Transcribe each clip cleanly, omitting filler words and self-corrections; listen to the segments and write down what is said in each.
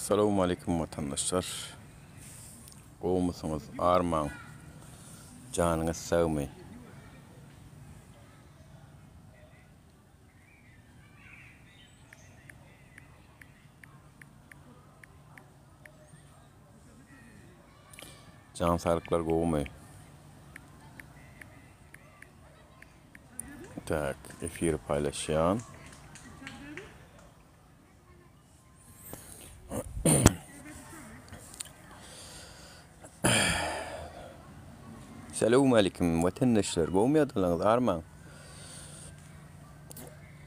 Salowmaleýkim watandaşlar. Gowumysyňyz, armaň. Janyňyz sagmy? Jan saglyklar gowumy? Tak, efiri paýlaşýan. Salowmalikim watandaşlar, gowumy ýagdaýlaryňyz, armaň.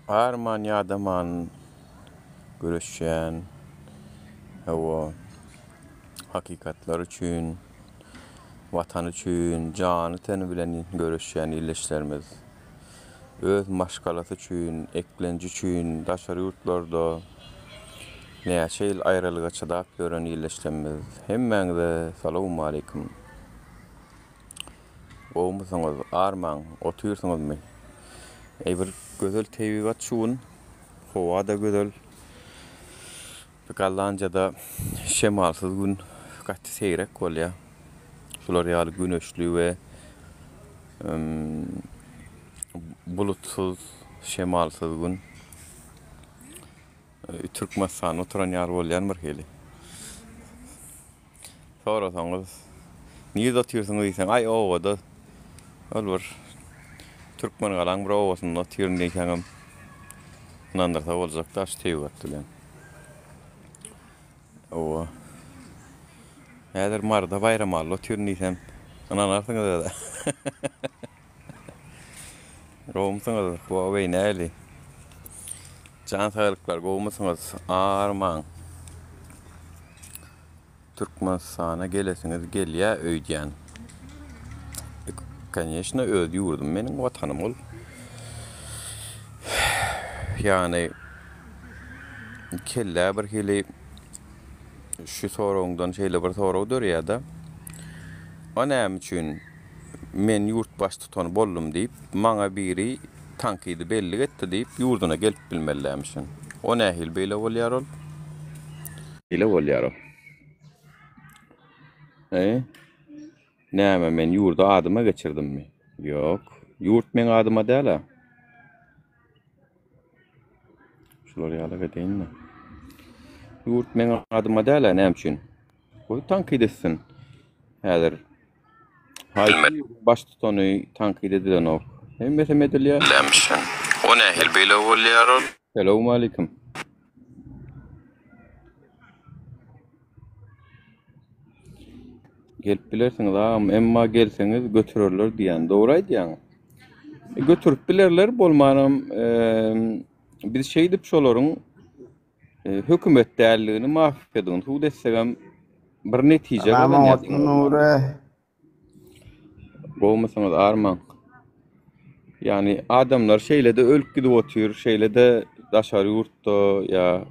Arman ýadaman göreşýän, hawa, hakykatlar üçin, Watan üçin jany-teni bilen göreşýän ildeşlerimiz öz maşgalasy üçin, eklenji üçin daşary ýurtlarda näçe ýyl aýralyga çydap ýören ildeşlerimiz hemmäňize salowmaleýkim. Gowumysyňyz, armaň, otyrsyňyzmy? Eý bir gözel tebigat şu gün, howa-da gözel. Gollandiýada şemalsyz gün gaty seýrek bolýar. Şular ýaly güneşli we bulutsyz, şemalsyz gün Türkmenistanda oturan ýaly bolýan bir hili. Sorasaňyz, nirde otyrsyňyz diýseň, aý obada, ol bir Türkmengalaň bir obasynda otyryn diýseňem ynandyrsa boljak daş tebigat bilen. Owa. Häzir Maryda Baýramalyda otyryn diýsem, ynanarsyňyz özä. Gowumysyňyz? Gowy, nähili? Jan saglyklar, gowumysyňyz? Armaň. Türkmenistana gelesiňiz gelýä öýdýän. Koneçno öz ýurdum meniň watanym ol. Ýagny kellä bir hili şu soragyňdan şeýle bir sorag dörýär-de. O näme üçin men ýurt baştutany boldum diýip, maňa biri tankydy bellik etdi diýip ýurduna gelip bilmeli dälmişin. O nähili beýle bolýar ol? Beýle bolýar o. He? Näme men ýurdy adyma geçirdimmi? Ýok. Ýurt meň adyma däl-ä. Şular ýaly edeýin-de. Ýurt meň adyma däl-ä näme üçin? Goý tankyt etsin. Häzir haýsy baştutany tankyt edilenok. Hemmesem edilýär. Lämişin. O nähili beýle bolýar ol? Salowmalikim. Gelip bilersiňiz agam, emma gelseňiz götürerler diýýän. Dogry aýdýaň. E, götürip bilerler, bolmanam biz şeýdip şolaryň Hökümet däldigini mafiýadygyny subut etsegem bir netije gazanýas. Salam Nury. Gowumysyňyz armaň. Ýagny adamlar şeýle-de ölüp gidip otyr, şeýle-de daşary ýurtda ýa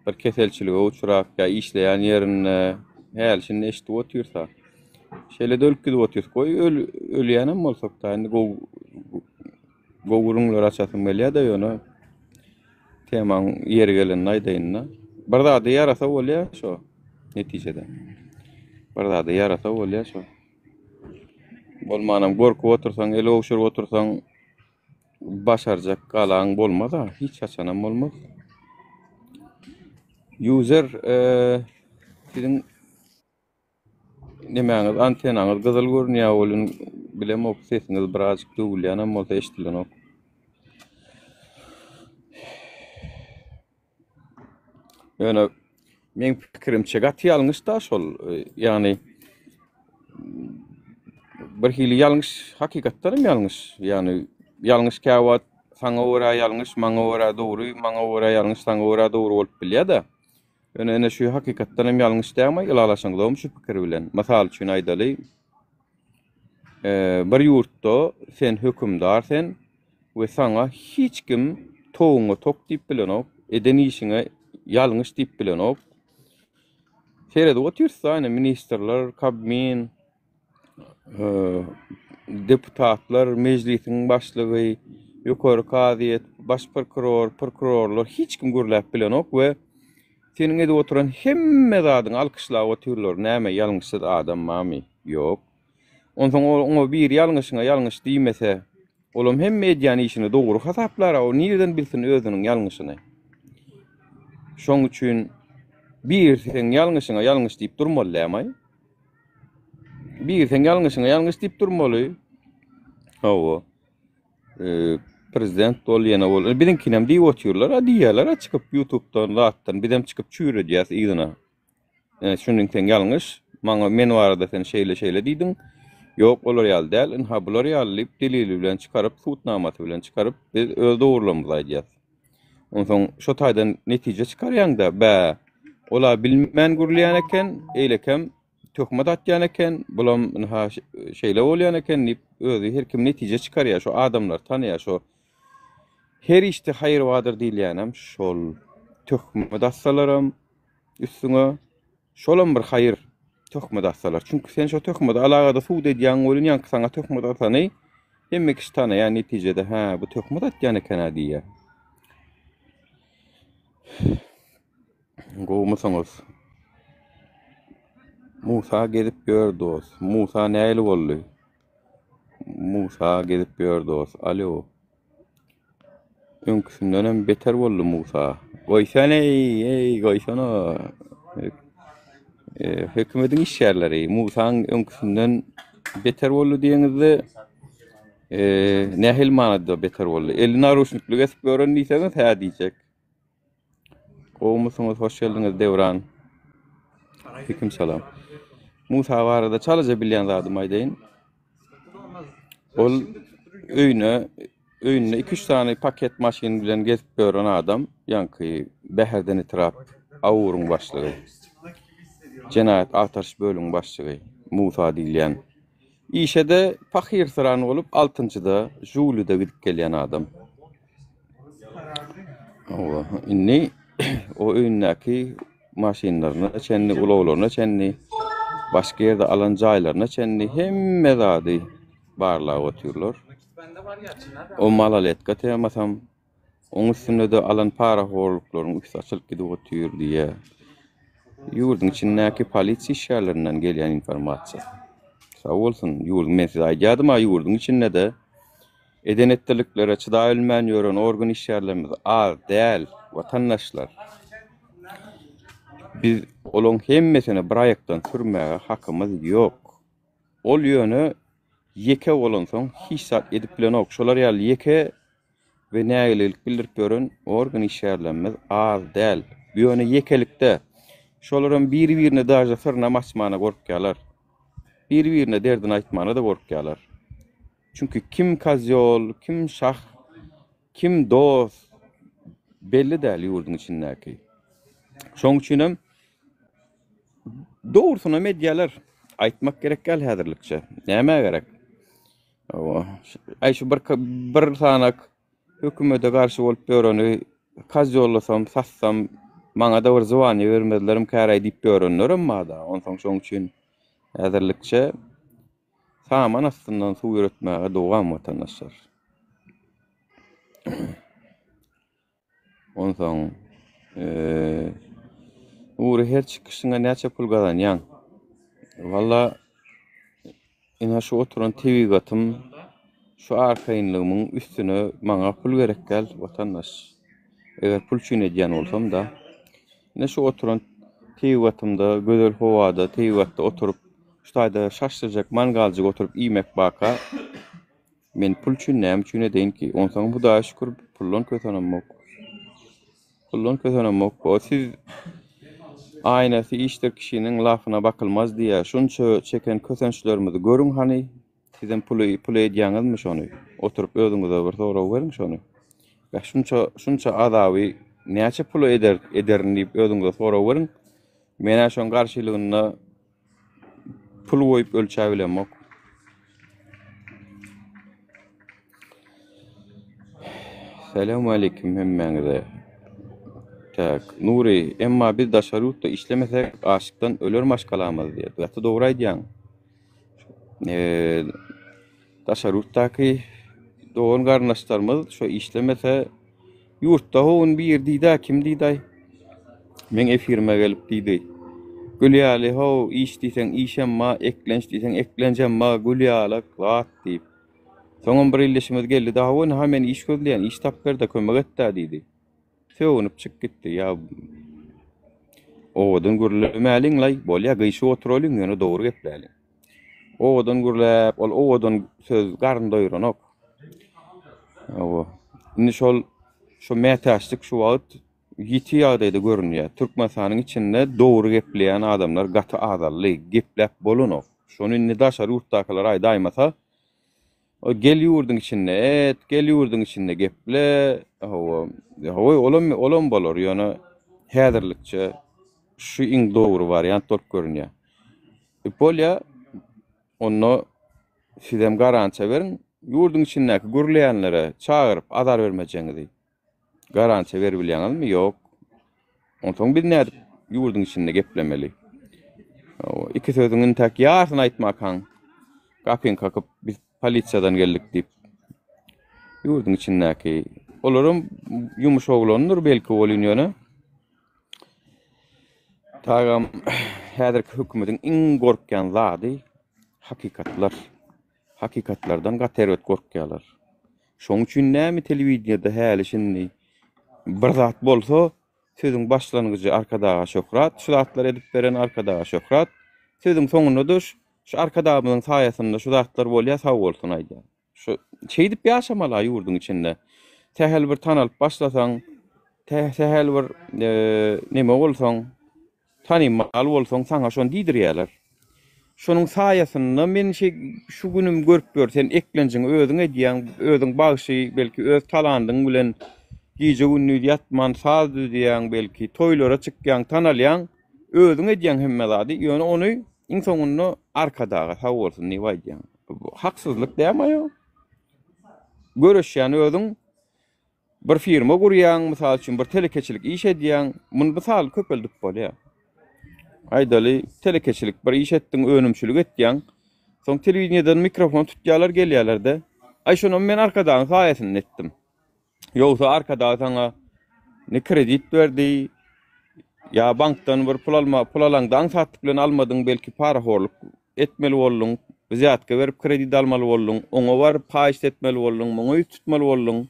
bir keselçilige uçrap ýa işleýän ýerinde häli-şindi eşidip otyrsa. Şeýle-de ölüp gidip otyrys. Goý ölýänem bolsak-da indi gowy gowy gürrüňler açasym gelýär-de ýöne Temaň ýeri gelende aýdaýyn-da. Bir zada ýarasa bolýar şo netijede. Bir zada ýarasa bolýar şo. Bolmanam gorkup otursaň, el gowşuryp otursaň başarjak galaň bolmaz-a, hiç haçanam bolmaz. User, siziň Nemäňiz antenaňyz gyzyl görünýär welin bilemok sesiňiz birazjyk döwülýänem bolsa eşdilenok. Ýöne meň pikirimçe gaty ýalňyş da şol ýagny bir hili ýalňyş hakykatdan hem ýalňyş. Ýagny ýalňyş käwagt saňa görä ýalňyş, maňa görä dogry, maňa görä ýalňyş, saňa görä dogry bolup bilýär-de. Ýöne ene şu hakykatdan hem ýalňyş dälmi ylalaşaňzokmy şu pikir bilen? Mysal üçin aýdaly, bir ýurtda sen hökümdar sen we saňa hiç kim towuňa tok diýip bilenok, eden işiňe ýalňyş diýip bilenok. Seredip otyrys-da ine ministrler, kabmin, deputatlar, mejlisiň başlygy, ýokary kazyýet, baş prokuror, prokurorlar hiç kim gürläp bilenok we. Seniň edip oturan hemme zadyňy alkyşlap otyrlar. Näme, ýalňyşsyz adam barmy? Ýok. Onsoň oňa biri ýalňyşyňa ýalňyş diýmese, olam hemme edýän işini dogry hasaplar-a, o nireden bilsin özüniň ýalňyşyny? Şoň üçin biri seň ýalňyşyňa ýalňyş diýip durmaly dämaý? Biri seň ýalňyşyňa ýalňyş diýip durmaly. Hawa. Prezident bol ýene bol. Biziňkinem diýip otyrlar, a diýýärler a çykyp ýutubdan, zatdan bizem çykyp çüýredýäs yzyna. Ene şunuň sen ýalňyş, maňa men barada sen şeýle şeýle diýdiň. Ýok olar ýaly däl, ynha bular ýaly diýip delili bilen çykaryp, sudnamasy bilen çykaryp biz öz dogrularymyzy aýdýas. Onsoň şo taýdan netije çykarýaň-da, bä, ol-a bilmän gürleýän eken, eýlekem töhmet atýan eken, bulam ynha şeýle bolýan eken diýip, özi her kim netije çykarýar, şo adamlary tanaýar, şo her işde haýyr bardyr diýilýänem şol. Töhmet atsalaram üstüňe, şolam bir haýyr, töhmet atsalar. Çünki sen şo töhmeti alagada subut edýäň welin, ýaňky saňa töhmet atany hemme kişi tanaýar, netijede, hä, bu töhmet atýan eken-ä diýýär. Gowumysyňyz? Musa gezip ýör dos. Musa nähili boldy? Musa gezip ýör dos. Alo. Öňküsindenem beter boldy Musa. Goýsana eý, eý, goýsana. E, hökümediň işgärleri Musaň öňküsinden beter boldy diýeňizde e, nähili manyda beter boldy? Eli naruşnikli kesip ýören diýseňiz, hä diýjek. Gowumysyňyz hoş geldiňiz Döwran. Aleyküm salam. Musa barada çalaja bilýän zadymy aýdaýyn. Ol öýüne öýünde 2-3 sany paket maşyn bilen gezip ýören adam, ýaňky Bäherden etrap AUR-yň başlygy. Jenaýat agtaryş bölümiň başlygy Musa diýilýän. Işe-de pahyrsyran bolup altynjyda Žuglide gidip gelýän adam. Hawa, indi o öýündäki maşynlaryna çenli, ulaglaryna çenli, başga ýerde alan jaýlaryna çenli hemme zady barlap otyrlar. O maloletka temasam, oň üstünde-de alan parahorluklaryň üsti açylyp gidip otyr diýýär. Ýurduň içindäki polisiýa işgärlerinden gelýän informasiýa. Sag bolsun, ýurduň men size aýdýardym-a, ýurduň içinde-de Eden-etdiliklere çydabilmän ýören organ işgärlerimiz az däl, watandaşlar. Biz olaň hemmesini bir aýakdan sürmäge hakymyz ýok. Ol ýöne ýeke bolansoň hiç zat edip bilenok. Şolar ýaly ýeke we nägilelik bildirip ýören organ işgärlerimiz az däl. Ýöne ýekelikde. Şolaram biri-birine daže syrynam açmana gorkýarlar. Biri-birine derdini aýtmana-da gorkýarlar. Çünki kim kozýol, kim şah, kim dost belli däl ýurduň içindäki. Şoň üçinem dogrusynam edýärler. Aýtmak gerek däl häzirlikçe. Nämä gerek? Hawa. Aý şu bir bir sanak hökümete garşy bolup ýöreni kozýollasam, satsam, maňa-da bir zwaniýa bermezlerim käräý diýip ýörenlerem bar-da. Onsoň şoň üçin häzirlikçe Saman astyndan suw ýöretmäge dowam watandaşlar. Onsoň Nury her çykyşyňa näçe pul gazanýaň? Walla ine şu oturan tebigatym, şu arkaýynlygymyň üstüne maňa pul gerek däl watandaş. Eger pul üçin edýän bolsam-da. Ine şu oturan tebigatymda, gözel howada, tebigatda oturyp Şu taýda şaşlyjak mangaljyk oturyp iýmek baka men pul üçin näme üçin edeýin ki? Onsoň Hudaýa şükür puldan kösenemok. Puldan kösenemok. O siz aýnasy işdir kişiniň lafyna bakylmaz diýýär. Şunça çeken kösençlerimizi görüň hany. Sizem puly pul edýäňizmi şony? Oturyp özüňize bir sorag beriň şony. Bäh şunça şunça azaby näçe pula eder ederin diýip özüňize sorag beriň. Men-ä şoň garşylygynda Pul goýup ölçäbilemok. Salam aleýkum hemmäňize. Tak, Nury, emma biz daşary ýurtda işlemesek açlykdan öler maşgalamyz diýýär. Gaty dogry aýdýaň. Eee, daşary ýurtdaky dogan garyndaşlarymyz şo işlemese ýurtda howun bir diýdä kim diýdaý. Meň efirime gelip diýdi. Gül ýaly how, iş diýseň işem ba, eklenç diýseň eklenjem ba, gül ýalak zat diýip. Soňam bir ildeşimiz geldi-de, hawa ynha men iş gözleýän, iş tapyp ber-de kömek et-dä diýdi. Sögünip çyk gitdi. Ýa owadan gürlemäliň-laý, bolýa gyşyp oturalyň, ýöne dogry gepläliň. Owadan gürläp, ol owadan söz garyn doýuranok. Hawa. Indi şol şu mätäçlik şu wagt ýiti ýagdaýda görünýär. Türkmenistanyň içinde dogry gepleýän adamlar gaty azaldy. Gepläp bolanok. Şony indi daşary ýurtdakylar aýdaýmasa, gel ýurduň içinde et, gel ýurduň içinde geple. Hawa, hawa olam olam bolar, ýöne häzirlikçe şu iň dogry wariant bolup görünýär. Bolýa, onda sizem garantiýa beriň, ýurduň içindäki gürleýänlere çagyryp azar bermejegiňizi. Garantiýa beribilýäňizmi? Ýok. Onsoň biz nädip ýurduň içinde geplemeli? Iki sözüň intäk ýarsyny aýtmakaň, gapyňy kakyp biz polisiýadan geldik diýip. Ýurduň içindäki olaram ýumuş oglandyr belki welin ýöne. Tagam häzirki hökümetiň iň gorkýan zady hakykatlar. Hakykatlardan gaty erbet gorkýarlar. Şoň üçin näme telewideniýede häli-şindi bir zat bolsa, sözüň başlangyjy Arkadaga şöhrat, şu zatlary edip beren Arkadaga şöhrat, sözüň soňunda-da şu Arkadagymyzyň saýasynda şu zatlar bolýar, sag bolsun aýdýar. Şu şeýdip ýaşamaly-a ýurduň içinde. Sähel bir tanalyp başlasaň, sähel bir neme bolsaň, Tanymal bolsaň saňa şony diýdirýärler. Şonuň saýasynda men şeý şu günüm görüp ýör sen eklenjiňi özüň edýäň, özüň bagşy belki öz talandyň bilen gije-gündiz ýatman saz düzýäň belki toýlara çykýaň tanalýaň özüň edýäň hemme zady ýöne ony iň soňunda Arkadaga sag bolsun diýip aýdýaň. Bu haksyzlyk dämi aýo? Göreşýän özüň Bir firma gurýaň, mysal üçin, bir telekeçilik iş edýäň, muny mysal köpeldip bolýar. Aýdaly, telekeçilik bir iş etdiň, önümçilik etýäň. Soň telewideniýeden mikrofon tutýarlar, gelýärler-de, Aý, şonam men Arkadagyň saýasynda etdim. Ýogsa Arkadag saňa ne kredit berdi, ýa bankdan bir pul alma, pul alaňda aňsatlyk bilen almadyň, belki parahorluk etmeli bolduň, wzýatka berip kredit almaly bolduň, oňa baryp haýyşt etmeli bolduň, muňa ýüz tutmaly bolduň.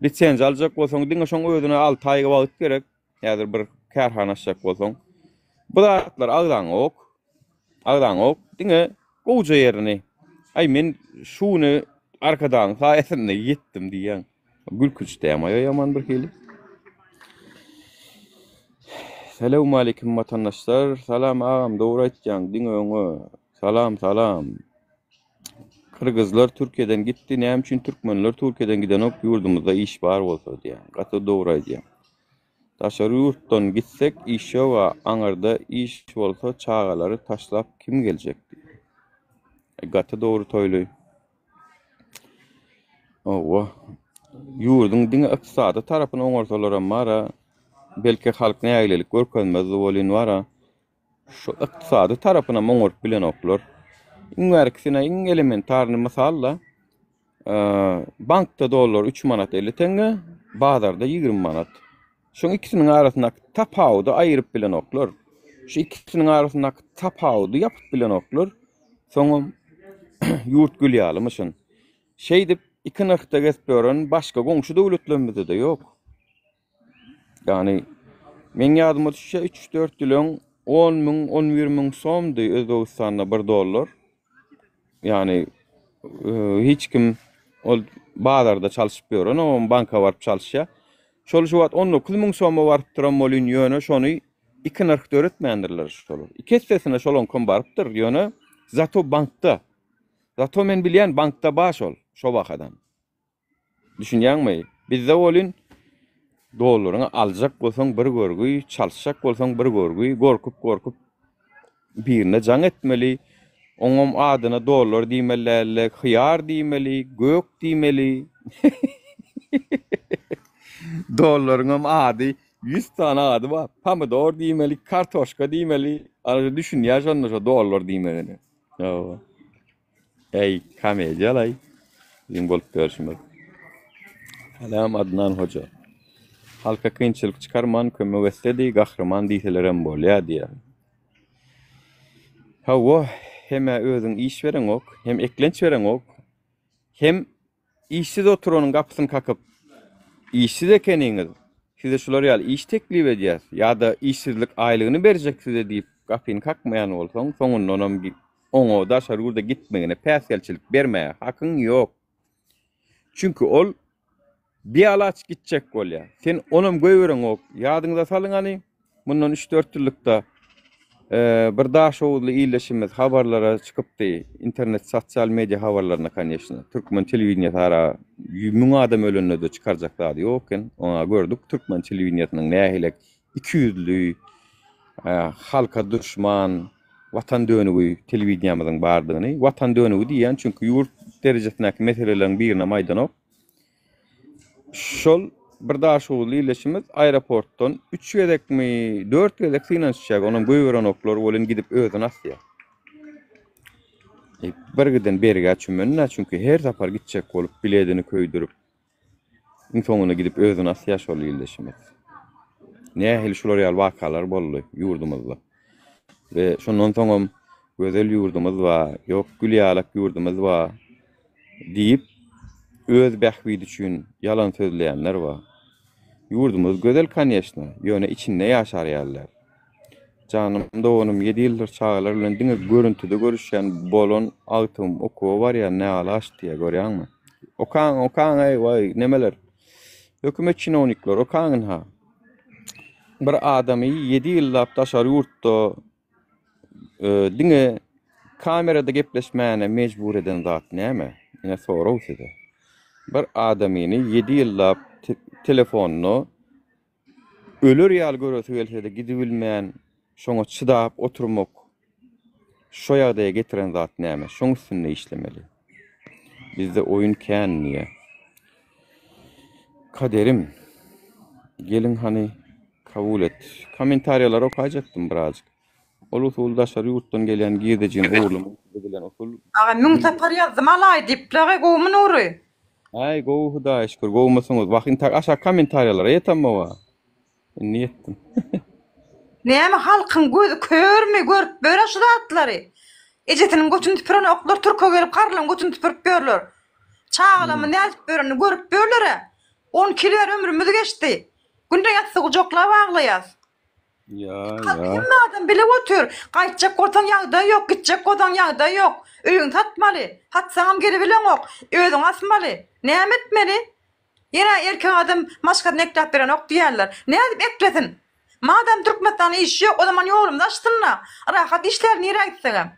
Lisenziýa aljak bolsaň, diňe şoň özüne alty aý wagt gerek, häzir bir kärhana açjak bolsaň. Bu zatlar agzaňok. Agzaňok, diňe gowja ýerini, Aý, men şu güne Arkadagyň saýasynda ýetdim diýýäň. Gülkünç dämi aý ýaman bir hili. Salowmalikim watandaşlar. Salam agam dogry aýtýaň diňe öňe. Salam salam. Kyrgyzlar Türkiýeden gitdi näme üçin türkmenler Türkiýeden gidenok ýurdumyzda iş bar bolsa diýýän. Gaty dogry aýdýaň. Daşary ýurtdan gitsek iş ýoga aňyrda iş bolsa çagalary taşlap kim geljek diýýän. Gaty dogry Toýly. Hawa. Ýurduň diňe ykdysady tarapyny oňarsalaram bar-a, belki halk nägilelik görkezmezdi welin bar-a, şu ykdysady tarapynam oňaryp bilenoklar. Iň bärkisine iň elementarny mysal-da, bankda dollar üç manat 50 teňňe, bazarda 20 manat. Şoň ikisiniň arasyndaky tapawudy aýyryp bilenoklar. Şu ikisiniň arasyndaky tapawudy ýapyp bilenoklar. Soňam ýurt gül ýalymyşyn. Şeýdip iki nyrhda gezip ýören başga goňşy döwletlerimizde-de ýok. Ýagny meň ýadyma düşýär 3-4 ýyl öň 10 müň, 11 müň somdy Özbegistanda bir dollar. Ýagny hiç kim ol bazarda çalşyp ýören, o banka baryp çalyşýar. Şol şu wagt 19 müň soma barypdyram welin ýöne şony iki nyrh döretmändirler şolar. Iki essesine şolaňkam barypdyr ýöne zato bankda. Zato men bilýän bankda bar şol şo bahadan. Düşünýäňmi? Bizde welin dollaryňy aljak bolsaň bir görgi, çalyşjak bolsaň bir görgi, gorkup-gorkup birine jaň etmeli. Oňam adyna dollar diýmeli däldi, hyýar diýmeli, gök diýmeli. Dollaryňam ady 100 sany ady bar. Pomidor diýmeli, kartoşka diýmeli. Ana düşünýär şonda şo dollar diýmegine. Hawa. Eý, komediýalaý. Biziň bolup ýörşümiz. Salam Adnan hoja. Halka kynçylyk çykarman kömek etsedi, gahryman diýselerem bolýa diýýär. Hawa, hem-ä özüň iş bereňok, hem eklenç bereňok, hem işsiz oturanyň gapysyny kakyp, işsiz ekeniňiz, size şular ýaly iş teklip edýäs ýa-da işsizlik aýlygyny berjek size diýip gapyny kakmaýan bolsaň, soňundanam oňa daşary ýurda gitmegine päsgelçilik bermäge hakyň ýok. Çünki ol bialaç gitjek bolýar. Sen onam goýbereňok. Ýadyňyza salyň hany, mundan üç-dört ýyllykda bir daşoguzly ildeşimiz habarlara çykypdy, internet sosial media habarlaryna koneçno. Türkmen telewideniýesi ara müň adam ölende-de çykarjak zady ýok eken. Oňa gördük türkmen telewideniýesiniň nähili ikiýüzli, halka duşman, Watan dönügi telewideniýamyzyň bardygyny, Watan dönügi diýýän, çünki ýurt derejesindäki meseleleriň birinem aýdanok. Şol bir daşoguzly ildeşimiz aeroportdan üç gezekmi, dört gezek synanyşýar, onam goýberenoklar welin gidip özüni asýar. E, bir giden bergä çümen-dä, çünki her sapar gitjek bolup biledini köýdürip, Iň soňunda gidip özüni asýar şol ildeşimiz. Nähili şular ýaly wakalar boldy ýurdumyzda. We şondan soňam gözel ýurdumyz bar, ýok gül ýalak ýurdumyz bar diýip öz bähbidi üçin ýalan sözleýänler bar. Ýurdumyz gözel koneşna, ýöne içinde ýaşar ýaly däl. Janym doganym ýedi ýyldyr çagalar bilen diňe görüntüde görüşýän bolan agtygym okuwa barýar näalaç diýýär görýäňmi. Okaň okaň eý waý nemeler hökümet çinownikler okaň ynha. Bir adamy ýedi ýyllap daşary ýurtda diňe kamerada gepleşmäne mejbur eden zat näme? Ine sorag size. Bir adamyny ýedi ýyllap telefonda Öler ýaly göresi gelse-de gidibilmän, şoňa çydap oturmak şo ýagdaýa getiren zat näme? Şoň üstünde işlemeli. Bizde oýun kän diýýä. Kaderim. Gelin hany kabul et. Kommentariýalary okaýjakdym birazjyk. Ol usul daşary ýurtdan gelýän girdejini ogurlamak üçin edilen usul. Aga müň sapar ýazdym alaý diýipler gowumy Nury. Äý gowy hudaýa şükür gowumysyňyz wah intak aşak komentariýalara ýetemmowa indi ýetdim. Näme halkyň gözi körmi görüp börä şu zatlary. Ejesiniň götüni süpüren oklar türke gelip garlaň götüni süpürip ýörler. Çagalarymyz nädip ýörenini görüp ýörlerä. 12 ýyl bäri ömrümiz geçdi. Günde ýassygy gujaklap aglaýas. Ýa, Halk ýa. hemme adam bilip otyr. Gaýtjak bolsaň ýagdaý ýok, gitjek bolsaň ýagdaý ýok. Öýüňi satmaly. Satsaňam gelibileňok. Özüňi asmaly. Näme etmeli? Ýene erkek adam maşgasyny ekläp berenok diýýärler. Nädip eklesin? Madam Türkmenistanda iş ýok, o zaman ýolumyzy açsyn-da. Rahat işläli nirä gitsegem.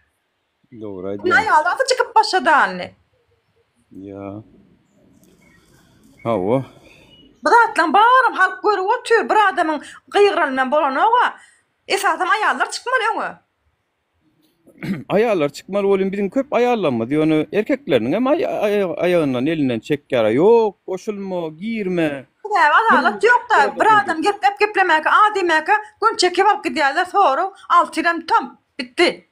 Dogry Indi aýdýaň. aýaly gaty çykyp başlady indi. Ýa. Hawa. Bu zatlaň baram halk görüp otyr, bir adamyň gygyrany bilen bolanoga. Esasam aýallar çykmaly öňe. Aýallar çykmaly welin biziň köp aýallarymyz ýöne erkekleriniň hem aýagyndan elinden çekýär ýok goşulma girme. Sebäbi adalat ýokda bir adam gepläp geplemäkä a diýmäkä gün çekip alyp gidýärler sorag alty ýylam tam bitdi.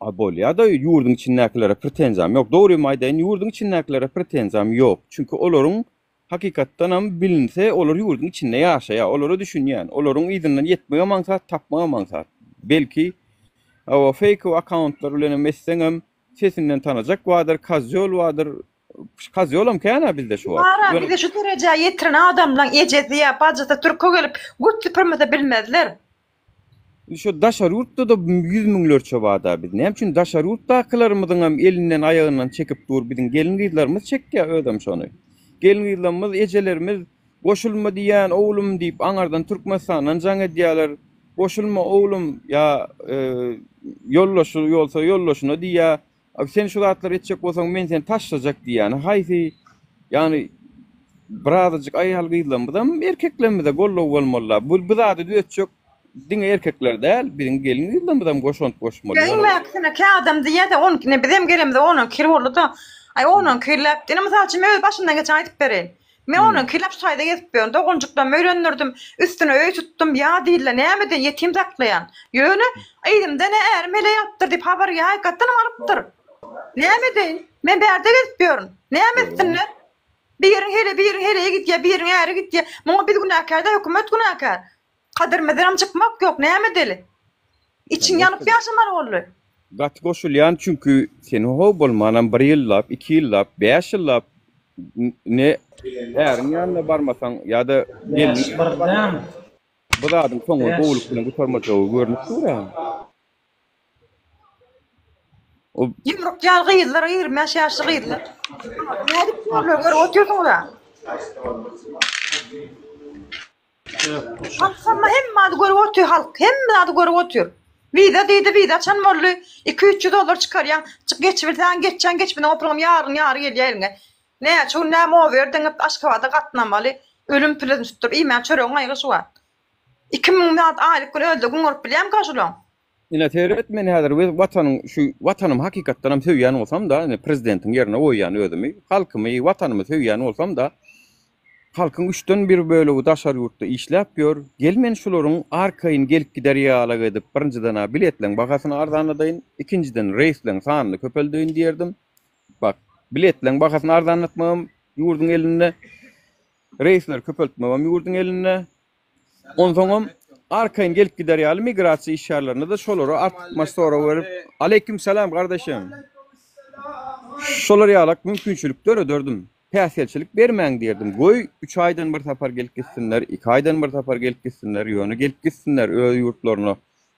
A bolýada ýurduň içindäkilere pretenziýam ýok. Dogrymy aýdaýyn ýurduň içindäkilere pretenziýam ýok. Çünki olaryň hakykatdanam bilinse olar ýurduň içinde ýaşaýar. Olara düşünýän. Olaryň yzyndan ýetmegem aňsat, tapmagam aňsat. Belki hawa feýkowy akkauntlar bilenem etseňem sesinden tanajak bardyr, kozýol bardyr. Kozýolam kän-ä bizde şu wagt. Bar-a bizi şu derejä ýetiren adamlaň ejesi ýa bajysy türke gelip göt süpürmese bilmezler. Indi şo daşary ýurtda-da ýüz müňlerçe bar-da biz. Näme üçin daşary ýurtdakylarymyzyňam elinden aýagyndan çekip dur biziň gelin-gyzlarymyz çekýär özem şony. Gelin-gyzlarymyz, ejelerimiz goşulma diýýän oglum diýip aňardan Türkmenistandan jaň edýärler. Goşulma oglum ýa ýoldaşy ýolsa ýoldaşyna diýýär. A sen şu zatlary etjek bolsaň men seni taşlajak diýýäni haýsy? Ýagny birazajyk aýal-gyzlarymyzam erkeklerimize goldaw bolmalyda. Bu bu zady düzetjek diňe erkekler däl, biziň gelin-gyzlarymyzam goşant goşmaly. Ýa iň bärkisine kä adam diýýä-de onuňkine bizem gelemizde onuňky boldy-da. Aý onuňky ýylap. Ine mysal üçin men öz başymdan geçeni aýdyp bereýin. Men ondan kelep şaýda gezip ýörün. Doganjyklarymy öýlendirdim. Üstüne öý tutdum. Ýa diýdiler, näme edeýin, ýetim saklaýan. Ýöne, yzymda ene ärim heleý alypdyr diýip habar haýykatdanam alypdyr. Näme edeýin? Men bärde gezip ýörün. Näme etsinler? Biriň hele, biriň heleýi gidýär, biriň äri gidýär. Muňa biz günäkär däl, hökümet günäkär. Kadyrymyzdanam çykmak ýok, näme edeli? Içiň ýanyp ýaşamaly boldy. Gaty goşulýan çünki sen ho bolmanam bir ýyllap, iki ýyllap, bäş ýyllap ne äriň ýanyna barmasaň ýa-da gelniň ýanyna barmasaň bu zadyň soňy gowulyk bilen gutarmajagy görnüp dur-a. O Ýumruk ýaly gyzlar, 25 ýaşly gyzlar. Nädip görler, görüp otyrsyňyz-a. Halk hamma hemme zady görüp otyr halk hemme zady görüp otyr. Wiza diýdi wiza açan boldy. 2-300 dollar çykarýaň. Çyk geçibilseň geçýäň geçmeseň o puluňam ýaryny ýary gelýär eliňe. Näçe gün näme ober diňip Aşgabada gatnamaly. Ölüm pilesini tutduryp iýmän çöregiň gaýgy şu wagt. 2000 manat aýlyk bilen özde gün görüp bilýärmikä şulaň? Ine seret men häzir we watanyň şu watanymy hakykatdanam söýýän bolsam-da ine prezidentiň ýerine goýýan özümi halkymy watanymy söýýän bolsam-da halkyň üçden bir bölegi daşary ýurtda işläp ýör gel men şularyň arkaýyn gelip gider ýalak edip birinjiden-ä biletleň bahasyny arzanladaýyn ikinjiden reýsleň sanyny köpeldeýin diýerdim bak biletleň bahasyny arzanlatmagam ýurduň elinde reýsleri köpeltmegem ýurduň elinde Onsoňam arkaýyn gelip gider ýaly migrasiýa işgärlerine-de şolara artykmaç sorag berip, Aleýkim salam gardaşym. Şolar ýalak mümkinçilik dörederdim. Päsgelçilik bermäň diýerdim. Goý, üç aýdan bir sapar gelip gitsinler, iki aýdan bir sapar gelip gitsinler, ýöne gelip gitsinler öz ýurtlaryna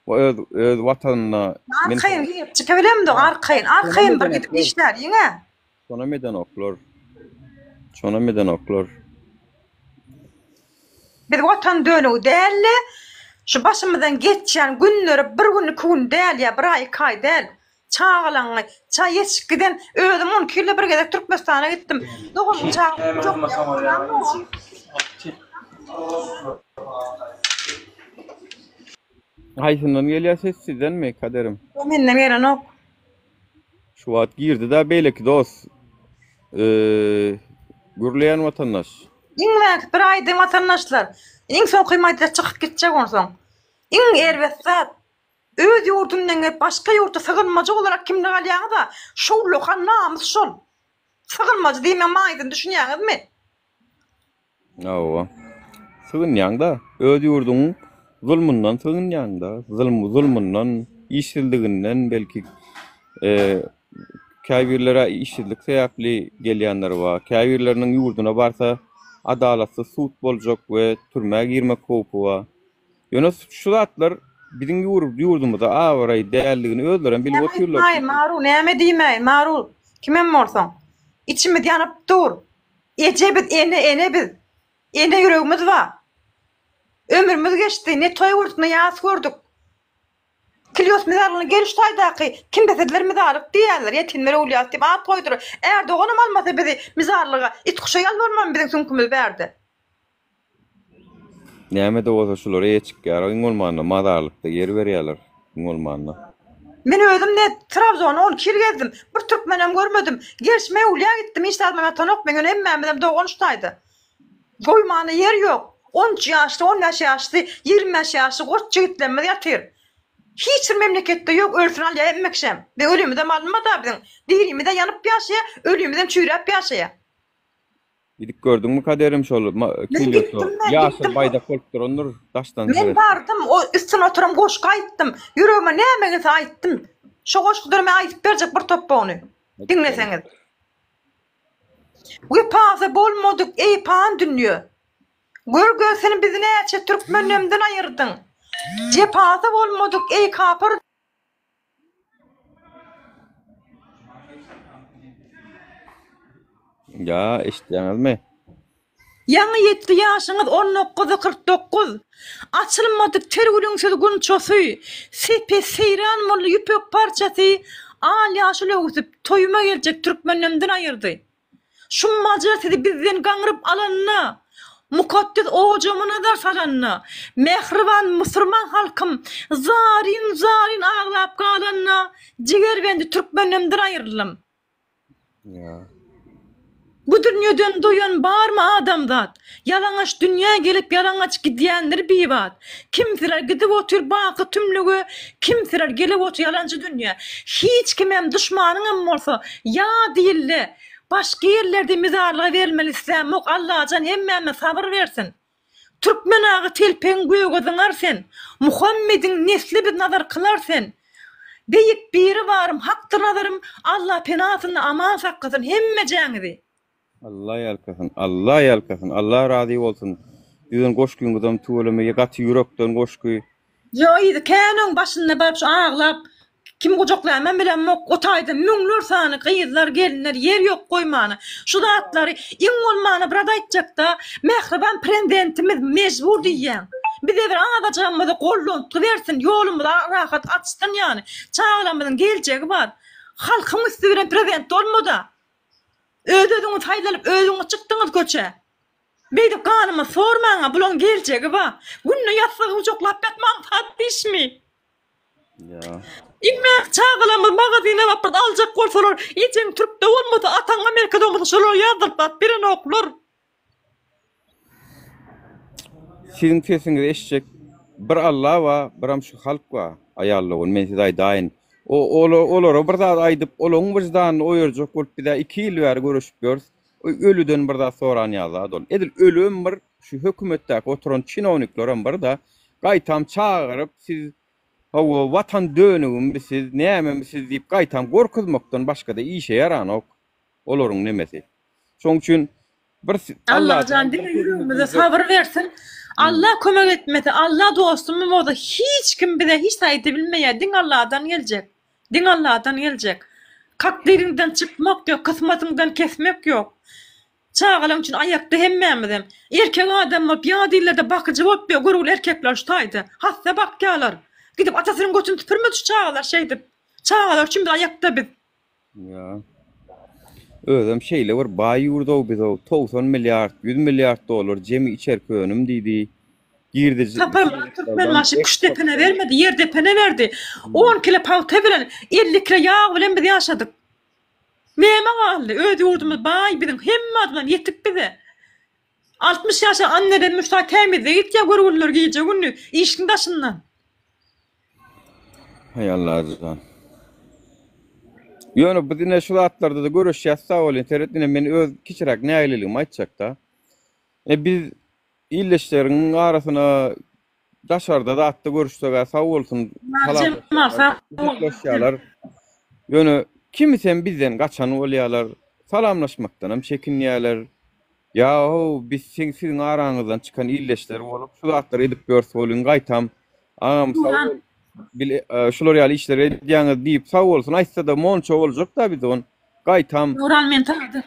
we öz öz watanyna. Arkaýyn girip çykybilemdok, arkaýyn, arkaýyn bir gidip işläliň-ä. Şonam edenoklar. Şonam edenoklar. Biz watan dönügi däl-de, şu başymyzdan geçýän günleri bir gün, iki gün däl ýa bir aý, iki aý däl. Çagalaňy, ça ýetişip giden, özüm 12 ýylda bir gezek Türkmenistana gitdim. Doganymyň çagasy ýok. Haýsyndan gelýär ses sizdenmi Kaderim? Menden gelenok. Şu wagt girdi-dä beýleki dos. Gürleýän watandaş. Iň bäki bir aýdyň watandaşlar. Iň soňky maýda çykyp gitjek onsoň. Iň erbet zat öz ýurdundan gelip başga ýurtda sygynmajy olarak kimlik alýaňyza şowlakan namys şol. Sygynmajy diýmegiň manysyny düşünýäňizmi? Hawa. Sygynýaň-da, öz ýurduňyň zulmundan sygynýaň-da, zulmundan, işsizliginden belki käbirleri işsizlik sebäpli gelýänler bar. Käbirleriniň ýurduna barsa adalatsyz sud boljak we türmä girmek howpy bar. Ýöne şu zatlar biziň ýurdumyza abraý däldigini özlerem bilip otyrlar. Näme aýtmaýyn, Maru, näme diýmäýin, Maru, kimem bolsaň. Içimiz ýanyp dur. Eje biz ene ene biz. Ene ýüregimiz bar. Ömrümiz geçdi, ne toý gördük, ne ýas gördük. Kilýos mezarlygyna gel şu taýdaky kimsesizler mezarlyk diýýärler, ýetimler öwlüýasy diýip at goýdular. Ärdoganam almasa bizi mezarlyga, it-guşa ýalbarmamy biziň süňkümiz bärde. Näme-de bolsa şular eýe çykýar, iň bolmanda mazarlykda ýer berýärler, iň bolmanda. Men özüm ne Trabzony 12 ýyl gezdim. Bir türkmenem görmedim. Gelşime öwlüýä gitdim, hiç zadymam ýatanok men, ýöne hemmämizem dogan şu taýda. Goýmana ýer ýok. 13 ýaşly, 15 ýaşly, 25 ýaşly goç jigitlerimiz ýatyr. Hiç bir memleketde ýok, ölsün alýar hemme kişem. Biziň ölümizem alynmady-a biziň. Dirimiz-ä ýanyp ýaşaýar, ölümizem çüýräp ýaşaýar. Gidip gördüňmi Kaderim şol Men Kilýosa gitdim men ýaşyl gitdim. baýdak bolup durandyr daşdan Men seret. bardym o üstüne oturan goşgy aýtdym. Ýüregime näme gelse aýtdym. Şo goşgudary men aýdyp berjek bir topbagyny. Diňleseňiz. Wepasy bolmadyk eý pan dünýe. Gör gör sen bizi näçe türkmenlemden aýyrdyň. Jepasy bolmadyk eý kapyr Ýa, eşitýäňizmi? Ýaňy ýetdi ýaşyňyz on dokuza 49. Açylmadyk ter gülüň siz gunçasy, Sepe seýran boldy ýüpek parçasy, Al-ýaşyl öwsüp, toýuma geljek türkmenlemden aýyrdy. Şum majar sizi bizden gaňryp alanda, Mukaddes ojama nazar salanda, Mähriban musurman halkym zaryn-zaryn aglap galanda, Jigerbendi türkmenlemden aýryldym. Bu dünýeden doýan barmy adamzat? Ýalaňaç dünýä gelip ýalaňaç gidýändir bibat. Kimseler gidip otyr baky tümlüge, kimseler gelip otyr ýalançy dünýä. Hiç kimem duşmanyňam bolsa, ýa diýilde. Başga ýerlerde mezarlyga berilmeli islämok Allajan hemmämize sabyr bersin. Türkmen aga telpegiň göge zyňar sen, Muhammediň nesli biz nazar kylar sen. Beýik biri barym hakdyr nazarym Alla penasynda aman saklasyn hemmejäňizi. Alla ýalkasyn Alla ýalkasyn Alla razy bolsun Düzen goşgyňyzam tüweleme gaty ýürekden goşgy. Ýo yzy kän öň başynda baryp şu aglap kim gujaklaýan bilemok o taýda müňler sany gyzlar gelinler ýer ýok goýmana şu zatlary iň bolmanda bir zat aýtjakda mähriban prenzentimiz mejbur diýýäň bize bir azajygam bolsa gollanutgy bersin ýolumyzy rahat açsyn ýany çagalarymyzyň geljegi bar halkyň üsti bilen prezent bolmada öz özüňiz saýlanyp özüňiz çykdyňyz köçä. Beýdip ganymy sormaňa bulaň geljegi ba. Günde ýassygy gujaklap ýatma aňsat işmi. Ýa. Iňňäk çagalarymyz magazyna baryp bir aljak bolsalar ejeň türkde bolmasa ataň amerikada bolmasa şolara ýazdyryp zat berenoklar. Siziň sesiňizi eşitjek bir Alla ba biram şu halk ba aýal dogan men size aýdaýyn o olara bir zat aýdyp olaň wyždanyny oýarjak bolup bizä iki ýyl bäri göreşip ýörüs Ölüden bir zat soran ýaly zat ol. Edil ölüem bir, şu hökümetdäki oturan çinowniklerem bir-de, gaýtam çagyryp siz hawa watan dönügimi siz, nämemi siz diýip gaýtam gorkuzmakdan başga-da işe ýaranok olaryň nemesi. Şoň üçin bir Allajan diňe ýüregimize sabyr bersin. Alla kömek etmese, Alla dostumyz bolsa hiç kim bize hiç zat edebilmeýär, diňe Alladan geljek. Diňe Alladan geljek. Takdyryňdan çykmak ýok, kysmatyňdan kesmek ýok. Çagalaň üçin aýakda hemmämizem. Erkek adam bolup ýat illerde bakyjy bolup ýör görgüli erkekler şu taýda. Hassa bakýalar. Gidip atasynyň götüni süpürmedi şu çagalar şeýdip. Çagalar üçin biz aýakda biz. Ýa. Özem şeýle bir baý ýurdow bizow 90 milliard, 100 milliard dollar jemi içerki önüm diýdi. Girdeji Saparmyrat Türkmenbaşy küşt depene bermedi, ýer depene berdi. On kile pagta bilen, 50 kile ýag bilen biz ýaşadyk. Näme galdy? Öz ýurdumyz baý biziň, hemme adamdan ýetik bize. 60 ýaşan anneden müşta tämizde gitýär görgüliler gije-gündiz, işiň daşyndan. Haý Allajan. Ýöne biz ine şu zatlarda-da göreşýäs sag bolyn. Seret ine men öz kiçiräk nägileligimi aýtjakda. E biz Ildeşleriň arasyna daşarda zatda görüşseg-ä sag bolsun, salamlaşýarlar, gujaklaşýarlar. Ýöne kimisem bizden gaçan bolýarlar, salamlaşmakdanam çekinýärler. Ýa-ow, biz siň siziň araňyzdan çykan ildeşler bolup, şu zatlary edip ýörüs welin, gaýtam, agam sag bol, bile şular ýaly işleri edýäňiz diýip sag bolsun aýtsa-da monça boljak-da biz on. Gaýtam. Döwran men tanadym.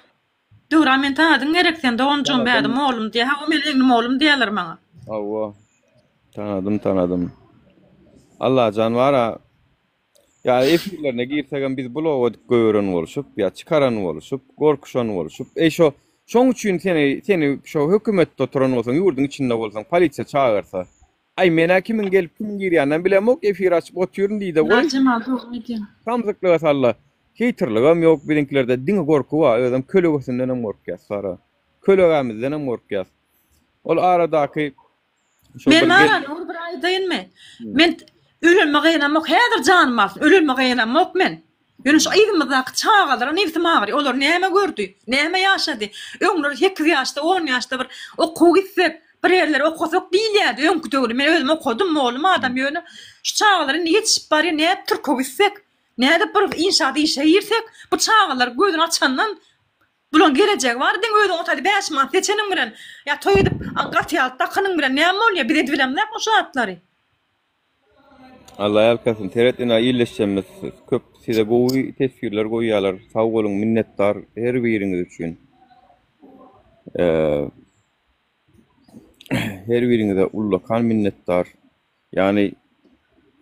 Döwran men tanadyň gerek sen doganjygym bädi mollum diýýär. Hawa men egnim oglum diýýärler maňa. Hawa. Tanadym tanadym. Allajan bara ýa efirlerine girsegem biz blog edip goýberen bolşup ýa çykaran bolşup gorkuşan bolşup eý şo şoň üçin seni seni şo hökümetde oturan bolsaň ýurduň içinde bolsaň polisiýa çagyrsa Aý menä kimiň gelip kimiň girýäninem bilemok efir açyp otyryn diýdä goý. Narjemal dogry aýdýaň. Samsyklyga salla. Heýterligem ýok biziňkilerde diňe gorky bar özem kölegesindenem gorkýas Sara. Kölegämizdenem gorkýas. Ol aradaky şol Men bir bara Nur bir aýdaýynmy? Men ölenime gynanmok häzir janym alsyn ölenime gynanmok men. Ýöne şu yzymyzdaky çagalara nebsim agyrýar. Olar näme gördi? Näme ýaşady? Öňler sekiz ýaşda, on ýaşda bir okuwa gitsek, bir ýerlere okasak diýilýärdi öňki döwür. Men özüm okadym, mugallym adam ýöne şu çagalar indi ýetişip barýar, nädip türke gitsek? Nädip bir inşaat işe girsek? Bu çagalar gözüni açandan bulaň gelejegi bar. Diňe özüň otady bäş manat seçeniň bilen ýa toý edip gaty ýalyk dakanyň bilen näme bolýar? Biz edibilemzokmy şu zatlary? Alla ýalkasyn seret ina illeşjemiz köp size gowy teswirler goýýalar sag boluň minnetdar her biriňiz üçin her biriňize ullakan minnetdar ýagny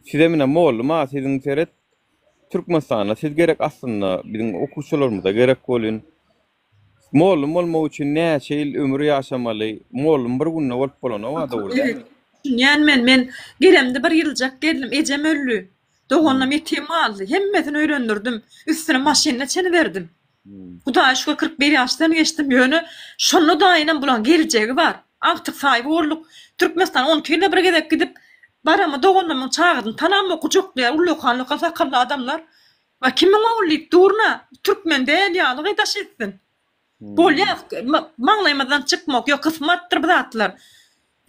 size mine mollum a siziň seret Türkmenistanda siz gerek aslynda biziň okuwçylarymyza gerek bolyn Mollum bolmak üçin näçe ýyl ömür ýaşamaly? Mollum bir günde bolup bolanok-a dogry dälmi? Evet, düşünýän men. Men gelemde bir ýyljak geldim. Ejem öldi. Doganlarym ýetim galdy. Hemmesini öýlendirdim. Üstüne maşynyna çeni berdim. Hudaýa şükür 41 ýaşdan geçdim. Ýöne şonda daýynam bulaň geljegi bar. Agtyk saýby bolduk. Türkmenistana 12 ýylda bir gezek gidip, barama doganlarymyň çagasyny tanamok, gujaklaýar ullakan-ullakan sakally adamlar. Wa kimiň ogly diýip durna, türkmen däl ýaly gydaş etsin. Bolýar, maňlaýymyzdan çykmak, ýok kysmatdyr bu zatlar.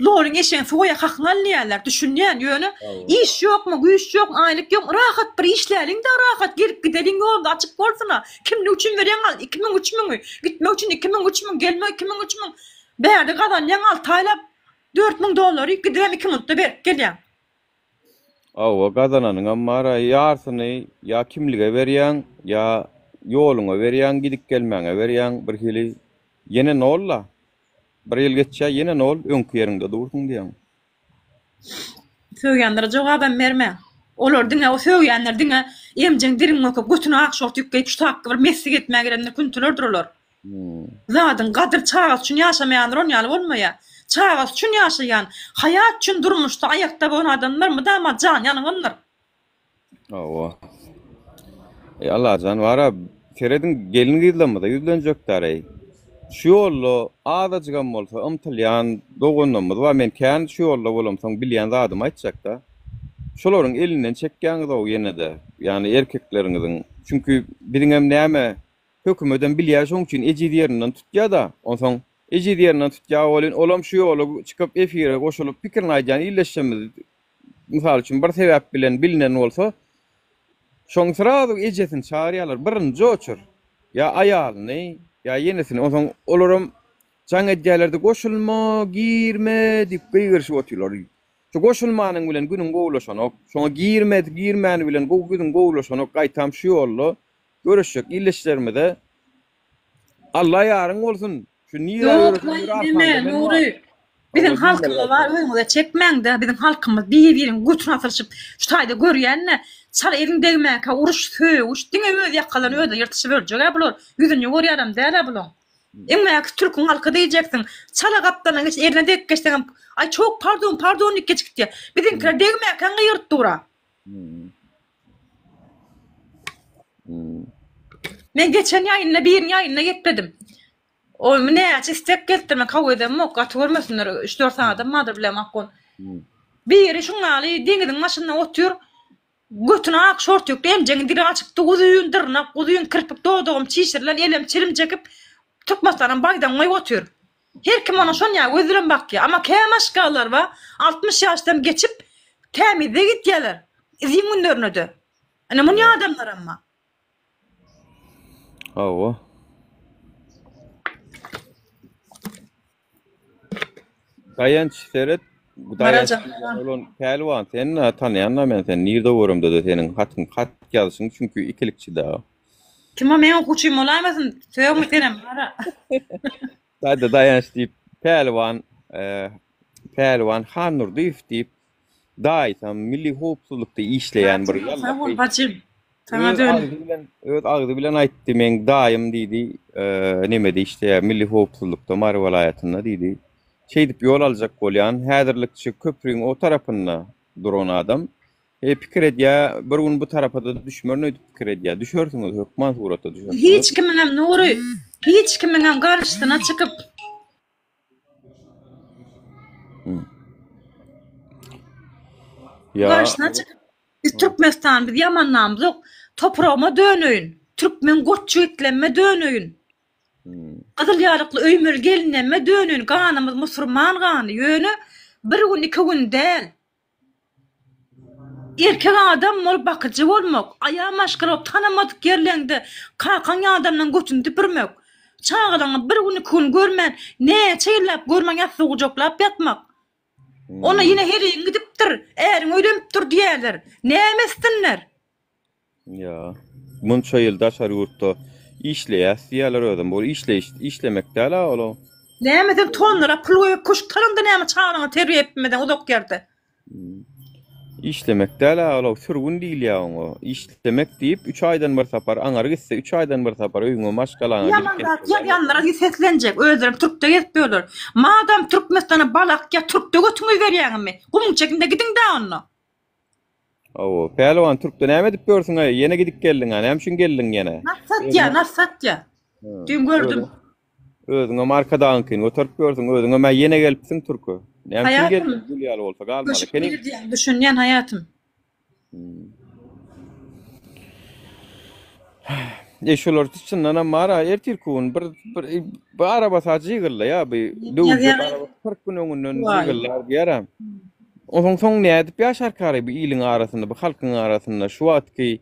Lolyň eşegini suwa hakyňy al diýýärler, düşünýän, ýöne iş ýokmy, güýç ýokmy, aýlyk ýokmy, rahat bir işläliň-de rahat gelip gideliň ýolda açyk bolsun-a. Kimlik üçin berýäň al, 2000, 3000-i, gitmek üçin 2000, 3000, gelmek 2000, 3000. Bärde gazanýaň alty aýlap 4000 dollary, gidibem iki minutda berip gelýäň. Hawa, gazananyňam bar-a, ýarsyny ýa kimlige berýäň, ýa ýoluňa berýäň, gidip-gelmäňe berýäň, birhili ýene nol-la. Bir ýyl geçýär, ýene nol, öňki ýeriňde dursuň diýýäň. Sögýänlere jogabam bermäň. Olar diňe, o sögýänler diňe emjeň diliň görküp, götüne ak şort ýük geýip, şu takga bir meslik etmäge gelenler küntilerdir olar. Zadyň gadyr çagasy üçin ýaşamaýandyr on ýaly bolmaýar. Çagasy üçin ýaşaýan, haýat üçin durmuşda aýakda bolan adamlar mydama jan ýangyndyr. Hawa. Eý Allajan bara serediň gelin gyzlarymyza ýüzlenjekdäreý. Şu ýolda azajygam bolsa ymtylýan doganlarymyz bar men kän şu ýolda bolamsoň bilýän zadymy aýtjakda. Şolaryň elinden çekýäňizow ýenede ýagny erkekleriňiziň çünki biziňem näme Hökümetem bilýär şoň üçin ejiz ýerinden tutýada onsoň ejiz ýerinden tutýa welin olam şu ýola çykyp efire goşulyp pikirini aýdýan ildeşlerimiz mysal üçin bir sebäp bilen bilinen bolsa şoň srazu ejesini çagyrýarlar birinji oçur ýa aýalyny ýa ýenesini onsoň olaram jaň edýärlerde goşulma girme diýip gygyryşyp otyrlar şu goşulmanyň bilen günüň gowulaşanok şoňa girme girmäni bilen günüň gowulaşanok gaýtam şu ýolda Görüşjek ildeşlerimize Alla ýaryň bolsun. Şu nirä Ýok, ýöreseň ýöre neme, arkanda men bar. Nury. Biziň halkymyz bar, özüňize çekmäň-de, biziň halkymyz bir-biriniň götüne asylyşyp, şu taýda görýän-de, çal eliň degmänkä uruş, sögüş, diňe öz ýakalaryny özleri ýyrtyşyp öljek-ä bular, ýüzüni görýänem däl-ä bulaň. Iň bäki türküň halky diýjeksiň, çala gapdaldan geçip eline degip geçseňem, aý çok pardon, pardon diýip geçip gitýär. Biziňkiler degmäkäň gygyryp dur-a. Men geçen ýaýynda biriniň ýaýynda gepledim. Ol näçe istek gelipdir, men kabul edemok, gaty görmesinler, 3-4 sany adam bardyr bilemok ol. Biri şuň ýaly deňiziň başynda otyr, götüne ak şort ýükli, emjegiň dili açykdy, uzyn dyrnak, uzyn kirpik, dodagym çişirilen, elem çilim çekip, Türkmenistanyň baýdagyny goýup otyr. Her kim ona şon ýaly göz bilen bakýar. Amma kä maşgalalar bar, 60 ýaşdan geçip, tämizde gitýärler. Izin günlerine-de. Ine muny adamlar amma. Hawa. Daýanç seret. Daýanç bolan pälwan sen tanýan-da men seni. Nirde göremde-de seniň hatyň hat ýazyşyň çünki ikilikçi-dä. Kim o meň okuwçym bolaýmasyn? Sögme senem bara. Daýda Daýanç diýip pälwan Pälwan Handurdyýew diýip daýysam milli howpsuzlykda işleýän bir Sag bol bajym. Saňa Öz agzy bilen öz agzy bilen aýtdy meň daýym diýdi nemede işleýär milli howpsuzlykda Mary welaýatynda diýdi. Şeýdip ýol aljak bolýan häzirlikçe köprüň o tarapynda duran adam e pikir edýär bir gün bu tarapa-da düşmerin öýdüp pikir edýär. Düşersiňiz hökman suratda düşersiňiz. Hiç kimiňem Nury hiç kimiňem garşysyna çykyp Garşysyna çykyp Biz Türkmenistan biz ýamanlamzok. Topragyma döneýin. Türkmen goç jigitlenme döneýin. Gyzyl ýarykly öýmeli gelinlenme döneýin. Ganymyz musurman gany. Ýöne bir gün iki gün däl. Erkek adam bolup bakyjy bolmak, aýal maşgala bolup tanamadyk ýerleňde kakaň ýadamdan götüni süpürmek, çagalaňy bir gün iki gün görmän näçe ýyllap görmän ýassygy gujaklap ýatmak. Onda ýene heleýiň gidipdir, äriň öýlenipdir diýerler. Näme etsinler? Ýa. Munça ýyl daşary ýurtda işleýäs diýýärler özem. Bu işleýiş, işlemek däl-ä ol. Näme sen tonlara pul goýup köşk salaňda näme çagalaňy terbiýe edip bilmeseň uzak ýerde. Işlemek däl-ä ol, sürgün diýilýär oňa. Işlemek diýip, üç aýdan bir sapar aňary gitse, üç aýdan bir sapar öýüňe, maşgalaňa Ýaman zat ýazýanlara seslenjek, özlerem türkde gezip ýörler. Madam Türkmenistana bal akýa türkde götüňizi berýäňizmi? Gumuň çekinde gidiň-dä onda. Hawa, pälwan türkde näme edip ýörsüň-eý? Ýene gidip geldiň-ä, näme üçin geldiň ýene? Nas satýa, nas satýa. Düýn gördüm. Özüňem Arkadagyňkyny göterip ýörsüň, özüňem-ä ýene gelipsiň türke. Näme üçin Haýatym. geldiň, gül ýaly bolsa galmaly Göçüp ekeniň. gidýän, düşünýän haýatym. E şolar çyndanam bar-a ertirki gün bir bir bu araba sa jygyldaýa bu döwüljek araba 40 gün öňünden jygyllar diýer-ä. Onsoň soň nädip ýaşarkary bu iliň arasynda, bu halkyň arasynda şu wagtky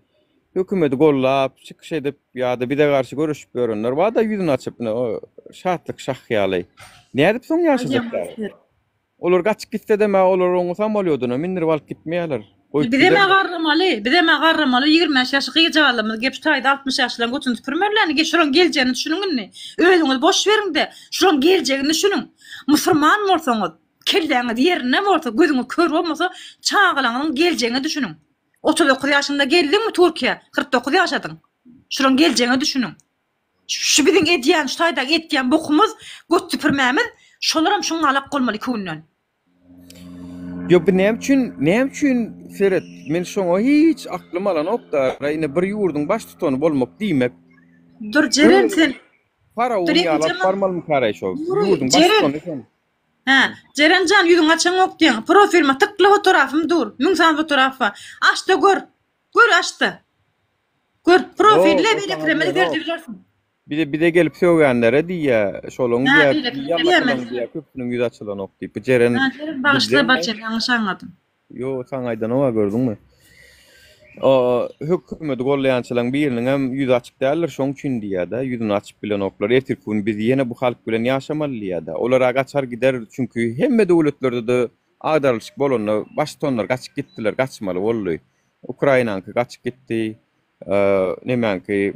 hökümeti gollap, çykyş edip ýa-da bize garşy göreşip ýörenler bar-da ýüzüni açyp ine o Şatlyk şah ýaly. Nädip soň ýaşajaklar? Olar gaçyp gitsedem-ä olar oňa samolýodyna mindirip alyp gitmeýärler. Goýup Bizem-ä giderler. garramaly, bizem-ä garramaly, 25 ýaşly gyzjagazlarymyz gelip şu taýda 60 ýaşlylaryň götüni süpürmeliler indi, şolaryň geljegini düşüniň indi. Özüňizi boş beriň-de, şolaryň geljegini düşüniň. Musurman bolsaňyz, kelläňiz ýerinde bolsa, gözüňiz kör bolmasa, çagalaryňyzyň geljegine düşüniň. 39 ýaşyňda geldiňmi Türkiýä, 49 ýaşadyň. Şolaryň geljegine düşüniň. Şu biziň edýän şu taýdaky etýän bokumyz, göt süpürmämiz, şolaram şuňňalak bolmaly iki günden. Ýok bu näme üçin näme üçin seret men şoňa hiç aklym alanokda ine bir ýurduň baştutany bolmak diýmek Dur Jeren sen Faraon Dur ýaly alyp ýekeje barmalymykaray şo Nury, ýurduň Jeren. baştutany sen. Hä, Jeren jan ýüzüňi açaňok diýýäň. Profilime tykla fotorafym dur. Müň sany fotoraf bar. Açda gör. Gör açda. Gör, profille Ýok, o beýle saňa kremeli diýenok. berdi bilersiň. Bize bize gelip sögänlere diýýä, şolaň Hä, diýýä, beýleki diýýä ýallakylaň men. diýýä, köpüsiniň ýüzi açylanok diýip. Bu Jeren Hä, Jeren bagyşla bizden bajym, ýalňyş aňladym. Ýo, saňa aýdanok-a gördüňmi? O hökümeti gollaýançylaň biriniňem ýüzi açyk däldir, şoň üçin diýýä-de, ýüzüni açyp bilenoklar. Ertirki gün biz ýene bu halk bilen ýaşamaly diýýä-de. Olar-a gaçar gider, çünki hemme döwletlerde-de agdarylyşyk bolanda baştutanlar gaçyp gitdiler, gaçmaly boldy. Ukrainaňky gaçyp gitdi. Nemäňki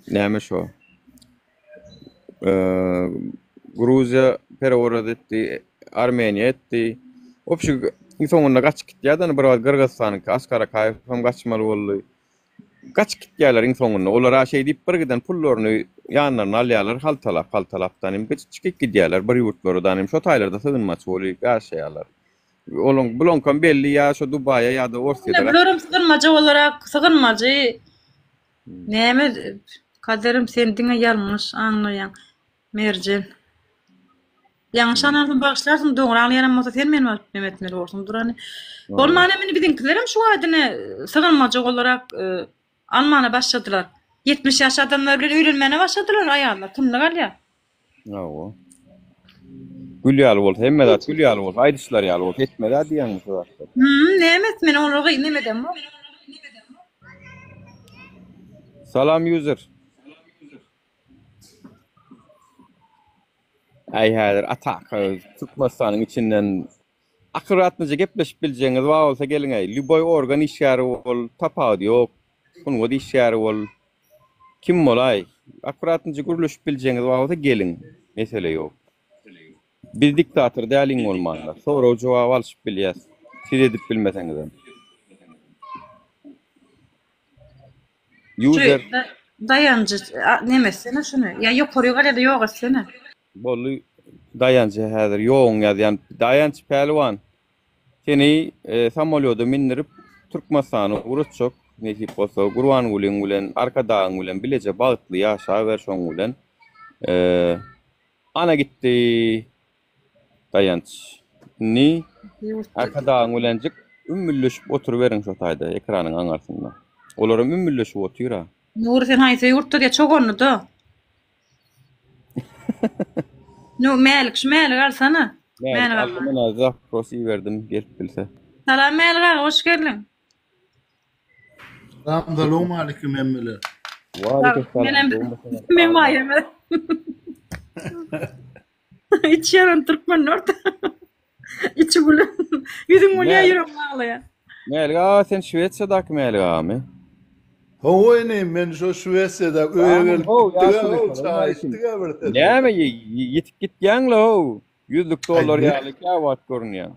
näme şo? Gruziýa pereworot etdi, Armeniýa etdi. Wobşe iň soňunda gaçyp gitýär-de, bir wagt Gyrgyzystanyňky Askar Akaýew hem gaçmaly boldy. Gaçyp gitýärler iň soňunda. Olar-a şeý diýip bir giden pullaryny ýanlaryna alýarlar, haltalap, haltalap danym çykyp gidýärler bir ýurtlara danym şo taýlarda sygynmaçy bolup ýaşaýarlar. Olaň bulaňkam belli ýa şo Dubaýa ýa-da Orsýete Ine bularam sygynmajy olarak sygynmajy näme kaderim sen diňe ýalňyş aňlaýaň Merjen. Ýalňyş aňlarsam bagyşlarsyň dogry aňlaýanam bolsa sen meni baryp neme etmeli borsuň durany. Bolmana indi biziňkilerem şu wagt ine sygynmajy olarak e, almana başladylar. 70 ýaş adamlar bilen öýlenmäne başladylar aýallar kimlik alýar. Hawa. Gül ýaly bolsa, hemme zat gül ýaly bolsa, aýdyşlary ýaly bolsa etmez-ä diýýäňmi şu zatlar? Hüm, näme etmeli olary neme edemok. Salam user. Aý häzir ataka Türkmenistanyň içinden akkuratnyja gepleşip biljegiňiz bar bolsa geliňäý. Lýuboý organ işgäri bol, tapawudy ýok. Sungat işgäri bol. Kim bolaý? Akkuratnyja gürleşip biljegiňiz bar bolsa geliň. Mesele ýok. Biz diktator däl iň bolmanda. Sorag jogap alyşyp bilýäs. Siz edip bilmeseňizem. Şu User. daýanjy neme etsene şuny. Ýa ýokary gal ýa-da ýok etsene. Boldy Daýanç häzir ýoguň ýazýan. Daýanç pälwan. Seni samolýoda mindirip Türkmenistana ugratjak nesip bolsa Gurbangulyň bilen Arkadagyň bilen bileje bagtly ýaşaber şoň bilen. Ana gitdi Daýanç. Indi Arkadagyň bilenjik ümmülleşip oturyberiň şo taýda ekranyň aňarsynda. Olaram ümmülleşip otyr-a. Nury sen haýsy ýurtda diýä çoganlyda. Nu Mälik şu Mälik alsana. Mälik aldy men zapros iberdim gelip bilse. Salam Mälik aga hoş geldiň. Salam salowmalikim hemmeler. Waleýkim salam. Men waýeme. Içi ýaran türkmenler. Içi gülen. Ýüzüň gülýär, ýüregiň aglaýar. Mälik aga sen Şwesiýadaky Mälik agamy? Hawa inim men şo Şwesiýada öýe gelip gitdik-ä çaý içdik-ä bir sene. Näme ýitip gitýäň-le how? Ýüzlük dollar ýaly käwagt görünýäň.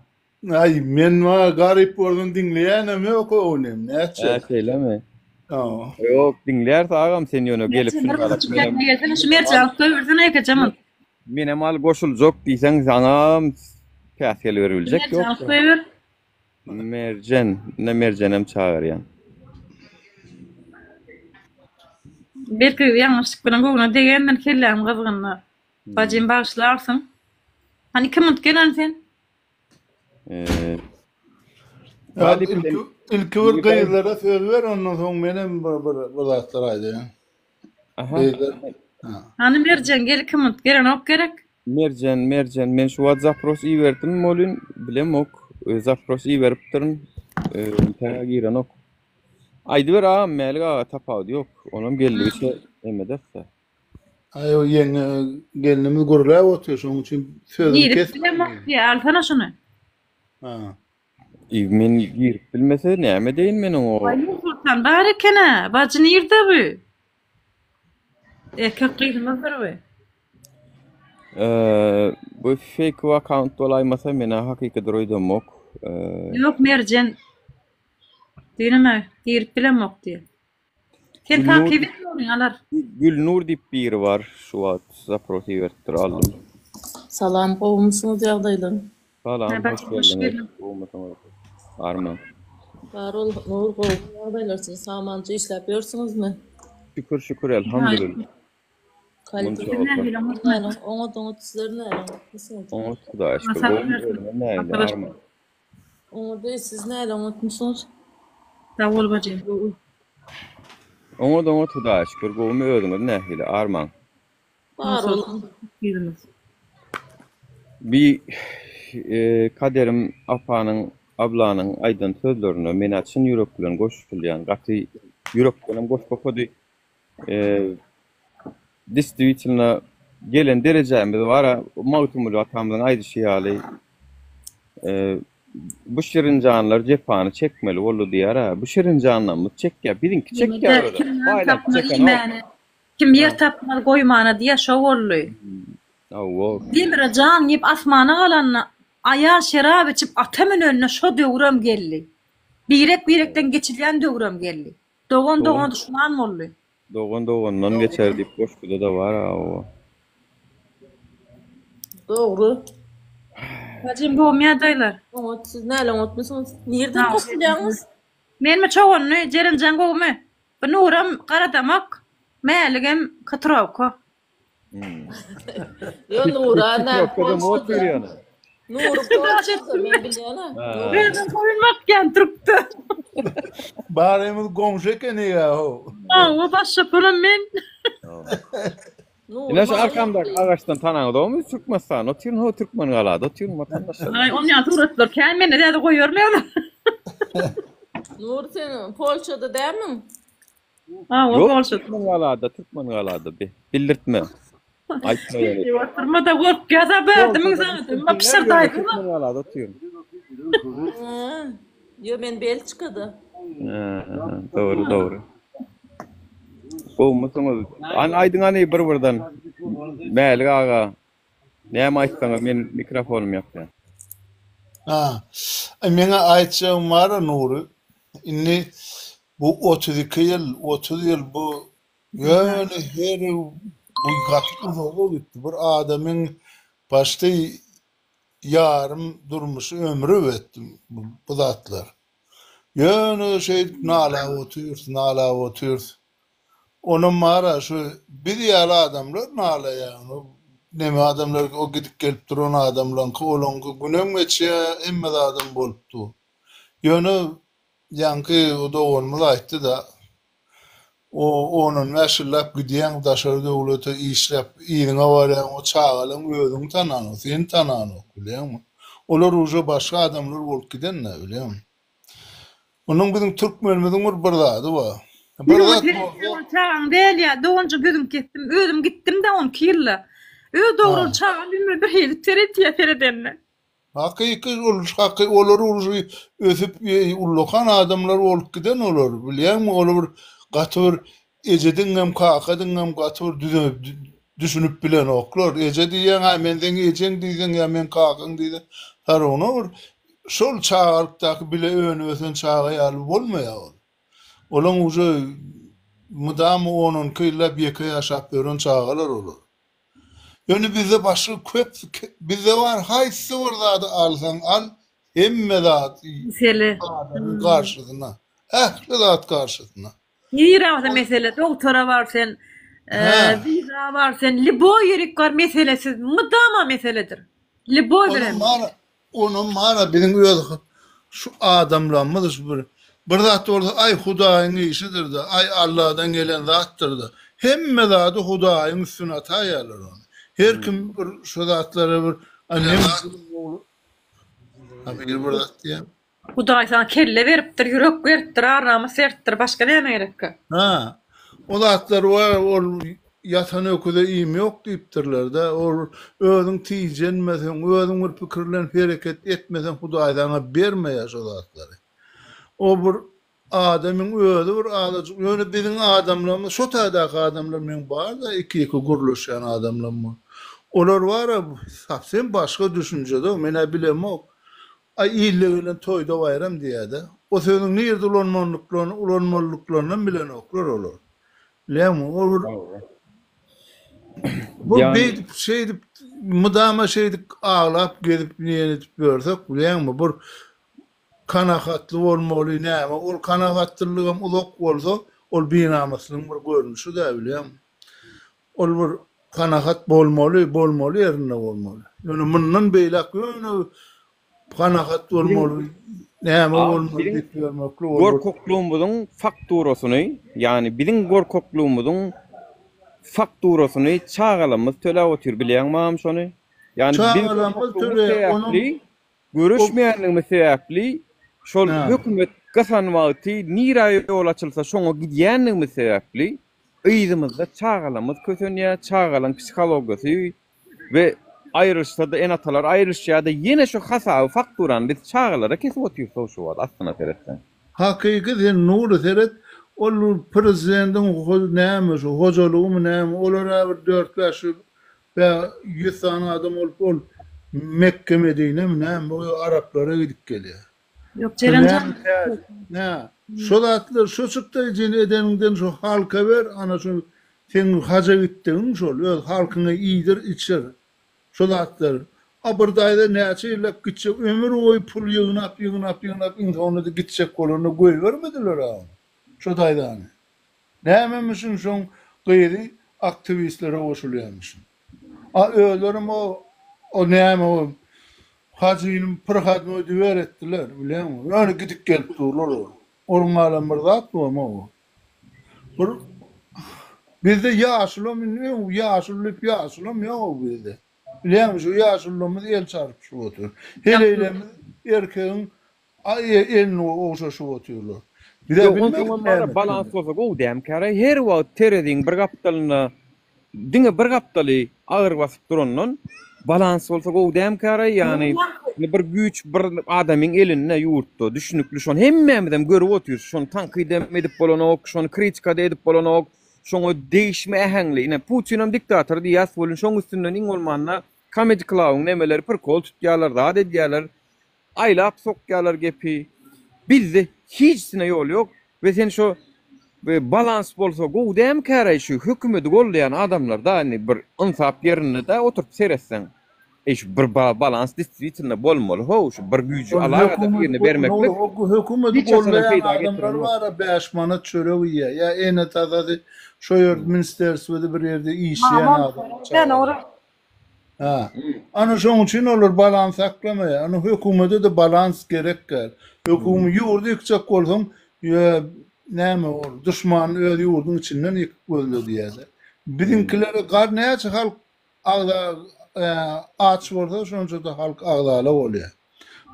Aý men bar garyp bolsun diňleýänem ýok how inim nätjek. Hä şeýlemi? Hawa. Ýok diňläris agam sen ýöne gelip şuny galak menem. Gelsene şu merjeni alyp goýbersene ýekeje munt. Menem al goşuljak diýseň saňam päsgel beribiljek Merjen ýok. alyp goýber. Merjen, ine Merjenem çagyrýan. Belki ýalňyşlyk bilen göwne degendir kelläm gyzgynda. Bajym bagyşlarsyň. Hany 2 munt gel hany sen. Eee. Ilki. Ilki bir gyzlara söz ber ondan soň menem bir bir bir zatlar aýdaýyn. Aha. Gyzlar. Ha. Hany Merjen gel 2 minut gelenok gerek. Merjen, Merjen, men şu wagt zapros iberdim welin bilemok. E, Zapros iberipdirin. E, Entäge girenok. Aýdyber agam, Mälik aga tapawudy ýok. Onam geldigiçe emederse. Aý o ýeňňe gelnimiz gürläp otyr şonuň üçin sözüni Girip kesme. bilemok diýýär alsana şuny. Ha. E, men girip bilmese näme edeýin men oňa? Waý Nursoltan bar eken-ä. Bajy nirde bu? Erkek gyzymyzdyr bu. Eee, bu fake akkaunt bolaýmasa men-ä hakykydyr öýdemok. Eee, Ýok Merjen. Diýneme girip bilemok diýýär. Sen Gülnur takyp et Nuryň alar. Gülnur diýip biri bar şu wagt zapros iberipdir aldym. Salam gowumysyňyz ýagdaýlar. Salam Merhaba, hoş hoş geldiňiz. geldiň. Gowumysyňyz? Barmy? Bar ol Nur gowumy ýagdaýlar siz samança işläp ýörsüňizmi? Şükür şükür elhamdülillah. Kalite Munça bolsa. Nähili oňatmy? Näle oňat oňat sizler näle oňatmysyňyz? Oňat Hudaýa şükür. Saglyk Gowumy bersin. özüňiz nähili Arkadaş. arma? Oňat siz näle oňatmysyňyz? Sag bol bajym. Gowy. Oňat oňat Hudaýa şükür. Gowumy özüňiz nähili armaň? Bar ol. Ýüzümiz. Bi Kaderim apanyň ablanyň aýdan sözlerine menä çyn ýürek bilen goşulýan gaty ýürekdenem goşgy okady. Distwitelno gelen derejämiz bar-a, Magtymguly atamyzyň aýdyşy ýaly, bu şirin janlar jepany çekmeli boldy diýýär-ä. Bu şirin janlarymyz çekýär, biziňki çekýär özem. Kim nan Baýlanyp tapmaz çekenok. iýmäne, kim ýer tapmaz goýmana diýýär, şo boldy. Hawa. Demire jan diýip asmana galanda, aýal şerap içip ata münende şo döwrem geldi. Birek-birekden geçilýän döwrem geldi. Dogan dogana duşman boldy. Dogan dogandan geçer diýip goşguda-da bar hawa. Dogry. Bajym gowmy ýagdaýlar? Oňat siz näle oňatmysyňyz? Nirden goşulýaňyz? Menmi çoganly Jerenjan gowmy? Bu Nuram garadamak, Mäligem katrowka. Ýo Nura nä Polşada Polşada. Nury Polşada men bilýän-ä. Özüm goýun bakýan trukda. Barymyz goňşy ekeniga how. Hawa baş çopanam men. Nury Ine şu maňa arkamdaky ýakyn. agaçdan tanaňyzokmy Türkmenistanda otyryn how Türkmengalada otyryn watandaşlar. Aý onýan suratlar kän mende täze goýaryn ýöne. Nury sen Polşada dälmiň? Hawa Ýok Polşada. Türkmengalada Türkmengalada bi bildirtme. Aýtma ýöne. Diýip oturma-da gorkýa-da bärdimiň Polşada zadyny bilsinler ýöne pyşyrdaýdyma. Türkmengalada otyryn. Hä. Ýo men Belçikada. Hä, dogry dogry. Gowumysyňyz? Hany aýdyň hany bir birden. Mälik aga näme aýtsaňyz men mikrofonym ýapýan. Ha. Meňä aýtjagym bar-a Nury. Indi bu 32 ýyl, 30 ýyl bu ýöne her bu gaty uzaga gitdi. Bir adamyň başda ýarym durmuşy ömri betdi bu zatlar. Ýöne şeýdip nalap otyrys, nalap otyrys. Onam bar-a şu biz ýaly adamlar nalaýar. Neme adamlar o gidip gelip duran adamlaňky olaňky günem geçýär, hemme zadam bolup dur. Ýöne ýaňky o doganymyz aýtdy-da, o on-on bäş ýyllap gidýäň daşary döwlete işläp yzyňa barýaň o çagalaň özüňi tananok, seni tananok bilýäňmi. Olar uje başga adamlar bolup giden-dä bilýäňmi. Onuň biziň türkmenimiziň bir bir zady bar. Bir zat bolsa. Ol çagaň däl ýa, doganjyk sözüňi kesdim. Özüm gitdim-de onki ýylda. Öz dogran çagam ümür bir hili seretýä seredende. Hakyky ol haky olar uje ösüp ullakan adamlar bolup giden olar bilýäňmi olar bir gaty bir ejediňem kakadyňam gaty bir düze düşünip bilenoklar eje diýýäň hä men seň ejeň diýseň ýa men kakaň diýseň sargyna bir şol çagalykdaky bile önüp ösen çaga ýaly bolmaýar ol olaň uje mydama on on iki ýyllap ýeke ýaşap ýören çagalar olar. Ýöne bizde başga köp bizde bar haýsy bir zady alsaň al hemme zat Mesele. adamyň garşysyna ähli zat garşysyna. Nirä bolsa mesele dogtora bar sen wiza bar sen lýuboý ýerik bar meselesiz mydama meseledir. Lýuboý birem. Onam bar onam bar biziň öz şu adamlarymyz şu bir. Bir zat bolsa aý Hudaýyň işidir-de, aý Alladan gelen zatdyr-da. Hemme zady Hudaýyň üstüne ataýýarlar ony. Her kim bir şo zatlara bir aý meň Ha biri bir zat diýýär. Hudaý saňa kelle beripdir, ýürek beripdir, ar-namys beripdir, başga näme gerekkä? Ha. O zatlar bar, ol ýatan öküze iým ýok diýipdirler-de. Ol özüň tijenmeseň, özüň bir pikirlenip hereket etmeseň Hudaý saňa bermeýär şo zatlary. O bir adamyň özi bir azajyk, ýöne biziň adamlarymyz, şo taýdaky adamlar meň bar-da iki-ýeke gürleşýän adamlarym bar. Olar bar-a sowsem başga düşünjede, men-ä bilemok. Aý ilde gelen toýda baýram diýýä-de. O sözüň nirde ulanmalydyklaryny, ulanmalydyklarynam bilenoklar olar. Bilýäňmi, ol bir Bu beýdip, şeýdip, mydama şeýdip aglap gezip diýen edip ýörsek, bilýäňmi, bir kanagatly bolmaly, näme, ol kanagatlylygam uzak bolsa, ol binamyslygyň bir görnüşi-dä, bilýäňmi. Ol bir kanagat bolmaly, bolmaly ýerinde bolmaly. Ýöne mundan beýläk ýöne kanagat bolmaly, näme bolmaly diýip ýörmeklik ol bir. Gorkaklygymyzyň fakturasyny, ýagny biziň gorkaklygymyzyň fakturasyny çagalarymyz töläp otyr, bilýäňmi agam şony? Ýagny biz gorkaklygymyz sebäpli Göreşmeýänligimiz sebäpli, şol hökümet gysan wagty nirä ýol açylsa şoňa gidýänligimiz sebäpli, yzymyzda çagalarymyz kösenýär, çagalaryň psihologiýasy we aýrylyşsa-da ene-atalar aýrylyşýar-da ýene şu hasaby, fakturany biz çagalara kesip otyrys-ow şu wagt aslyna seretseň. Hakyky sen Nury seret ol prezidentiň näme şu hojalygymy näme olar-a bir dört-bäş ýüz Bä 100 sany adam bolup ol Mekge Medinemi näme o araplara gidip gelýär. Ýok Jeren jan. Nä şo zatlar şo çykdaýjyny edeniňden şo halka ber ana şo seň haja gitdigiň şol öz halkyňa iýdir içir şo zatlar. A bir daýza näçe ýyllap gitjek ömür boýy pul ýygnap ýygnap ýygnap iň soňunda-da gitjek bolanda goýbermediler-ä ony şo daýzany. Nämemişin şoň gyzy aktiwistlere goşulýarmyşyn. A özlerem o o näme o hajyny prhadnoý dwer etdiler bilýäňmi. Ýöne gidip gelip durlar o. Onuň galan bir zat bormy o. Bir bizde ýaşulam indi öň ýaşuly diýip ýaşulam ýok bizde. Bilýäňmi şu ýaşulylarymyz el çarpyşyp otyr. Heleýlerimiz erkegiň elini ogşaşyp otyrlar. Biz-ä Ýok, bilmedik onsoňam bar-a, näme balans etmeli. bolsa gowy dämkäre, her wagt tereziň bir gapdalynda diňe bir gapdaly agyr basyp durandan, balans bolsa gowy dämkäre, ýagny indi bir güýç bir adamyň elinde ýurtda, düşnükli şony hemmämizem görüp otyrys, şony tankydam edip bolanok, şony kritika-da edip bolanok, şoňa degişme äheňli, ine Putinam diktator diýýäs welin şoň üstünden iň bolmanda Comedy Club-yň nemeleri prikol tutýarlar, zat edýärler. Aýlap sokýarlar gepi. Bizde hiçsine ýol ýok we sen şo balans bolsa gowy dämikäraý şu hökümedi goldaýan adamlarda indi bir ynsap ýerinde da oturyp seretseň eý şu bir balans distwitelno bolmaly how şu bir güýji alagada birine bermeklik Hökümedi hiç haçanam goldaýan peýda adamlar getirenok. bara 5 manat çörek iýýär ýa ene-atasy şo ýerde ministerstwede bir ýerde işleýän Mamam adam sen çagalar. Hä. Ana şoň üçin olar balans saklamaýar. Ana hökümede-de balans gerek däl. Hökümi ýurdy ýykjak bolsaň, ýa näme ol duşmany öz ýurduň içinden ýykyp gözle diýýärler. Biziňkilere gar näçe halk agza aç bolsa şonça-da halk agzala bolýar.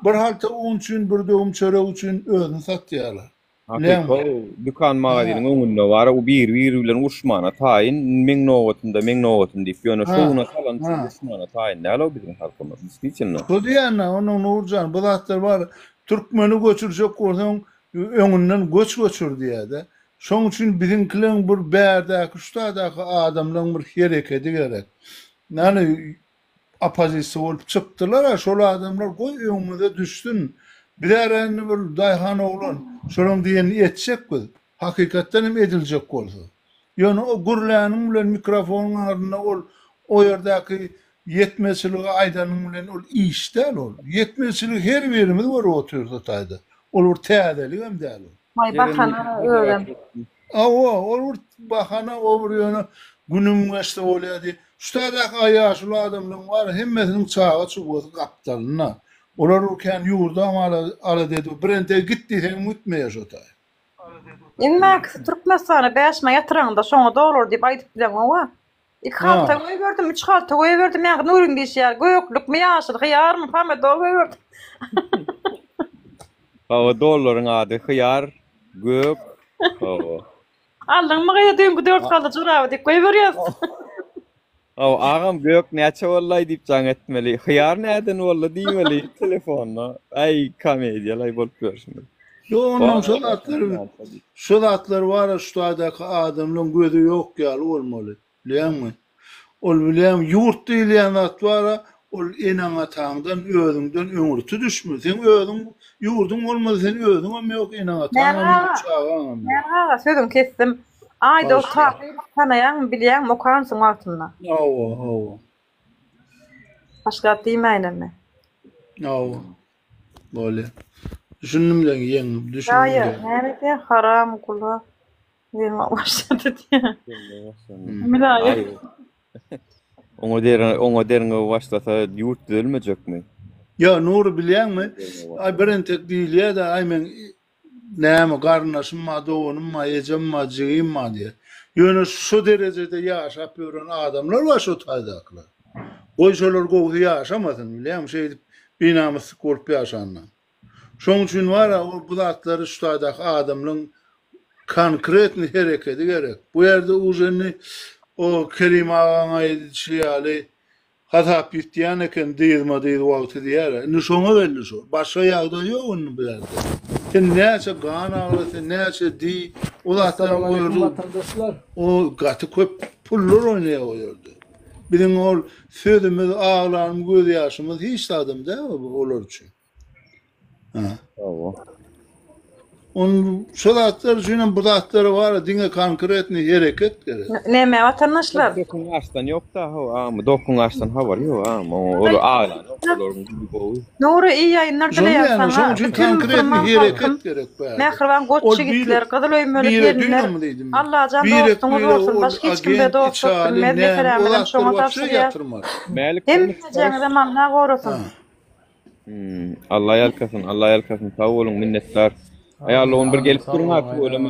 Bir halta un üçin, bir döwüm çörek üçin özüni satýarlar. Hakyky dükan magazynyň öňünde bar o biri biri bilen uruşmana taýyn meň nobatymda meň nobatym diýip ýöne şowuna salan üçin uruşmana taýyn däl o biziň halkymyz diswitelno. Şo diýýän-dä onuň Nurjan bu zatlar bar türkmeni göçürjek bolsaň öňünden göç göçür diýýä-de. Şoň üçin biziňkileň bir bärdäki şu taýdaky adamlaň bir herekedi gerek. Ýani Oppozisiýa bolup çykdylar-a, şol adamlar goý öňümize düşsün. Biz-ä indi bir daýhan oglan, şolaň diýenini etjek biz. Hakykatdan hem ediljek bolsa. Ýöne o gürläniň bilen mikrofonyň aňyrsynda ol o ýerdäki ýetmezçiligi aýdanyň bilen ol iş däl ol. Ýetmezçiligi her birimiz görüp otyrys o taýda. Ol bir täzeligem däl ol. Maý bahana özem. Hawa, ol bir bahana, o bir ýöne günüm geçse bolýar diýip. Şu taýdaky aýaşuly adamlaryň bar, hemmesiniň çaga-çugasy gapdalynda. Olar kän ýurdam alada edip, bir entek git diýseňem gitmeýär şo taý. Iň bärkisi Türkmenistana bäşme ýatyraňda şoňa dolar diýip aýdyp bileňoga. Iki halta goýberdim, üç halta goýberdim, ýaňky Nuryň diýşi ýaly göklükmi, ýaşyl hyýarmy, pomidor goýberdim. Hawa dollaryň ady hyýar, gök, hawa. Aldyňmy gyza düýnki dört halta joraby diýip goýberýäs. Hawa agam gök näçe bollaý diýip jaň etmeli. Hyýar näden boldy diýmeli telefonda. Aý komediýalaý bolup ýörşüňiz. Ýok onnoň şo zatlar şo zatlar bara şu taýdaky adamlaň gözi ýok ýaly bolmaly bilýäňmi. Ol bilýäňmi ýurt diýilýän zat bara ol eneň ataňdan özüňden öňürti düşmeli. Seň özüň ýurduň bolmasa sen özüňem ýok eneň ataňam ýok çagaňam ýok. Mälik aga sözüňi kesdim. Aýda ol Tahyrowy tanaýaňmy bilýäňmi okansyň wagtynda. Hawa hawa. Başga zat diýmäýinem men. Hawa. Bolýa. Düşündim sen ýeňňim, düşündim. Daýy, näme diýýä haram gula derňew başlady diýýä. Mylaýym. Oňa derňew, oňa derňew başlasa ýurt düzelmejekmi? Ýa Nury bilýäňmi? Aý bir entek diýilýä-de, aý meň näme garyndaşym bar, doganym bar, ejem bar, jigim bar diýýär. Ýöne şo derejede ýaşap ýören adamlar bar şo taýdakylar. Goý şolar gowusy ýaşamasyn, bilýäňmi, şeýdip binamyslyk bolup ýaşandan. Şoň üçin bar-a ol bu zatlary şu taýdaky adamlaň konkretnyý herekedi gerek. Bu ýerde uje indi o Kerim agaň aýdyşy ýaly Hasap ýitýän eken dyzma-dyz wagty diýýär-ä. Indi şoňa geldi şo. Başga ýagdaý ýok indi bu ýerde. Sen näçe gan agla, sen näçe diý, o zatlaryň o Assalamualeýkum ýerde watandaşlar. o gaty köp pullar oýnaýar o ýerde. Biziň ol sözümiz, aglanymyz, gözýaşymyz hiç zadam däl olar üçin. Hawa. On şo zatlar üçin hem bu zatlara bar diňe konkretny hereket gerek. Näme watandaşlar? Dokun açdan ýok da hawa agam. Dokun açdan habar ýok agam. Olar aglan olaryň güli gowy. Nury iyi ýaýynlar dileýän saňa. Şonuň üçin konkretny hereket gerek bärde. Mähriban goç ýigitler, gyzyl öýmeli gelinler. Allajan dostuňyz bolsun, başga hiç kimde dost bolup bilmez, meselämizem şoňa tabşyrýas. Hemmejeňizem Allah gorasyn. Hmm, Allah ýalkasyn, Allah ýalkasyn. Sag boluň, minnetdar. Aýallygyny bir gelip duruň ha tüweleme.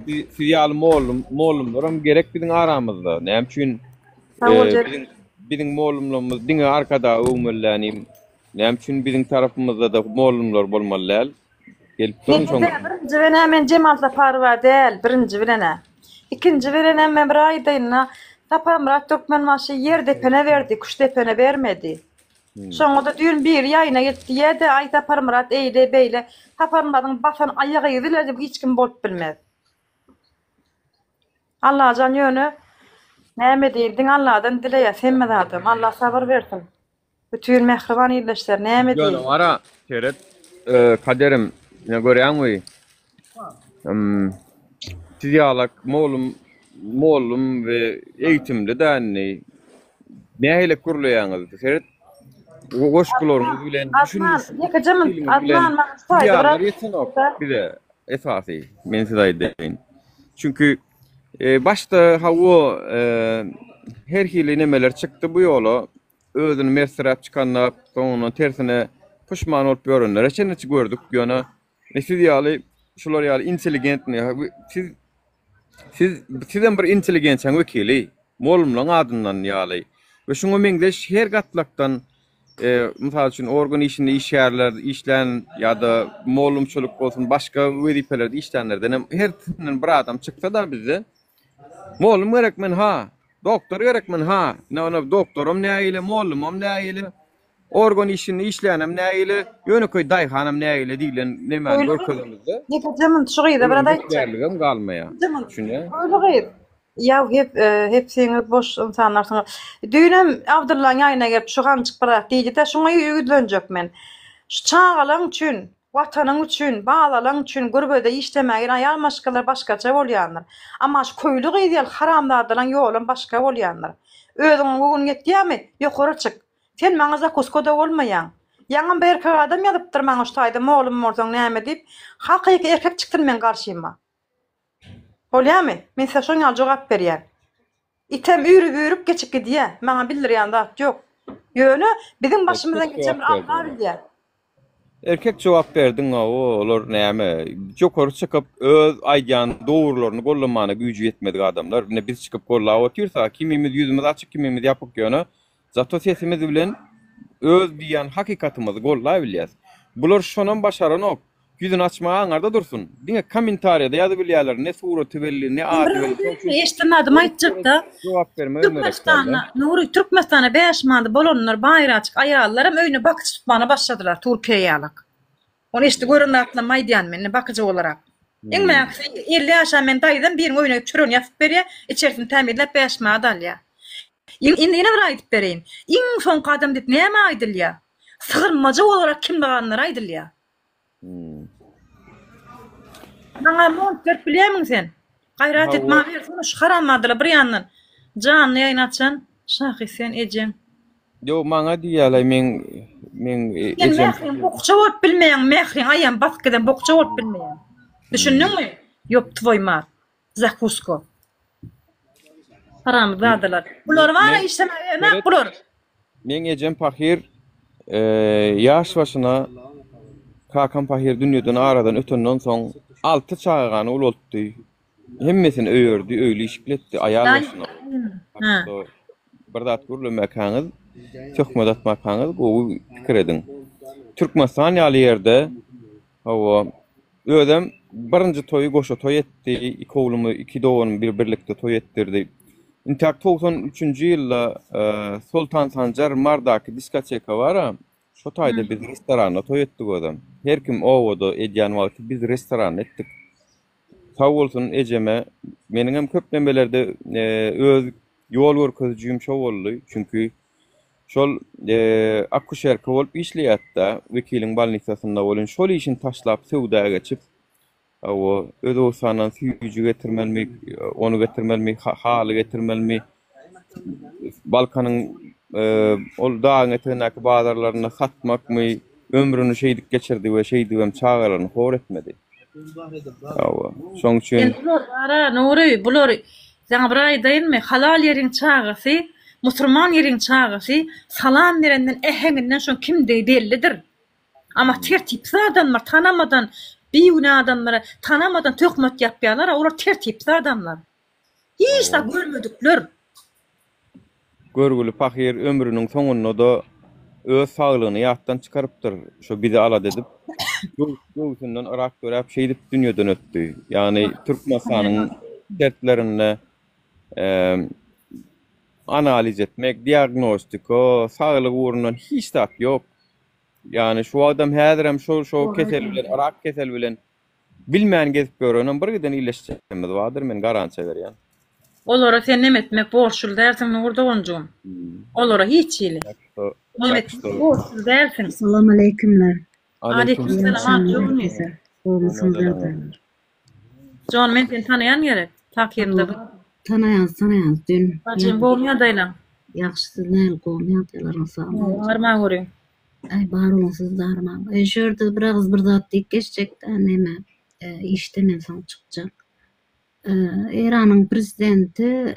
Siz, siz ýaly mollum, mollumlaram gerek biziň aramyzda. Näme üçin Sag bol, e, Jek. biziň biziň mollumlarymyz diňe Arkadagy öwmeli dänim. Näme üçin biziň tarapymyzda-da mollumlar bolmaly däl? Gelip duruň şoň. Netize birinji bilen men Jemal Saparowa däl, birinji bilen-ä. Ikinji bilenem men bir aýdaýyn-da, Saparmyrat Türkmenbaşy ýer depene berdi, küş depene bermedi. Şoňa-da düýn biri ýaýyna gelip diýýä-de, Aý, Saparmyrat eýle, beýle. Saparmyradyň basan aýak yzy bilen hiç kim bolup bilmez. Allajan ýöne näme diýiň, diňe Alladan dileýäs hemme zadam. Allah sabyr bersin. Bütin mähriban ildeşler näme Ýöne diýiň. gara, seret, Kaderim, ine görýäňmi? Siz ýalak mollum mollum we eýitimli dä indi. Nähili gürleýäňiz? Seret goşgularyňyz bilen Adnan, ýekeje minut, Adnan maňa şu Siz taýda ýalylar biraz ýetenok bize esasy, men size aýdaýyn. Çünki başda hawa her hili nemeler çykdy bu ýola. Özüni mertsiräp çykanda soňundan tersine puşman bolup ýörenlere çenli gördük. Ýöne E siz ýaly şular ýaly intelligentni siz siz sizem bir intelligensiýaň wekili mollumlaň adyndan ýaly we şuňa meňzeş her gatlakdan e, mysal üçin organ işinde işgärler işlän ýa-da mollumçylyk bolsun başga wezipelerde işlänlerden hem hersinden bir adam çyksa da bizde mollum gerek men ha doktor gerek men ha ne ona doktoram nägile mollumam nägile Organ işinde işleýänem nägile, ýönekeý daýhanam nägile diýlen nemäni görkezemizde. Ýekeje munt şu gyza biraz aýtjak. Bärligem galmaýar. Düşünýä? Köýli gyz. Ýa hep hepsiňiz boş ynsanlarsyňyz. Düýnem Abdyllaň ýaýyna gelip şu ganjyk bir zat diýdi-de, şuňa ýüzlenjek men. Şu çagalaň üçin, Watanyň üçin, balalaň üçin gürbede işlemäge gelen aýal maşgalalar başgaça bolýandyr. Amma şu köýli gyz ýaly haramzadalaň ýolam başga bolýandyr. Özüňiň göwün ýetýämi, ýokary çyk. Sen maňa zakuska-da bolmaýaň. Ýaňam bir erkek adam ýazypdyr maňa şu taýda mollum bolsaň näme diýip. Hakyky erkek çyksyn meň garşyma. Bolýamy? Men size şoň ýaly jogap berýän. Item üýrüp-üýrüp geçip gidýä. Maňa bildirýän zat ýok. Ýöne biziň başymyzdan geçenleri Allah bilýär. Erkek jogap berdiň hawa olar näme ýokary çykyp öz aýdýan dogrylaryny gollamana güýji ýetmedik adamlar ine biz çykyp gollap otyrsa kimimiz ýüzümiz açyk kimimiz ýapyk ýöne zato sesimiz bilen öz diýýän hakykatymyzy gollabilýäs bular şonam başaranok Ýüzüni açmaga aňarda dursun. Diňe kommentariýada ýazybilýärler, ne suraty belli, ne ady belli. Şoň üçin Eşden adym aýtjakda. Jogap bermegem gerek dälde. Türkmenistanda Nury Türkmenistanda 5 manada bolanlar baýraçyk aýallaram öýüne bakyjy tutmana başladylar Türkiýe ýalak. Ony eşdi gören zatlarymy aýdýan men indi bakyjy bolarak. Iň mäkisi 50 ýaşan men daýzam biriniň öýüne gidip çöregini ýasyp berýär, içerisini tämizläp 5 manat alýar. Indi ýene bir aýdyp bereýin. Iň soňky adam diýip nämä aýdylýar? Sygyrmaja bolarak kim baganlara aýdylýar. Maňa mont berip bilýärmiň sen? Gaýrat et, maňa bersene şu haramzadalar bir ýandan janly ýaýyn açan Şahy sen ejeň. Ýok maňa diýýärler meň meň Sen ejem. mähriň bokça bolup bilmeýäň, mähriň aýam basyp giden bokça bolup bilmeýäň. Düşündiňmi? Ýop twoý mat. Zakusko. Haramzadalar. Bular bara işlemäge bermek bular. Meň ejem pahyr ýaş başyna kakam pahyr dünýeden aradan ötenden soň 6 çagany ulaltdy. Hemmesini öýerdi, öýli işikli etdi aýal başyna. Bir zat gürlemäkäňiz, töhmet atmakaňyz gowy pikir ediň. Türkmenistan ýaly ýerde Hawa. Özem birinji toýy goşa toý etdi. Iki oglumy, iki doganymy bir birlikde toý etdirdi. Intäk 93-nji ýylda Soltan Sanjar Mardaky diskoteka bar-a, şo taýda biz restoranda toý etdik özem. Her kim obada edýän wagty biz restoranda etdik. Sag bolsun ejeme. Meniňem köp nemelerde öz ýol görkezijim şo boldy. Çünki Şol akuşerka bolup işleýärdi-de, wekiliň bolnisasynda welin şol işini taşlap söwda geçip, hawa, Özbegistandan süýji getirmelimi, ony getirmelimi, haly getirmelimi, Balkanyň ol dagyň etegindäki bazarlarynda satmakmy, ömrüni şeýdip geçirdi we şeýdibem çagalaryny hor etmedi. Hawa, şoň üçin. Sen bular bara Nury, bular saňa bir aýdaýynmy, halal ýeriň çagasy, musurman ýeriň çagasy salam berenden äheňinden şoň kimdigi bellidir. Ama tertipsiz adamlar tanamadan bigünä adamlara tanamadan töhmet ýapýarlar, olar tertipsiz adamlar. Hiç zat görmedikler. Görgüli pahyr ömrüniň soňunda-da öz saglygyny ýatdan çykarypdyr, şo bizi alada edip, göwsünden yrak döräp şeýdip dünýeden ötdi. Ýagny Türkmenistanyň şertlerinde analiz etmek, diagnostika, saglyk ugrundan hiç zat ýok. Ýagny şu wagtam häzirem şo şo kesel bilen, rak keseli bilen Bilmän gezip ýörenem bir giden illeşjegimiz bardyr men garantiýa berýän. Olara sen neme etmek borçly dälsiň Nur doganjygym. Olara hiç hili. Neme etmek borçly dälsiň. Salam aleykümler. Aleyküm selam Jony. Gowmysyňyz ýagdaýlar. Jon men seni tanaýan gerek. Takyrda. Tanaýas tanaýas dün. Bajym gowmy ýagdaýlaň? Ýagşy siz nähili gowmy ýagdaýlaryňyz sag boluň. Arman görüň. Aý bar boluň siz darmaň. E, şu ýerde bir agyz bir zat diýip geçjekdä neme e, işde men soň çykjak. E, Eýranyň prezidenti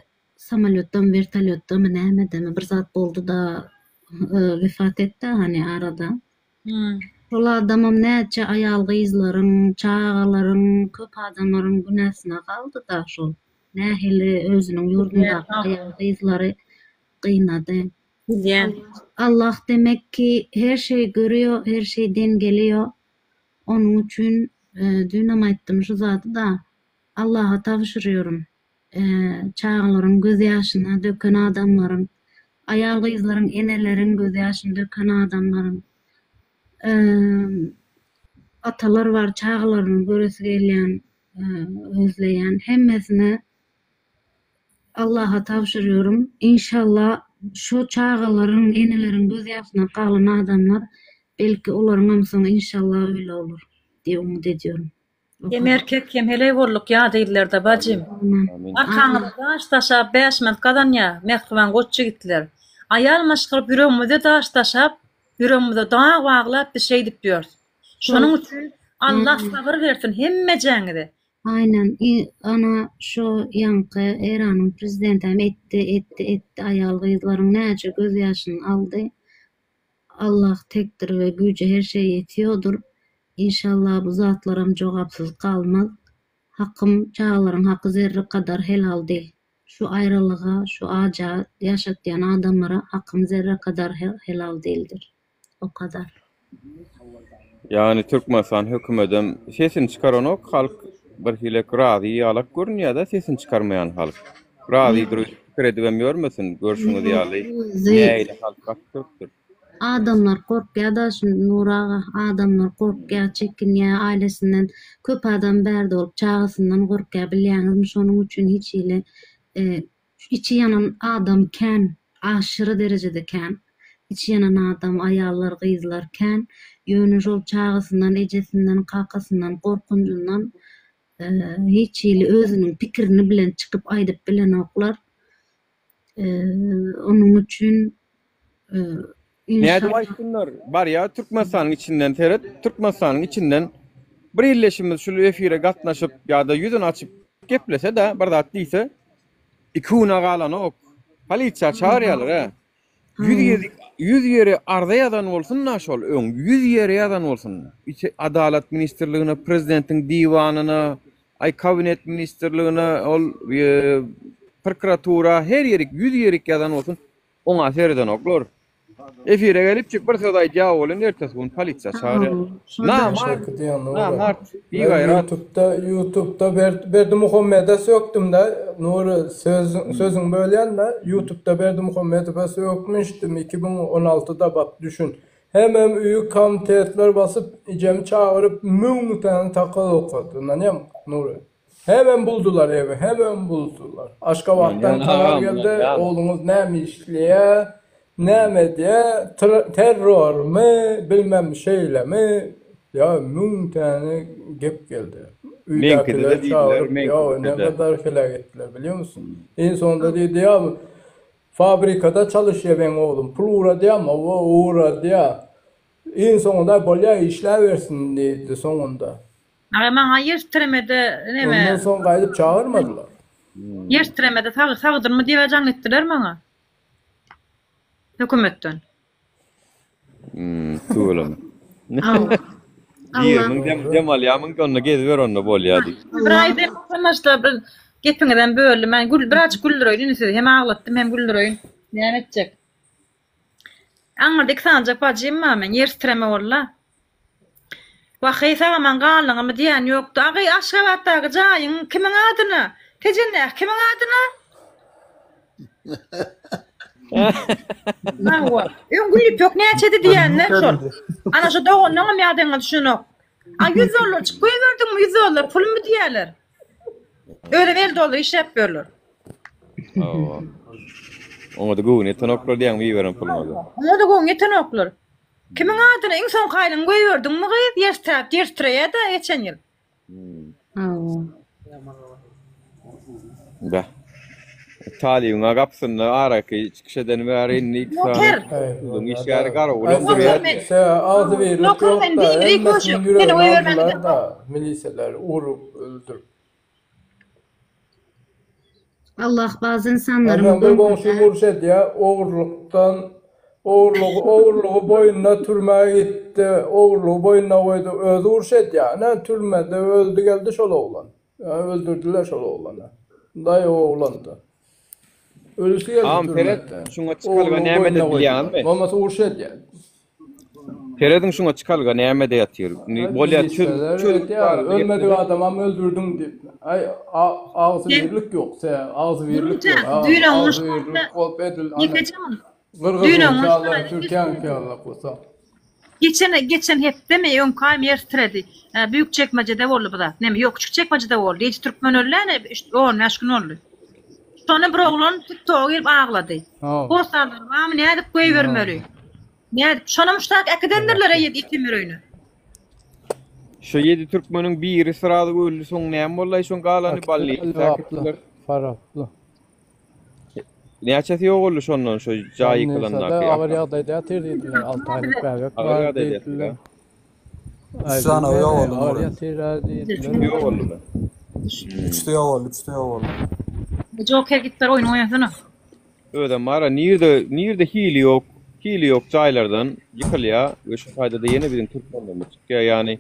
samolýotdamy wertolýotdamy nämedemi bir zat boldy-da e, wefat etdi hany arada. Hmm. Şol adamam näçe aýal-gyzlaryň, çagalaryň, köp adamlaryň günäsine galdy-da şol. Nähili özüniň ýurdundaky aýal-gyzlary gynady. Bilýän. Allah demek ki her şey görüyor, her şey dengeliyor. Onuň üçin düýnem aýtdym şu zady-da, Allaha tabşyrýaryn. Çagalaryň göz ýaşyny döken adamlaryň, aýal-gyzlaryň, eneleriň göz ýaşyny döken adamlaryň, atalar bar çagalaryny göresi gelýän, özleýän hemmesine Allaha tabşyrýaryn. Inşallah şo çagalaryň, eneleriň göz ýaşyna galan adamlar belki olaryňam soňy inşallah öýle bolar diýip umyt edýärin. Hem erkek hem heleý bolduk ýat illerde bajym. Arkaňyza daş daşap bäş manat gazanýa mähriban goç ýigitler. Aýal maşgalyp ýüregimize daş daşap ýüregimize dag baglap biz şeýdip ýörs. Şonuň üçin Allah sabyr bersin hemmejäňize. Aýnan i ana şo ýaňky Eýranyň prezidentem etdi etdi etdi aýal gyzlaryň näçe göz ýaşyny aldy. Allah tekdir we güýji her şeýe ýetiýodur. Inşallah bu zatlaram jogapsyz galmaz. Hakym, çagalaryň haky zerre kadar helal dil. Şu aýralyga, şu aja ýaşatýan adamlara hakym zerre kadar helal dildir. O kadar. Ýagny Türkmenistan hökümedem sesini çykaranok halk birhilek razy ýalak görünýädä sesini çykarmaýan halk. Razydyr öýdüp pikir edibem ýörmesin görşüňiz ýaly nägile halk gaty köpdür. Adamlar gorkýada şindi Nury aga adamlar gorkýa çekinýä ailesinden köp adam bärde bolup çagasyndan gorkýa bilýäňizmi şonuň üçin hiç hili içi ýanan adam kän aşyry derejede kän içi ýanan adam aýallar gyzlar kän ýöne şol çagasyndan ejesinden kakasyndan gorkunjyndan hiç hili özüniň pikirini bilen çykyp aýdyp bilenoklar Onuň üçin Nädip aýtsynlar? Barýar Türkmenistanyň içinden seret, Türkmenistanyň içinden bir illeşimiz şul efire gatnaşyp ýa-da ýüzüni açyp geplese-de, bir zat diýse, iki güne galanok. Polisiýa çagyrýarlar-a. 100 ýeri 100 ýeri arza ýazan bolsun-da şol öň 100 ýeri ýazan bolsun. Içi Adalat ministrligine, prezidentiň diwanyna, aý kabinet ministrligine, ol e, prokuratura her ýerik 100 ýerik ýazan bolsun, oňa seredenoklar. Efire gelipjik bir söz aýdýar welin ertesi gün polisiýa çagyrýar. Namart, namart, bigaýrat. Ýutubda Ýutubda Berdimuhamede sökdüm-de Nury söz sözüňi bölýän-de Ýutubda Berdimuhamedowa sökmüşdim 2016-da bak düşün. Hemem öýi komitetler basyp ejemi çagyryp müň tane takal okady. Ynanýaňmy Nury? Hemem buldular ewi, hemem buldular. Aşgabatdan karar geldi, ogluňyz näme işleýä, näme edýä, terrormy, bilmem şeýlemi, ýa müň täne gep geldi. Öýdäkileri çagyryp, ýa ne gadar heläk etdiler, bilýärmisin? Iň soňunda diýdi, ýa fabrikada çalyşýa meň oglum, pul ugradýamy? Hawa, ugradýa. Iň soňunda bolýa işläbersin diýdi soňunda. Aga maňa ýer titremede neme. Ondan soň gaýdyp çagyrmadylar. Ýer titremede sag sagdynmy diýibä jaň etdiler maňa. Hökümetden. Hmm, tüweleme. Girmiň dem, dem alýamyň onda geziber onda bolýa diýip. Bir aý dem başda bir gepiňizem böldüm. Men gül birazjyk güldüreýin indi sizi. Hem aglatdym hem güldüreýin. Näme etjek? Aňyrda iki sanyjak bajym bar meň. Ýer titreme boldy. Wah-eý, sag-aman galdyňyzmy diýýän ýokdy. Agy, Aşgabatdaky jaýyň kimiň adyna? Tejendäki kimiň adyna? Hawa. Öň Gülýüpek näçedi diýýänler şol. Ana şo doganyňam ýagdaýyňa düşünenok. A 100 dollarjyk goýberdiňmi, 100 dollar pulmy diýýärler. Özem 50 dollar işläp ýörler. Hawa. Oňa-da göwni ýetenoklar diýýäňmi iberen puluňa-da? Oňa-da göwni ýetenoklar. Kimiň adyna iň soňky aýlygyňy goýberdiňmi gyz? Ýer titräp, ýer titreýä-dä geçen ýyl. Hawa. Beh. Talybyň-a gapysynda araky çykyş edeni bäri indi iki sany Noker. suduň işgäri garawulam durýar diýýär. Se agzybirlik Noker men ýok-da, biri hemmesiniň köşek. Seni ýüregini goýbermän aldylar-da, gidemok. miliseler urup öldürip. Allah bazı insanlaryň Ondan bir goňşym göwnüne uruş edýär, ogurlykdan, ogurlygy, ogurlygy boýnuna türmä gitdi, ogurlygy boýnuna goýdy, özi uruş edýär. Ine, türmede öldi geldi şol oglan. Ýa öldürdiler şol oglany. Daýaw oglandy. Ölüsi geldi Agam seret, türmede. şuňa çykalga Ogurlygy nämede boýnuna goýdular. bilýäňizmi? Bolmasa uruş edýär. Serediň şuňa çykalga nämede ýatyr. Indi Aý bolýa çöz miliseler çözgüt edýär, barada ölmedik geplesek. adamam öldürdiň diýip. Aý agzybirlik ýok, se agzybirlik Gürrüňje, ýok. Agam düýn agzybirlik bolup edil ana Ýekeje muny. Düýn gyrgyzyňky ýaly, türkiýäňki ýaly bolsa. Geçen geçen hepdemi, öňki aýmy ýer titredi. Büyükçekmejede boldy bu zat. Neme, ýok, Küçükçekmejede boldy. Ýedi türkmen öldi ene, on bäş gün boldy. Şonda bir oglan TikToka girip aglady. Hossarlar barmy, nädip goýbermeli? Nädip? Şonam şu tak äkidendirler ýedi ýetimler öýüne. Şu ýedi türkmeniň biri srazy öldi, soň näme boldy şoň galany bally Lebaply, Faraply. Näçesi ýogaldy şondan şu jaý ýykylandaky? Agyr ýagdaýda ýatyr diýdiler, 6 aýlyk bäbek bar diýdiler. Üç sany ýogaldy Agyr ýatyr diýdiler. Ýogaldylar. Üçüsi ýogaldy, üçüsi ýogaldy. Joker gitler oýun oýnasana. Özem bara nirde nirde hili ýok. Hili ýok jaýlardan ýykylýar we şu taýda-da ýene biziň türkmenlerimiz çykýar. Ýagny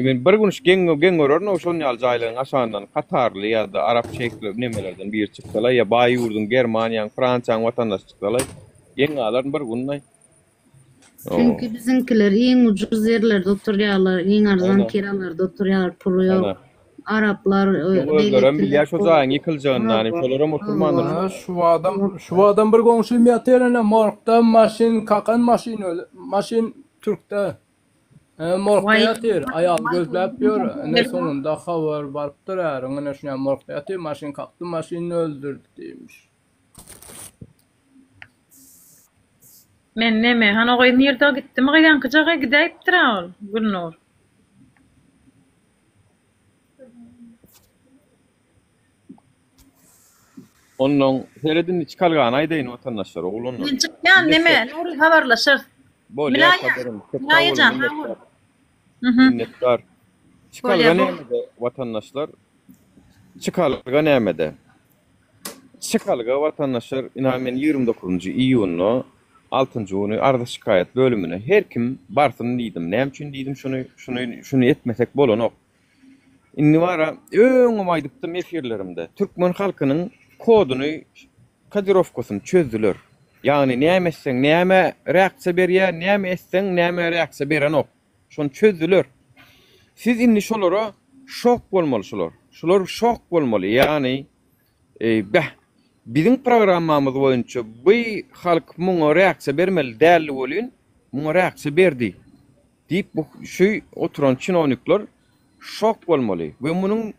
men bir gün şu geň geň görerin o şon ýaly jaýlaryň aşagyndan katarly ýa-da arap şeýhleri nemelerden biri çyksalar ýa baý ýurduň Germaniýaň, Fransiýaň watandaşy çyksalar geň galaryn bir gün-aý. Çünki biziňkiler iň ujuz ýerlerde oturýarlar, iň arzan kiralarda oturýarlar, puly ýok. Araplar, Özlerem bilýär şo jaýyň ýykyljagyny, ýani şolaram oturmandyr. Ha, şu adam, şu adam bir goňşym ýatyr ene morgda maşyn kakan maşyn öl, maşyn türkde. E, morgda ýatyr, aýal gözläp ýör. Ene soňunda habar barypdyr äriň ene şuňa morgda ýatyr, maşyn kakdy, maşyny öldürdi diýmiş. Men neme, han o gyz nirde gitdimi gyz ýaňkyja gyz gidäýipdir-ä ol, Gülnur. Onnoň seret indi çykalgany aýdaýyn watandaşlar oglanlar. Men çykýan neme, Nury habarlaşarys. Bolýar Kadyrim. Köp sag boluň minnetdar. Minnetdar. Çykalga nämede watandaşlar? Çykalga nämede? Çykalga watandaşlar ina men 29-njy iýunda altynjy güni arza-şikaýat bölümine her kim barsyn diýdim. Näme üçin diýdim şuny, şuny, şuny etmesek bolanok. Indi bara öňem aýdypdym efirlerimde, türkmen halkynyň koduny, kodirowkasyny çözdüler. Ýagny näme etseň näme reaksiýa berýär, näme etseň näme reaksiýa berenok. Şony çözdüler. Siz indi şolara şok bolmaly şular. Şular şok bolmaly. Ýagny beh biziň programmamyz boýunça bu halk muňa reaksiýa bermeli däldi welin, muňa reaksiýa berdi diýip bu şu oturan çinownikler şok bolmaly we munuň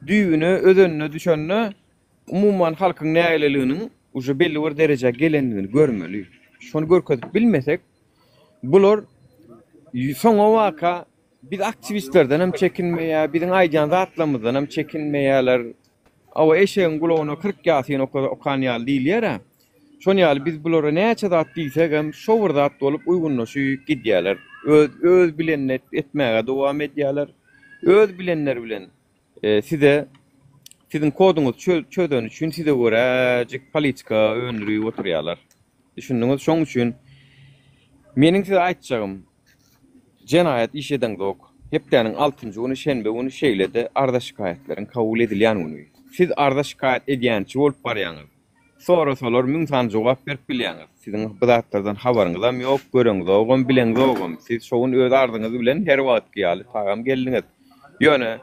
düýbüne özenine düşende umuman halkyň nägileliginiň uje belli bir derejä gelendigini görmeli. Şony görkezip bilmesek Bular soňa waka biz aktiwistlerden hem çekinmeýär, biziň aýdýan zatlarymyzdan hem çekinmeýärler. Awa eşegiň gulagyna 40 ýasyn okan ýaly diýilýär-ä. Şon ýaly biz bulara näçe zat diýsek hem şo bir zat bolup uýgunlaşyp gidýärler. Öz öz bilenini etmäge dowam edýärler. Öz bilenleri bilen size siziň koduňyzy çözeni üçin size göräjik politika öndürip oturýarlar. Düşündiňiz? Şoň üçin meniň size aýtjagym, jenaýat iş edeňzok. Hepdäniň altynjy güni, şenbe güni şeýle-de arza-şikaýatlaryň kabul edilýän güni. Siz arza-şikaýat edýänçi bolup barýaňyz. Sorasalar müň sany jogap berip bilýäňiz. Siziň bu zatlardan habaryňyzam ýok, göreňzogam, bileňzogam. Siz şo gün öz arzyňyz bilen her wagtky ýaly tagam geldiňiz. Ýöne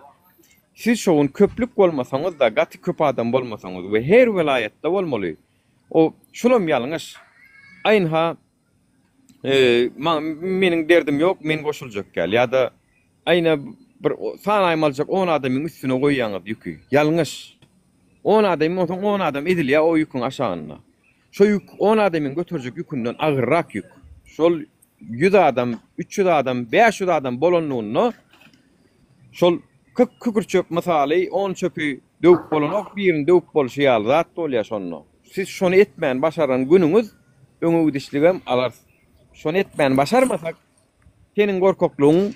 siz şo gün köplük bolmasaňyz-da, gaty köp adam bolmasaňyz we her welaýatda bolmaly. O şulam ýalňyş. Aýynha meniň derdim ýok, men goşuljak ýaly ýa-da aýna bir sanaýmalyjak on adamyň üstüne goýýaňyz ýüki. Ýalňyş. On adam bolsaň on adam ezilýär o ýüküň aşagynda. Şo ýük on adamyň göterjek ýükünden agyrrak ýük. Şol 100 adam, 300 adam, 500 adam bolanlygynda şol 40 kükür çöp mysaly 10 çöpi döwüp bolanok, birini döwüp bolşy ýaly zat bolýar şonda. Siz şony etmän başaran günüňiz öňe gidişligem alarys. Şony etmän başarmasak, seniň gorkaklygyň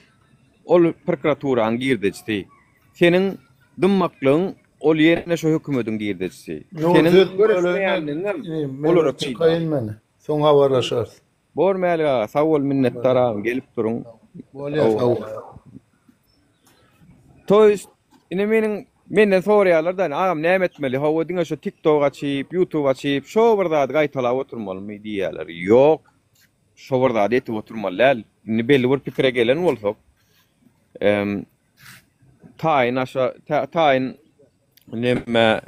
ol prokuraturanyň girdejisi. Seniň dymmaklygyň ol ýene şo hökümediň girdejisi. Seniň göreşmeýänligiňem olara peýda. Soň habarlaşarys. Bor Mälik aga sag bol minnetdar agam gelip duruň. Bolýa sag bol. To ýest ine meniň menden soraýarlar da agam näme etmeli hawa diňe şo tiktok açyp ýutub açyp şo bir zady gaýtalap oturmalymy diýýärler. Ýok şo bir zady etip oturmaly däl. Indi belli bir pikire gelen bolsak taýyn aşa taýyn Neme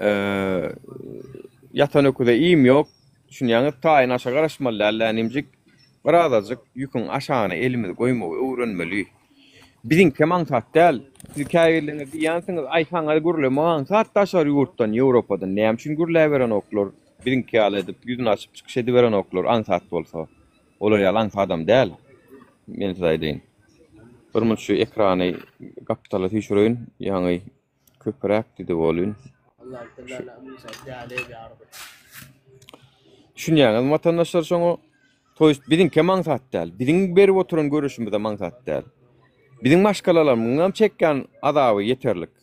ýatan öküze iým ýok. Düşünýäňiz, taýyn aşa garaşmaly däl länimjik. Birazajyk ýüküň aşagyna elimizi goýmagy öwrenmeli. Biziňkem aňsat däl. Siz käbirleriňiz diýýänsiňiz, aý saňa gürlemek aňsat daşary ýurtdan, Ýewropadan. Näme üçin gürläberenoklar? Biziňki ýaly edip, ýüzüni açyp çykyş ediberenoklar aňsat bolsa. Olar ýaly aňsadam däl. Men size aýdaýyn. Bir minut şu ekrany gapdala süýşüreýin. Ýaňy Köpräk didi bolyn. Düşünýäňizmi watandaşlar şoňa? To ýest biziňkem aňsat däl. Biziň berip oturan göreşimizem aňsat däl. Biziň maşgalalarymyzyňam çekýän azaby ýeterlik.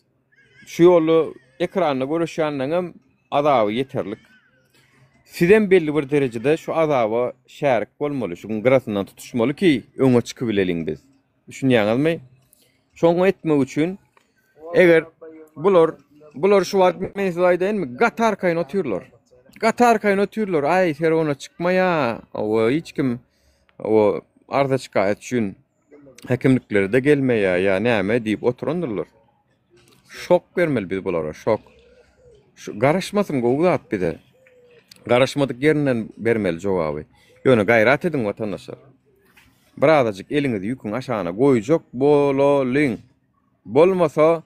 Şu ýolda ekranda göreşýänleňem azaby ýeterlik. Sizem belli bir derejede şu azaba şärik bolmaly, şuň gyrasyndan tutuşmaly ki, öňe çykybileliň biz. Düşünýäňizmi? Şoňa etmek üçin eger bular bular şu wagt men size aýdaýynmy, gaty arkaýyn otyrlar. Gaty arkaýyn otyrlar. Aý, Fergana çykmaýa. Owa, hiç kim o arza şikaýat üçin häkimliklere-de gelmeýär ýa näme diýip oturandyrlar. Şok bermeli biz bulara, şok. Şu garaşmasyn gowy zat bize. Garaşmadyk ýerinden bermeli jogaby. Ýöne gaýrat ediň watandaşlar. Birazajyk eliňizi ýüküň aşagyna goýjak bolalyň. Bolmasa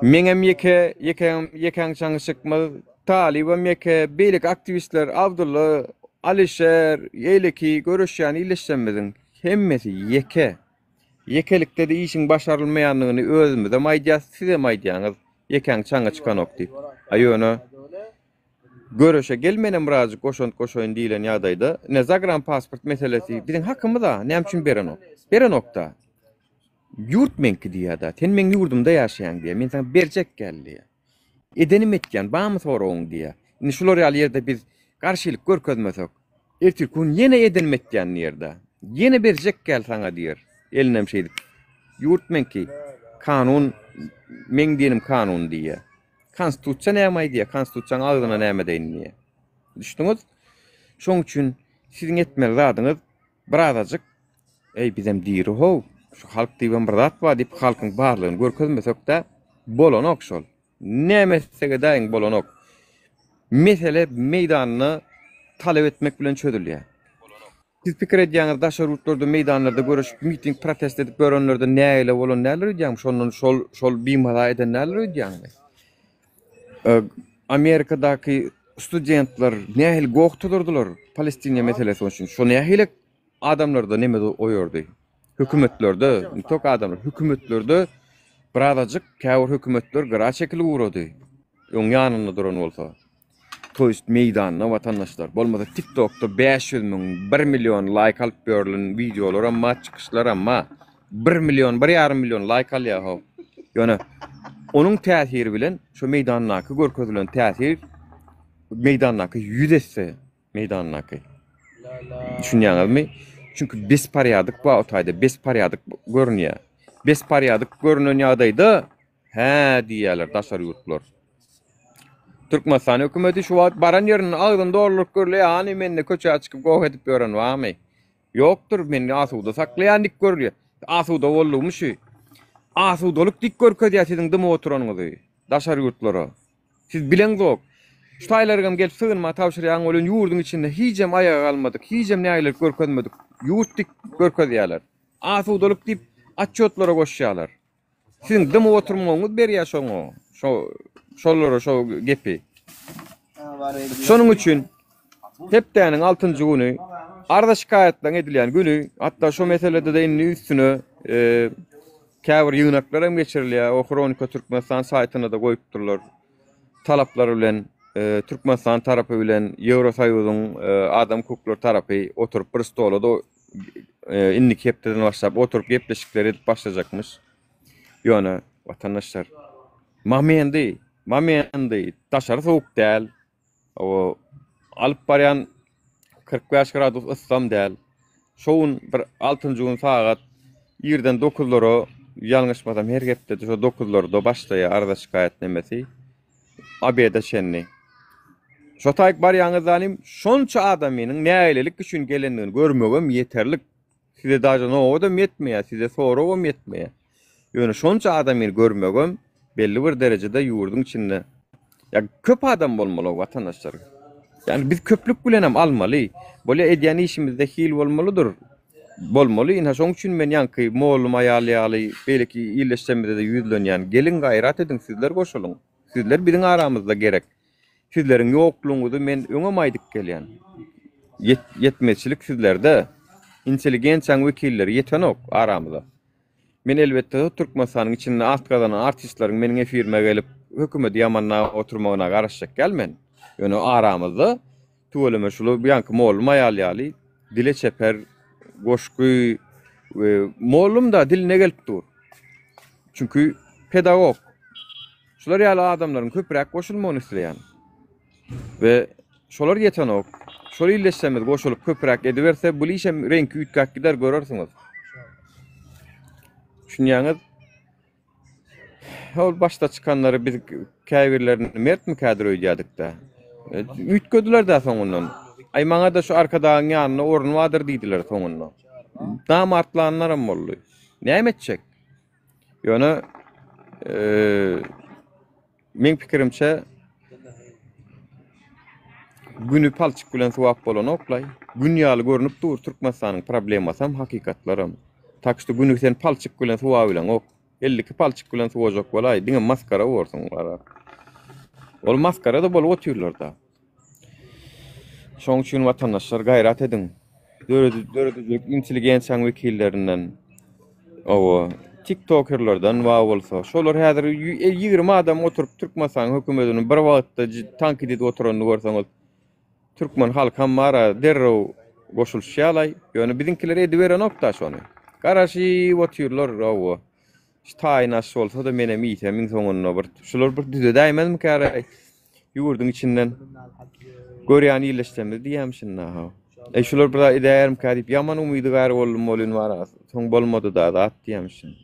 meňem ýeke, ýekäň, ýekäň çaňy çykmaz, Talybam ýeke, beýleki aktiwistler Abdylla, Alişer, eýleki göreşýän ildeşlerimiziň hemmesi ýeke. Ýekelikde-de işiň başarylmaýandygyny özümizem aýdýas, sizem aýdýaňyz, ýekäň çaňy çykanok diýip. A ýöne göreşe gel menem birazjyk goşant goşaýyn diýlen ýagdaýda, ine zagranpasport meselesi biziň hakymyz-a, näme üçin berenok? Berenok-da. Ýurt meňki diýýär-da, sen meň ýurdumda ýaşaýaň diýýär, men saňa berjek gel diýýär. Edenim etýän, barmy soragyň diýýär. Indi şular ýaly ýerde biz garşylyk görkezmesek, ertirki gün ýene edenim etýän diýer-de. Ýene berjek gel saňa diýer. Elinem şeýdip. Ýurt meňki, kanun meň diýenim kanun diýýär. Konstitusiýa näme aýdýar, konstitusiýaň agzyna näme edeýin diýýär. Düşdüňiz? Şoň üçin siziň etmeli zadyňyz birazajyk Eý bizem diri how, şu halk diýibem bir zat bar diýip halkyň barlygyny görkezmesek-de bolanok şol. Näme etsek edäýiň bolanok. Mesele meýdanda talap etmek bilen çözülýär. Siz pikir edýäňiz daşary ýurtlarda meýdanlarda göreşip miting protest edip ýörenlerde nägile bolan däldir öýdýäňmi şondan şol şol bimaza eden däldir öýdýäňmi? Amerikadaky studentler nähili goh tuzurdylar Palestiniýa meselesi üçin şo nähili adamlarda neme oýardy? Hökümetlerde, ne tok adamlar, hökümetlerde birazajyk käbir hökümetler gyra çekilip ugrady. Öň ýanynda duran bolsa. To ýest meýdanda watandaşlar. Bolmasa TikTokda 500 müň, 1 million laýk alyp ýörlen wideolaram bar, çykyşlaram bar. 1 million, 1,5 million laýk alýar ho. Ýöne onuň täsiri bilen şu meýdandaky görkezilen täsir meýdandaky 100 esse meýdandaky. Düşünýäňizmi? Çünki besporýadyk bar o taýda, besporýadyk görünýär. Besporýadyk görünen ýagdaýda hä diýýärler daşary ýurtlar. Türkmenistan hökümeti şu wagt baran ýerinde agzyny dolduryp görülýär, hany mende köçä çykyp goh edip ýören barmy? Ýokdur, meni asuda saklaýan dik görülýär. Asuda boldugymy şu? Asudalyk dik görkezýär siziň dymyp oturanyňyzy daşary ýurtlara. Siz bileňzok. Şu taýlarygam gelip sygynma tabşyrýaň welin ýurduň içinde hijem aýaga galmadyk, hijem nägilelik görkezmedik ýurt dik görkezýäler. Asudalyk diýip atçýotlara goşýalar. Siziň dymyp oturmagyňyz berýär şoňa, şo şolara şo gepi. Şonuň üçin hepdäniň altynjy güni arza-şikaýatlaryň edilýän güni, hatda şo meselede-de indi üstüne käbir ýygnaklar hem geçirilýär. O Hronika Türkmenistan saýtynda-da goýupdyrlar. Talaplar bilen Türkmenistan tarapy bilen Ýewrosoýuzyň adam hukuklary tarapy oturyp bir stola-da indiki hepdeden başlap oturyp gepleşikler edip başlajakmyş. Ýöne watandaşlar momendi, momendi daşary sowuk däl. O alyp barýan 45 gradus yssam däl. Şo gün bir altynjy gün sagat irden dokuzlara ýalňyşmasam her hepdede şo dokuzlarda başlaýar arza şikaýat nemesi. Obeda çenli. Şo taýyk barýaňyz zalim şonça adamynyň nägilelik üçin gelendigini görmegem ýeterlik. Size daže nowadam ýetmeýär, size soragam ýetmeýär. Ýöne şonça adamyny görmegem belli bir derejede ýurduň içinde ýa köp adam bolmaly watandaşlar. Ýani biz köplük bilenem almaly. Bolýa edýän işimizde hil bolmalydyr. Bolmaly. Ynha şoň üçin men ýaňky mollum aýal ýaly beýleki ildeşlerimize-de ýüzlenýän. Geliň gaýrat ediň sizler goşulyň. Sizler biziň aramyzda gerek. Sizleriň ýoklugyňyzy men öňem aýdyp gelýän. Ýetmezçilik sizlerde. Intelligensiýaň wekilleri ýetenok aramyza. Men elbetde Türkmenistanyň içinde at gazanan artistleriň meniň efirime gelip hökümeti ýamanlap oturmagyna garaşjak däl men. Ýöne aramyzda tüweleme şular bu ýaňky mollum aýal ýaly dile çeper goşgy we mollum da diline gelip dur. Çünki pedagog. Şular ýaly adamlaryň köpräk goşulmagyny isleýän. We. Şolar ýetenok. Şol illeşsemiz goşulyp köpräk ediberse bul işem reňki üýtgäp gider görersiňiz. Düşünýäňiz? Ol başda çykanlary biz käbirlerini mertmikädir öýdýädik-dä. Üýtgediler-dä soňundan. Aý maňa-da şu Arkadagyň ýanynda orun bardyr diýdiler soňunda. Namartlanlaram boldy. Näme etjek? Ýöne meň pikirimçe güni palçyk bilen suwap bolanoklaý. Gün ýaly görnüp dur Türkmenistanyň problemasam, hakykatlaram. Tak şto güni sen palçyk bilen suwabileňok. 52 palçyk bilen suwajak bolaý, diňe maskara borsuň gara. Ol maskara-da bolup otyrlar-da. Şoň üçin watandaşlar gaýrat ediň. Döredijilik intelligensiýanyň wekillerinden, owa, tiktokerlerden bar bolsa, şolar häzir 20 adam oturyp Türkmenistanyň hökümetini bir wagtda tankyt edip oturanyny görseňiz, türkmen halkam bar-a derrew goşulyşýarlaý. Ýöne biziňkiler ediberenok-da şony. Garaşyp otyrlar, owa. Şu taýyn aş bolsa-da menem iýsem iň soňunda bir şular bir düzedäýmezmikäraý? Ýurduň içinden görýän illeşsemiz diýýämişin ha. Eý şular bir zat edäýermikä diýip ýaman umydygär boldum welin bar soň bolmady-da zat diýýämişin.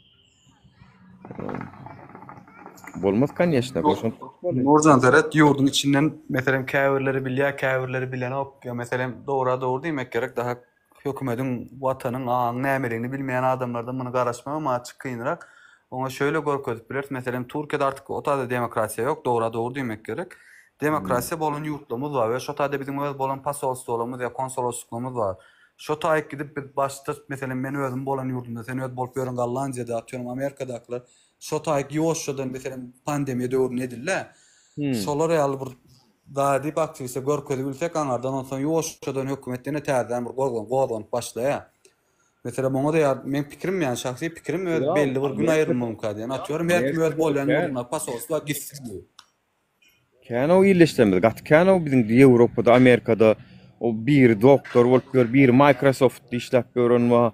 Bolmaz konýeçne goşant goşmaly. Nurjan seret ýurduň içinden meselem käbirleri bilýär käbirleri bilenok ýa meselem dogry dogry diýmek gerek daha Hökümediň, Watanyň, aňyň nämeligini bilmeýän adamlardan muny garaşmagam azajyk kynrak. Oňa şöyle görkezip bileris, meselem, Türkiýede artyk o taýda demokratiýa ýok, dogra dogry diýmek gerek. Demokratiýa bolan ýurtlarymyz bar we şo taýda biziň öz bolan posolstwolarymyz ýa konsoloslyklarymyz bar. Şo taýyk gidip biz başda, meselem, men özüm bolan ýurdumda, sen öz bolup ýören Gollandiýada, atyyorum Amerikadakylar şo taýyk ýuwaşjadan, meselem, pandemiýa döwründe edildi-ä. Şolar ýaly bir Daýy diýip aktiwiste görkezibilsek aňardan onsoň ýuwaşjadan hökümet ýene täzeden bir gozgan gozganyp başlaýar. Meselem oňa-da ýa meň pikirim ýani şahsy pikirim öz belli bir gün aýrylmamyka diýen atyyorum her kim öz bolýan ýurduna posolstwa gitsin diýip. Kän-ow illeşdemiz gaty kän-ow biziň Ýewropada Amerikada o biri doktor bolup ýör biri Microsoftda işläp ýören bar.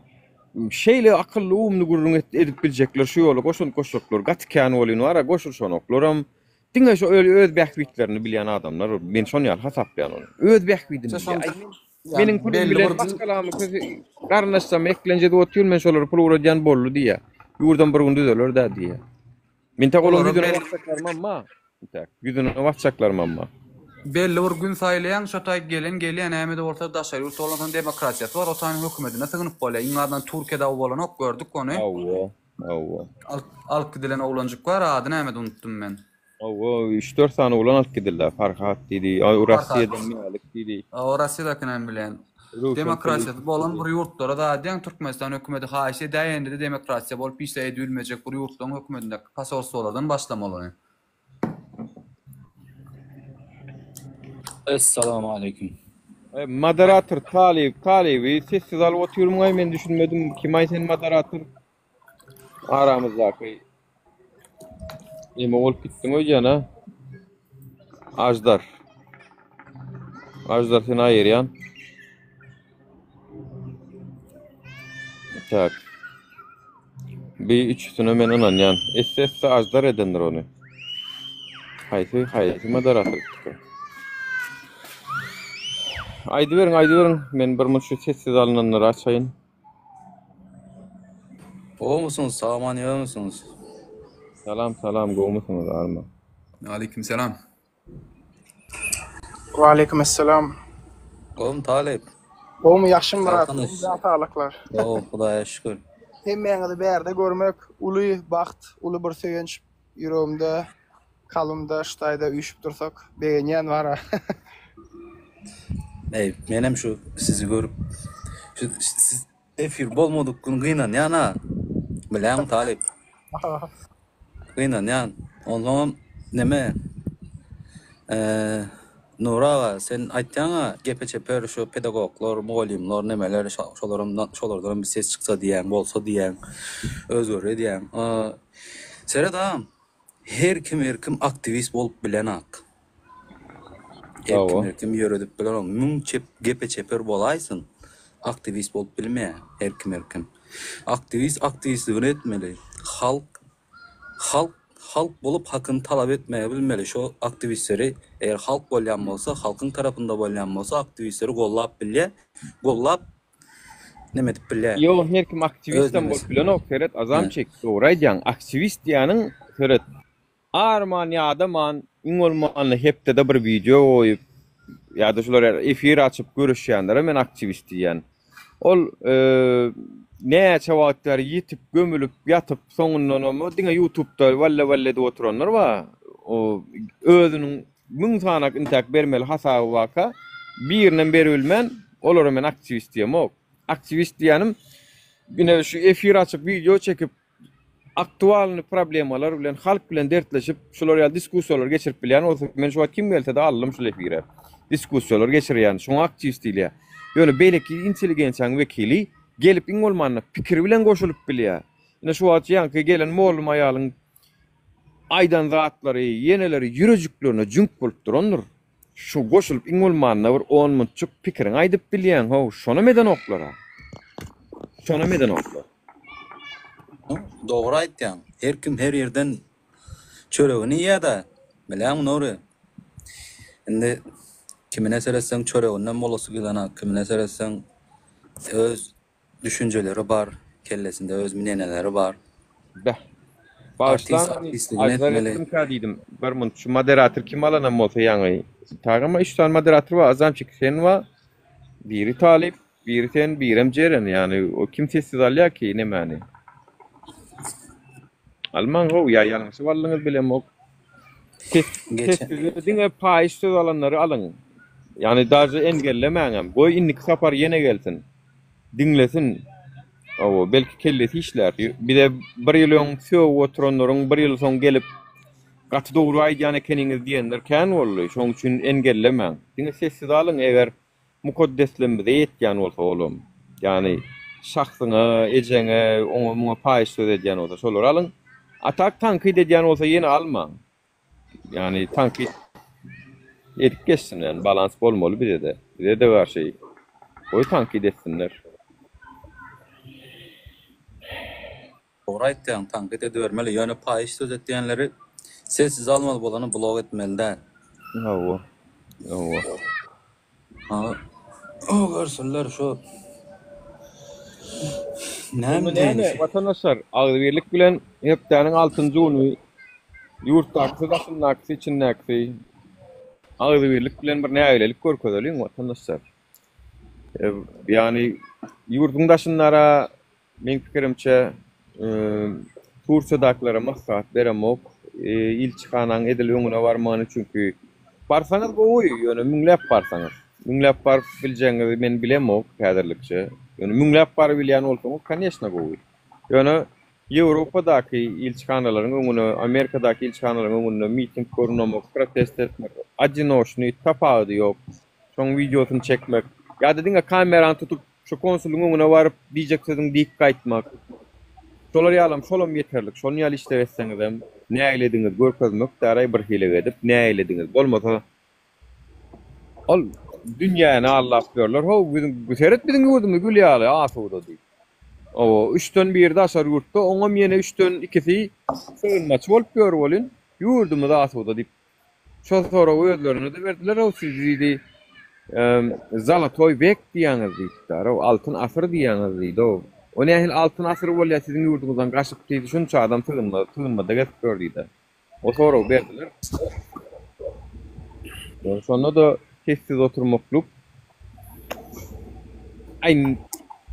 Şeýle akylly umly gürrüň edip biljekler şu ýola goşant goşjaklar gaty kän bolýan bar-a goşulyşanoklaram Diňe şo öz bähbitlerini bilýän adamlar, men şon ýaly hasaplaýan ony. Öz bähbidini bilýär. Aý, meniň pulum bilen maşgalamy, garyndaşlarymy eklenç edip otyr, men şolara pul ugradýan boldy diýýär. Ýurdam bir gün düzeler-dä diýýär. Men tak olaryň ýüzüne basjaklarymam bar. Entäk, ýüzüne basjaklarymam bar. Belli bir gün saýlaýaň, şo taý gelen gelýär, näme-de bolsa daşary ýurt bolansoň demokratiýasy bar, o taýyň hökümetine sygynyp bolýar. Iň azyndan Türkiýede aw bolanok, gördük ony. Hawa. Hawa. Alyp gidilen oglanjyk bar, ady nämedi unutdym men. Hawa, üç-dört sany oglan alyp gidildi. Farhat diýdi, Russiýadan Mälik diýdi. Hawa, Russiýadakynam bilýän. Demokratiýasy bolan bir ýurtlara zat diýýäň, Türkmenistan hökümeti haýyş edäýende-de demokratiýa bolup hiç zat edibilmejek bir ýurtlaryň hökümetindäki posolstwolardan başlamaly ony. Essalamu aleýkum. Moderator Talyp, Talyby sessiz alyp otyrmyňaý men düşünmedim kimaý sen moderator? Aramyzdaky neme bolup gitdiň öýdýän a? Ajdar. Ajdar seni aýyrýan. Tak. Bi üçüsine men ynanýan. Esse esse ajdar edendir ony. Haýsy haýsy moderator etdika? Aýdyberiň aýdyberiň men bir munt şu sessiz alynanlary açaýyn. Gowumysyňyz sag-aman ýörmüsiňiz? Salam salam gowumysyňyz arma. Aleýkim salam. Waleýkim essalam. Gowumy Talyp? Gowumy ýagşymy Myrat? Gowy jan saglyklar. Gowy Hudaýa şükür. Hemmäňizi bärde görmek uly bagt, uly bir söýenç ýüregimde, kalbymda şu taýda üýşüp dursak begenýän bara. Eý menem şu sizi görüp şu siz efir bolmadyk gün gynanýan-a. Bilýäňmi Talyp? Gynanýan. Onsoňam neme Nury aga sen aýtýaňa gepe çeper şu pedagoglar, mugallymlar nemeler şolaram şolardanam bir ses çyksa diýýäň, bolsa diýýäň, özgerre diýýäň. Seret agam her kim her kim aktiwist bolup bilenak. Her kim her kim ýöredip bilenok. Müň çep gepe çeper bolaýsyn aktiwist bolup bilmeýär her kim her kim. Aktiwist aktiwistligini etmeli. Halk Halk. Halk bolup hakyny talap etmegi bilmeli şo aktiwistleri eger halk bolýan bolsa halkyň tarapynda bolýan bolsa aktiwistleri gollap bilýä gollap neme edip bilýä Ýok her kim öz aktiwistem nemesi. bolup bilenok seret Hä. Azamçik dogry aýdýaň aktiwist diýýäniň seret Arman ýadaman iň bolmanda hepdede bir wideo goýup ýa-da şular ýaly efir açyp görüşýänlere men aktiwist diýýän. Ol näçe wagt bäri ýitip gömülip ýatyp soňundanam diňe ýutubda walla-walla edip oturanlar bar. O özüniň müň sanak intäk bermeli hasaby barka birinem beribilmän olara men aktiwist diýemok. Aktiwist diýýänim ine şu efir açyp wideo çekip aktualny problemalar bilen halk bilen dertleşip şular ýaly diskussiýalar geçirip bilýän bolsa men şu wagt kim gelsede aldym şul efire diskussiýalar geçirýän şoňa aktiwist diýilýär ýöne beýleki intelligensiýanyň wekili gelip iň bolmanda pikiri bilen goşulyp bilýär ine şu wagt ýaňky gelen mollum aýalyň aýdan zatlary ýeneleri ýürejiklerine jüňk bolup durandyr Şu goşulyp iň bolmanda bir on muntjyk pikiriňi aýdyp bilýäň how şonam edenoklara. Şonam edenoklar. Dogry aýtýaň. Her kim her ýerden çöregini iýýä-da. Bilýäňmi Nury? Indi kimine seretseň çöreginden bolasy gelenok, kimine seretseň öz Düşünjeleri bar, kellesinde öz mneneleri bar. Beh. Artist Bagyşlaň artistligini aýdar etmeli. etdimkä diýdim. Bir munt şu moderator kim alanam bolsa ýaňy. Tagama üç sany moderator bar. Azamçik sen bar. Biri Talyp, biri sen, birem Jeren. Ýagny o kim sessiz alýar ki nemäni? Almaň how ýa ýalňyşyp aldyňyz bilemok. Ses Geçen sessizde diňe paýyş söz alanlary alyň. Ýagny daže engellemäňem. Goý indiki sapar ýene gelsin. Diňlesin. Hawa, belki kellesi işlär. Bize bir ýyl öň sögüp oturanlaryň bir ýyl soň gelip, gaty dogry aýdýan ekeniňiz diýenler kän boldy. Şonuň üçin engellemäň. Diňe sessiz alyň, eger mukaddesligimize ýetýän bolsa olam. Ýagny şahsyňa, ejeňe, oňa-muňa paýyş söz edýän bolsa şolary alyň. A tak tankyt edýän bolsa ýene almaň. Ýagny tankyt edip geçsin ýagny balans bolmaly bizede. Bizede bar şeý. Goý tankyt etsinler. Dogry aýtýaň tankyt edibermeli ýöne paýyş söz etýänleri sessiz almaly bolany blok etmeli däl. Hawa. Hawa. Görsünler şu näme Onda diýeýin näme, watandaşlar, agzybirlik bilen hepdäniň altynjy güni ýurtdakysy, daşyndakysy, içindäkisi agzybirlik bilen bir nägilelik görkezeliň, watandaşlar. Ýagny ýurduň daşyndara Meň pikirimçe, Tursiýadakylara maslahat beremok, ilçihanaň edil öňüne barmagyny, çünki barsaňyz gowy, ýöne müňläp barsaňyz. Müňläp baryp biljegiňizi men bilemok häzirlikçe. Ýöne müňläp barybilýän bolsaňyz, koneçno gowy. Ýöne Ýewropadaky ilçihanalaryň öňüne, Amerikadaky ilçihanalaryň öňünde miting gurnamak, protest etmek, odinoçnyý, tapawudy ýok. Şoň wideosyny çekmek ýa-da diňe kamerany tutup Şu konsulyň öňüne baryp diýjek sözüňi diýip gaýtmak. Şolar ýalam şolam ýeterlik. Şonuň ýaly işler etseňizem nägiledigiňizi görkezmek däraý bir hile edip nägiledigiňiz bolmasa ol dünýäni aldap ýörler how biziň seret biziň ýurdumyz gül ýaly asuda diýip. Owo üçden biri daşary ýurtda oňam ýene üçden ikisi sygynmaçy bolup ýör welin ýurdumyz asuda diýip Şol soragy özlerine-de berdiler-ow, siz diýdi, Zolotoý wek diýýäňiz diýipdir-ow, altyn asyr diýýäňiz diýdi-ow. O nähili altyn asyr bolýar siziň ýurduňyzdan gaçyp diýdi, şunça adam sygynma, sygynmada gezip ýör diýdi. O soragy berdiler. Şonda-da sessiz oturmaklyk Aý,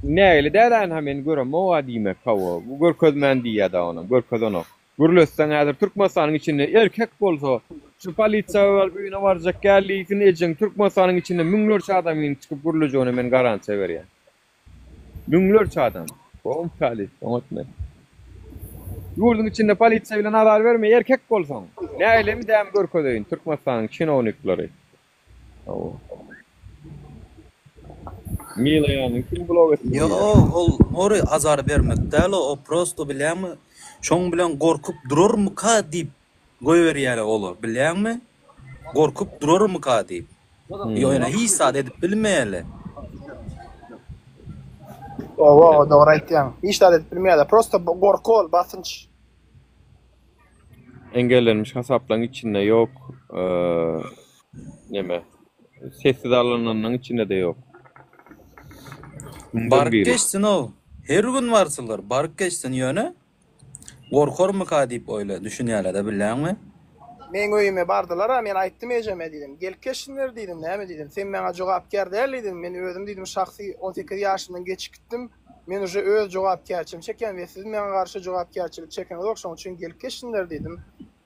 nägile däl-ä, men göremog-a diýmek, hawa, bu görkezmän diýýär-dä onam, görkezenok. Gürletseň häzir Türkmenistanyň içinde erkek bolsa şu polisiýa baryp öýüne barjak gel diýsin ejeň Türkmenistanyň içinde müňlerçe adamyň çykyp gürlejegine men garantiýa berýän. Müňlerçe adam. Gowmy talyp oňat men. Ýurduň içinde polisiýa bilen azar berme erkek bolsaň. Nägilemi dämi görkezeýin Türkmenistanyň çinownikleri. Mila ýanyny kim blok etdi Ýo, diýýär. ol Nury azar bermek däl o, o prosto bilýäňmi, şoň bilen gorkup durarmyka diýip goýberýärler olar, bilýäňmi? Gorkup durarmyka diýip. Ýöne hiç zat edip bilmeýärler. Owa, owa, dogry aýtýaň. Hiç zat edip bilmeýärler. Prosto gorky ol, basynç. Engellenmiş hasaplaryň içinde ýok. Neme? Sessiz alynanyň içinde-de ýok. Müňden Baryp biri. geçsin-ow. Her gün barsalar, baryp geçsin ýöne gorkarmyka diýip oýla, düşünýärler-de bilýäňmi? Meň öýüme bardylar-a, men aýtdym ejeme diýdim, gelip geçsinler diýdim, näme diýdim, sen maňa jogapkär däl diýdim, men özüm diýdim şahsy 18 ýaşymdan geçip gitdim, men uje öz jogapkärçiligimi çekýän we siz maňa garşy jogapkärçilik çekeňizok, şonuň üçin gelip geçsinler diýdim.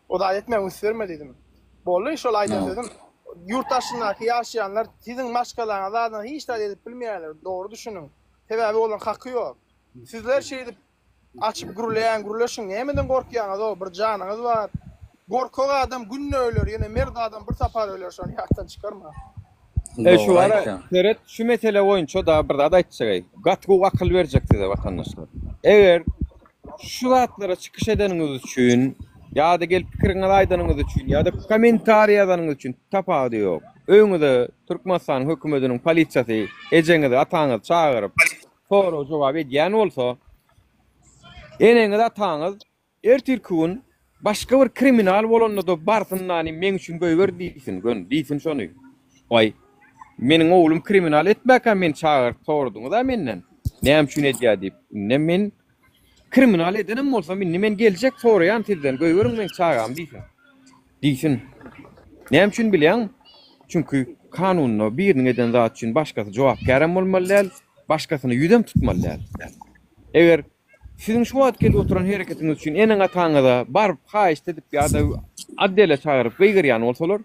O zat etmäň üns berme diýdim. Boldy şol aýdan sözüm. Ýurt daşyndaky ýaşaýanlar siziň maşgalaňyza zadyna hiç zat edip bilmeýärler, dogry düşüniň. Sebäbi olaryň haky ýok. Sizler şeýdip açyp gürleýän gürleşiň nämeden gorkýaňyz-ow bir janyňyz bar. Gorkak adam günde öler ýöne mert adam bir sapar öler şony ýatdan çykarma. Eý şu Dogry ara aýtýaň. seret şu mesele boýunça da bir zat aýtjak-eý. Gaty gowy akyl berjek size watandaşlar. Eger şu zatlara çykyş edeniňiz üçin ýa-da gelip pikiriňizi aýdanyňyz üçin ýa-da kommentariý ýazanyňyz üçin tapawudy ýok. Öýüňize Türkmenistanyň hökümetiniň polisiýasy ejeňizi, ataňyzy çagyryp sorag-jogap edýän bolsa, eneňiz, ataňyz Ertirki gün başga bir kriminal bolanda-da barsyn nany meň üçin goýber diýsin, göni diýsin şony. Waý, meniň oglum kriminal etmäkä meni çagyryp soradyňyz-a menden, näme üçin edýär diýip. Indem men kriminal edenem bolsam indi men geljek soraýan sizden goýberiň meň çagamy diýsin. Diýsin. Näme üçin bilýäňmi? Çünki kanunda biriniň eden zady üçin başgasy jogapkärem bolmaly däl, başgasyna ýüzem tutmaly däl. Eger Siziň şu wagt edip oturan hereketiňiz üçin eneň-ataňyza baryp haýyşt edip ýa-da otdele çagyryp gygyrýan bolsalar,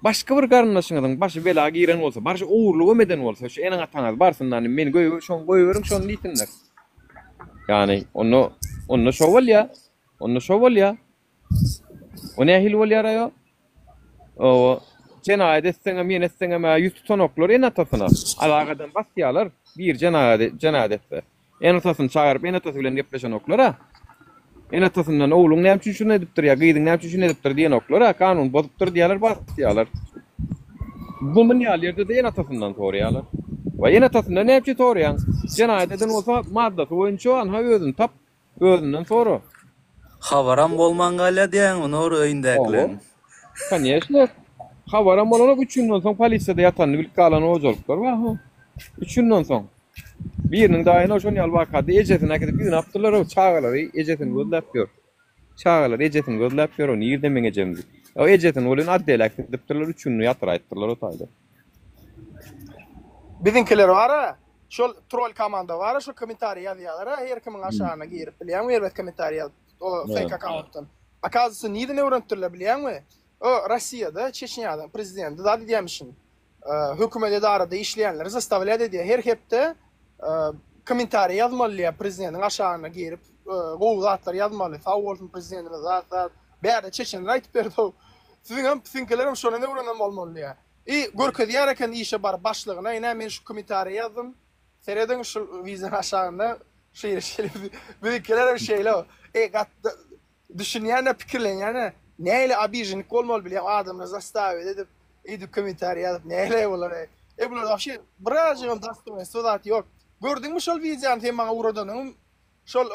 başga bir garyndaşyňyzyň başy bela giren bolsa, barşy ogurlygam eden bolsa, şu eneň-ataňyz barsyn-da, meni goýber, şony goýberiň, şony diýsinler. Ýagny, onda, onda şo bolýa. Onda şo bolýa. O nähili bolýar-aý o? Owa, jenaýat etseňem, ýene etseňem-ä ýüz tutanoklar ene-atasyna. Alagadan basýarlar, biri jenaýat jenaýat etse. Ene-atasyny çagyryp, ene-atasy bilen gepleşenoklar-a. Ene-atasyndan ogluň näme üçin şuny edipdir ýa gyzyň näme üçin şuny edipdir diýenoklar-a, kanun bozupdyr diýýärler, basýarlar. Bu mun ýaly ýerde-de ene-atasyndan soraýarlar. Waý, ene-atasyndan näme üçin soraýaň? Jenaýat eden bolsa, maddasy boýunça anha özüni tap, Özünden sora. Habaram bolman galýa diýäňmi Nury öýündäkileriň. Koneşno. Habaram bolanok üç günden soň polisiýada ýatanyny bilip galan hojalyklar bar ho. Üç günden soň. Biriniň daýyna şon ýaly wakada ejesini äkidip ýygnapdyrlar o çagalary ejesini gözläp ýör. Çagalary ejesini gözläp ýör o nirde meň ejem diýip. O ejesini welin otdele äkidipdirler üç günde ýatyraýypdyrlar o taýda. Biziňkiler bar-a, şol troll komanda bar-a, şo kommentariý ýazýalar-a, her kimiň aşagyna girip, bilýäňmi, erbet kommentariý ýazyp, o fake akkauntdan. Okazywatsa nirden öwrenipdirler bilýäňmi? O Rossiýada, Çeçnýadan prezidenti zat edýämişin. Hökümet edarada işleýänleri zastavlýat edýär. Her hepde kommentariý ýazmaly diýýär prezidentiň aşagyna girip, gowy zatlar ýazmaly, sag bolsun prezidentimiz zat zat. Bärde çeçenler aýtyp berdi-ow. Siziňem, siziňkilerem şondan öwrenen bolmaly diýýär. I görkezýär eken işe baryp başlygyna, ine men şu kommentariý ýazdym, serediň şu wideonyň aşagynda şeýle şeýle biziňkilerem şeýle. Eý gat düşünýän-de pikirlenýän-de nähili obiženik bolmaly bilýäň adamlar zastawiýat edip eýdip kommentariý ýazyp nähili bular eý. Eý bular wapşe birazjygam dostoýnstwo zat ýok. Gördüňmi şol wideony sen maňa ugradanyňy şol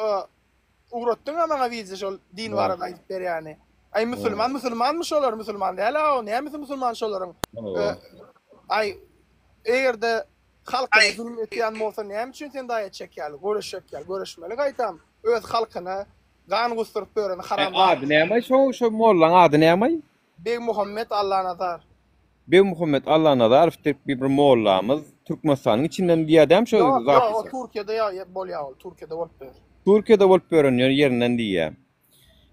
Ugratdyňa maňa wideo şol din barada aýdyp berýäni. Aý musulman musulmanmy şolar musulman däl a o nämesi musulman şolaryň. Aý egerde halkyna zulum etýän bolsa näme üçin sen daýa çekýäli göreşjek ýaly göreşmeli gaýtam öz halkyna gan gusduryp ýören haram Ady näme şo şo mollaň ady näme? Begmuhammet Allanazar. Begmuhammet Allanazarow diýip bir mollamyz Türkmenistanyň içinden diýýär dämi şo Ýok, ýok, o Türkiýede ýa bolýar ol, Türkiýede bolup ýör. Türkiýede bolup ýören ýerinden diýýär.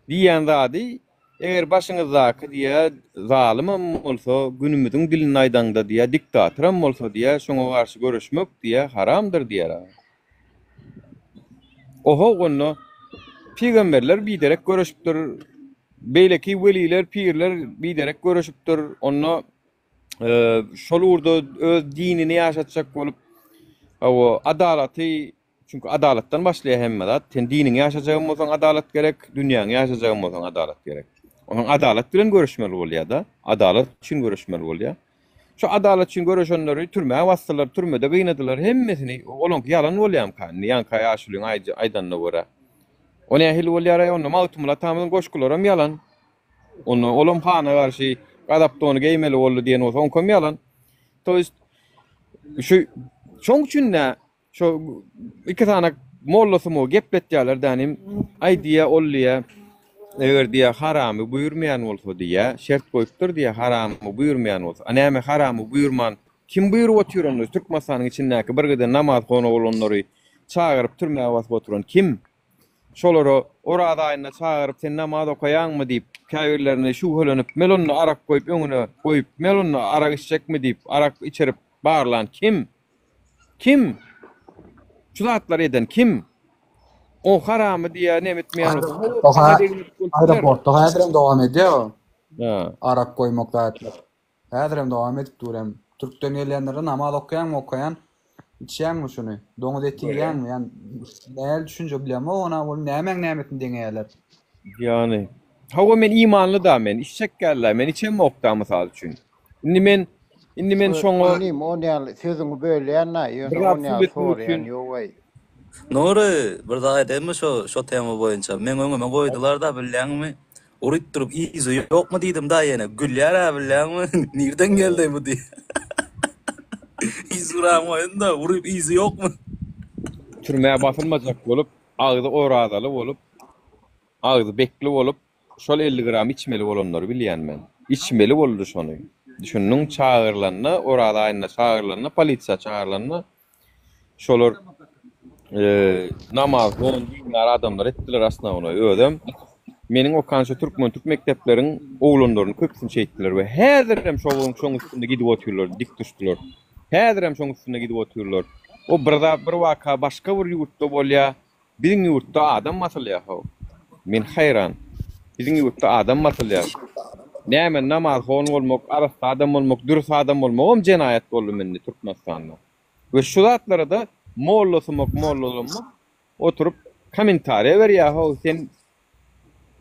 Diýýän zady, eger başyňyzdaky diýýär, zalymam bolsa, günümiziň dilinde aýdaňda diýýär, diktatoram bolsa diýýär, şoňa garşy göreşmek diýýär, haramdyr diýýär. Oho onda pygamberler biderek göreşipdir, beýleki weliler, pirler biderek göreşipdir. Onda şol ugurda öz dinini ýaşatjak bolup, hawa, adalaty, çünki adalatdan başlaýar hemme zat. Sen diniňi ýaşajagam bolsaň adalat gerek, dünýäňi ýaşajagam bolsaň adalat gerek. Onuň adalat bilen göreşmeli bolýar-da, adalat üçin göreşmeli bolýar. Şu adalat üçin göreşenleri türmä basdylar, türmede gynadylar hemmesini. Olaňky ýalan bolýamyka indi ýaňky ýaşulyň aýdanyna görä. O nähili bolýaraý onda Magtymguly atamyzyň goşgularam ýalan. Onda olam hana garşy gazap dony geýmeli boldy diýen bolsa oňkam ýalan. To ýest şu şoň üçin-de şo iki sany mollasymy gepletýärler dänim. Aý diýýä ol diýýä eger diýýä haramy buýurmaýan bolsa diýýä şert goýupdyr diýýä haramy buýurmaýan bolsa. A näme haramy buýurman kim buýrup otyr onda Türkmenistanyň içindäki bir giden namazhon oglanlary çagyryp türmä basyp oturan kim? Şolara Oraz aýynda çagyryp sen namaz okaýaňmy diýip, käbirlerini şübhelenip mel onda arak goýup öňüne goýup mel onda arak içjekmi diýip arak içirip barlan kim? Kim? Şu zatlary eden kim? O haramy diýýär neme etmeýän bolsa. Aeroportda häzirem dowam edýär o. Arak goýmak zatlar. Häzirem dowam edip dur hem. Türkden gelýänlere namaz okaýaňmy okaýan, içýäňmi şuny, doňuz eti iýýäňmi ýa nähili düşünje bilemok ona ol nämäň nämesini deňeýärler. Ýany. Hawa men imanly da men içjek dälda men içemokda mysal üçin. Indi men indi men şoňa Inim on ýaly sözüňi bölýän-ä ýöne Bir zat on ýaly subut etmek soraýan üçin ýogaý. Nury, bir zat aýdaýynmy şo şo tema boýunça? Meň öňüme goýdular-da bilýäňmi? Uryp durup yzy ýokmy diýdim-da ýene. Gülýär-ä bilýäňmi? Nirden geldi bu diýip. Yzy uran goýun-da, uryp yzy ýokmy? Türmä basylmajak bolup, agzy orazaly bolup, agzy bekli bolup, şol 50 gram içmeli bolanlary bilýän men. Içmeli boldy şony. Düşündiň, çagyrylanda, Oraz aýynda çagyrylanda, polisiýa çagyrylanda şolar namaz on dindar adamlar etdiler asnawnoý. Özem meniň okan şu türkmen türk mekdepleriň oglanlaryny köpüsini şeýtdiler we häzirem şoň şoň üstünde gidip otyrlar, dik düşdüler. Häzirem şoň üstünde gidip otyrlar. O bir zat bir waka başga bir ýurtda bolýar. Biziň ýurtda adam basylýar how. Men haýran. Biziň ýurtda adam basylýar. Näme namazhon bolmak, arassa adam bolmak, dürs adam bolmagam jenaýat boldumy indi Türkmenistanda. We şu zatlara-da mollasumak mollalanmak oturyp kommentariýa berýär how sen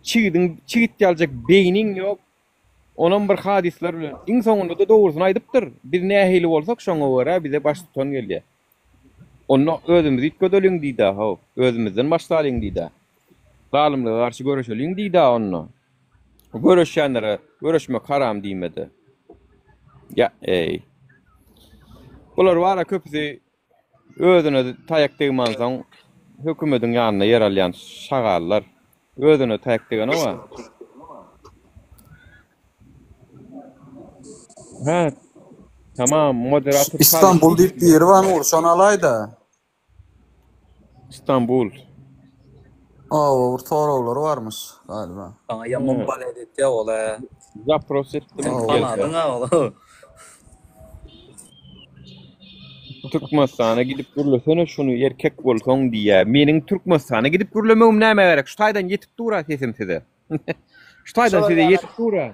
çigidiň çigit ýaljak beýniň ýok. Onam bir hadyslar bilen. Iň soňunda-da dogrusyny aýdypdyr. Biz nähili bolsak şoňa görä bize baştutan gelýär. Onda özümizi üýtgedeliň diýdä how. Özümizden başlalyň diýdä. Zalymlyga garşy göreşeliň diýdä onda. Göreşýänlere göreşmek haram diýmede. Ýa eý. Bular bara köpüsi özüne taýak degmansoň hökümediň ýanynda ýer alýan şagallar. Özüne taýak degenok-a. Hä. Tamam, moderator Istanbul diýip biri bar Nury, şony alaýda. Istanbul. Hawa, bir soraglary barmyş galiba. Saňa ýaman balet etýä ol-ä. Zapros etdim. Sen tanadyň-a ol. Türkmenistana gidip gürlesene şuny erkek bolsaň diýýä. Meniň Türkmenistana gidip gürlemegim nämä gerek? Şu taýdan ýetip dur-a sesim size. Şu taýdan size ýetip dur-a.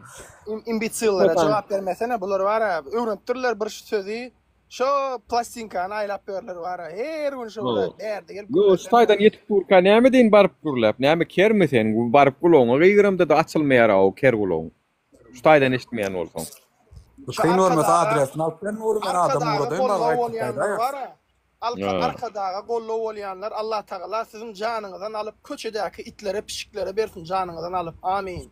Imbetsillere jogap bermesene bular bara öwrenipdirler bir şu sözi şo plastinkany aýlap ýörler bara her gün şo bärde gelip Ýok şu taýdan ýetip durka näme deýin baryp gürläp näme kermi sen baryp gulagyňa gygyramda-da açylmaýar-a o ker gulagyň şu taýdan eşitmeýän bolsaň. Kyn görmese adresini alyp ber Nury men adam Arkadaga ugradaýyn goldaw baryp bolýanlar bara Ýa. Arkadaga goldaw bolýanlar Allatagala siziň janyňyzdan alyp köçedäki itlere pişiklere bersin janyňyzdan alyp Amin.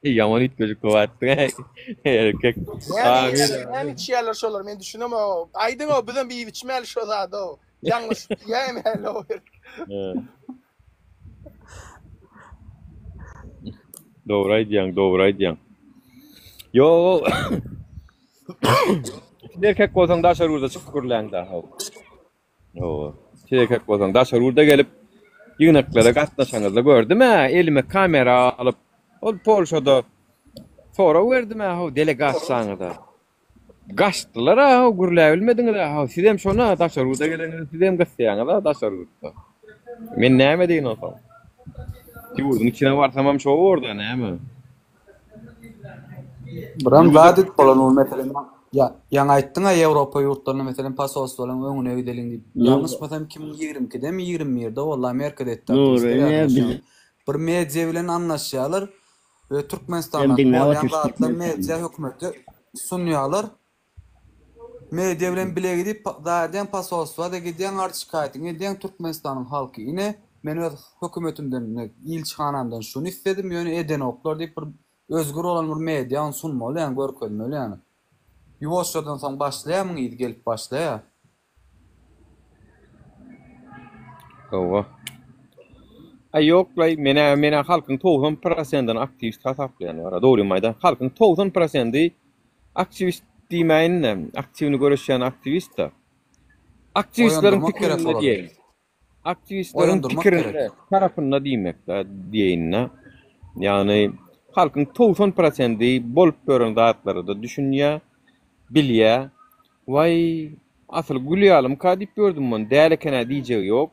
Ýaman üýtgeşik gowy aýtdyň erkek. Näme Amin. iýýärler, näme içýärler şolar men düşünemok. Aýdyň-ow bizem iýip içmäli şo zady-ow. Ýalňyş diýäýmäli-ow. Dogry aýdýaň, dogry aýdýaň. Ýok. Siz erkek bolsaň daşary ýurda çykyp gürläň-dä. Hawa. Siz erkek bolsaň daşary ýurda gelip ýygnaklara gatnaşaňyzda gördüm-ä, elime kamera alyp, ol Polşada sorag berdim-ä, how delegasiýaňyza. Gaçdylar-a, how gürläbilmediňiz-ä, how sizem şona daşary ýurda geleňizde sizem gysýaňyz-a daşary ýurtda. Men näme diýin onsoň? Ýurduň içine barsamam şo bor-da näme? Biram zat edip bolan ol meselem ýa ýaňy aýtdyň-a Ýewropa ýurtlaryna meselem posolstwolaryň öňüne gideliň diýip. Ýalňyşmasam 2022-demi 21-de boldy Amerikada etdi Nury aktiwistler ine ýaňy biz bir media bilen anlaşýarlar we Hem Türkmenistandaky diňläp bolýan otyrys zatlar Türkmenistanda. media hökümete sunýarlar. Media bilen bile gidip zat edýäň posolstwa-da gidýäň arz şikaýatyňy edýäň Türkmenistanyň halky ine. Men öz hökümetimden, ilçihanamdan şuny isledim, ýöne edenoklar diýip bir özgür bolan bir media ony sunmaly ýagny görkezmeli ýagny. Ýuwaşjadan soň başlaýar muň yzy gelip başlaýar. Hawa. Aý ýoklaý, menä menä halkyň 90 prosentini aktiwist hasaplaýan bar. Dogrymy aýdan, halkyň 90 prosendi aktiwist diýmäýin-de, aktiwny göreşýän aktiwist-de. Aktiwistleriň Oýandyrmak gerek pikirinde olary. diýeýin. Aktiwistleriň Oýandyrmak pikirinde, gerek. tarapynda diýmek-de diýeýin-de. Ýagny halkyň 90 prosendi bolup ýören zatlara-da düşünýär, bilýär. Waý, asyl gül ýalymyka diýip ýördüm muny, däl eken-ä diýjegi ýok.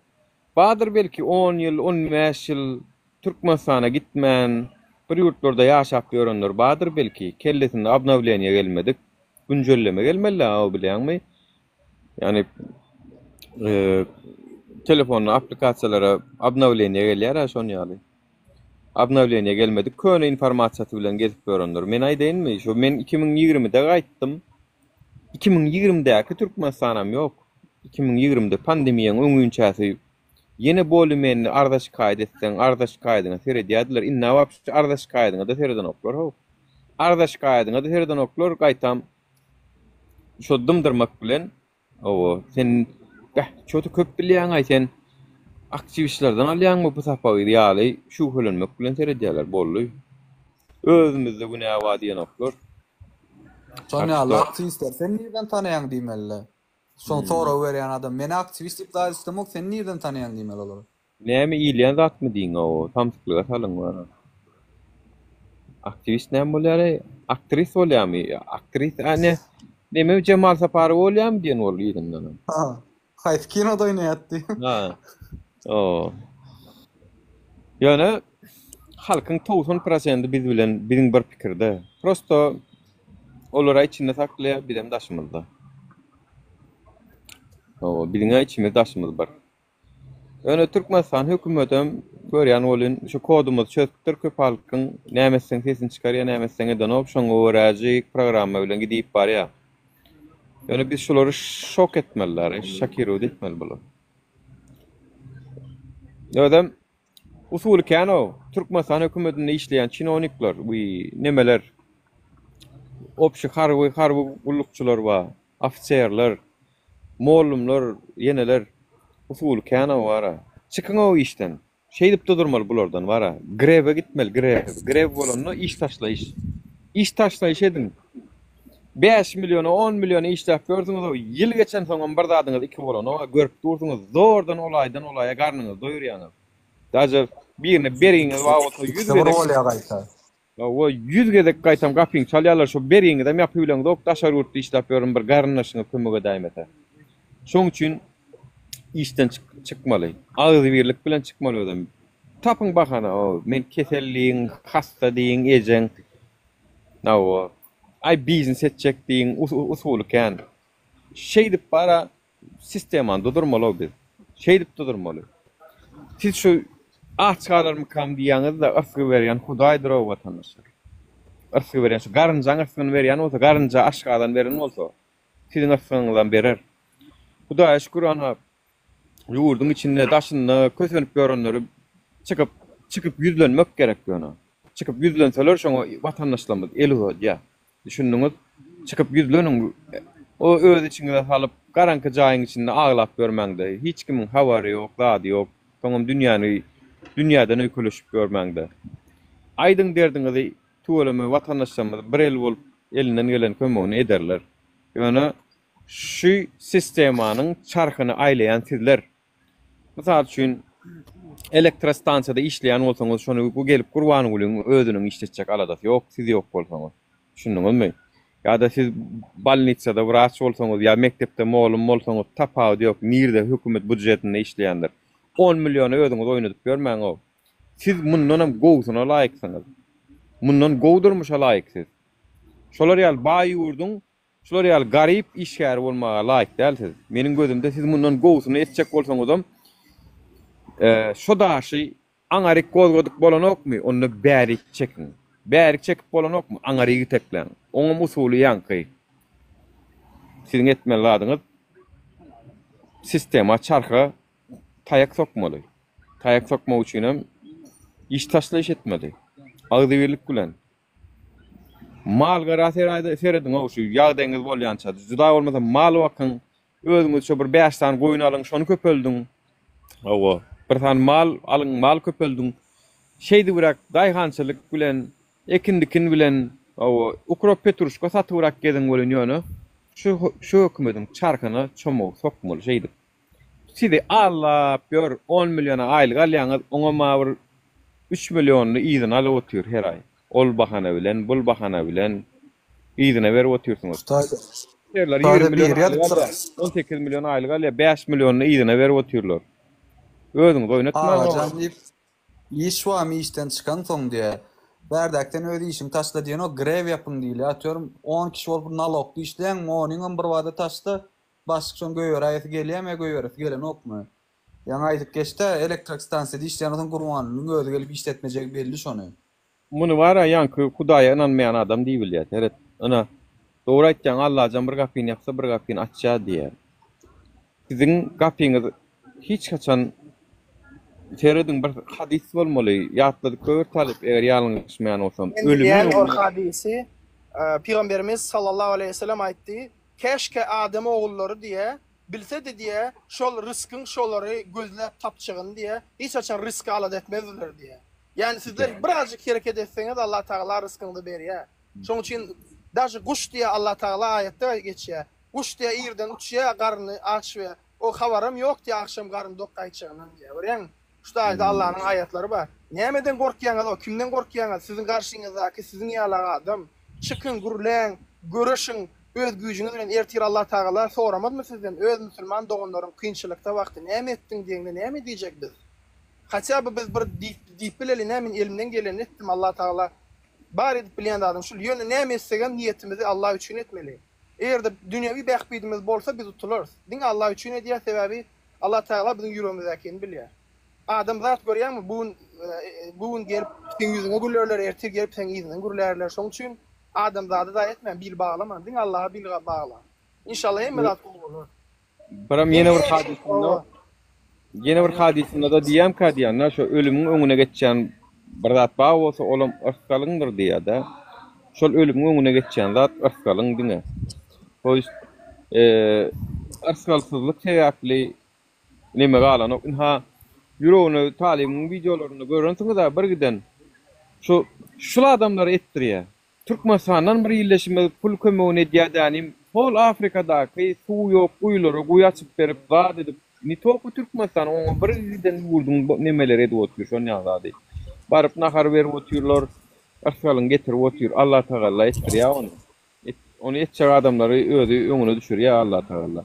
Bardyr belki on ýyl, on bäş ýyl Türkmenistana gitmän, bir ýurtlarda ýaşap ýörenler bardyr belki, kellesinde obnowleniýe gelmedik, güncelleme gelmeli-dä o bilýäňmi? Ýagny telefonda applikasiýalara obnowleniýe gelýär-ä şon ýaly. Obnowleniýe gelmedik, köne informasiýasy bilen gezip ýörenler. Men aýdaýynmy, şu men 2020-de gaýtdym. 2020-däki Türkmenistanam ýok. 2020-de pandemiýaň öňünçäsi ýene bolly-menli arza-şikaýat etseň, arza-şikaýadyňa seredýärdiler. Indi wapşe arza-şikaýadyňa-da seredenoklar how. Arza-şikaýadyňa-da seredenoklar, gaýtam şo dymdyrmak bilen Hawa, sen beh, çoty köp bilýäň-aý sen. Aktiwistlerden alýaňmy bu sapagy ýaly şübhelenmek bilen seredýärler, boldy. Özümizde günä bar diýenoklar. Şon ýaly aktiwistleri sen nirden tanaýaň diýmeli-le. Şoň sorag berýän adam, meni aktiwist diýip zat islemok, sen nirden tanaýaň diýmeli olara. Näme iýilýän zatmy diýiň-ow, samsyklyga salyň bara. Aktiwist näme bolýar-eý? Aktris bolýarmy? Aktris, a ne, neme Jemal Saparow bolýarmy diýen boldy yzyndanam. Ha, haýsy kinoda oýnaýardy? Ha. O. Ýöne halkyň 90 prosendi biz bilen biziň bir pikirde. Prosto olar-a içinde saklaýar, bizem daşymyzda. Hawa, biziň-ä içimiz daşymyz bir. Ýöne Türkmenistan hökümetem görýän welin şu kodumyzy çözüpdir köp halkyň näme etseň sesini çykarýa näme etseň edenok şoňa göräjik programma bilen gidip barýa. Ýöne biz şulary şok etmeliler şokirowat etmeli bulary. Özem usuly kän-ow Türkmenistan hökümetinde işleýän çinownikler we nemeler obşi harby harby gullukçylar bar ofiserler Mollumlar, ýeneler usuly kän-ow bar-a. Çykyň-ow işden. Şeýdip dudurmaly bulardan bar-a. Grewe gitmeli, grew. Grew bolanda iş taşlaýyş. Iş taşlaýyş ediň. Bäş milliona, on milliona işläp ýörsüňiz-ow, ýyl geçensoňam bir zadyňyz iki bolanok-a, görüp dursuňyz, zordan ol aýdan ol aýa garnyňyzy doýurýaňyz. Daže birine bergiňiz bar bolsa ýüz Ikisi bir gezek. bolýar gaýta. Hawa, ýüz gezek gaýtam gapyňy çalýarlar, şo bergiňizem ýapybileňzok, daşary ýurtda işläp ýörün bir garyndaşyňyz kömek edäýmese. Şoň üçin işden çykmaly. Agzybirlik bilen çykmaly özem. Tapyň bahana, o, men kesel diýiň, hassa diýiň, ejeň, hawa, aý biznes etjek diýiň, usuly kän. Şeýdip bara Sistemany dudurmaly biz. Şeýdip dudurmaly. Siz şu aç galarmykam diýýäňiz-de, yrsgy berýän Hudaýdyr-ow watandaşlar. Yrsgy berýän şu garynjaň yrsgyny berýän bolsa, garynja aşgazan beren bolsa, siziň yrsgyňyzam berer. Hudaýa şükür ana ýurduň içinde, daşynda kösenip ýörenleri çykyp, çykyp ýüzlenmek gerek ýöne. Çykyp ýüzlenseler şoňa watandaşlarymyz el uzadýar. Düşündiňiz? Çykyp ýüzleniň. O öz içiňize salyp, garaňky jaýyň içinde aglap ýörmäňde. Hiç kimiň habary ýok, zady ýok. Soňam dünýäni, dünýäden öýkeleşip ýörmäňde. Aýdyň derdiňizi, tüweleme watandaşlarymyz bir el bolup elinden gelen kömegini ederler. Ýöne şu sistemanyň çarhyny aýlaýan sizler. Mysal üçin, elektrostansiýada işleýän bolsaňyz, şony bu gelip Gurbangulyň özüniň işletjek aladasy ýok, siz ýok bolsaňyz. Düşündiňizmi? Ýa-da siz bolnisada wraç bolsaňyz ýa mekdepde mugallym bolsaňyz, tapawudy ýok, nirde hökümet budjetinde işleýändir. On milliony özüňiz oýnadyp ýörmäň-ow. Siz mundanam gowusyna laýyksyňyz. Mundan gowy durmuşa laýyk siz. Şolar ýaly baý ýurduň Şular ýaly garyp işgäri bolmaga laýyk däl siz. Meniň gözümde siz mundan gowusyny etjek bolsaňyzam, şo daşy aňaryk gozgadyk bolanokmy, onda bärik çekiň. Bärik çekip bolanokmy, aňaryk itekläň. Oňam usuly ýaňky. Siziň etmeli zadyňyz sistema çarha taýak sokmaly. Taýak sokmak üçinem iş taşlaýyş etmeli. Agzybirlik bilen. Mal-gara serediň-ow şu ýagdaýyňyz bolýança. Juda bolmasa mal bakyň. Özüňizçe bir bäş sany goýun alyň, şony köpeldiň. Hawa, bir sany mal alyň, mal köpeldiň. Şeýdibräk daýhançylyk bilen, ekin-dikin bilen, hawa, ukrop-petruşka satybrak geziň welin ýöne şu şu hökümediň çarhyna çomagy sokmaly şeýdip. Sizi aldap ýör, on milliona aýlyk alýaňyz, oňam-a bir üç millionyny yzyna alyp otyr her aý. Ol bahana bilen, bul bahana bilen yzyna berip otyrsyňyz. Hytaýda Serler Hytaýda 20 million biri aýlyk ýazypdyr. alýar, 18 million aýlyk alýar, 5 millionyny yzyna berip otyrlar. Özüňizi oýnatmaň. Agajan diýip, iş barmy işden çykansoň diýýär. Bärdäki sen öz işiňi taşla diýenok, grew ýapyň diýilýär. Atyyorum on kişi bolup nalogda işleýäň, onyňam birbada taşla, başlyk şony goýberäýesi gelýärmi ýa goýberesi gelenokmy? Ýaňy aýdyp geçdä, elektrik stansiýada işleýän bolsaň Gurbangulynyň özi gelip işletmejegi belli şony. Muny bar-a ýaňky Hudaýa ynanmaýan adam diýibilýär. Seret, ynha, dogry aýtýaň, Allajan bir gapyny ýapsa, bir gapyny açýar diýýär. Siziň gapyňyz hiç haçan Serediň, bir hadys bolmaly, ýatladyp goýber talyp, eger ýalňyşmaýan bolsam, Men ölümiň bilýän ol öňünde. hadysy. Pygamberimiz sallallahu aleýhi we sellem aýtdy, Käşgä adam ogullary diýe, bilsedi diýe, şol ryskyň şolary gözläp tapjagyny diýe, hiç haçan rysky alada etmezdiler diýe. Ýagny sizler birazjyk hereket etseňiz Allah Tagala ryskyňyzy berýär. Şoň üçin daže guş diýýär Allah Tagala aýatda geçýär. Guş diýýär irden uçýar garny aç we o habaram ýok diýýär agşam garny dok gaýtjagyndan diýýär. Görýäňmi? Şu taýda Allanyň aýatlary bar. Nämeden gorkýaňyz o kimden gorkýaňyz siziň garşyňyzdaky siziň ýalak adam. Çykyň gürläň göreşiň öz güýjüňiz bilen ertir Allah Tagala soramazmy sizden öz musulman doganlaryň kynçylykda wagty näme etdiň diýeňde näme diýjek biz? Hatya by biz bir diýip diýip bileli nä men elimden gelenini etdim Allah Tagala bar edip bilýän zadym şul ýöne näme etsegem niýetimizi Allah üçin etmeli egerde dünýewi bähbidimiz bolsa biz utularys diňe Allah üçin edýäs sebäbi Allah Tagala biziň ýüregimizdäkini bilýär adam zat görýäňmi bu gün bu gün gelip seň ýüzüňe gülerler ertir gelip seň yzyňdan gürlärler şoň üçin adamzada zaý etmäň bil baglaman diňe Allaha bil baglaň inşallah hemme zat gowy bolar. Biram ýene bir hadysynda ýene bir hadysynda-da diýýämkä diýýän-de, şo ölümiň öňüne geçýän bir zat bar bolsa, olam yrsgalyňdyr diýýär-de. Şol ölümiň öňüne geçýän zat yrsgalyň diňe. To ýest, yrsgalsyzlyk sebäpli neme galanok. Ynha, ýüregine talybyň wideolarynda görensiňiz-ä birgiden şu şul adamlary etdirýär. Türkmenistandan bir ildeşimiz pul kömegini edýär dänim hol Afrikadaky suw ýok guýulara guýy açyp berip zat edip ne tolko Türkmenistan oňa bir giden ýurduň nemeleri edip otyr şon ýaly zady baryp nahar berip otyrlar yrsgalyny getirip otyr Allatagalla etdirýär ony ony etjek adamlary özi öňüne düşürýär Allatagalla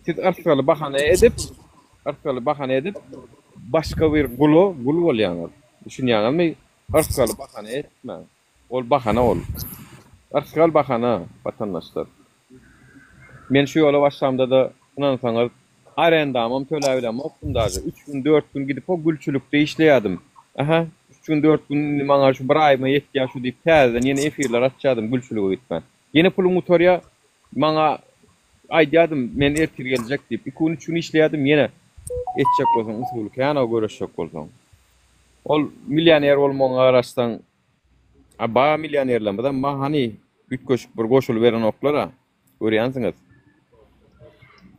siz yrsgaly bahana edip yrsgaly bahana edip başga bir gula gul bolýaňyz düşünýäňizmi yrsgaly bahana etmäň. Ol bahana ol. Yrsgal bahana, watandaşlar. Men şu ýola başlamda-da, ynansaňyz, arendamam töläbilemokdym daže. Üç gün, dört gün gidip o gülçülikde işleýärdim. Ähä, üç gün, dört gün indi maňa şu bir aýyma ýetýär şu diýip, täzeden ýene efirler açýardym gülçülige gitmän. Ýene pulum gutarýar, maňa aýdýardym, men ertir geljek diýip. Iki gün, üç gün işleýärdim, ýene. Etjek bolsaň usuly kän-ow göreşjek bolsaň. Ol millioner bolmagyňa garaşsaň, a ba millionerlerimizem ba hany üýtgeşik bir goşulyberenoklar-a, görýänsiňiz.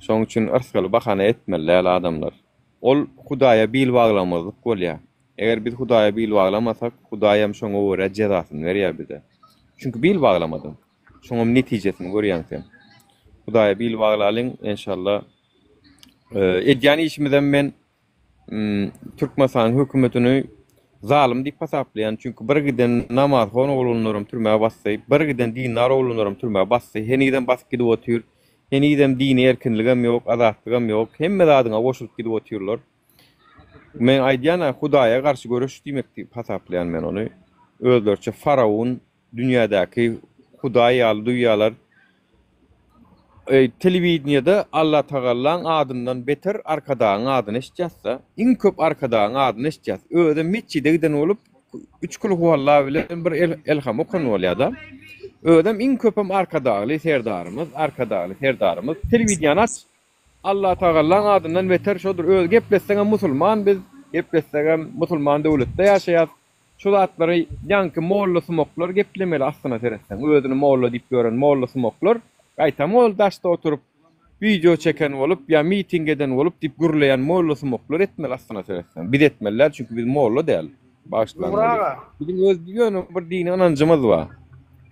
Şonuň üçin yrsgaly bahana etmeli däl adamlar. Ol Hudaýa bil baglamazlyk bolýar. Eger biz Hudaýa bil baglamasak, Hudaýam şoňa görä jezasyny berýär bize. Çünki bil baglamadyň. Şoňam netijesini görýäň sen. Hudaýa bil baglalyň, enşalla. Edýän işimizem men Türkmenistanyň hökümetini zalym diýip hasaplaýan, çünki bir giden namazhon oglanlaram türmä basdy, bir giden dindar oglanlaram türmä basdy, henizem basyp gidip otyr, henizem dini erkinligem ýok, azatlygam ýok, hemme zadyňa goşulyp gidip otyrlar. Men aýdýan-a, Hudaýa garşy göreş diýmek diýip hasaplaýan men ony. Özleriçe faraon dünýädäki Hudaý ýaly duýýarlar. Telewideniýede Allatagallaň adyndan beter Arkadagyň adyny eşitýäs-de. Iň köp Arkadagyň adyny eşitýäs. Özem metjide giden bolup, üç kulhualla bilen bir elham okan bolýar-da. Özem iň köpem Arkadagly Serdarymyz, Arkadagly Serdarymyz. Telewideniýäni aç, Allatagallaň adyndan beter şodur. Özi gepletseňem musulman biz. Gepletsegem musulman döwletde ýaşaýas. Şu zatlary ýaňky mollasumaklar geplemeli aslyna seretseň. Özüni molla diýip ýören mollasumaklar gaýtam ol daşda oturyp wideo çeken bolup ýa miting eden bolup diýip gürleýän mollasumaklar etmeli aslyna seretseň. Biz etmeli däl çünki biz molla däl. Bagyşlaň Nury aga. Biziň öz ýöne bir dini ynanjymyz bar.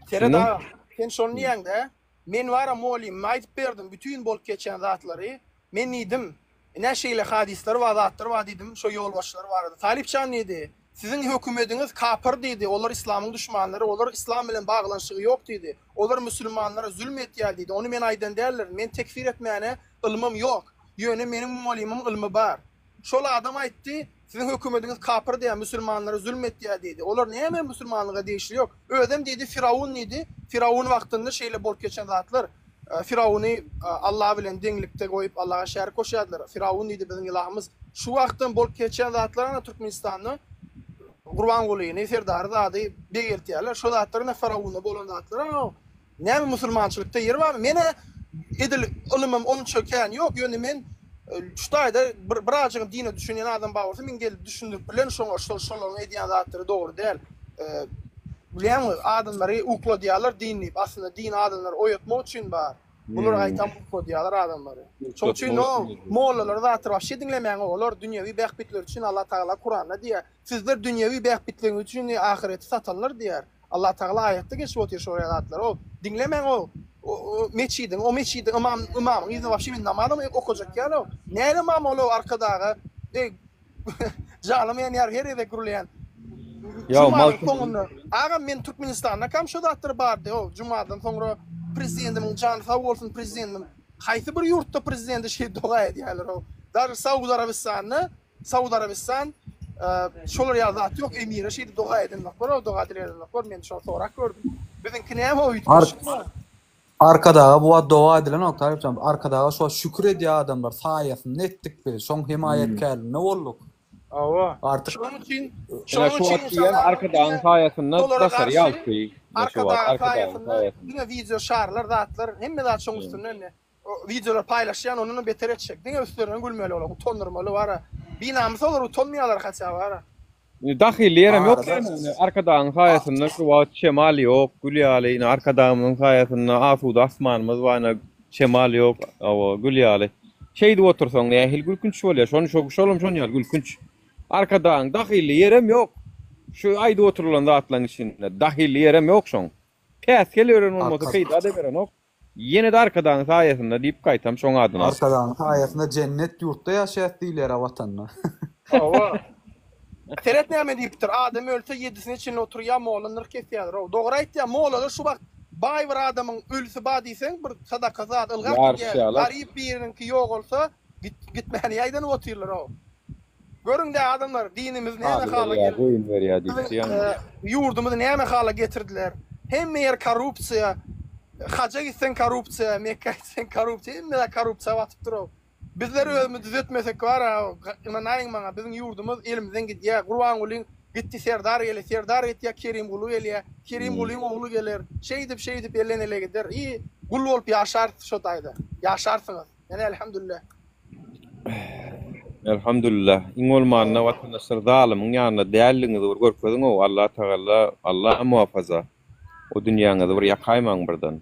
Seret agam, sen şony diýäňdä, Men bara mugallymyma aýdyp berdim bütin bolup geçýän zatlary. Men diýdim, Ine şeýle hadyslar bar, zatlar bar diýdim, şo ýolbaşçylar barada. Talypjan diýdi, Siziň hökümediňiz kapyr diýdi, olar yslamyň duşmanlary, olar yslam bilen baglanyşygy ýok diýdi. Olar musulmanlara zülm etýär diýdi. Ony men aýdan däldirin. Men tekfir etmäne ylmym ýok. Ýöne meniň mugallymymyň ylmy bar. Şol adam aýtdy, Siziň hökümediňiz kapyr diýýär, musulmanlara zulm etýär diýdi. Olar näme musulmanlyga degişli ýok. Özem diýdi, Firawun diýdi, Firawun wagtynda şeýle bolup geçen zatlar. Firawuny Alla bilen deňlikde goýup, Allaga şärik goşýardylar. Firawun diýdi, biziň ylahymyz. Şu wagtdan bolup geçýän zatlar ana Türkmenistanda Gurbangulyny, Serdary zady beýgeltýärler. Şo zatlar ine Firawunda bolan zatlar ana. Näme musulmançylykda ýeri barmy? Menä edil ylymym onça kän ýok, ýöne men şu taýda bir birazjygam dine düşünýän adam bar bolsa men gelip düşündirip bilerin şoňa şol şolaryň edýän zatlary dogry däl. Bilýäňmi adamlary ukladýarlar din diýip aslynda din adamlary oýatmak üçin bar. Bular gaýtam ukladýarlar adamlary. Şoň üçin o mollalary zatlary wapşe diňlemäň olar dünýewi bähbitleri üçin Allah Tagala Kuranda diýýär sizler dünýewi bähbitleriňiz üçin ahyreti satanlar diýýär. Allah Tagala aýatda geçip otyr şol zatlar o diňlemäň o metjidiň o metjidiň ymam ymamyň yzyna wapşe men namazam okajak ýaly o näme ymam ol o arkadaga eý janym ýanýar her gezek gürleýän jumanyň soňunda agam men Türkmenistandakam şo zatlar bardy o jumadan soňra prezidentimiň jany sag bolsun prezidentim haýsy bir ýurtda prezidenti şeýdip doga edýärler o daže Saud Arabystanda Saud Arabystan şolar ýaly zat ýok emire şeýdip doga edenoklar o doga dileg edenoklar men şony sorap gördüm. Biziňki näme o üýtgeşikmi? Arkadaga bu wagt doga edilenok Talypjan Arkadaga şu wagt şükür edýär adamlar saýasynda etdik biz şoň hemaýatkärlinde bolduk. Hawa. Artyk Şonuň üçin Ine şonuň şu üçin wagt diýen inşallah Arkadagyň diňe saýasynda şolara daşary garşy ýagty. Ine şu wagt Arkadagyň Arkadagyň saýasynda saýasynda. diňe wideo şarlar zatlar hemme zat şoň üstünde indi. Wideolar paýlaşýan ondanam beter etjek. Diňe üstlerinden gülmeli olar utandyrmaly bara. Binamys olar utanmaýarlar haça bara. Indi dahylly ýerem ýok Arada ýaly indi Arkadagyň saýasynda şu wagt şemal ýok gül ýaly ine Arkadagymyzyň saýasynda asuda asmanymyz bar ine şemal ýok hawa gül ýaly. Şeýdip otursaň nähili gülkünç bolýar şony şo şolam şon ýaly gülkünç. Arkadagyň dahylly ýerem ýok. Şu aýdyp oturylan zatlaryň içinde dahylly ýerem ýok şoň. Päsgel beren bolmasa Arka peýda-da berenok. Ýene-de Arkadagyň saýasynda diýip gaýtam şoň adyny alyp. Arkadagyň saýasynda jennet ýurtda ýaşaýas diýilýär-ä watanda. Hawa. Seret näme diýipdir, adam ölse ýedisine çenli oturýar molla nyrh kesýädir-ow. Dogry aýtýar, mollalar şu wagt baý bir adamyň ölüsi bar diýseň bir sadaka zat ylgap gidýär. Ýaryşýarlar. Garyp biriniňki ýogalsa gitmäni ýaýdanyp otyrlar-ow. Görüň-dä adamlar, dinimiz näme Haly hala berýär, geldi. goýun berýär diýip Biziň diýýän. ýurdumyzy näme hala getirdiler. Hemme ýer korrupsiýa. Haja gitseň korrupsiýa, Mekgä gitseň korrupsiýa, hemme zat korrupsiýa batyp dur-ow. Bizler özümizi düzetmesek bar-a, ynanaýyň maňa, biziň ýurdumyz elimizden gidýär. Gurbangulyň gitdi Serdar gelýär, Serdar gitýär Kerimguly gelýär, Kerimgulyň ogly geler. Şeýdip, şeýdip elden-ele gider. I gul bolup ýaşarys şo taýda. Ýaşarsyňyz. Men elhamdülillah. Elhamdülillah. Iň bolmanda watandaşlar zalymyň ýanynda däldigiňizi bir görkeziňow Allah tagalla Allah muhafaza o dünýäňizi bir ýakaýmaň birden.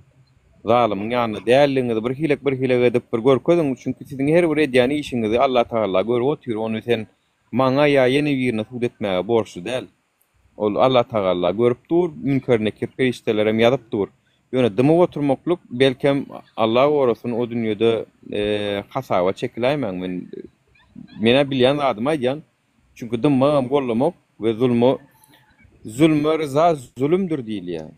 Zalymyň ýanynda däldigiňizi bir hilek bir hilek edip bir görkeziň çünki siziň her bir edýän işiňizi Allah tagalla görüp otyr ony sen maňa ýa ýene birine subut etmäge borçly däl. Ol Allatagalla görüp dur, Münker-Nekir perişdelerem ýazyp dur. Ýöne dymyp oturmaklyk, belkem, Alla gorasyn, o dünýede hasaba çekiläýmäň. Men, men-ä bilýän zadymy aýdýan. Çünki dymmagam gollamak we zulma, zulma ryza zulumdyr diýilýär.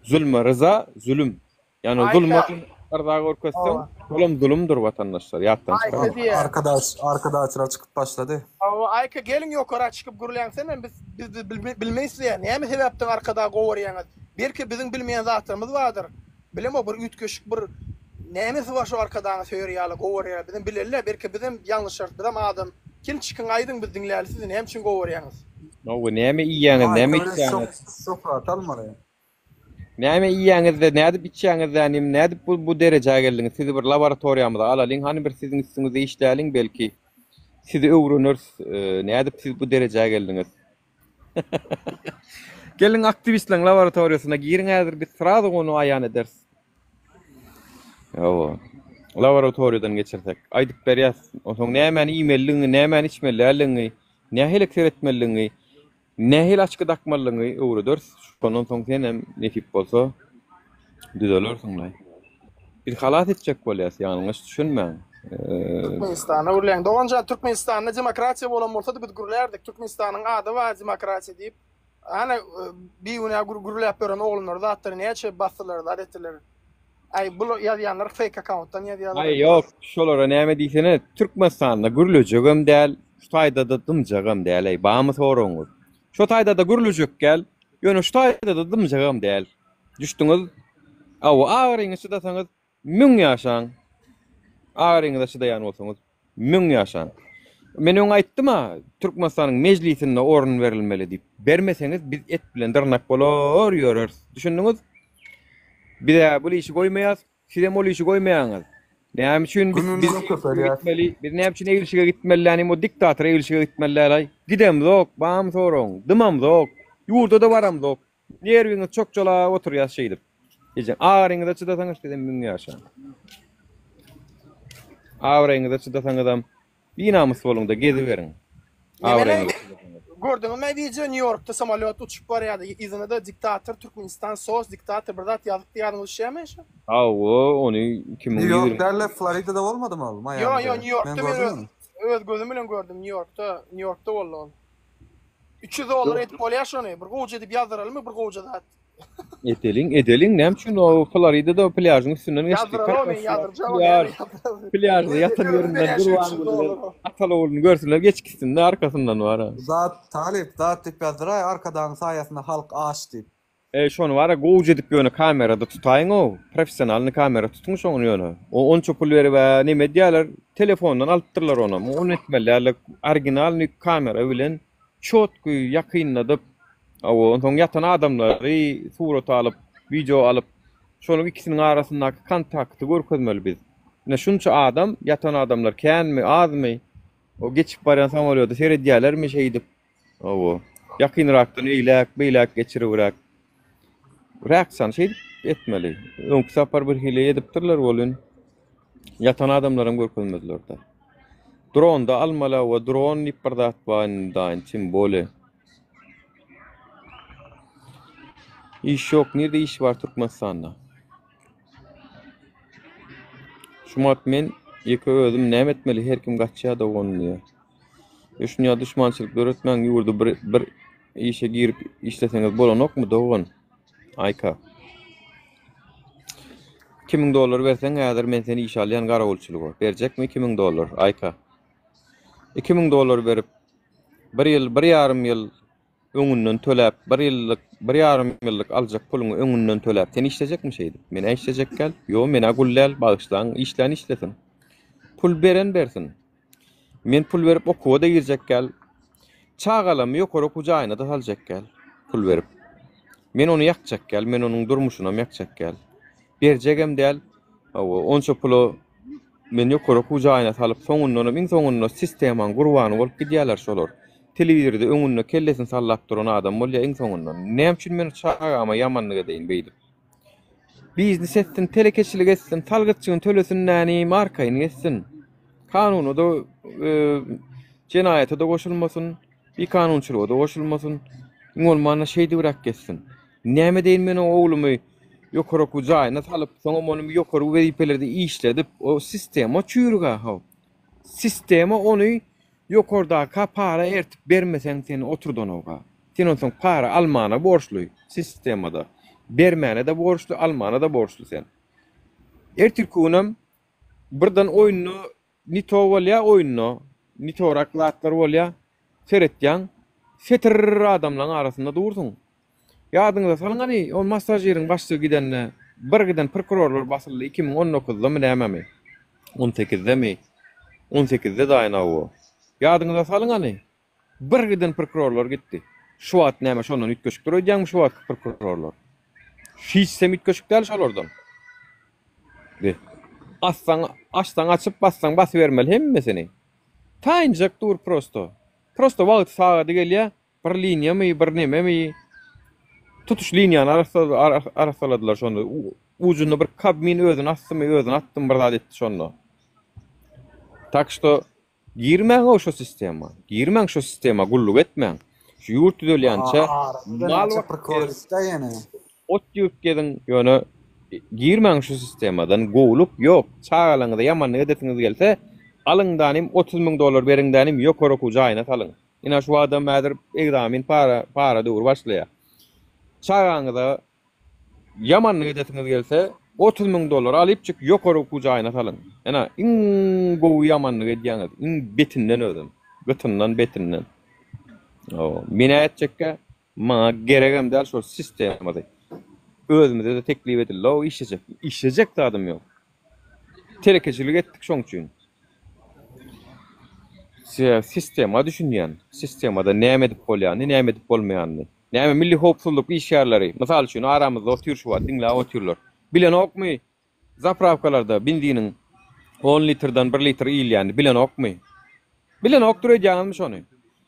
Zulma ryza zulum. Ýagny zulma Aýka. yrza görkezseň, Hawa. şolam zulumdyr watandaşlar, ýatdan Aýka çykarmaň. diýýär. Arkadaş, arkadaşlar çykyp başlady. Hawa, Aýka geliň ýokara çykyp gürläňsenem biz biz biz bilmeýs diýýär. Näme sebäpden Arkadagy gowarýaňyz? Belki biziň bilmeýän zatlarymyz bardyr. Bilemok bir üýtgeşik bir nämesi bar şu Arkadagyň söýer ýaly gowarýar. Bizem bileli-dä, belki bizem ýalňyşarys, bizem adam. Geliň çykyň aýdyň biz diňläli sizi näme üçin gowarýaňyz? Hawa, näme iýýäňiz, näme Aýka bilen içýäňiz? şöhrat almaly. Näme iýýäňiz-de, nädip içýäňiz-dä inim, nädip bu bu derejä geldiňiz? Sizi bir laboratoriýamyza alalyň, hany bir siziň üstüňizde işläliň, belki. Sizi öwreneris, nädip siz bu derejä geldiňiz. Geliň aktiwistleriň laboratoriýasyna giriň häzir biz srazu ony aýan ederis. Hawa. Laboratoriýadan geçirsek, aýdyp berýäs. Onsoň nämäni iýmelidigiňi, nämäni içmeli däldigiňi, nähili seretmelidigiňi, nähili açky dakmalydygyňy öwrederis. Şondan soň senem nesip bolsa düzelersiň-laý. Biz halas etjek bolýas, ýalňyş düşünmäň. Türkmenistana gürläň. Doganjan Türkmenistanda demokratiýa bolan bolsady biz gürlärdik. Türkmenistanyň ady bar demokratiýa diýip. Ana bigünä gürläp ýören oglanlar zatlary näçe basdylar zat etdiler. Aý bul ýazýanlar fake akkauntdan ýazýarlar. Aý ýok şolara näme diýsene Türkmenistanda gürlejegem däl şu taýdada dymjagam däl eý bamy soragyňyz. Şo taýdada gürlejek gel ýöne şu taýdada dymjagam däl. Düşdüňiz? Hawa agyryňyz çydasaňyz Müň ýaşaň. Agyryňyza çydaýan bolsaňyz, müň ýaşaň. Men öň aýtdym-a, Türkmenistanyň Mejlisinde orun berilmeli diýip. Bermeseňiz, biz et bilen dyrnak bolar ýöreris. Düşündiňiz? Biz-ä bul işi goýmaýas, sizem ol işi goýmaýaňyz. Näme üçin biz Günümiz biz egilşige köpelýär. gitmeli? Biz näme üçin egilşige gitmeli dänim, o diktator egilşige gitmeli däl-aý. Gidemzok, bamy soragyň, dymamzok, ýurda-da baramzok. Nerwiňiz çokjalap oturýas şeýdip. Ejeň agyryňyza çydasaňyz sizem müň ýaşaň. Abraýyňyza çydasaňyzam binamys boluňda geziberiň. Abraýyňyza çydasaňyz. Gördüňizmi wideo Nýu Ýorkda samolýot uçup barýardy yzynada diktator Türkmenistan sos diktator bir zat ýazypdy ýadyňyza düşýärmi şo? Hawa ony 2020 Nýu Ýork dälde Floridada bolmadymy ol Ýo ýo Maýamide? Nýu Men Ýorkda men gördüm ony. öz gözüm bilen gördüm Nýu Ýorkda Nýu Ýorkda boldy ol. 300 dollar edip bolýar şony. Bir gowja edip ýazdyralymy bir gowja zat. Edeliň, edeliň. Näme üçin o Floridada o plýažyň üstünden geçdi. Ýazdyraly men ýazdyrjak. Plýaž. Plýažda ýatan ýerinden Gurbanguly ataly ogluny görsünler geç gitsin-de arkasyndan bara. Zat talyp zat diýip ýazdyraý Arkadagyň saýasynda halk aç diýip. Eý şony bara gowja edip ýöne kamerada tutaýyňow professionalny kamera tutuň şony ýöne o onça pul beribä neme edýäler telefondan alypdyrlar onam ony etmeli däldi originalny kamera bilen çotky ýakynladyp hawa onsoň ýatan adamlary surata alyp wideo alyp şonuň ikisiniň arasyndaky kontakty görkezmeli biz ine şunça adam ýatan adamlar känmi azmy o geçip barýan samolýoda seredýälermi şeýdip Hawa. Ýakynrakdan eýläk, beýläk geçiribräk. Reaksiýany şeýdip etmeli. Öňki sapar bir hili edipdirler welin, ýatan adamlaram görkezmediler-de. Dronda almaly, hawa, dron diýip bir zat bar indi daýyn, tim bole. Iş ýok, nirde iş bar Türkmenistanda? Şumat men ýeke özüm näme etmeli, her kim gaçýar dogan diýýär. Şuny ýaly duşmançylyk döretmäň ýurda bir bir işe girip işleseňiz bolanokmy dogan? Aýka. 2000 dollar berseň häzir men seni işe alýan garawulçylyga. Berjekmi 2000 dollar? Aýka. 2000 dollar berip bir ýyl, bir ýarym ýyl öňünden töläp, bir ýyllyk, bir ýarym ýyllyk aljak puluňy öňünden töläp, sen işlejekmi şeýdip? Men-ä işlejek däl. Ýo, men-ä gul däl, bagyşlaň, işlän işlesin. Pul beren bersin. Men pul berip okuwa-da girjek däl. Çagalamy ýokary okuw jaýyna-da saljak däl, pul berip. Men ony ýakjak däl, men onuň durmuşynam ýakjak däl. Berjegem däl. Hawa, onça pula men ýokary okuw jaýyna salyp, soňundanam iň soňunda sistemaň gurbany bolup gidýärler şolar. Telewizorda öňünde kellesini sallap duran adam bolýar iň soňunda. Näme üçin men çagama ýamanlyk edeýin beýdip? Biznes etsin, telekeçilik etsin, salgytçyny tölesin nänim, arkaýyn gezsin. Kanuna-da, jenaýata-da goşulmasyn, bikanunçylyga-da goşulmasyn. Iň bolmanda şeýdibräk gezsin. Näme edeýin men o oglumy ýokary okuw jaýyna salyp, soňam ony ýokary wezipelerde işledip, o sistema çüýrüg-ä how. Sistema ony Ýokardaka para ertip bermeseň seni oturdanok-a. Sen onsoň para almana borçly sistemada. Bermäne-de borçly, almana-da borçly sen. Ertirki günem birden oýunda ni to bolýa oýunda, ni torak zatlar bolýa. Seretýäň, setir adamlaň arasynda dursuň. Ýadyňyza salyň hany, ol massažiriň başlygy gidende bir giden prokurorlar basyldy 2019-damy nämemi? On sekizdemi? On sekizde daýyna o. Ýadyňyza salyň hany. Bir giden prokurorlar gitdi. Şu wagt näme şondan üýtgeşikdir öýdýäňmi şu wagtky prokurorlar? Hiçsem üýtgeşik däl şolardan. Be. Assaň, açsaň açyp, bassaň basybermeli hemmesini. Taýynjak dur prosto. Prosto wagty sagady gelýä, bir liniýamy, bir nememi tutuş liniýany arassaladylar şonda. Ujunda bir kabmin özüni asdymy, özüni atdymy bir zat etdi şonda. Tak şto girmäň-ow şo sistema. Girmäň şo sistema, gulluk etmäň. Şu ýurt düzelýänçä mal bakyp Ot ýygyp geziň, ýöne girmäň şu sistemadan, gowulyk ýok. Çagalaryňyza ýamanlyk edesiňiz gelse, alyňdanym 30 müň dollar beriňdänim ýokary okuw jaýyna salyň. Ina şu wagtam häzir egzamin para para döwri başlaýar. Çagaňyza ýamanlyk edesiňiz gelse, 30 müň dollar alypjyk ýokary okuw jaýyna salyň. Ina iň gowy ýamanlyk edýäňiz, iň betinden özem. Gytyndan betinden. Men-ä etjekkä Maňa geregem däl şol sistemasy. Özümize-de teklip edildi-ow işlejek. Işlejek zadym ýok. Telekeçilik etdik şoň üçin. Sistema düşünýän. Sistemada näme edip bolýanyny, näme edip bolmaýanyny. Näme milli howpsuzlyk işgärleri, mysal üçin, aramyzda otyr şu wagt, diňläp otyrlar. Bilenokmy Zaprawkalarda benziniň on litrden bir litr iýilýänini bilenokmy? Bilenokdyr öýdýäňizmi şony?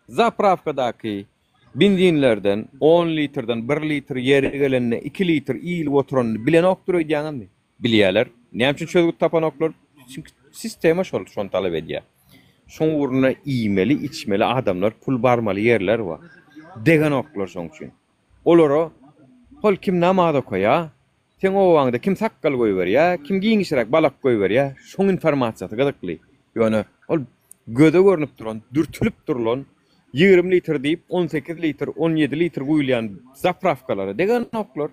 Zaprawkadaky benzinlerden on litrden bir litr ýeri gelende iki litr iýilip oturanyny bilenokdyr öýdýäňizmi? Bilýäler. Näme üçin çözgüt tapanoklar? Çünki sistema şol, şony talap edýär. Şoň ugrunda iýmeli, içmeli adamlar, pul barmaly ýerler bar. Degenoklar şoň üçin. Olara hol kim namaz okaýar, Seň obaňda kim sakgal goýberýä, kim giňişräk balak goýberýä, şoň informasiýasy gyzykly. Ýöne ol göze görnüp duran, dürtülip durlan, 20 litr diýip 18 litr, 17 litr guýulýan zaprawkalara degenoklar.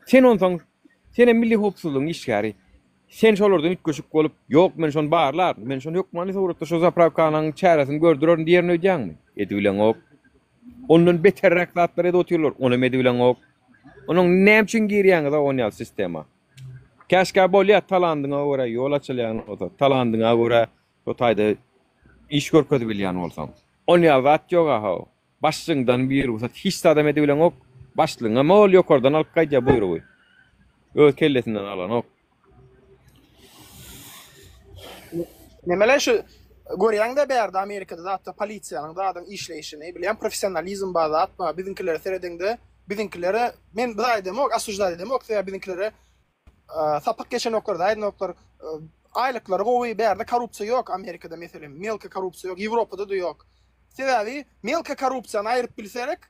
Sen onsoň, senem milli howpsuzlygyň işgäri. Sen şolardan üýtgeşik bolup, ýok men şony barlaryn, men şony hökmany suratda şo zaprawkanyň çäresini gördürerin diýerin öýdýäňmi? Edibileňok. Ondan beterräk zatlar edip otyrlar, onam edibileňok. Onuň näme üçin girýäňiz-a on ýaly sistema? Käşgä bolýa talandyňa görä ýol açylýan bolsa, talandyňa görä şo taýda iş görkezip bilýän bolsaň. On ýaly zat ýog-a how. Başlygyňdan bir rugsat hiç zadam edibileňok. Başlygyňam ol ýokardan alyp gaýdýar buýrugy. Öz kellesinden alanok. Nemele şu görýäňde bärde Amerikada zatda polisiýanyň zadyň işleýşini bilýän professionalizm bar zat bar biziňkilere seredeňde biziňkilere men bir aýdamok osuždat edemok sebäbi biziňkilere sapak geçenoklar da aýdanoklar aýlyklary gowy bärde korrupsiýa ýok Amerikada meselem melka korrupsiýa ýok Ýewropada-da ýok sebäbi melka korrupsiýany aýryp bilserek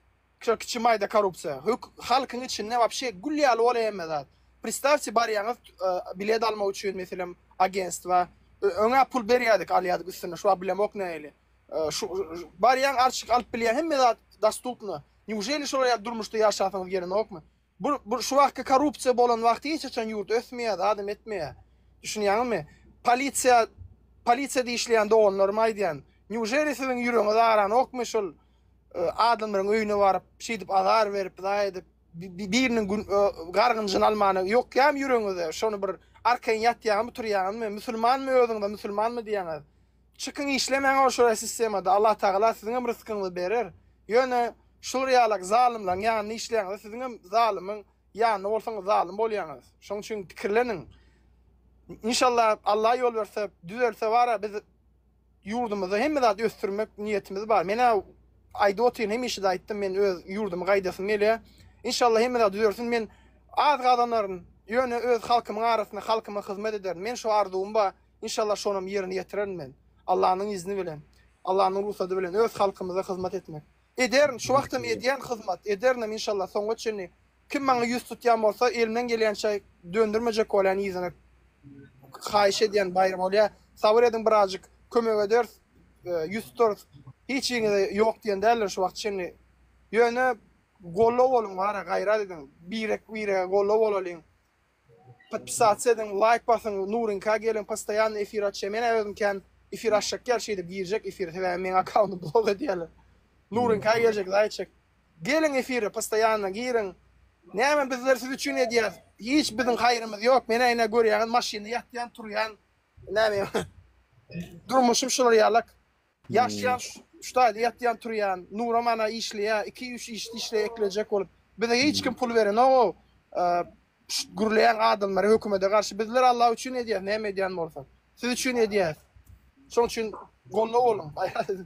Şo kiçi maýda korrupsiýa. Hök halkyň içinde wapşe gül ýaly bolýa hemme zat. Pristawte barýaňyz bilet almak üçin meselem agentstwa öňä pul berýädik alýadyk üstüne şu wagt bilemok nähili. Şu barýaň arçyk alyp bilýäň hemme zat dostupno. Neujeli şolar ýaly durmuşda ýaşasyňyz gelenokmy? Bu bu şu wagtky korrupsiýa bolan wagty hiç haçan ýurt ösmeýär zadam etmeýär. Düşünýäňizmi? Polisiýa polisiýada işleýän doganlaryma aýdýan. Neujeli siziň ýüregiňiz aranokmy şol adamlaryň öýüne baryp, şeýdip azar berip, zaý edip, biriniň gün gargynjyny almana ýokýamy ýüregiňizde? Şony bir arkaýyn ýatýaňyzmy, turýaňyzmy? Musulmanmy özüňize, musulmanmy diýýäňiz? Çykyň işlemäň ol şol sistemada. Allah Tagala siziňem ryskyňyzy berer. Ýöne şular ýalak zalymlaryň ýanynda işleýäňizde siziňem zalymyň ýanynda bolsaňyz zalym bolýaňyz. Şonuň üçin pikirleniň. Inşallah Allah ýol berse, düzelse bara biz Ýurdumyzda hemme zady ösdürmek niýetimiz bar. Men-ä aýdyp otyryn, hemişe-de aýtdym, men öz ýurdumy gaýdasym gelýär. Inşallah hemme zat düzelsin. Men az gazanaryn, ýöne öz halkymyň arasynda halkyma hyzmat ederin. Men şo arzuwym bar. Inşallah şonam ýerine ýetirerin men. Allanyň izni bilen, Allanyň rugsady bilen öz halkymyza hyzmat etmek. Ederin, şu wagtam edýän hyzmat, ederinem inşallah soňa çenli. Kim maňa ýüz tutýan bolsa, elimden gelýänçä döndürmejek bolýan yzyna. Haýyş edýän Baýram bolýa, sabyr ediň birazjyk, kömek ederis, ýüz tutarys. Hiç biriňize ýok diýen däldir şu wagta çenli. Ýöne goldaw boluň bara, gaýrat ediň. Birek-birege goldaw bolalyň. Podpisatsa ediň, laýk basyň, Nuryňka geliň, postoýanno efir açýar. Men-ä özüm kän efir açjak däl, şeýdip girjek efire, sebäbi meň akkauntymy blok edýärler. Nuryňka geljek, zaýçik. Geliň efire postoýanno giriň. Näme bizler siz üçin edýäs. Hiç biziň haýrymyz ýok. Menä ine görýäňiz maşynda ýatýan turýan. Näme durmuşym şular ýalak. Ýaşýan şu taýda ýatýan turýan. Nuram ana işleýä. 2-3 işde işleýä eklejek bolup. Bize hiç kim pul berenok-ow. Gürleýän adamlara hökümete garşy bizler Allah üçin edýäs näme edýän bolsak. Siz üçin edýäs. Şoň üçin goldaw boluň. Gaýrat ediň.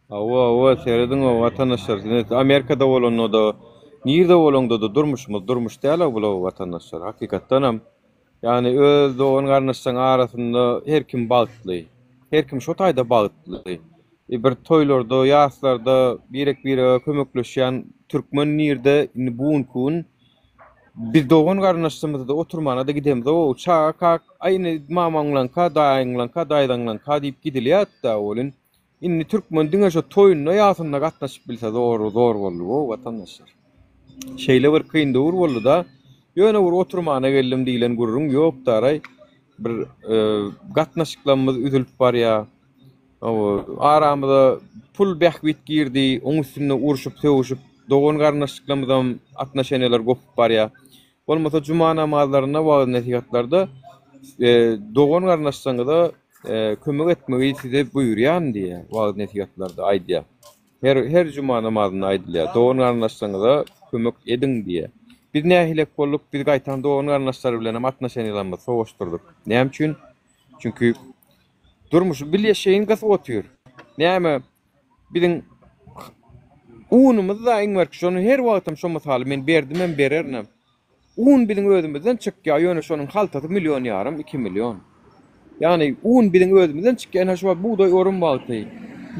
Hawa, hawa, serediň-ow, watandaşlar, siz Amerikada bolanda-da, nirde bolaňda-da durmuşymyz durmuş däl-ow bul-ow, watandaşlar, hakykatdanam. Ýagny öz dogan-garyndaşlaryň arasynda her kim bagtly. Her kim şo taýda bagtly. E, bir toýlarda, ýaslarda birek-birege kömekleşýän türkmen nirde, indi bu günki gün biz dogan-garyndaşlarymyzda oturmana-da gidemzok-ow, çagakak, aý indi mamaňlaňka, daýyňlaňka, daýzaňlaňka diýip gidilýärdi-dä welin, Indi türkmen diňe şo toýunda ýasynda gatnaşyp bilse zor zor boldy wo watandaşlar. Şeýle bir kyn döwür boldy-da. Ýöne bir oturmana geldim diýlen gürrüň ýok daraý. Bir gatnaşyklarymyz üzülip barýa. Aramyza pul bähbit girdi, oň üstünde urşup sögüşip dogan garyndaşlyklarymyzam atnoşeniýalar gopup barýa. Bolmasa juma namazlarynda wagyz-nesihatlarda dogan garyndaşlaryňyza kömek etmegi size buýurýan diýýär, wagyz-nesihatlarda aýdýar. Her her juma namazynda aýdylýar, dogan garyndaşlaryňyza kömek ediň diýýär. Biz nähilek bolduk, biz gaýtam dogan garyndaşlar bilenem atnoşeniýalarymyzy sowaşdyrdyk. Näme üçin? Çünki durmuşy bilýeşeýin gysyp otyr. Näme Biziň unumyz-da iň berk, şony her wagtam şo mysaly men berdimem, bererinem. Un biziň özümizden çykýar, ýöne şonuň haltasy million ýarym, iki million. Ýagny un biziň özümizden çykýar, ine şu wagt bugdaý orum wagty.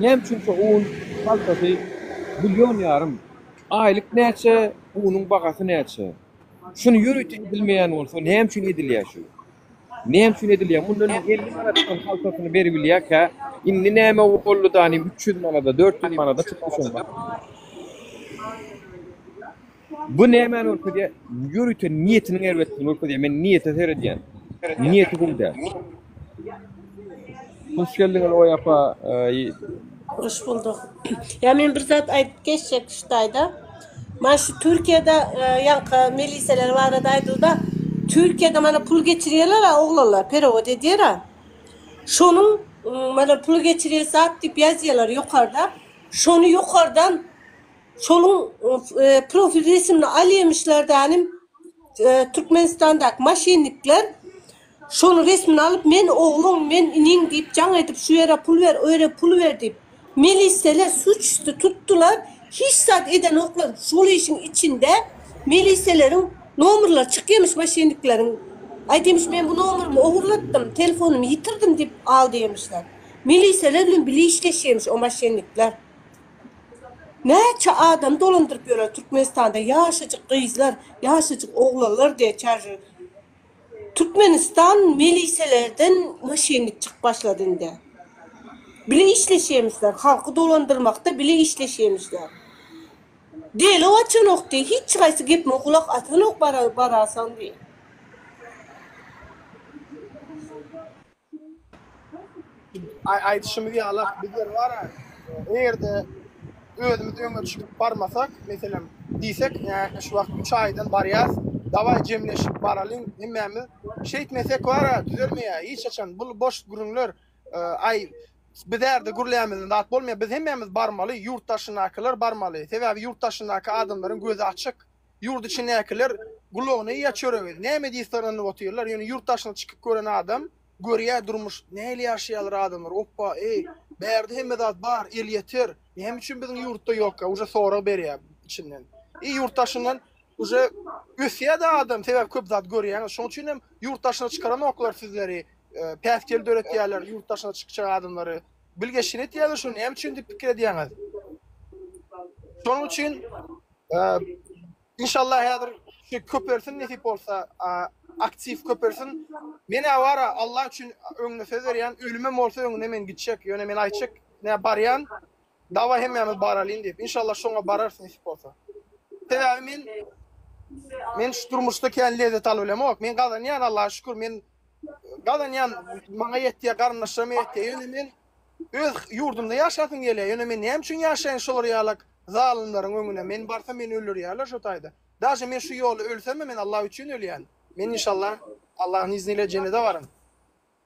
Näme üçin şo un haltasy million ýarym? Aýlyk näçe, unuň bahasy näçe? Şuny ýörite edilmeýän bolsa, näme üçin edilýär şu? Näme üçin edilýär? Mundan öň 50 manatdan haltasyny beribilýärkä, indi näme boldy danym 300 manada, 400 manada çykdy şoň bahasy. Bu nämäni görkezýär? Ýörite niýetiniň erbetligini görkezýär. Men niýete seredýän. Niýeti gowy däl. Hoş geldiňiz Oý apa. Hoş bulduk. Ýa men bir zat aýdyp geçjek şu taýda. Mana şu Türkiýede ýaňky miliseler barada aýdylda. Türkiýede mana pul geçirýärler-a oglanlar, perewod edýär-a. Şonuň mana pul geçirýär zat diýip ýazýarlar ýokarda. Şony ýokardan şonuň profil resimini alýamyşlar dänim Türkmenistandaky maşennikler. Şonuň resmini alyp men ogluň, men iniň diýip jaň edip şu ýere pul ber, o ýere pul ber diýip. Meliseler suç üsti tutdular, hiç zat edenoklar şol işiň içinde meliseleriň nomerleri çykýamyş maşennikleriň. Aý diýmiş men bu nomerimi ogurlatdym, telefonymy ýitirdim diýip al diýemişler. Meliseler bilen bile işleşýämiş o maşennikler. Näçe adamy dolandyryp ýörler Türkmenistanda ýaşajyk gyzlar, ýaşajyk oglanlar diýe çarjy. Türkmenistan miliselerden maşennik çykyp başlady indi. Bile işleşýämişler, halky dolandyrmakda bile işleşýämişler. Delo açanok diý, hiç haýsy gepime gulak asanok barasaň diý. Aýdyşymyz ýalak, bizler bar-a, eger-de özümiz öňe çykyp barmasak, meselem, diýsek, ä, şu wagt üç aýdan barýas, dawaý jemleşip baralyň hemmämiz. Şeýtmesek bar-a, düzelmeýär hiç haçan. Bul boş gürrüňler. Aý, biz ärde gürlämizden zat bolmaýar. Biz hemmämiz barmaly, ýurt daşyndakylar barmaly. Sebäbi ýurt daşyndaky adamlaryň gözi açyk. Ýurt içindäkiler gulagyna iýýär çöregi. Näme diýip syranyp otyrlar. Ýöne ýurt daşyna çykyp gören adam görýär durmuş nähili ýaşaýarlar adamlar. Oppa, eý, bärde hemme zat bar, elýeter. Näme üçin biziň ýurtda ýokka? Uje sorag berýär içinden. I ýurt daşyndan uje ösýär-de adam, sebäbi köp zat görýäňiz. Şonuň üçin hem ýurt daşyna çykaranoklar sizleri. Päsgel döretýärler ýurt daşyna çykjak adamlary. Bilgeşin etýärler şony. Näme üçin diýip pikir edýäňiz? Şonuň üçin Inşallah häzir şu köpelsin nesip bolsa aktiw köpelsin. Men-ä bara Allah üçin öňüne söz berýän ölümem bolsa öňüne men gitjek ýöne men aýtjak nä barýan dawa hemmämiz baralyn diýip. Inşallah şoňa bararys nesip bolsa. Sebäbi men men şu durmuşda kän lezzet alyp bilemok. Men gazanýan Allaha şükür men gazanýan maňa ýetýär garyndaşlaryma ýetýär ýöne men Öz ýurdumda ýaşasym gelýär. Ýöne men näme üçin ýaşaýyn şolar ýalak zalymlaryň öňüne. Men barsam meni öldürýärler şo taýda. Daže men şu ýolda ölsemem men Allah üçin ölýän. Men inşallah Allahyň izni ile jennede baryn.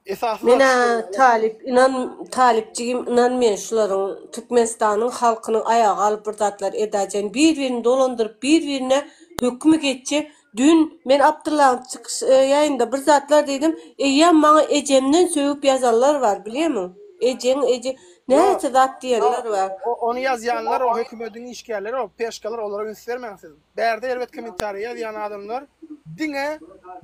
Esasy zat Menä talyp ynan talyp jigim ynan men şularyň Türkmenistanyň halkynyň aýaga galyp bir zatlar edäýjegini bir birini dolandyryp bir birine hökümi geçje. Dün men Abdyllaň çykyş ýaýynda bir zatlar diýdim, eýýäm maňa ejemden sögüp ýazanlar bar, bilýärmiň? Ejeň eje näçe zat diýenler bar. Ony ýazýanlar o hökümediň işgärleri o peşkalar olara üns bermäň siz. Bärde erbet kommentariý ýazýan adamlar diňe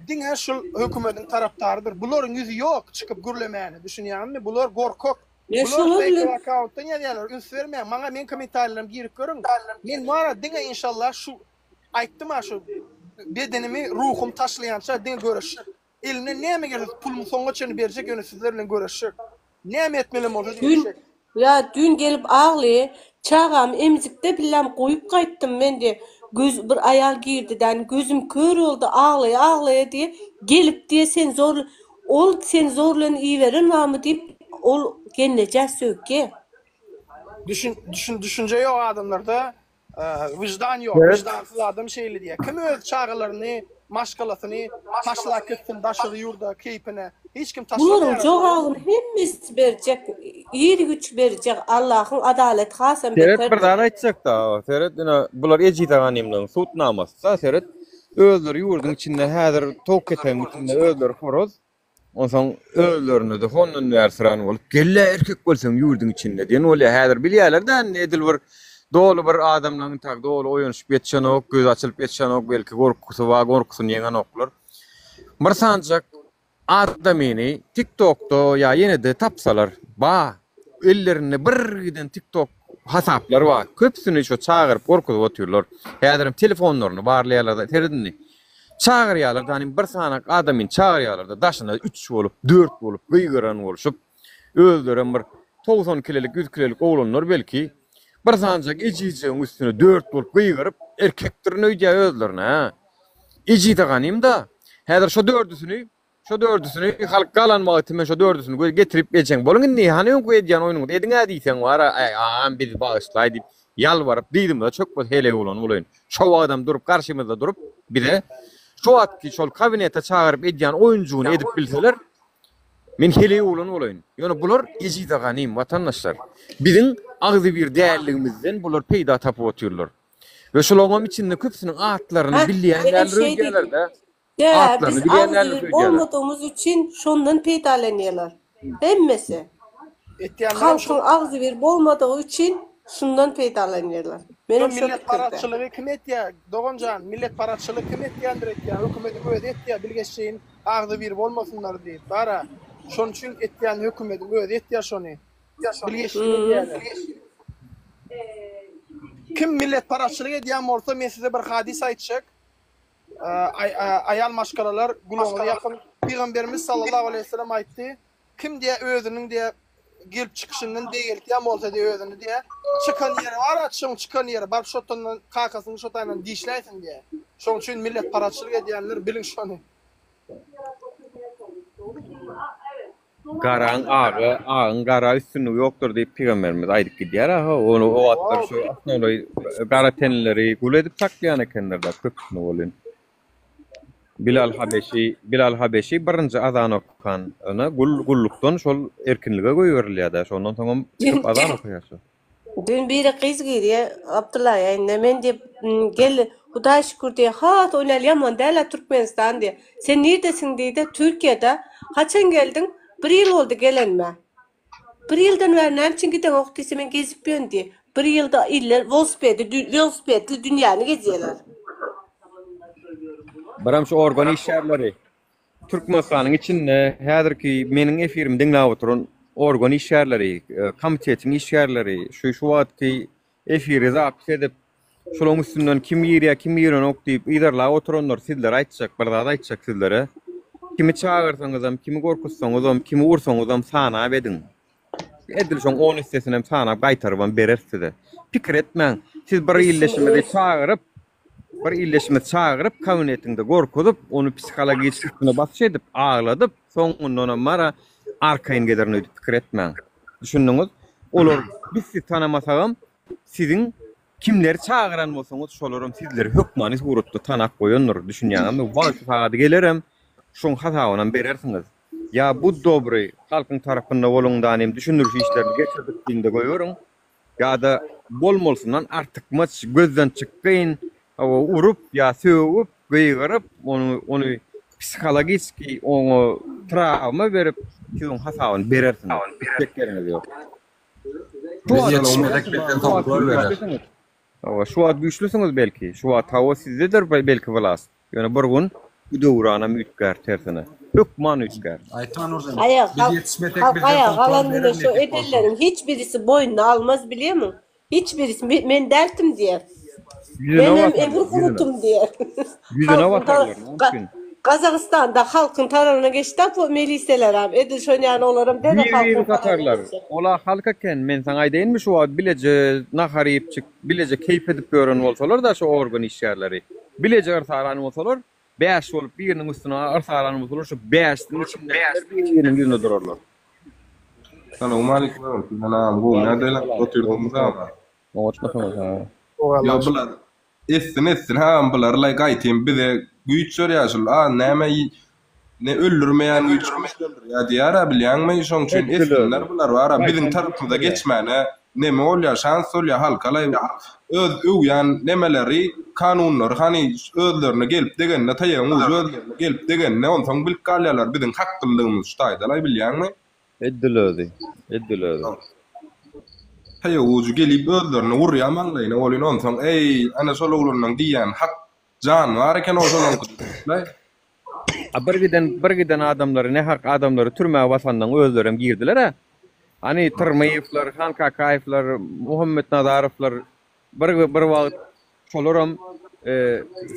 diňe şul hökümediň tarapdarydyr. Bularyň ýüzi ýok çykyp gürlemäne düşünýäňizmi? Bular gorkak. Men Bular şolar fake bilen akkauntdan ýazýarlar üns bermäň. Maňa meň kommentariýalaryma girip görüň. Men bara diňe inşallah şu Aýtdym-a şu bedenimi ruhum taşlaýança diňe göreşjek. Elimden näme gelse pulumy soňuna çenli berjek ýöne sizler bilen göreşjek. Näme etmelem bolsa Düýn diýişjek. ýa düýn gelip agly çagamy emzikde billäm goýup gaýtdym men diýe göz bir aýal girdi däni gözüm kör boldy aglaýa aglaýa diýe gelip diýe sen zor ol sen zor bilen iberen barmy diýip ol gelnejä sögýä. Düşün düşün düşünje ýok adamlarda Wyždan ýok. Wyždansyz adam şeýle diýýär. Kim öz çagalaryny, maşgalasyny taşlap gitsin daşary ýurda keýpine? Hiç kim Bularyň taşlamaýar. jogabyny hemmesi berjek, ir güç berjek, Allahyň adaleti hasam Seret bir beterdir. zat aýtjakda, seret ine bular ejiz aganymlaryň sud namasy-da, seret özleri ýurduň içinde häzir towuk ketegiň içinde özleri horoz, Onsoň özlerine-de hondan bärsiran bolup, Gel-le, erkek bolsaň ýurduň içinde diýen bolýar. Häzir bilýärler-dä indi edil bir doly bir adamlaryň intäk doly oýanyşyp ýetişenok, gözi açylyp ýetişenok, belki gorkusy bar, gorkusyny ýeňenoklar. Bir sanjak adamyny TikTokda ýa ýene-de tapsalar, ba, ellerinde bir giden TikTok hasaplar bar. Köpüsini şo çagyryp gorkuzyp otyrlar. Häzirem telefonlaryny barlaýarlar-da, seret indi. Çagyrýarlar danym bir sanak adamyny çagyrýarlarda daşyna üç bolup dört bolup gygyran bolşup özlerem bir 90 kilelik 100 kilelik oglanlar belki bir sanjak ejizjegiň üstüne dört bolup gygyryp erkekdirin öýdýär özlerine hä ejize ganym-da häzir şo dördüsini Şo dördüsini halk galan wagty men şo dördüsini göz getirip ejeň boluň indi hany öňki edýän oýnuňyzy ediň-ä diýseň bar-a äý agam bizi bagyşlaý diýip ýalbaryp dyzymyza çökmez heleý bolan bolaýyn. Şo wagtam durup garşymyzda durup bize şo wagtky şol kabinete çagyryp edýän oýunjygyny edip bilseler men heleý oglan bolaýyn. Ýöne bular ejize ganym watandaşlar. Biziň agzybir dälligimizden bular peýda tapyp otyrlar. We şolaňam içinde köpüsiniň atlaryny Hä, bilýän menem däldir şeý diýdim. öýdýärler-dä. Dä, Atlaryny biz bilýän däldir agzybir öýdýärler. bolmadygymyz üçin şondan peýdalanýarlar. Hemmesi. Etýänlerem Halkyň şol. agzybir bolmadygy üçin şundan peýdalanýarlar. Şo Menem şo pikirde. milletparazçylygy kim etýär, dogan jan, milletparazçylygy kim etýändir etýär, hökümediň özi etýär, bilgeşleýin agzybir bolmasynlar diýip, bara, şonuň üçin etýän hökümediň özi etýär şony. Bilgeşleýin edýärler. Kim milletparazçylyk edýän bolsa, men size bir hadys aýtjak. Aýal maşgalalar gulagyňyzy ýapyň. Pygamberimiz sallallahu aleýhi we sellem aýtdy, Kim diýä özüniň diýä gelip çykyşyndan beýgeltýän bolsa diýä özüni diýä, çykan ýeri bar-a, çyň çykan ýeri, baryp şo tondan kakasyny şo taýyndan dişläýsin diýä. Şoň üçin milletparazçylyk edýänler biliň şony. Garaň aga, agyň gara üstünligi ýokdur diýip pygamberimiz aýdyp gidýär aha, ony o wagtlar şu osnownoý gara tenlileri gul edip saklaýan ekenler-dä köpüsini welin. Bilal Habeşi, Bilal Habeşi birinji azan okan, ýöne gul gullukdan şol erkinlige goýberilýär-dä, şondan soňam çykyp azan okaýar şol. Dün biri gyz girýä Abdylla ýaýynda men diýip gel Hudaý şükür diýýä has oýnaly ýaman dälä Türkmenistan diýýä. Sen nirdesiň diýdi Türkiýede. Haçan geldiň? Bir ýyl boldy gelenime. Bir ýyldan bäri näme üçin gideňok diýse men gezip ýörün diýýä. Bir ýylda iller welosipedi welosipedli dünýäni gezýäler. Birem şu organ işgärleri Türkmenistanyň içinde häzirki meniň efirimi diňläp oturan organ işgärleri, komitetiň işgärleri, şu şu wagtky efiri zapis edip, şolaryň üstünden kim girýär, kim girenok diýip yzarlap oturanlar sizlere aýtjak, bir zat aýtjak sizlere. Kimi çagyrsaňyzam, kimi gorkuzsaňyzam, kimi ursaňyzam sanap ediň. Edil şoň on essesinem sanap gaýtarybam bereris size. Pikir etmäň, siz bir ildeşimizi çagyryp, Bir ildeşimizi çagyryp kabinetiňde gorkuzyp, ony psihologiçki üstüne basyş edip, agladyp, soňundanam bara arkaýyn gezerin öýdüp pikir etmäň. Düşündiňiz? Olar biz sizi tanamasagam, siziň kimleri çagyran bolsaňyz, şolaram sizleri hökmany suratda tanap goýandyr. Düşünýäňizmi? Wagty sagady gelerem, şoň hasabynam berersiňiz. Ýa bu dobry halkyň tarapynda boluň danym düşündiriş işlerini geçirdik diýiň-de goýberiň. Ýa-da bolmalysyndan artykmaç gözden çykgyn, hawa, urup ýa sögüp. Gygyryp, ony ony psihologiski oňa trawma berip, siz oň hasabyny berersiňiz. Gitjek ýeriňiz ýok. Biz ýetişmesek bizden soňkular berer. Hawa, şu wagt güýçlüsiňiz belki, şu wagt hawa sizdedir belki wlast. Ýöne bir gün bu döwranam üýtgär tersine. Hökman üýtgär. Aýtma Nurjan, Aýaga biz halk ýetişmesek halk bizden aýaga soňkular galan berer güne şo nesip bolsa. edenleriň hiç birisi boýnuna almaz bilýärmiň? Hiç birisi men dältim diýer. Ýüzüne Menem basarlar, emir ýüzüne. gurutym diýer. Ýüzüne Halkyň basarlar, näme üçin? Gazagystanda halkyň tarabyna geçdi bu miliselerem. Edil şon ýaly olaram dene Bir-birini halkyň tarabyna satarlar. geçer. Ola halk eken, men saňa aýdaýynmy şu wagt bileje nahar iýipjik, bileje keýp edip ýören bolsalar-da şu organ işgärleri, bileje yrsalan bolsalar, bäş bolup biriniň üstüne yrsalan bolsalar şu bäşiniň içindäkiler bir-biriniň ýüzüne durarlar. Salowmaleýkim Öwürtmen agam gowy nädeýleň otyrdyňmy sagma. Oňatmysyňyz ha. Ýo bular etsin etsin agam bular laý gaýtym bize güýç berýär şul a näme ne öldürmeýän güýç güýçlendirýär diýýär-ä bilýäňmi şoň üçin etsinler bular bara biziň tarapymyza geçmäne neme bolýar şans bolýar halka laý öz öwýän nemeleri kanunlary hany özlerine gelip degende taýagyň ujy özlerine gelip degende onsoň bilip galýarlar biziň haklylygymyzy şu taýda laý bilýäňmi. Edil özi. Edil özi. Taýak ujy gelip özlerine urýar maňlaýyna welin onsoň eý ana şol oglanlaň diýýäni hak jan bar eken o şolaňky diýipler. A bir giden bir giden adamlary nähak adamlary türmä basandan özlerem girdiler-ä. Hany Tyrmyýewler, Han Kakaýewler, Muhammetnazarowlar bir bir wagt şolaram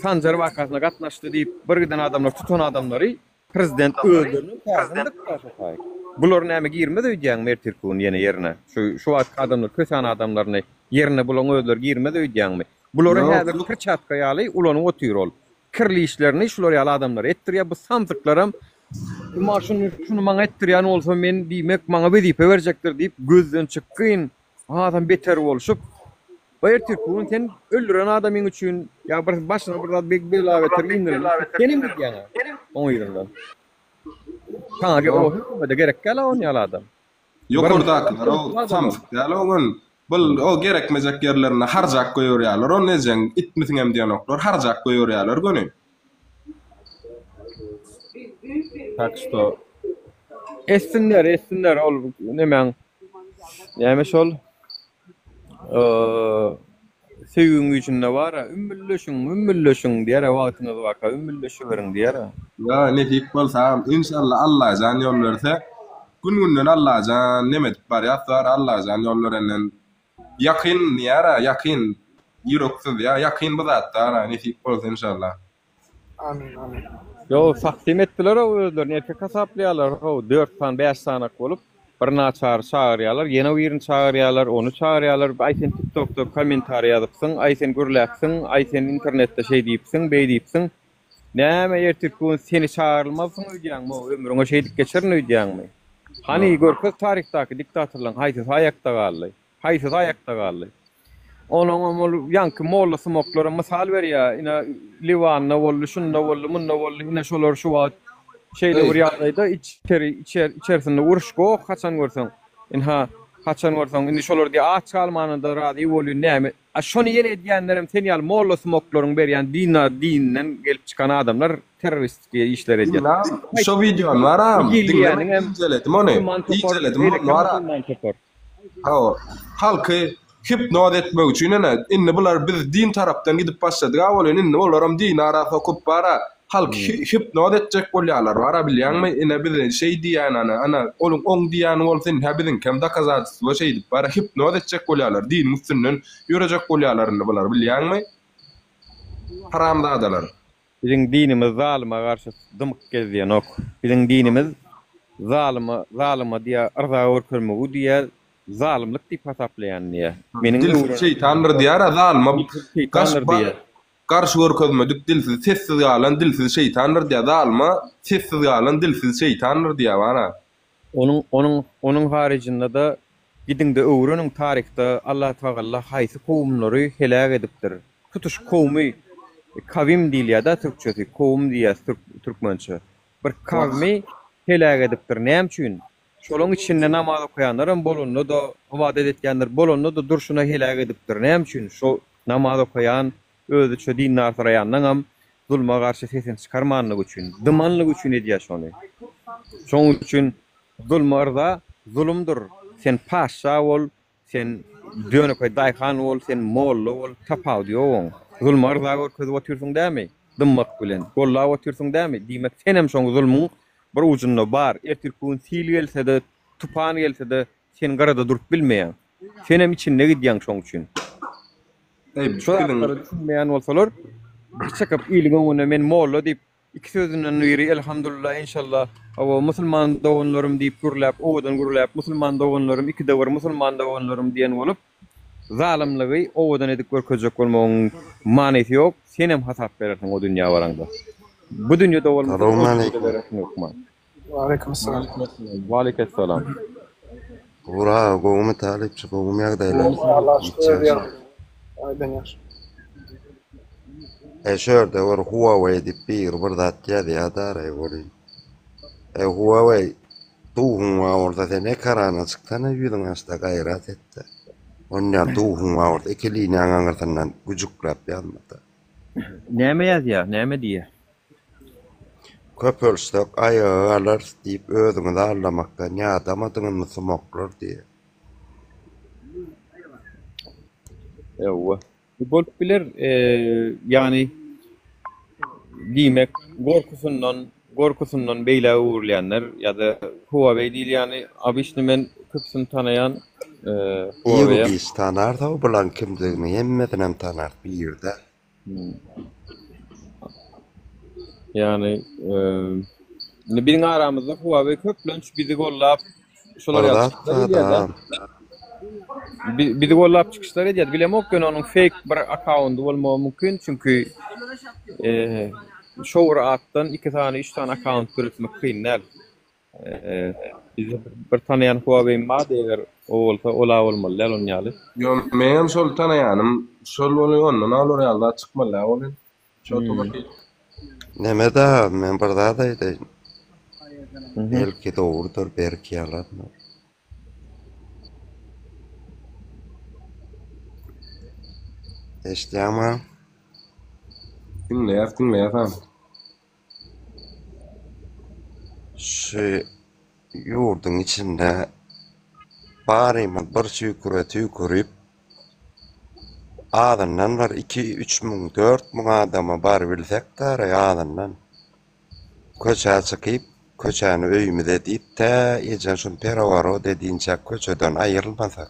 Sanjar wakasyna gatnaşdy diýip bir giden adamlar tutan adamlary Prezident özleriniň täzini dykda şo taý. Bular näme girmez öýdýäňmi ertirki gün ýene ýerine? Şu şu wagtky adamlar kösän adamlaryny ýerine bulaň özleri girmez öýdýäňmi? Bulary häzir perçatka ýaly ulanyp otyr ol. Kirli işlerini şular ýaly adamlara etdirýär. Bu samsyklaram Emma şuny şuny maňa etdirýän bolsa men diýmek maňa wezipe berjekdir diýip gözden çykgyn hasam beter bolşup Bu ertirki gün sen öldüren adamyň üçin ýa bir başyna bir zat bela beter indiren senem gidýäň oň yzyndan. Saňa o hökümete gerek däl on ýaly adam. Ýokardakylar o samsyk däl o gün bul o gerekmejek ýerlerinde harjap goýberýärler ony ejeň itmisiňem diýenoklar harjap goýberýärler göni. Tak şto etsinler etsinler ol nemäň näme şol Söýgiň güýjünde bar-a, ümmülleşiň, ümmülleşiň diýer-ä, wagtyňyz barka ümmülleşiberiň diýer-ä. Ýa nesip bolsa inşallah Allajan ýol berse gün günden Allajan neme edip barýas bar Allajan ýol berenden ýakyn diýer-ä ýakyn ýüreksiz ýa ýakyn bu zat bar-a nesip bolsa inşallah. Amin amin. Ýok takdym etdiler-ow özlerini erkek hasaplaýarlar-ow dört sany bäş sanak bolup bir naçary çagyrýarlar ýene birini çagyrýarlar ony çagyrýarlar aý sen tiktokda kommentariý ýazypsyň aý sen gürläpsiň aý sen internetde şeý diýipsiň beý diýipsiň näme ertirki gün seni çagyrylmazsyň öýdýäňmi-ow ömrüňe şeýdip geçerin öýdýäňmi hany görkez taryhdaky diktatorlaryň haýsysy aýakda galdy Haýsysy aýakda galdy? Onuňam ol ýaňky mollasumaklara mysal berýär, ine, Liwanda boldy, şunda boldy, munda boldy, ine, şolar şu wagt şeýle bir ýagdaýda, içeri, içer, içerisinde uruş goh, haçan görseň. Ynha, haçan görseň, indi şolar diýýär, aç galmana-da razy bolýyn, näme. A şony ýene edýänlerem sen ýaly mollasumaklaryň berýän dina, dininden gelip çykan adamlar terroristiki işler edýär. Diňläp, şo wideony baram, diňlemek inceledim ony, inceledim ony baram. Hawa, halky hipnoz etmek üçin ene, indi bular biz din tarapdan gidip başladyga welin indi olaram dini ara sokup bara halky hipnoz etjek bolýarlar bara bilýäňmi ine bize şeý diýýän ana ana onuň oň diýýäni bolsa indi hä biziňkem dokazatelstwo şeýdip bara hipnoz etjek bolýarlar diniň üstünden ýörejek bolýarlar indi bular bilýäňmi haramzadalar. Biziň dinimiz zalyma garşy dymyk gezdiýenok. Biziň dinimiz zalyma zalyma diýýär yrza görkezmegi diýýär zalymlyk diýip hasaplaýan diýýär. Meniň Dilsiz öwren şeýtandyr diýýär-ä zalyma Dilsiz gaş şeýtandyr diýýär. garşy görkezmedik dilsiz sessiz galan dilsiz şeýtandyr diýýär zalyma sessiz galan dilsiz şeýtandyr diýýär bana. Onuň onuň onuň haryjynda-da gidiňde öwreniň taryhda Allatagalla haýsy kowumlary heläk edipdir. Tutuş kowmy kawim diýilýär-dä türkçesi, kowum diýýäs türk türkmençe. Bir kawmy heläk edipdir. Näme üçin? Şolaň içinde namaz okaýanlaram bolanda-da, ybadat etýänler bolanda-da durşuna heläk edipdir. Näme üçin? Şo namaz okaýan, özüçe dindarsyraýanlaňam. Zulma garşy sesini çykarmanlygy üçin, dymanlygy üçin edýär şony. Şoň üçin zulma yrza zulumdyr. Sen paşşa bol, sen dönekeý daýhan bol, sen molla bol, tapawudy ýok oň. Zulma yrza görkezip otyrsyň dämi? Dymmak bilen. Gollap otyrsyň dämi? Diýmek senem şoň zulmuň bir ujunda bar. Ertirki gün sil gelse-de, tupan gelse-de sen gyrada durup bilmeýäň. Senem içinde gidýäň şoň üçin. Eý, Şo biziň zatlara düşünmeýän bolsalar, bir çykyp iliň öňünde men molla diýip, iki sözünden biri Elhamdulillah, enşallah, hawa, musulman doganlarym diýip gürläp, owadan gürläp, musulman doganlarym, ikide bir musulman doganlarym diýen bolup, zalymlygy owadan edip görkezjek bolmagyň manysy ýok, senem hasap berersiň o dünýä baraňda. Bu dünýede bolmasa-da o dünýede Salowmaleýkim. berersiň hökman. Waleýkim salam. Waleýkessalam. Ura gowumy talypçy gowumy ýagdaýlar. Allah şükür Ýagşy. Aýdan ýagşy. E şu ýerde bir Huawei diýip biri bir zat ýazýadaraý welin. E Huawei duhuň bar bolsa sen ekrana çyksana ýüzüň açda gaýrat etde. Onýa duhuň bar bolsa iki liniýaň aňyrsyndan güjükläp ýazmada. Näme ýazýar, näme diýýär? Köpelsek aýaga galarys diýip özüňizi aldamakdan ýadamadyňyzmy sumaklar diýýär. Ýowa. Bolup biler, ýagny diýmek gorkusyndan, gorkusyndan beýlä öwrülýänler ýa-da Huawei diýilýäni obyçny men köpüsini tanaýan Huawei. Iru-giç tanarys-ow bulaň kimdigini, hemmesinem tanarys birde. Ýagny, indi biziň aramyzda Huawei köplenç bizi gollap şolar Bir ýaly zat çykyşlar edýär-de. adam. Bizi gollap çykyşlar edýär. Bilemok, ýöne onuň fake bir akkaundy bolmagy mümkin, çünki şo bir atdan iki sany, üç sany akkaunt döretmek kyn däl. Bizde bir tanaýan Huawei-m bardy, eger o bolsa, ol-a bolmaly däl onuň ýaly. Ýok, meňem şol tanaýanym şol boly ondan olar ýaly zat çykmaly däl welin. Şo bir Neme dagy, men bir zat aýdaýyn. Belki dogrudyr, belki ýalandyr. Eşidýäňmi? Diňleýäs, diňleýäs agam. Şu ýurduň içinde barymyz bir tüýküre tüýkürip, azyndan bir iki, üç müň, 4000 adama barybilsek dara azyndan. Köçä çykyp, köçäni öýümiz edip, tä ejen şuny pereworot edinçäk köçeden aýrylmasak,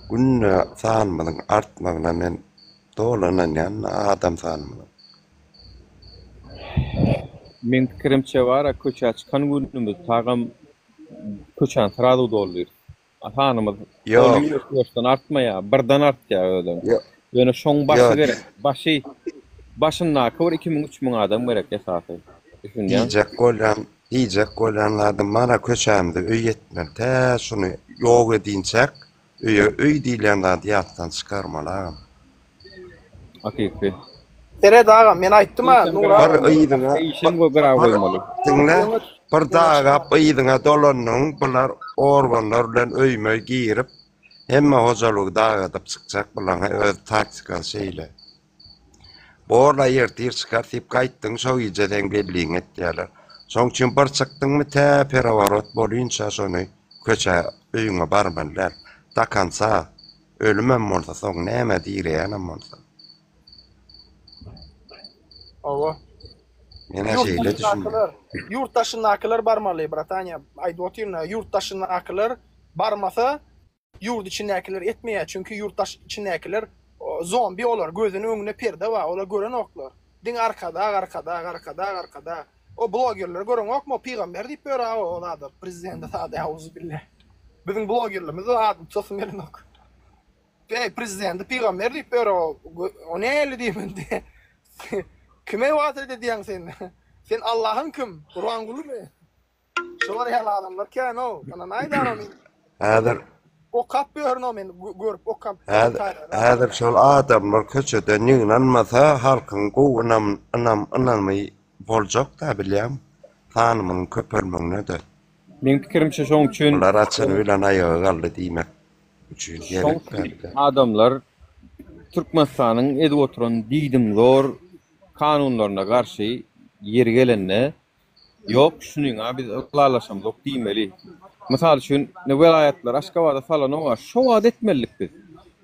günde sanymyzyň artmagyna men doly ynanýan adam sanymyzyň. Meň pikirimçe bara köçä çykan günümiz tagam köçäni srazu doldyrys. Sanymyz Ýok. ol ýuwaş-ýuwaşdan artmaýar, birden artýar özem. Ýok. Ýöne şoň başy Ýok. gerek. Başy başyndaky bir 2000 3000 adam gerek esasy. Düşünýäň? Diýjek bolýan, diýjek bolýan zadym mana köçämize öý etmeli. Tä şuny ýok edinçäk öýe öý diýilýän zady ýatdan çykarmaly agam. Hakyky. Seret agam, men aýtdym-a, Işem Nury gyra agam. Bir yzyňa, Işem go gyra bir goýmaly. diňle, bir dagap yzyňa dolandyň, bular organlar bilen öýme girip, hemme hojalygy dagadyp çykjak bulaň öz taktikasy şeýle. Borla ertir çykar diýip gaýtdyň, şo gije seň belliňi etýärler. Şoň üçin bir çykdyňmy tä pereworot bolynça şony köçä öýüňe barmaly däl. Do konca. Ölümem bolsa soň näme direýänem bolsa. Hawa. Menä Ýurt şeýle düşünýän. daşyndakylar, ýurt daşyndakylar barmaly, brataniýa. Aýdyp otyryn-a, ýurt daşyndakylar barmasa, ýurt içindäkiler etmeýär. Çünki ýurt daş içindäkiler zombi olar, gözüniň öňünde perde bar, olar görenoklar. Diňe arkadag, arkadag, arkadag, arkadag. O blogerleri göreňokmy, o pygamber diýip ýör-ä o zada, prezidente zada, auzubillah. Biziň blogerlerimiz o adyny tutasym gelenok. Eý, prezidenti pygamber diýip ýör o, o näli diýip indi. Kime ybadat edýäň sen? Sen Allahyň kim? Gurbangulymy? Şolar ýaly adamlar kän-ow. Ynanaýdar-ow men. Häzir Okap ýörün-ow men, görüp okap. Häzir häzir şol adamlar köçeden ýygnanmasa halkyň gowy ynam ynam ynamy boljak-da bilýäňmi? Sanymyzyň köpelmegine-de. Meň pikirimçe şoň üçin Bular açany bilen aýaga galdy diýmek üçin şoň gerek üçin däldi. adamlar Türkmenistanyň edip oturan diýdimzor. kanunlaryna garşy ýeri gelende Ýok, şunyň-a biz ylalaşamzok diýmeli. Mysal üçin, indi welaýatlar Aşgabada salanok-a, şo wagt etmelidik biz.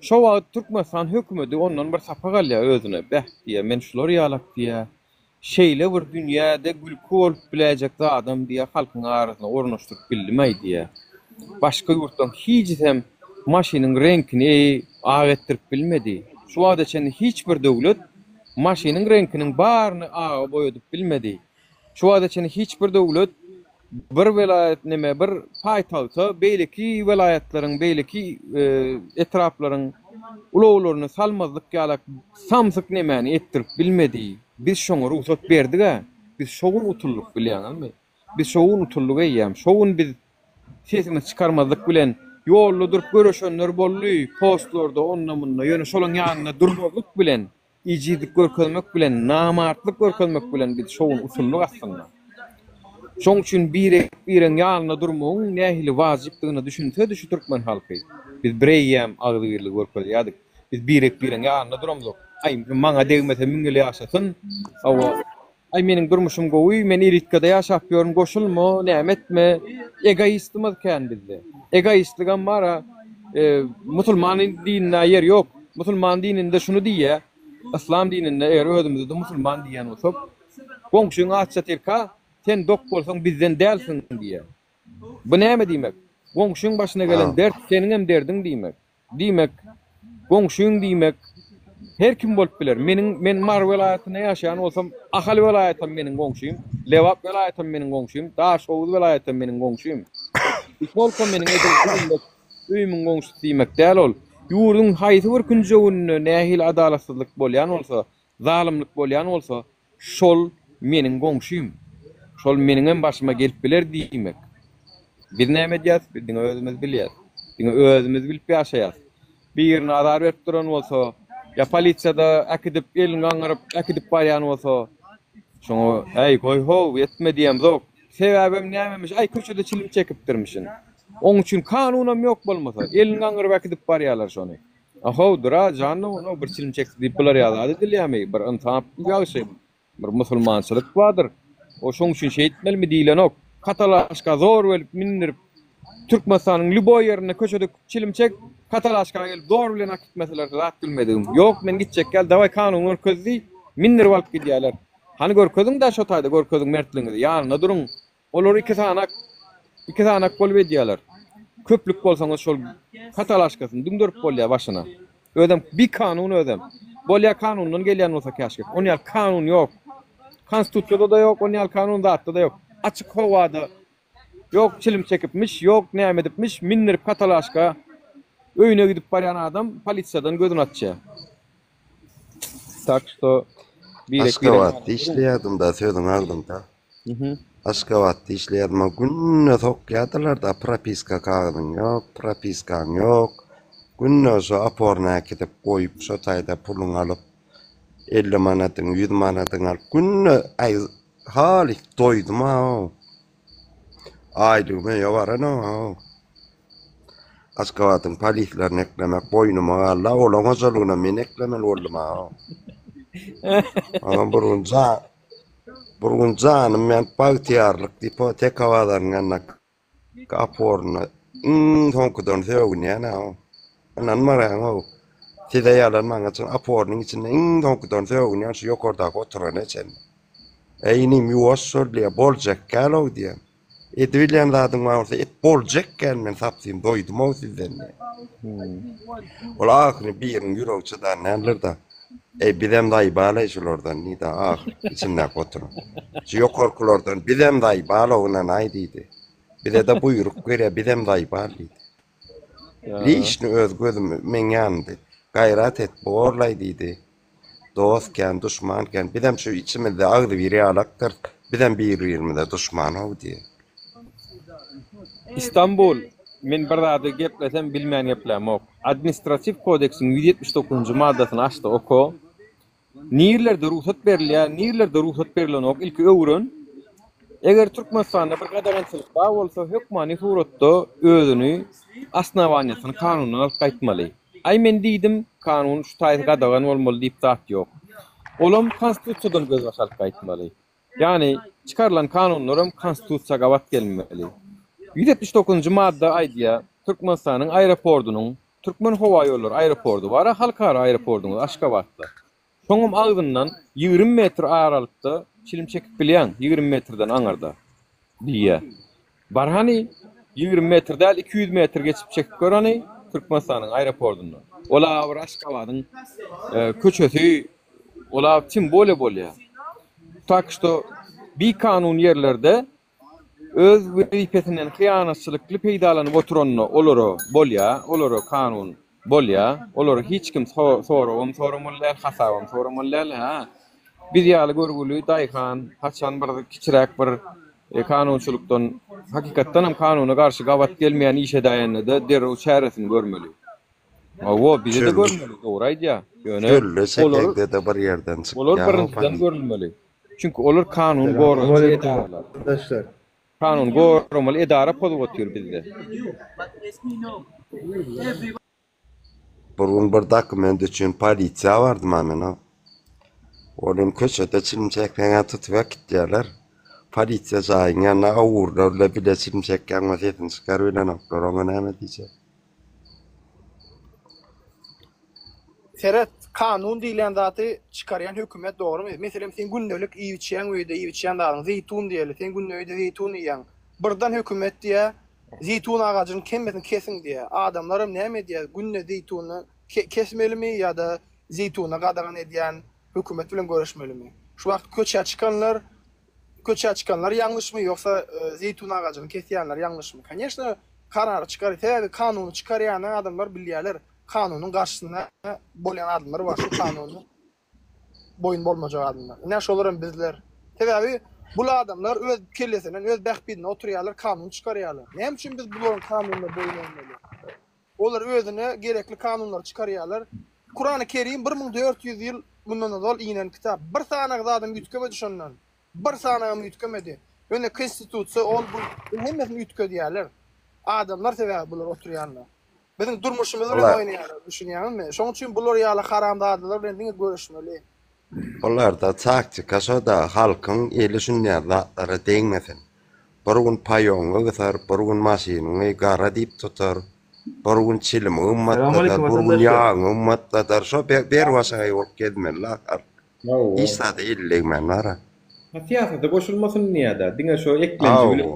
Şo wagt Türkmenistan hökümeti ondan bir sapak alýar özüne, Beh, diýýär, men şular ýalak diýýär, şeýle bir dünýäde gülki bolup biläýjek zadam diýýär, halkyň arasyna ornaşdyryp bildim-aý diýýär. Başga ýurtlaryň hijisem maşynyň reňkini ak etdirip bilmedi. Şu wagta çenli hiç bir döwlet maşynyň reňkiniň baryny aga boýadyp bilmedi. Şu wagta çenli hiç bir döwlet bir welaýat neme bir paýtagta beýleki welaýatlaryň beýleki etraplaryň ulaglaryny salmazlyk ýalak samsyk nemäni etdirip bilmedi. Biz şoňa rugsat berdig-ä. Biz şo gün utuldyk bilýäňizmi? Biz şo gün utuldyk eýýäm. Şo gün biz sesimizi çykarmazlyk bilen ýolda durup göreşenler boldy postlarda onda-munda ýöne şolaň ýanynda durmazlyk bilen Ejizlik görkezmek bilen, namartlyk görkezmek bilen biz şo gün usullyk aslynda. Şoň üçin birek-biregiň ýanynda durmagyň nähili wajypdygyna düşünsedi şu türkmen halky, biz bireýýäm agzybirligi görkezýärdik. Biz birek-biregiň ýanynda duramzok. Aý, maňa degmese müň ýyl ýaşasyn. Hawa, Aý meniň durmuşym gowy, men elitkada ýaşap ýörün, goşulma, näme etme. Egoistimiz kän bizde. Egoistligem bar-a. Musulman dininde ýer ýok. Musulman dininde şuny diýýär, yslam dininde eger özümizi-de musulman diýýän bolsak, goňşyň aç ýatyrka, sen dok bolsaň bizden dälsiň diýýär. Bu näme diýmek? Goňşyň başyna gelen dert seniňem derdiň diýmek. Diýmek, goňşyň diýmek her kim bolup biler. Meniň men Mary welaýatynda ýaşaýan bolsam, Ahal welaýatam meniň goňşym, Lebap welaýatam meniň goňşym, Daşhowuz welaýatam meniň goňşym. Tolko meniň edil öýümde öýümiň goňşusy diýmek däl ol. Ýurduň haýsy bir künjeginde nähili adalatsyzlyk bolýan bolsa, zalymlyk bolýan bolsa, Şol meniň goňşym. Şol meniňem başyma gelip biler diýmek. Biz näme edýäs? Biz diňe özümiz bilýäs. Diňe özümiz bilip ýaşaýas. Birine azar berip duran bolsa, ýa polisiýada äkidip, elini gaňyryp, äkidip barýan bolsa, şoňa, Äý, goý-how, etme diýemzok. Sebäbem nämemiş, aý, köçede çilim çekipdirmişin. Oň üçin kanunam ýok bolmasa. Elini gaňyryp äkidip barýarlar şony. Ahow dura jan dogan bir çilim çekdi diýip bular ýaly zat edilýärmi bir ynsap ýagşy bir musulmançylyk bardyr o şoň üçin şeýtmelimi diýilenok katalaşka zor gelip mindirip Türkmenistanyň lýuboý ýerinde köçede çilim çek katalaşka gelip zor bilen akitmeseler zat bilmedigim ýok men gitjek ýaly daway kanun görkez diý mindirip alyp gidýärler hany görkeziň-dä şo taýda görkeziň mertligiňizi ýanynda duruň Olar iki sanak, iki sanak bolup edýärler. Köplük bolsaňyz şol katalaşkasyny düňderip bolýar başyna. Özem bikanun özem. Bolýar kanundan gelýän bolsa käşgek. On ýaly kanun ýok. Konstitusiýada-da ýok, on ýaly kanun zatda-da ýok. Açyk howada ýok çilim çekipmiş, ýok näme edipmiş, mindirip katalaşka öýüne gidip barýan adam polisiýadan gözüni açýar. Tak şto birek birek Aşgabatda işleýärdim-da sözüň agzynda. Aşgabatda işleýärdim. Maňa günde sokýardylar-da, propiska kagyzyň ýok, propiskaň ýok. Günde şo oporny äkidip goýup, şo taýda puluňy alyp, 50 manadyňy, 100 manadyňy alyp, günde aý halys doýdum-ow. Aýlygym öýe baranok-ow. Aşgabadyň polislerini eklemek boýnuma galdy-a, olaň hojalygynam men eklemeli boldum-ow. Onam bir gün jan Bir gün janym ýanyp Bagtyýarlyk depo Teke bazarynyň ýanyndaky oporynda iň soňkudan sögünýän-ä-ow. Ynanmaraň-ow. Size ýalan maňa çyn oporynyň içinde iň soňkudan sögünýän şu ýokardaky oturana çenli. Äý inim ýuwaş bol diýýär, boljak däl-ow diýýän. Edibilýän zadyň bar bolsa et boljak däl men sapsym doýdum-ow sizden diýýär. Ol ahyry biriniň ýüregi çydan däldir-de. Eý bizem zaýbal-eý şulardan diýdi ahyry içindäki oturan. Şu ýokarkylardan bizem zaýbal-ow ynanaý diýdi. Bize-de buýruk berýär bizem zaýbal diýdi. Liçni öz gözüm meň ýanymda. Gaýrat et borlaý diýdi. Dost kän, duşman kän. Bizem şu içimizde agzybir ýalakdyr. Bizem bir-birimize duşman-ow diýýär. Istanbul, men bir zady geplesem bilmän geplämok. Administratiw kodeksiň 179-njy maddasyny açda oka. Nirlerde rugsat berilýär, nirlerde rugsat berilenok ilki öwren. Eger Türkmenistanda bir gadagançylyk bar bolsa hökmany suratda özüni osnowaniýasyny kanundan alyp gaýtmaly. Aý men diýdim, kanun şu taýsy gadagan bolmaly diýip zat ýok. Olam konstitusiýadan gözbaş alyp gaýtmaly. Ýagny çykarylan kanunlaram konstitusiýa gabat gelmeli. 179-njy madda aýdýar, Türkmenistanyň aeropordunyň, Türkmenhowaýollary aeropordy bar-a, halkara aeroporduňyz Aşgabatda. Şoňam agzyndan 20 metr aralykda çilim çekip bilýäň, 20 metrden aňyrda diýýär. Bar hany, 20 metr däl, 200 metr geçip çekip gör hany Türkmenistanyň aeropordynda. Ol-a bir Aşgabadyň köçesi, ol-a tim bolýa bolýa. Tak şto bikanun ýerlerde öz wezipesinden hyýanatçylykly peýdalanyp oturanda olara bolýa, olara kanun bolýa, olara hiç kim soragam soramaly däl, hasabam soramaly däl, hä. Biz ýaly görgüli daýhan haçan bir kiçiräk bir kanunçylykdan hakykatdanam kanuna garşy gabat gelmeýän iş edäýende-de derrew çäresini görmeli. Hawa, bize-de görmeli, dogry aýdýar. Ýöne Çölde çekegde-de bir ýerden çykýar. Olar birinjiden görülmeli. Çünki olar kanun goraýjy edaralar. Kanun goramaly edara pozup otyr bizde. Bir gün bir dokument üçin polisiýa bardym a men. Olam köçede çilim çekseňä tutup äkitýärler. Polisiýa jaýyň ýanynda awurlar bilen bile çilim çekýäň we sesini çykarybilenoklar. Oňa näme diýjek? Seret, kanun diýilýän zady çykarýan hökümet dogrymy? Meselem sen gündelik iýip-içýäň öýde iýip-içýän zadyň zeýtun diýeli, sen günde öýde zeýtun iýýäň. Birden hökümet diýýär, zeýtun agajynyň hemmesini kesiň diýýär. Adamlaram näme edýär, günde zeýtuny kesmelimi ýa-da zeýtuny gadagan edýän hökümet bilen göreşmelimi? Şu wagt köçä çykanlar Köçä çykanlar ýalňyşmy ýogsa zeýtun agajyny kesýänler ýalňyşmy? Koneşno karary çykar sebäbi kanuny çykarýan adamlar bilýäler kanunyň garşysynda bolýan adamlar bar şu kanuny boýun bolmajak adamlar. Ine şolar hem bizler. Sebäbi bul adamlar öz kellesinden öz bähbidine oturýarlar kanun çykarýarlar. Näme üçin biz bularyň kanunyna boýun egmeli? Olar özüne gerekli kanunlary çykarýarlar. Kurany Kerim 1400 ýyl mundan ozal inen kitap. Bir sanagy zadam üýtgemedi şondan. Bir sanagam üýtgemedi. Ýöne konstitusiýa ol bu hemmesini üýtgedýärler. Adamlar sebäbi bular oturýanlar. Biziň durmuşymyz bilen oýnaýarlar, düşünýäňizmi? Şonuň üçin bular ýaly haramzadalar bilen diňe göreşmeli. Bularda taktika şoda halkyň eli şunýaly zatlara degmesin. Bir gün paýoňy gysar, bir gün maşynyňy gara diýip tutar, bir gün çilimi gymmatladar, bir gün ýagyňy gymmatladar. Şo ber-başagaý bolup gezmeli halk. Hiç zada eli degmän bar-a. Ha syýasata goşulmasyn diýýä-dä. Diňe şo eklenji bilen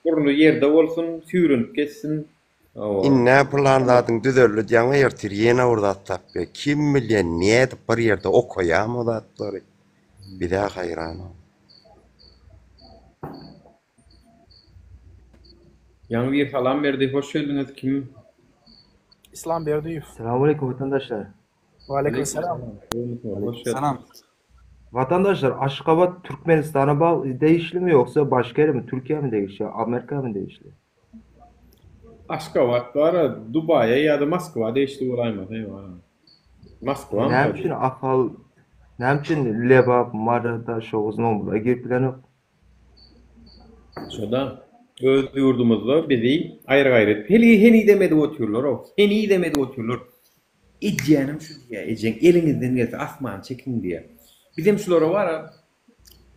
burny ýerde bolsun, süýrenip geçsin. Hawa. Indi pylan zadyň düzeldi diýýäň ertir ýene bir zat tapýar. Kim bilýär nädip bir ýerde okaýam o zatlary. Bizä haýran. Ýaňy bir salam berdi hoş geldiňiz kim? Islam Berdiýew. Salam aleýkum watandaşlar. Waleýkim salam. Salam. Watandaşlar Aşgabat Türkmenistana bag degişlimi ýogsa başga ýeremi Türkiýämi degişli Amerikamy degişli? Aşgabat bara Dubaýa ýa-da Moskwa degişli bolaýmasa ýa. Moskwa Näme üçin Ahal näme üçin Lebap, Mary, Daşoguz nomurlar girip bilenok? Şoda öz ýurdumyzda bizi aýry-gaýry edip heli henizem edip otyrlar-ow. Henizem edip otyrlar. Edýänim şu diýýär ejeň eliňizden gelse asmany çekiň diýýär. Bizem şulara bara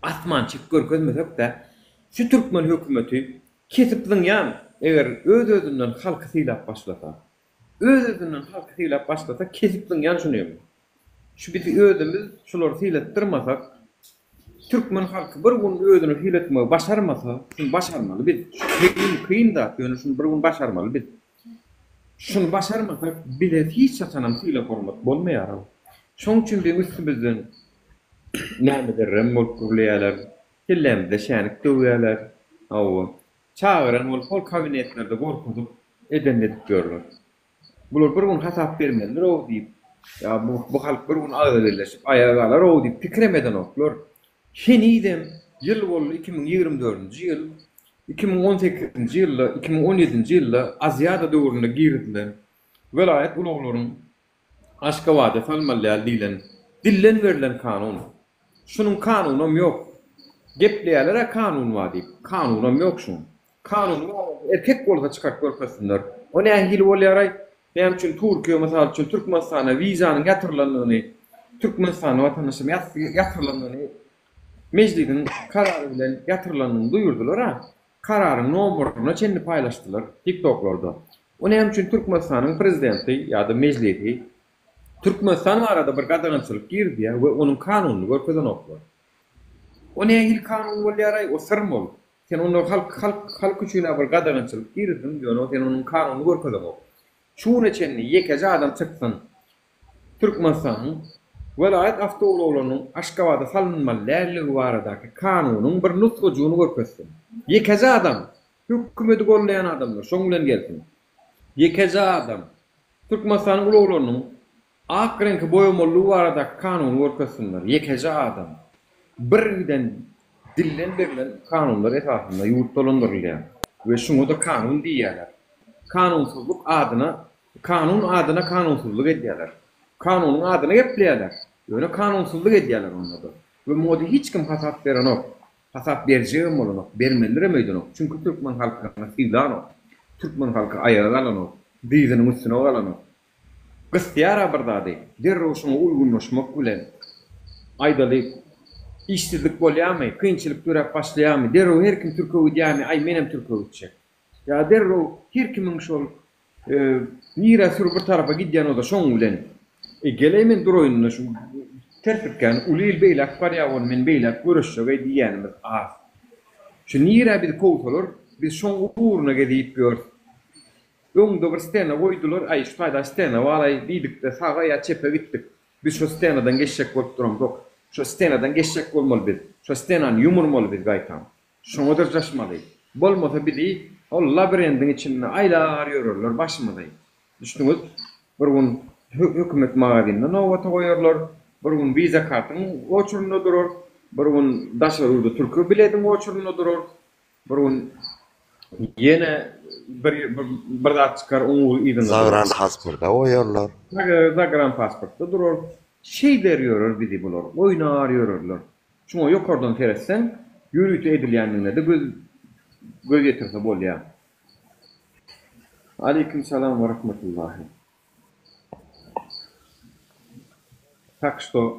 asmany çekip görkezmesek-de şu türkmen hökümeti kesip zyňýan eger öz-özünden halky sylap başlasa. Öz-özünden halky sylap başlasa kesip zyňýan şuny. Şu bizi özümiz şulary sylatdyrmasak türkmen halky bir gün özüni sylatmagy başarmasa şuny başarmaly biz. Şu kyn kyn zat ýöne şuny bir gün başarmaly biz. Şuny başarmasak bize hiç haçanam sylag hormat bolmaýar. Şoň üçin biziň üstümizden näme-derrem bolup gürleýärler, kellämize şänik döwýärler. Hawa, çagyran bolup hol kabinetlerde gorkuzyp edenini edip ýörler. Bular bir gün hasap bermelidir-ow diýip, ýa bu halk bir gün agzybirleşip aýaga galar-ow diýip pikirem edenoklar. Henizem ýyl boldy 2024-nji ýyl, 2018-nji ýylda, 2017-nji ýylda Aziada döwründe girizilen welaýat ulaglaryň Aşgabada salmaly däl diýlen dilden berlen kanun. Şunuň kanunam ýok. Gepleýäler-ä kanun bar diýip, kanunam ýok şuň. Kanuny bar bolsa erkek bolsa çykaryp görkezsinler. O nähili bolýaraý? Näme üçin Türkiýe mysal üçin Türkmenistana wizanyň ýatyrylandygyny. Türkmenistanda watandaşym ýatyrylanyny Mejlisiň karary bilen ýatyrylanyny duýurdylar-a. Kararyň nomeryna çenli paýlaşdylar TikToklarda. O näme üçin Türkmenistanyň prezidenti ýa-da Mejlisi Türkmenistan barada bir gadagançylyk girizýär we onuň kanunyny görkezenoklar. O nähili kanun bolýaraý, o syrmy ol? Sen onda halk halk halk üçin-ä bir gadagançylyk girizdiň, ýöne sen onuň kanunyny görkezeňok. Şu güne çenli ýekeje adam çyksyn, Türkmenistanyň welaýat awtoulaglarynyň Aşgabada salynmaly däldigi baradaky kanunyň bir nusgajygyny görkezsin. Ýekeje adam! Hökümeti gollaýan adamlar şoň bilen gelsin. Ýekeje adam! Türkmenistanyň ulaglarynyň ak reňke boýamalydygy baradaky kanuny görkezsinler. Ýekeje adam! Bir giden dilden berlen kanunlar esasynda ýurt dolandyrylýar we şuňa-da kanun diýýärler. Kanunsyzlyk adyna Kanun adyna kanunsyzlyk edýärler. Kanunyň adyna gepleýärler. Ýöne kanunsyzlyk edýärler onda-da. We muňa-da hiç kim hasap berenok. Hasap berjegem bolanok. Bermelidirem öýdenok. Çünki türkmen halkyny sylanok. Türkmen halky aýaga galanok. Dyzynyň üstüne galanok. Gysýar-a bir zady. Derrew şoňa uýgunlaşmak bilen. Aýdaly, işsizlik bolýarmy, kynçylyk döräp başlaýarmy, derrew her kim türke gidýärmi, aý menem türke gitjek. Ýa derrew her kimiň şol Nirä sürü bir tarapa gidýän bolsa şoň bilen. E geleý men duraýynda şu tertipkän uly il beýläk barýa ony men beýläk göreşjegeý diýýänimiz az. Şu nirä bizi kowsalar biz şoň ugruna gezip ýörüs. Öňde bir stena goýdular aý şu taýda stena baraý diýdikde saga ýa çepe gitdik. Biz şo stenadan geçjek bolup duramzok. Şo stenadan geçjek bolmaly biz. Şo stenany ýumurmaly biz gaýtam. Şoňa dyrjaşmaly. Bolmasa bizi ol labirendiň içinde aýlar ýörerler başymyzy. Düşdüňiz? Bir gün hökümet magazynda nobata goýarlar, bir gün wiza kartyň oçurynda durarys, bir gün daşary ýurda türke bilediň oçurynda durarys, bir gün ýene bir bir zat çykar oň yzynda durarys. Zagranpasporta goýarlar. Zagranpasportda durarys. Şeýder ýörer bizi bular, oýnar ýörerler. Şuňa ýokardan seretseň, ýörite edilýändigine-de göz göz ýetirse bolýar. Aleýkum salam we rahmetullahi. Tak şto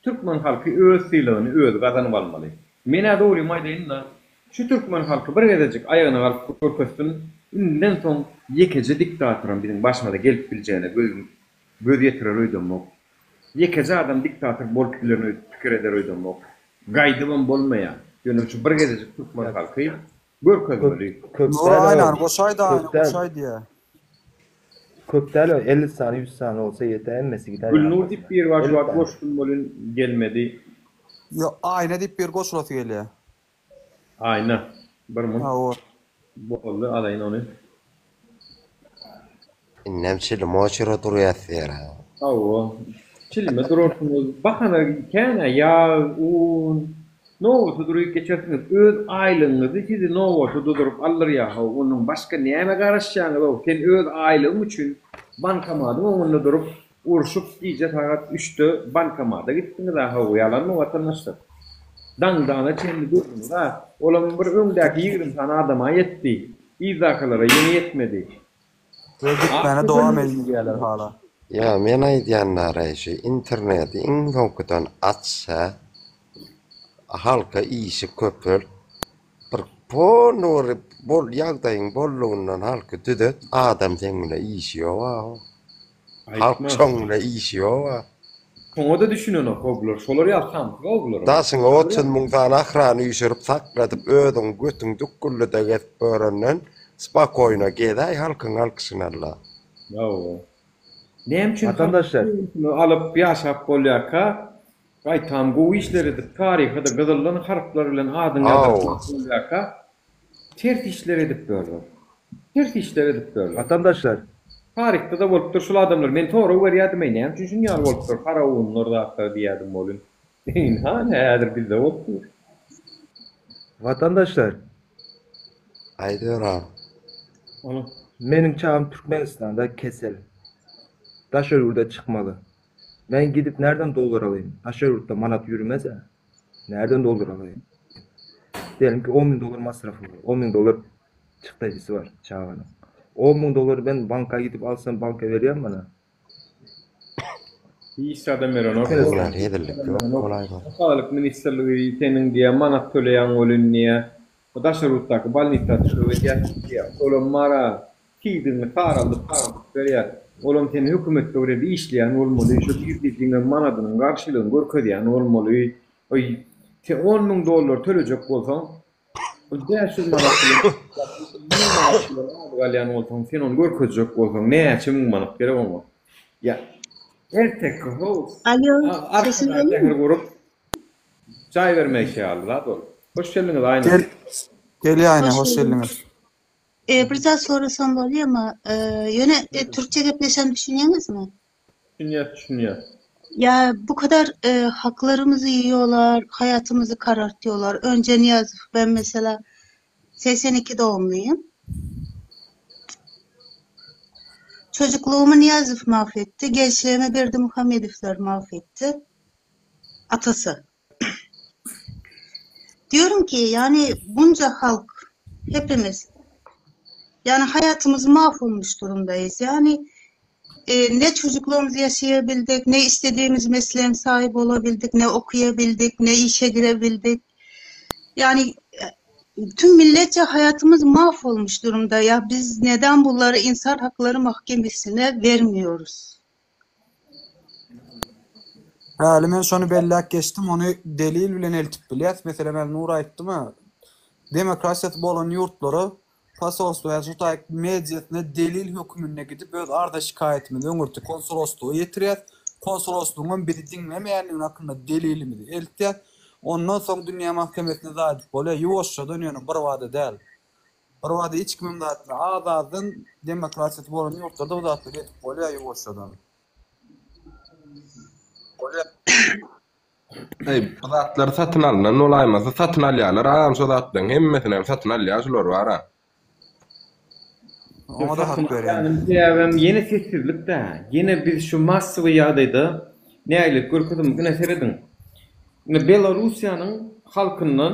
türkmen halky öz sylagyny özi gazanyp almaly. Menä dogrymy aýdaýynda şu türkmen halky bir gezejik aýagyna galyp görkezsin, indiden soň ýekeje diktatoram biziň başymyza gelip biljegine göz göz ýetirer öýdemok. Ýekeje adam diktator bolup bilerin öýdüp pikir eder öýdemok. Gaýdybam bolmaýar. Ýöne şu bir gezejik türkmen halky görkezmeli. Köp Nury däl Aýnany o. goşaýdy Aýna Köp däl. goşaý diýýä. Köp däl o. 50 sany 100 sany bolsa ýeter hemmesi gider Gülnur diýip ýanlaryna. biri bar şu 50 wagt sany. goşdum welin gelmedi. Ýok Aýna diýip biri goşulasy gelýä. Aýna. Bir mun. Hawa. Boldy alaýyn ony. Indem çilim oçura durýas diýer ha. Hawa. Çilime durarsyňyz. Bahana kän-ä ýag, un. Nobata duryp geçersiňiz. Öz aýlygyňyzy sizi nobata duzuryp aldyrýa-how. Ondan başga nämä garaşýaňyz-ow? Sen öz aýlygyň üçin bankomadyň öňünde durup Urşup gije sagat üçde bankomada gitdiňiz-a haw ýalanmy watandaşlar? Daňdana çenli durduňyz-a, olam bir öňdäki 20 sany adama ýetdi, yzdakylara ýene ýetmedi. We gitmäne dowam edin diýýäler hala. Ýa men aýdýanlaray şu interneti iň soňkudan açsa halka işi köpelt bir polny bir bol ýagdaýyň bollugyndan halky düzet adam seň bilen işi ýoga Halk Aýtma. şoň bilen işi ýoga. Şoňa-da düşünenok-ow bular. Şolar ýaly samsyk-ow bularam. Daşyňa 30 müň sany ahrany üýşürip sakladyp özüň götüň dükgüllide gezip ýörenden spakoýna gezäý halkyň alkyşyny alla. Hawa. Näme üçin halkyň Watandaşlar. göwrüsini alyp ýaşap bolýarka, gaýtam gowy işler edip taryha-da gyzyldan harplar bilen adyňy ýazdyrtmak Hawa. bolýarka, Ters işler edip ýörler. Ters işler edip ýörler. Watandaşlar. Taryhda-da bolupdyr şul adamlar. Men sorag berýärdim-eý, näme üçin şun ýaly bolupdyr, faraonlar zatlar diýýärdim welin. Ynha, häzir bizde bolup dur. Watandaşlar. Aýdyber agam. Ony. Meniň çagam Türkmenistanda kesel. Daşary ýurda çykmaly. Men gidip nerden dollar alayym? Daşary ýurtda manat ýürümez-ä. Nerden dollar alaýyn? Diýelim ki 10 müň dollar masrafy bar. 10 müň dollar çykdajysy bar çaganyň. 10 müň dollary ben banka gidip alsam banka berýär bana. Hiç zadam berenok. Olar hezillik ýok bolaýmasa. Saglyk ministrligi seniň diýýär manat töleýäň welin diýýär. Bu daşary ýurtdaky bolnisa töleg edýär diýýär. Olam bara siýdigini saraldyp saraldyp berýär. Olam sen hökümetde bir ýerde işleýän bolmaly, şo girdejiňem manadynyň garşylygyny görkezýän bolmaly. Oý, sen on müň dollar tölejek bolsaň, Ol 500 manat bilen 1000 manat bilen azyk alýan bolsaň, sen ony görkezjek bolsaň, näçe müň manat gerek oňa? Ýa erteki how. Alo, sesim Arkadag gelýärmi? şäher gurup, jaý bermek ýaly zat ol. Hoş geldiňiz Aýna. Gel, gelýär Aýna, Hoş hoş bulduk. geldiňiz. E, bir zat sorasam bolýarmy? E, ýöne e, türkçe gepleşen düşünýäňizmi? Düşünýäs, düşünýäs. Ya bu kadar e, haklarımızı yiyorlar, hayatımızı karartıyorlar. Önce Niyazi, ben mesela 82 doğumluyum. Çocukluğumu Niyazi mahvetti, gençliğimi Berdimuhamedovlar mahvetti. Atası. Diyorum ki yani bunca halk hepimiz yani hayatımız mahvolmuş durumdayız. Yani e, ne çocukluğumuzu yaşayabildik, ne istediğimiz mesleğin sahibi olabildik, ne okuyabildik, ne işe girebildik. Yani e, tüm milletçe hayatımız mahvolmuş durumda. Ya biz neden bunları insan hakları mahkemesine vermiyoruz? Häli men şony belläp geçdim, ony delil bilen eltip bilýäs. Meselem, häli Nury aýtdymy, demokratiýasy bolan ýurtlara posolstwo ýa şu taýyk mediasyna delil höküminde gidip öz arza-şikaýatymyzy öňürti konsoloslyga ýetirýäs. Konsoloslygyňam bizi diňlemeýändigini hakynda delilimizi eltýäs. Ondan soň dünýä mahkemesine zat edip bolýar. Ýuwaşjadan ýöne birbada däl. Birbada hiç kimem zat etmez. Az-azdan demokratiýasy bolan ýurtlarda bu zatlary edip bolýar ýuwaşjadan. Eý, bu zatlar satyn alnan bolaýmasa, satyn alýarlar agam şo zatlaryň hemmesini hem satyn alýar şular bar-a. Oňa-da hak Satyn berýän. alýanyň sebäbem ýene sessizlik-dä. Ýene biz şu massowy ýagdaýda nägilelik görkezip, ine serediň. Ine Belarussiýanyň halkyndan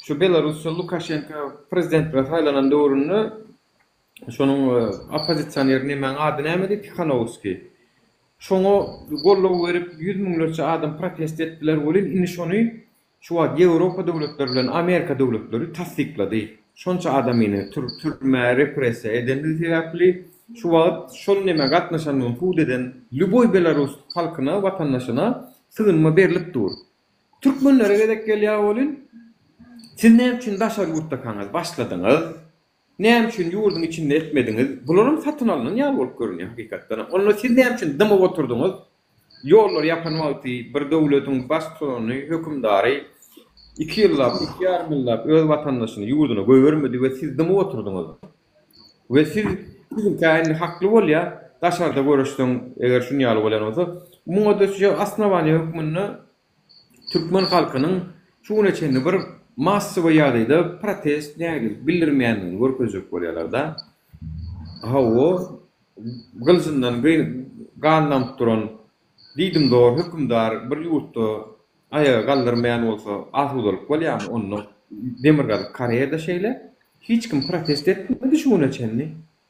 Şu Belarusda Lukaşenko prezidentlige saýlanan döwründe şonuň oppozisioner nemäň ady nämedi Tihanowskiý. Şoňa goldaw berip ýüz müňlerçe adam protest etdiler welin indi şony şu wagt Ýewropa döwletleri bilen Amerika döwletleri tassyklady. Şonça adamyny türmä repressiýa edendigi sebäpli şu wagt şol nemä gatnaşandygyny subut eden lýuboý belarus halkyna watandaşyna sygynma berlip dur. Türkmenlere gezek gelýär welin, siz näme üçin daşary ýurtdakaňyz başladyňyz? Näme üçin ýurduň içinde etmediňiz? Bularam satyn alnan ýaly bolup görünýär hakykatdanam. Onda siz näme üçin dymyp oturdyňyz? Ýollary ýapan wagty bir döwletiň baştutany, hökümdary iki ýyllap, iki ýarym ýyllap öz watandaşyny ýurduna goýbermedi we siz dymyp oturdyňyz. We siz siziňkä indi hakly bolýar, daşarda göreşseň eger şun ýaly bolýan bolsa, muňa-da şu osnowaniýa hökmünde türkmen halkynyň şu güne çenli bir massowy ýagdaýda protest nägilelik bildirmeýändigini görkezjek bolýarlar-da. Hawa, gylyjyndan gan damyp duran diýdimzor hökümdar bir ýurtda aýaga galdyrmaýan bolsa asudalyk bolýarmy onda Demirgazyk Koreýada şeýle hiç kim protest etmedi şu güne çenli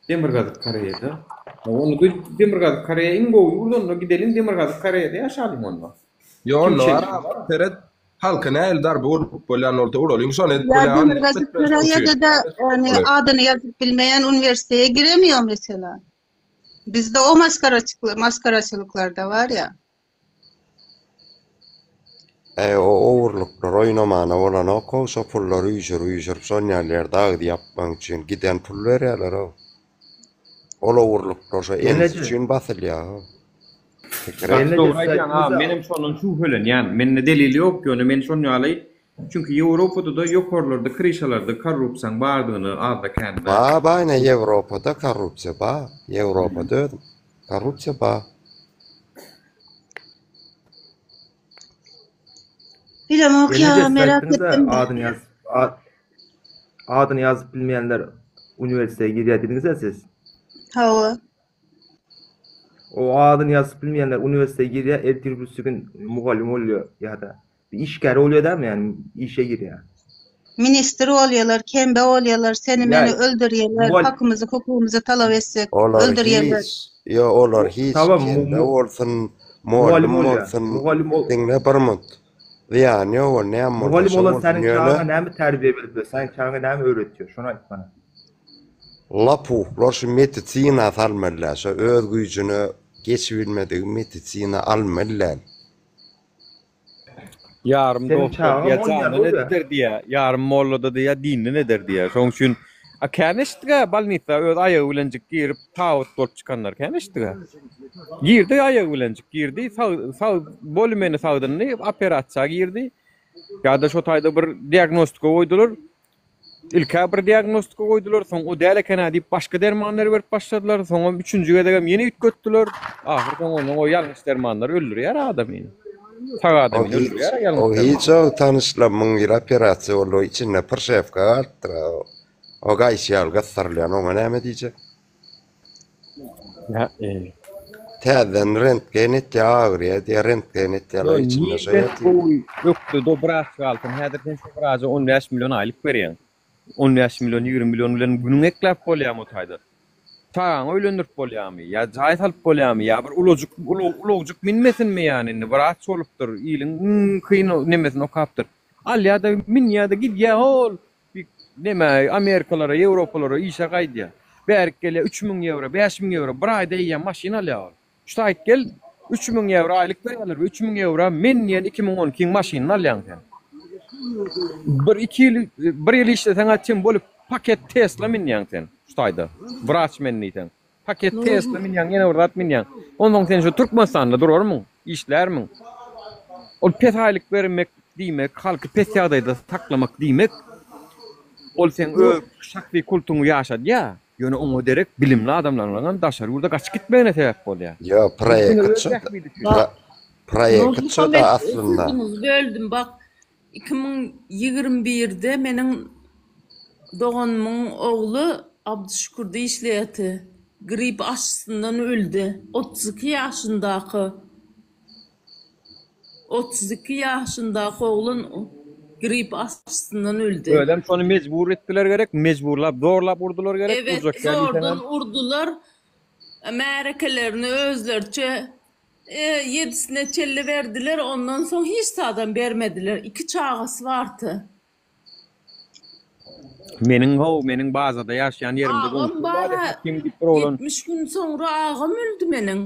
Demirgazyk Koreýada onda Demirgazyk Koreýa iň gowy ýurt onda gideliň Demirgazyk Koreýada ýaşalyň onda Ýok kim onda şeýle bar seret halka nähili darbe urup bolýan bolsa uralyň şony edip Ya bolýan Demirgazyk Koreýada da yani adyny ýazyp bilmeýän uniwersitete giremiyor mesela. Bizde o maskaraçyklar, maskaraçylyklar da var ya. Äý o ogurlyklar oýnamana bolanok-ow şo pullary üýşürip-üýşürip şon ýaly ýerde agyz ýapmak üçin giden pul berýärler-ow. Ol ogurlyklar şo ensi üçin basylýar-ow. Pikir Gaty et. dogry aýdýaň agam menem şondan şübhelenýän mende delil ýok ýöne men şon ýaly çünki Ýewropada-da ýokarlarda kryşalarda korrupsiýaň bardygyny azda kände Ba ba ine Ýewropada korrupsiýa ba Ýewropada özüm korrupsiýa ba. Bilemok Gelneje ya siz merak aýtdyňyz-a etdim de. adyny ýazyp adyny ýazyp bilmeýänler uniwersitete girýär diýdiňiz-ä siz. Hawa. O adyny ýazyp bilmeýänler uniwersitete girýär, ertir birsi gün mugallym bolýar ýa-da bir işgär bolýar dämi ýani işe girýär. Ministr bolýarlar, kembe bolýarlar, seni Ýa meni öldürýärler, mugall hakymyzy hukugymyzy talap etsek Olar öldürýärler. hiç, ýo olar hiç Tamam kembe bolsun. Mugallym Mugallym bolýar. bolsun, Mugallym ol diňle bir munt. Zyýany ýok ol näme bolsa Mugallym şo bolan bolsun seniň ýöne çagaňa näme terbiýe berip biler? Seniň çagaňa näme öwretýär? Şony aýt maňa. Lapuhlar şu medisina salmaly däl. Şo öz güýjüne geçibilmedigi medisina almaly däl. Ýarym Seniň doktor çagaň diýýär, bolýar jandan Nuri. eder diýýär. Ýarym molla-da diýýär, dinden eder diýýär. Şonuň üçin a kän eşitdik-ä bolnisa öz aýagy bilenjik girip tabyt bolup çykanlary kän eşitdik-ä. Girdi aýagy bilenjik girdi, sag sag bolymeni sagdyndy, operasiýa girdi. Ýa-da şo taýda bir diagnostika goýdular. Ilk-ä bir diagnostika goýdular, soň o däl eken-ä diýip başga dermanlary berip başladylar, soňam üçünji gezegem ýene üýtgetdiler. Ahyr soň ondan o ýalňyş dermanlar öldürýär adamyny. Sag O adamyny hiç, öldürýär o ýalňyş derman. hiç o tanyşlarymyň biri operasiýa boldy, içinde prşewka galypdyr-a. O gaýçy ýaly gysdyrylýan, oňa näme diýjek? Ýa, eý. Täzeden rentgen etýär, agyrýar diýýär, rentgen etýärler, Ýo, içinde şo nirden ýatyr. gowy ökde dobraç galsyn, häzir sen şo wraja 15 million aýlyk berýäň. 15 million, 20 million bilen günüňi ekläp bolýarmy o taýda? Çagaňy öýlendirip bolýarmy? Ýa jaý salyp bolýarmy? Ýa bir ulajyk, ulag, ulagjyk minmesinmi ýany indi wraç bolupdyr, iliň iň kyn nemesini okapdyr. Alýar-da, minýär-de gidýär hol Bir neme Amerikalara, Ýewropalara işe gaýdýar. Bärik gelýär 3000 ýewro, 5000 ýewro bir aýda eýýäm maşyn alýar ol. Şu taýyk gel 3000 ýewro aýlyk berýärler we 3000 ýewro men diýen 2012-iň maşynyny alýaň sen. Bir iki ýyl, bir ýyl işleseň-ä tim bolup paket Tesla minýäň sen şu taýda. Wraç men diýseň. Paket Tesla minýäň, ýene bir zat minýäň. Onsoň sen şu Türkmenistanda durarmyň, işlärmiň? Ol pes aýlyk bermek diýmek, halky pes ýagdaýda saklamak diýmek, ol seň öz şahsy kultuňy ýaşadýar, ýöne oňa derek bilimli adamlaryňam daşary ýurda gaçyp gitmegine sebäp bolýar. Ýok, Ol diňe proýekt öz şo-da, bähbidi üçin. Bak, proýekt şo-da Nurmuhammet, aslynda. sözüňizi böldüm, bak, 2021-de meniň doganymyň ogly Abdyşükürde işleýärdi. Grip aşysyndan öldi. 32 ýaşyndaky. 32 ýaşyndaky oglan grip aşysyndan öldi. Özem şony mejbur etdiler gerek, mejburlap, zorlap urdular gerek, Evet, urjak däl diýseňem. zordan urdular. Märekelerini özleriçe Ýedisine çenli berdiler, ondan soň hiç zadam bermediler. Iki çagasy bardy. Meniň how, meniň bazada ýaşaýan ýerimde Agam goňşym bardy, bar-a, Hakim diýip bir oglan. 70 gün soňra agam öldi meniň.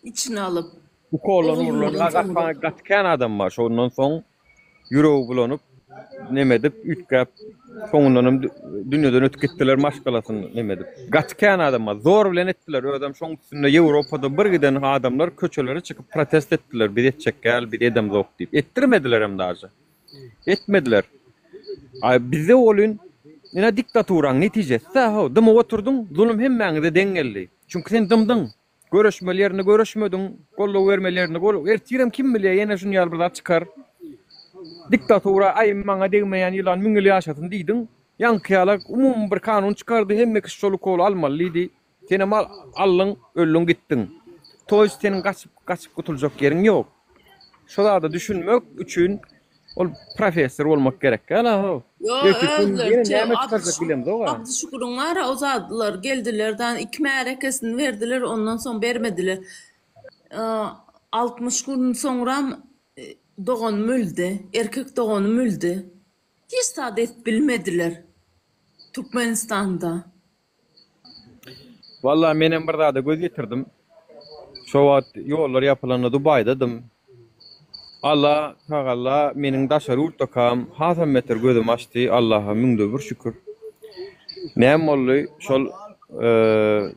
Içine alyp. Ukoldan urlan Oglumdan soňra. gaty kän adam bar. Şondan soň ýüregi bulanyp, neme edip, üýtgäp, soňundanam dünýeden ötüp gitdiler maşgalasyny neme edip. Gaty kän adam bar. Zor bilen etdiler. Özem şoň üstünde Ýewropada bir giden adamlar köçelere çykyp protest etdiler. Biz etjek däl, biz edemzok diýip. Etdirmedilerem daže. Etmediler. A bizde welin ine diktaturaň netijesi-dä how. Dymyp oturdyň, zulum hemmäňize deň geldi. Çünki sen dymdyň. Göreşmeli ýerinde göreşmediň, goldaw bermeli ýerinde gol, ertirem kim bilýär ýene şuny ýaly bir zat çykar. Diktatura, aý maňa degmeýän ýylan müň ýyl ýaşasyn diýdiň. Ýaňky ýalak umumy bir kanun çykardy, hemme kişi şol ukoly almaly diýdi. Senem aldyň, öldüň gitdiň. Toýst seniň gaçyp gaçyp gutuljak ýeriň ýok. Şo zada düşünmek üçin Ol professor bolmak gerek däl aho. Ýo Ertir gün ýene özleriçe näme çykarjak bilemzok a. Abdyşüküriň bar-a uzadylar geldiler dan iki märekesini berdiler ondan soň bermediler. 60 gün soňram doganym öldi erkek doganym öldi. Hiç zat edip bilmediler Türkmenistanda. Walla menem bir zada göz ýetirdim. Şo wagt ýollar ýapylanda Dubaýdadym. Alla tagalla meniň daşary ýurtdakam hasam beter gözümi açdy Allaha müňde bir şükür. Näme boldy şol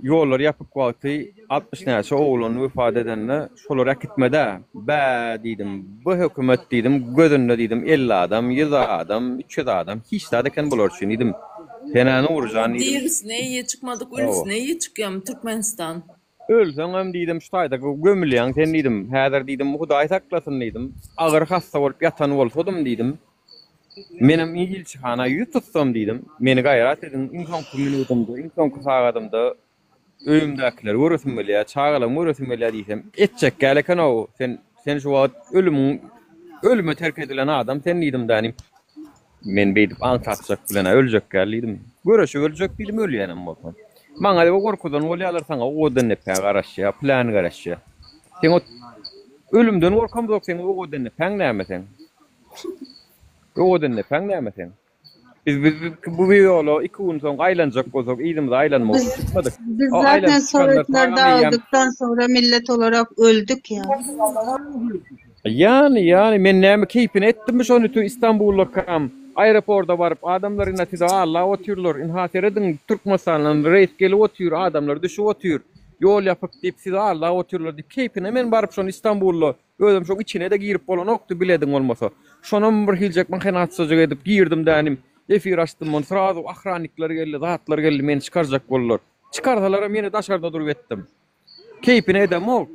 ýollar ýapyk wagty 60 näçe oglan wepat edende şolary äkitmedä bä diýdim bu hökümet diýdim gözünde diýdim 50 adam 100 adam 300 adam hiç zat eken bular üçin diýdim Senä Nurjan diýdim. Dirisine eýe çykmadyk ölüsine eýe çykýamy Türkmenistan. Ölseňem diýdim şu taýda gömülýäň sen diýdim. Häzir diýdim Hudaý saklasyn diýdim. Agyr hassa bolup ýatan bolsadym diýdim. Menem ilçihana ýüz tutsam diýdim. Meni gaýrat ediň iň soňky minudymda, iň soňky sagadymda öýümdäkileri göresim gelýär, çagalarymy göresim gelýär diýsem, etjek däl eken-ow, sen sen şu wagt ölümiň ölüme terk edilen adam sen diýdim dänim. Men beýdip aňsatjak bilen-ä öljek däl diýdim. Göreşip öljek diýdim, ölýänem bolsam. Maňa diýip gorkudan bolýarlar, saňa owadan depä garaşýar, plan garaşýar. Seň o. Ölümden gorkamzok seň owadan depäň näme seň? Owadan depäň näme seň? Biz biz bu ýola iki gün soň aýlanjak bolsak yzymyza aýlanmak Biz, üçin çykmadyk. biz O zaten aýlanyp çykanlar Sovetler tagam eýýäm dağıldıktan sonra millet olarak öldük ya. Ýany, ýany, men näme keýpine etdimmi şony tu Istanbuldakam aeroporda baryp adamlar ina sizi allap otyrlar, ynha serediň Türkmenistandan reýs gelip otyr, adamlar düşüp otyr, ýol ýapyk diýip sizi allap otyrlar diýip keýpine men baryp şony Istanbulda özüm şoň içinede girip bolanokdy bilediň bolmasa. Şonam bir hiljek mahenatsyjyk edip girdim dänim efir açdym ony srazu ahrannikler geldi zatlar geldi meni çykarjak boldular. Çykarsalaram ýene daşarda durup etdim. Keýpine edemok.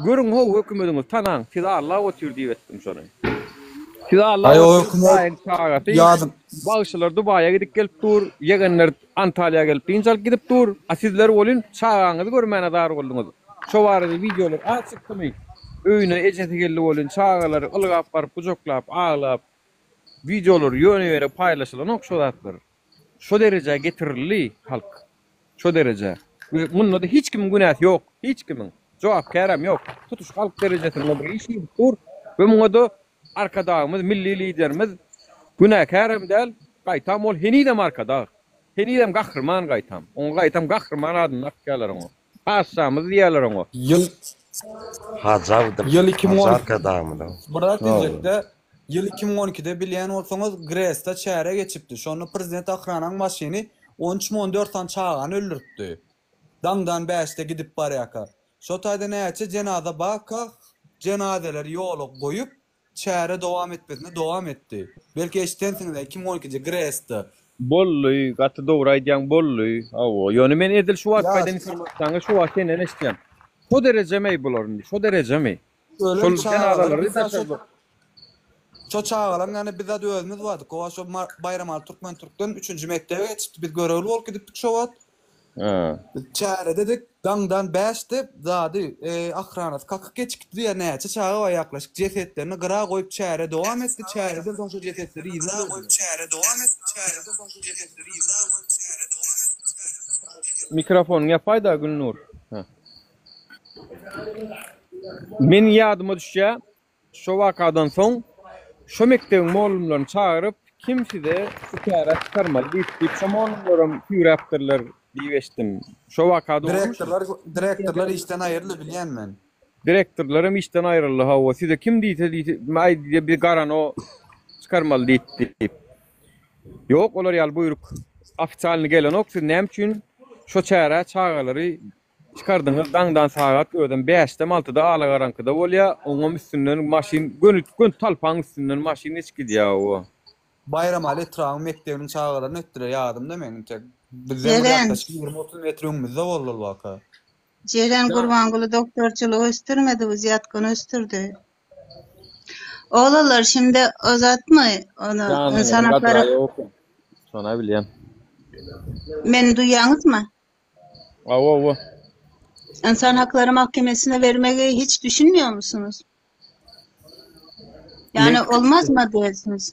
Görüň how hökümediňizi tanaň, sizi allap otyr diýip etdim şony. Sizi allap Aý o otyr hökümet Dubaýyň çagasy. ýadym. Bagşylar Dubaýa gidip gelip dur, ýegenler Antalýa gelip dynç alyp gidip dur. A sizler welin çagaňyzy görmäne zar bolduňyz. Şo barada wideolar az çykdymy? Öýüne ejesi geldi welin çagalary ylgap baryp gujaklap aglap wideolar ýöne ýere paýlaşylanok şo zatlar. Şo derejä getirildi halk. Şo derejä. We munda-da hiç kimiň günäsi ýok. Hiç kimiň. Jogapkärem ýok. Tutuş halk derejesinde bir iş gidip dur we muňa-da Arkadagymyz, milli Liderimiz günäkärem däl, gaýtam ol henizem Arkadag. Henizem Gahryman gaýtam. Oňa gaýtam Gahryman adyny dakýarlar oňa. Patyşamyz diýýärler oňa. Ýyl Hajawdyr. Ýyl 2010 Hajy Arkadagymyzyň. Bir zat diýjekde, ýyl 2012-de bilýän bolsaňyz Gresda çäre geçipdi. Şonda prezident Ahranaň maşyny on üçmi on dört sany çagany öldüripdi. Daňdan bäşde gidip barýarka. Şo taýda näçe jenaza barka jenazeleri ýola goýup Çäre dowam etmesine dowam etdi. Belki eşidensiňiz-ä 2012-nji Gresda. Boldy, gaty dogry aýdýaň boldy. Hawa, ýöne men edil şu wagt aýdan informasiýaňy şu wagt senden eşitýän. Şo derejemeý bular indi, şo derejemi? Ölen Şol çagalary jenazalary biz şo daşarda. şo çagalaryň ýanyna bizzat özümiz bardyk. Owa şo Baýramaly Türkmen Türkden üçünji mekdebe geçipdi. Biz görevli bolup gidipdik şo wagt. Biz çärededik, daňdan bäşde zady, ahranasy kakyp geçikdi diýýär, näçe çaga bar ýaklaşyk, jesetlerini gyra goýup çäre dowam etdi, çäreden soň şo jesetleri yzyna berdiler. Mikrofonyňy ýapaýda Gülnur. Meniň ýadyma düşýär, Şo wakadan soň şo mekdebiň mollumlaryny çagyryp, kim size şu käre çykarmaly diýip diýip şo mollumlaram süýräpdirler diýip eşitdim. Şo waka dogrumy? Direktorlar direktorlar işden aýryldy bilýän men. Direktorlaram işden aýryldy hawa size kim diýse diýse aý diýdi biz garano çykarmaly diýipdi diýip. Ýok olar ýaly buýruk ofitsialny gelenok siz näme üçin şo çärä çagalary Çykardyňyz daňdan sagat özem bäşdem altyda alagaraňkyda bolýa oňam üstünden maşyn göni göni talpaň üstünden maşyn geçip gidýä owo. Baýramaly etrabyň mekdebiniň çagalaryny ötdüler ýadymda meň intek. Bizden bir Jeren. ýaklaşyk 20-30 metr öňümizde boldy ol waka. Jeren Gurbanguly doktorçylygy ösdürmedi, wzýatkany ösdürdi. Oglanlar şimdi o zatmy onu Janyňyzyň insan gadyry haklary ýok. Şona bilýän. Meni duýýaňyzmy? Hawa, hawa. İnsan Hakları Mahkemesi'ne vermeyi hiç düşünmüyor musunuz? Yani Men olmaz mı diyorsunuz?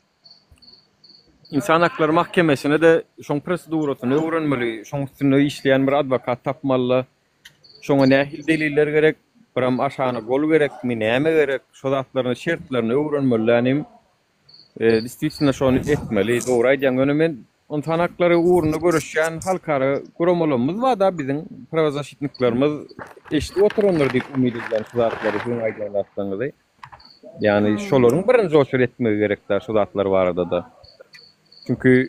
İnsan Haklary Mahkemesine-de şoň prosedurasyny öwrenmeli, şoň üstünde işleýän bir adwokat tapmaly-da. Şoňa nähili deliller gerek, biram aşagyna gol gerekmi, näme gerek, şo zatlaryny, şertlerini öwrenmeli dänim. Destvitno şony etmeli, dogry aýdýaň, ýöne men Ynsan haklary ugrunda göreşýän halkara guramalarymyz bar-da biziň prawozaşitniklerimiz eşidip oturandyr diýip umyt edýän şu zatlary siziň aýdýan zatlaryňyzy. Ýagny şolaryň birinji oçur etmegi gerek-dä şu zatlar barada-da. Çünki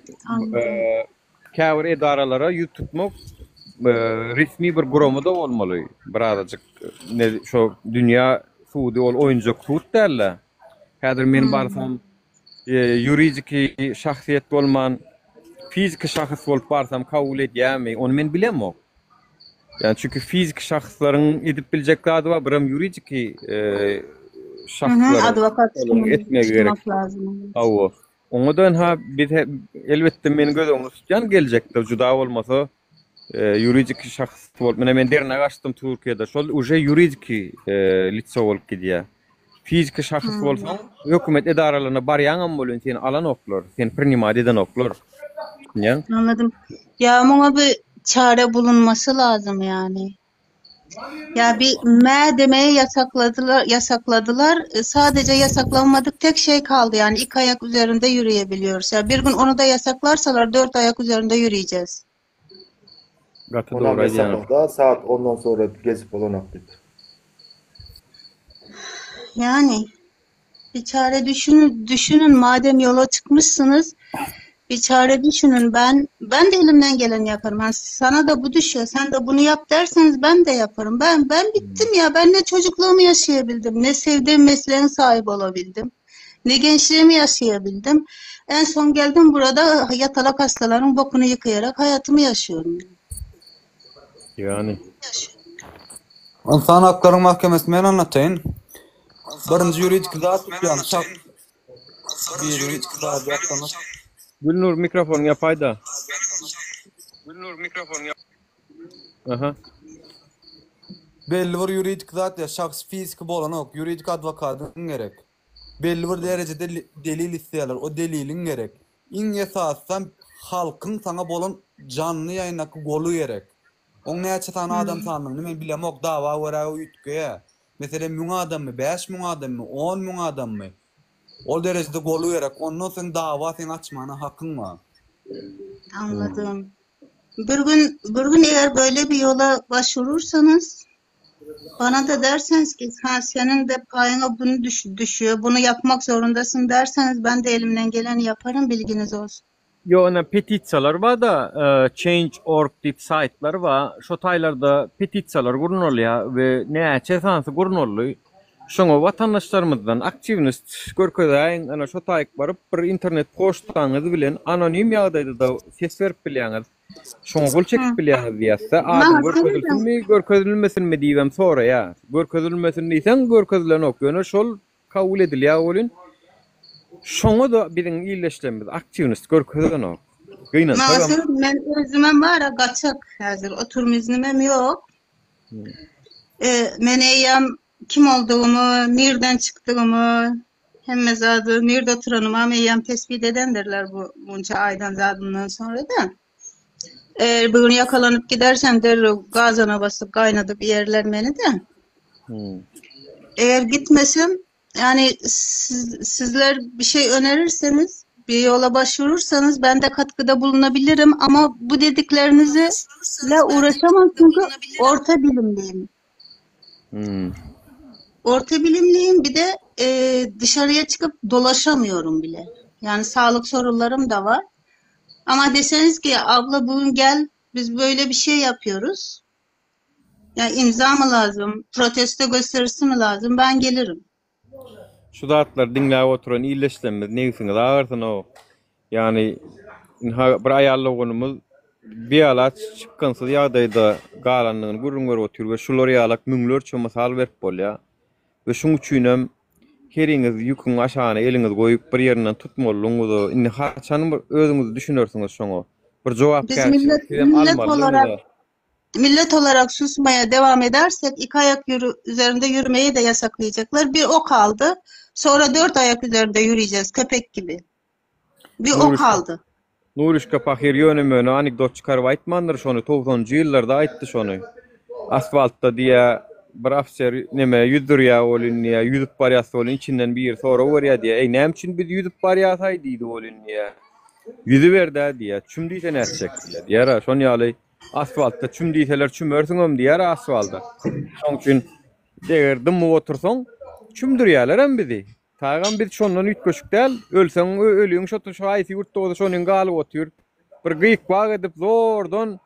käbir edaralara ýüz tutmak resmi bir gurama-da bolmaly birazajyk ne şo dünýä sudy ol oýunjak sud däl-de. Häzir men barsam ýuridiki şahsyýet bolman, fiziki şahs bolup barsam kabul edýärmi, ony men bilemok. Ýani çünki fiziki şahslaryň edip biljek zady bar, birem ýuridiki şahslaryň Adwokat olaryň etmegi gerek. tutmak lazym. Hawa. Oňa-da ynha biz elbetde men göz öňünde tutýan geljekde juda bolmasa ýuridiki şahs bolup, mine men dernek açdym Türkiýede, şol uje ýuridiki litso bolup gidýär. Fiziki şahs bolsaň, hökümet edaralaryna barýaňam welin seni alanoklar, seni prinimat edenoklar. Düşünýäň? Anladım. Ya muňa bir çare bulunmasy lazym yani. Ya bir me demeyi yasakladılar, yasakladılar. E, Sadece yasaklanmadık tek şey kaldı yani iki ayak üzerinde yürüyebiliyoruz. Ya bir gün onu da yasaklarsalar dört ayak üzerinde yürüyeceğiz. Gaty Onam dogry aýdýaňyz. ýasaklada saat ondan sonra gezip bolanok diýip. Yani bir çare düşünün, düşünün madem yola çıkmışsınız bir çare düşünün. Ben ben de elimden geleni yaparım. Yani sana da bu düşüyor, sen de bunu yap derseniz ben de yaparım. Ben ben bittim ya. Ben ne çocukluğumu yaşayabildim, ne sevdiğim mesleğin sahibi olabildim, ne gençliğimi yaşayabildim. En son geldim burada yatalak hastaların bokunu yıkayarak hayatımı yaşıyorum. Yani. Ynsan haklaryň mahkemesini men anlataýyn. Birinji ýuridik zat tutýan şahs biri zady ýatlamak. Gülnur mikrofonyňy ýapaýda. Aha. Belli bir ýuridik zat ýa şahs fiziki bolanok, ýuridik adwokadyň gerek. Belli bir derejede delil isleýärler, o deliliň gerek. Iň esasysam halkyň saňa bolan janly ýaýyndaky goly gerek. Oň näçe sany adam sanyny men bilemok, dawa görä üýtgeýär. Meselem müň adammy, 5000 adammy, 10000 adammy? Ol derejede goly gerek. Ondan soň dawa seň açmana hakyň bar. Anladım. Bir gün bir gün eğer böyle bir yola başvurursanız bana da derseniz ki ha senin de payına bunu düş düşüyor, bunu yapmak zorundasın derseniz ben de elimden geleni yaparım bilginiz olsun. Ýok ine petisiýalar barda change org diýip saýtlar bar şo taýlarda petisiýalar gurnalýar we näçe sansy gurnaldy şoňa watandaşlarymyzdan aktiwnost görkezäýiň ine şo taýyk baryp bir internet poçtaňyz bilen anonim ýagdaýda-da ses berip bilýäňiz şoňa gol çekip bilýäňiz diýýäsde adyň görkezilsinmi görkezilmesinmi diýibem soraýar görkezilmesin diýseň görkezilenok ýöne şol Kabul edilýär welin, şoňa-da biziň ildeşlerimiz aktiwnost görkezenok. Gynansagam. Maňa seret, men özümem bar-a gaçak häzir, oturum iznimem ýok. E, men eýýäm kim boldugymy, nirden çykdygymy, hemme zady, nirde oturanymam eýýäm tespit edendirler bu munça aýdan zadymdan soňra-da. Eğer bugün yakalanıp gidersem derrew gazana basyp gaynadyp ýerler meni-de. Eğer gitmesem yani siz, sizler bir şey önerirseniz, bir yola başvurursanız ben de katkıda bulunabilirim ama bu dediklerinizi le uğraşamam çünkü orta bilimliyim. Orta bilimliyim bir de e, dışarıya çıkıp dolaşamıyorum bile. Yani sağlık sorunlarım da var. Ama deseniz ki abla bugün gel biz böyle bir şey yapıyoruz. Ya imza mı lazım, protesto gösterisi mi lazım? Ben gelirim. Şu zatlary diňläp oturan ildeşlerimiz nebsiňiz agyrsyn-ow. Ýagny ynha bir aýal doganymyz bialaç çykgynsyz ýagdaýda galandygyny gürrüň berip otyr we şular ýalak müňlerçe mysal berip bolýar. We şuň üçinem heriňiz ýüküň aşagyna eliňizi goýup bir ýerinden tutmalydygyňyzy indi haçan bir özüňiz düşünersiňiz şoňa. Bir Biz jogapkärçilik millet sizem millet olarak almalydygyňyza. millet olarak susmaya devam edersek iki ayak yürü, üzerinde yürümeyi de yasaklayacaklar. Bir o kaldı. Sonra dört ayak üzerinde yürüyeceğiz köpek gibi. Bir o Nuruşka, kaldı. Nuruşka pahyr ýöne-möne anekdot çykaryp aýtmandyr şony, togsanynjy ýyllarda aýtdy şony. Asfaltda diýýä, bir ofiser neme ýüzdürýä welin diýýä, ýüzüp barýas welin içinden biri sorag berýä diýýä, eý näme üçin biz ýüzüp barýasaý diýdi welin diýýä. Ýüzüber-dä diýýä, çüm diýse nätjek diýýä. Diýer-ä, şon ýaly asfaltda çüm diýseler çümersiňem diýer-ä asfalda. Şoň üçin eger dymyp otursaň, çümdürýälerem bizi. Tagam biz şondan üýtgeşik däl. Ölseň ölüň şo şo haýsy ýurtda bolsa şonyň galyp otyr. Bir gyk-bak edip zordan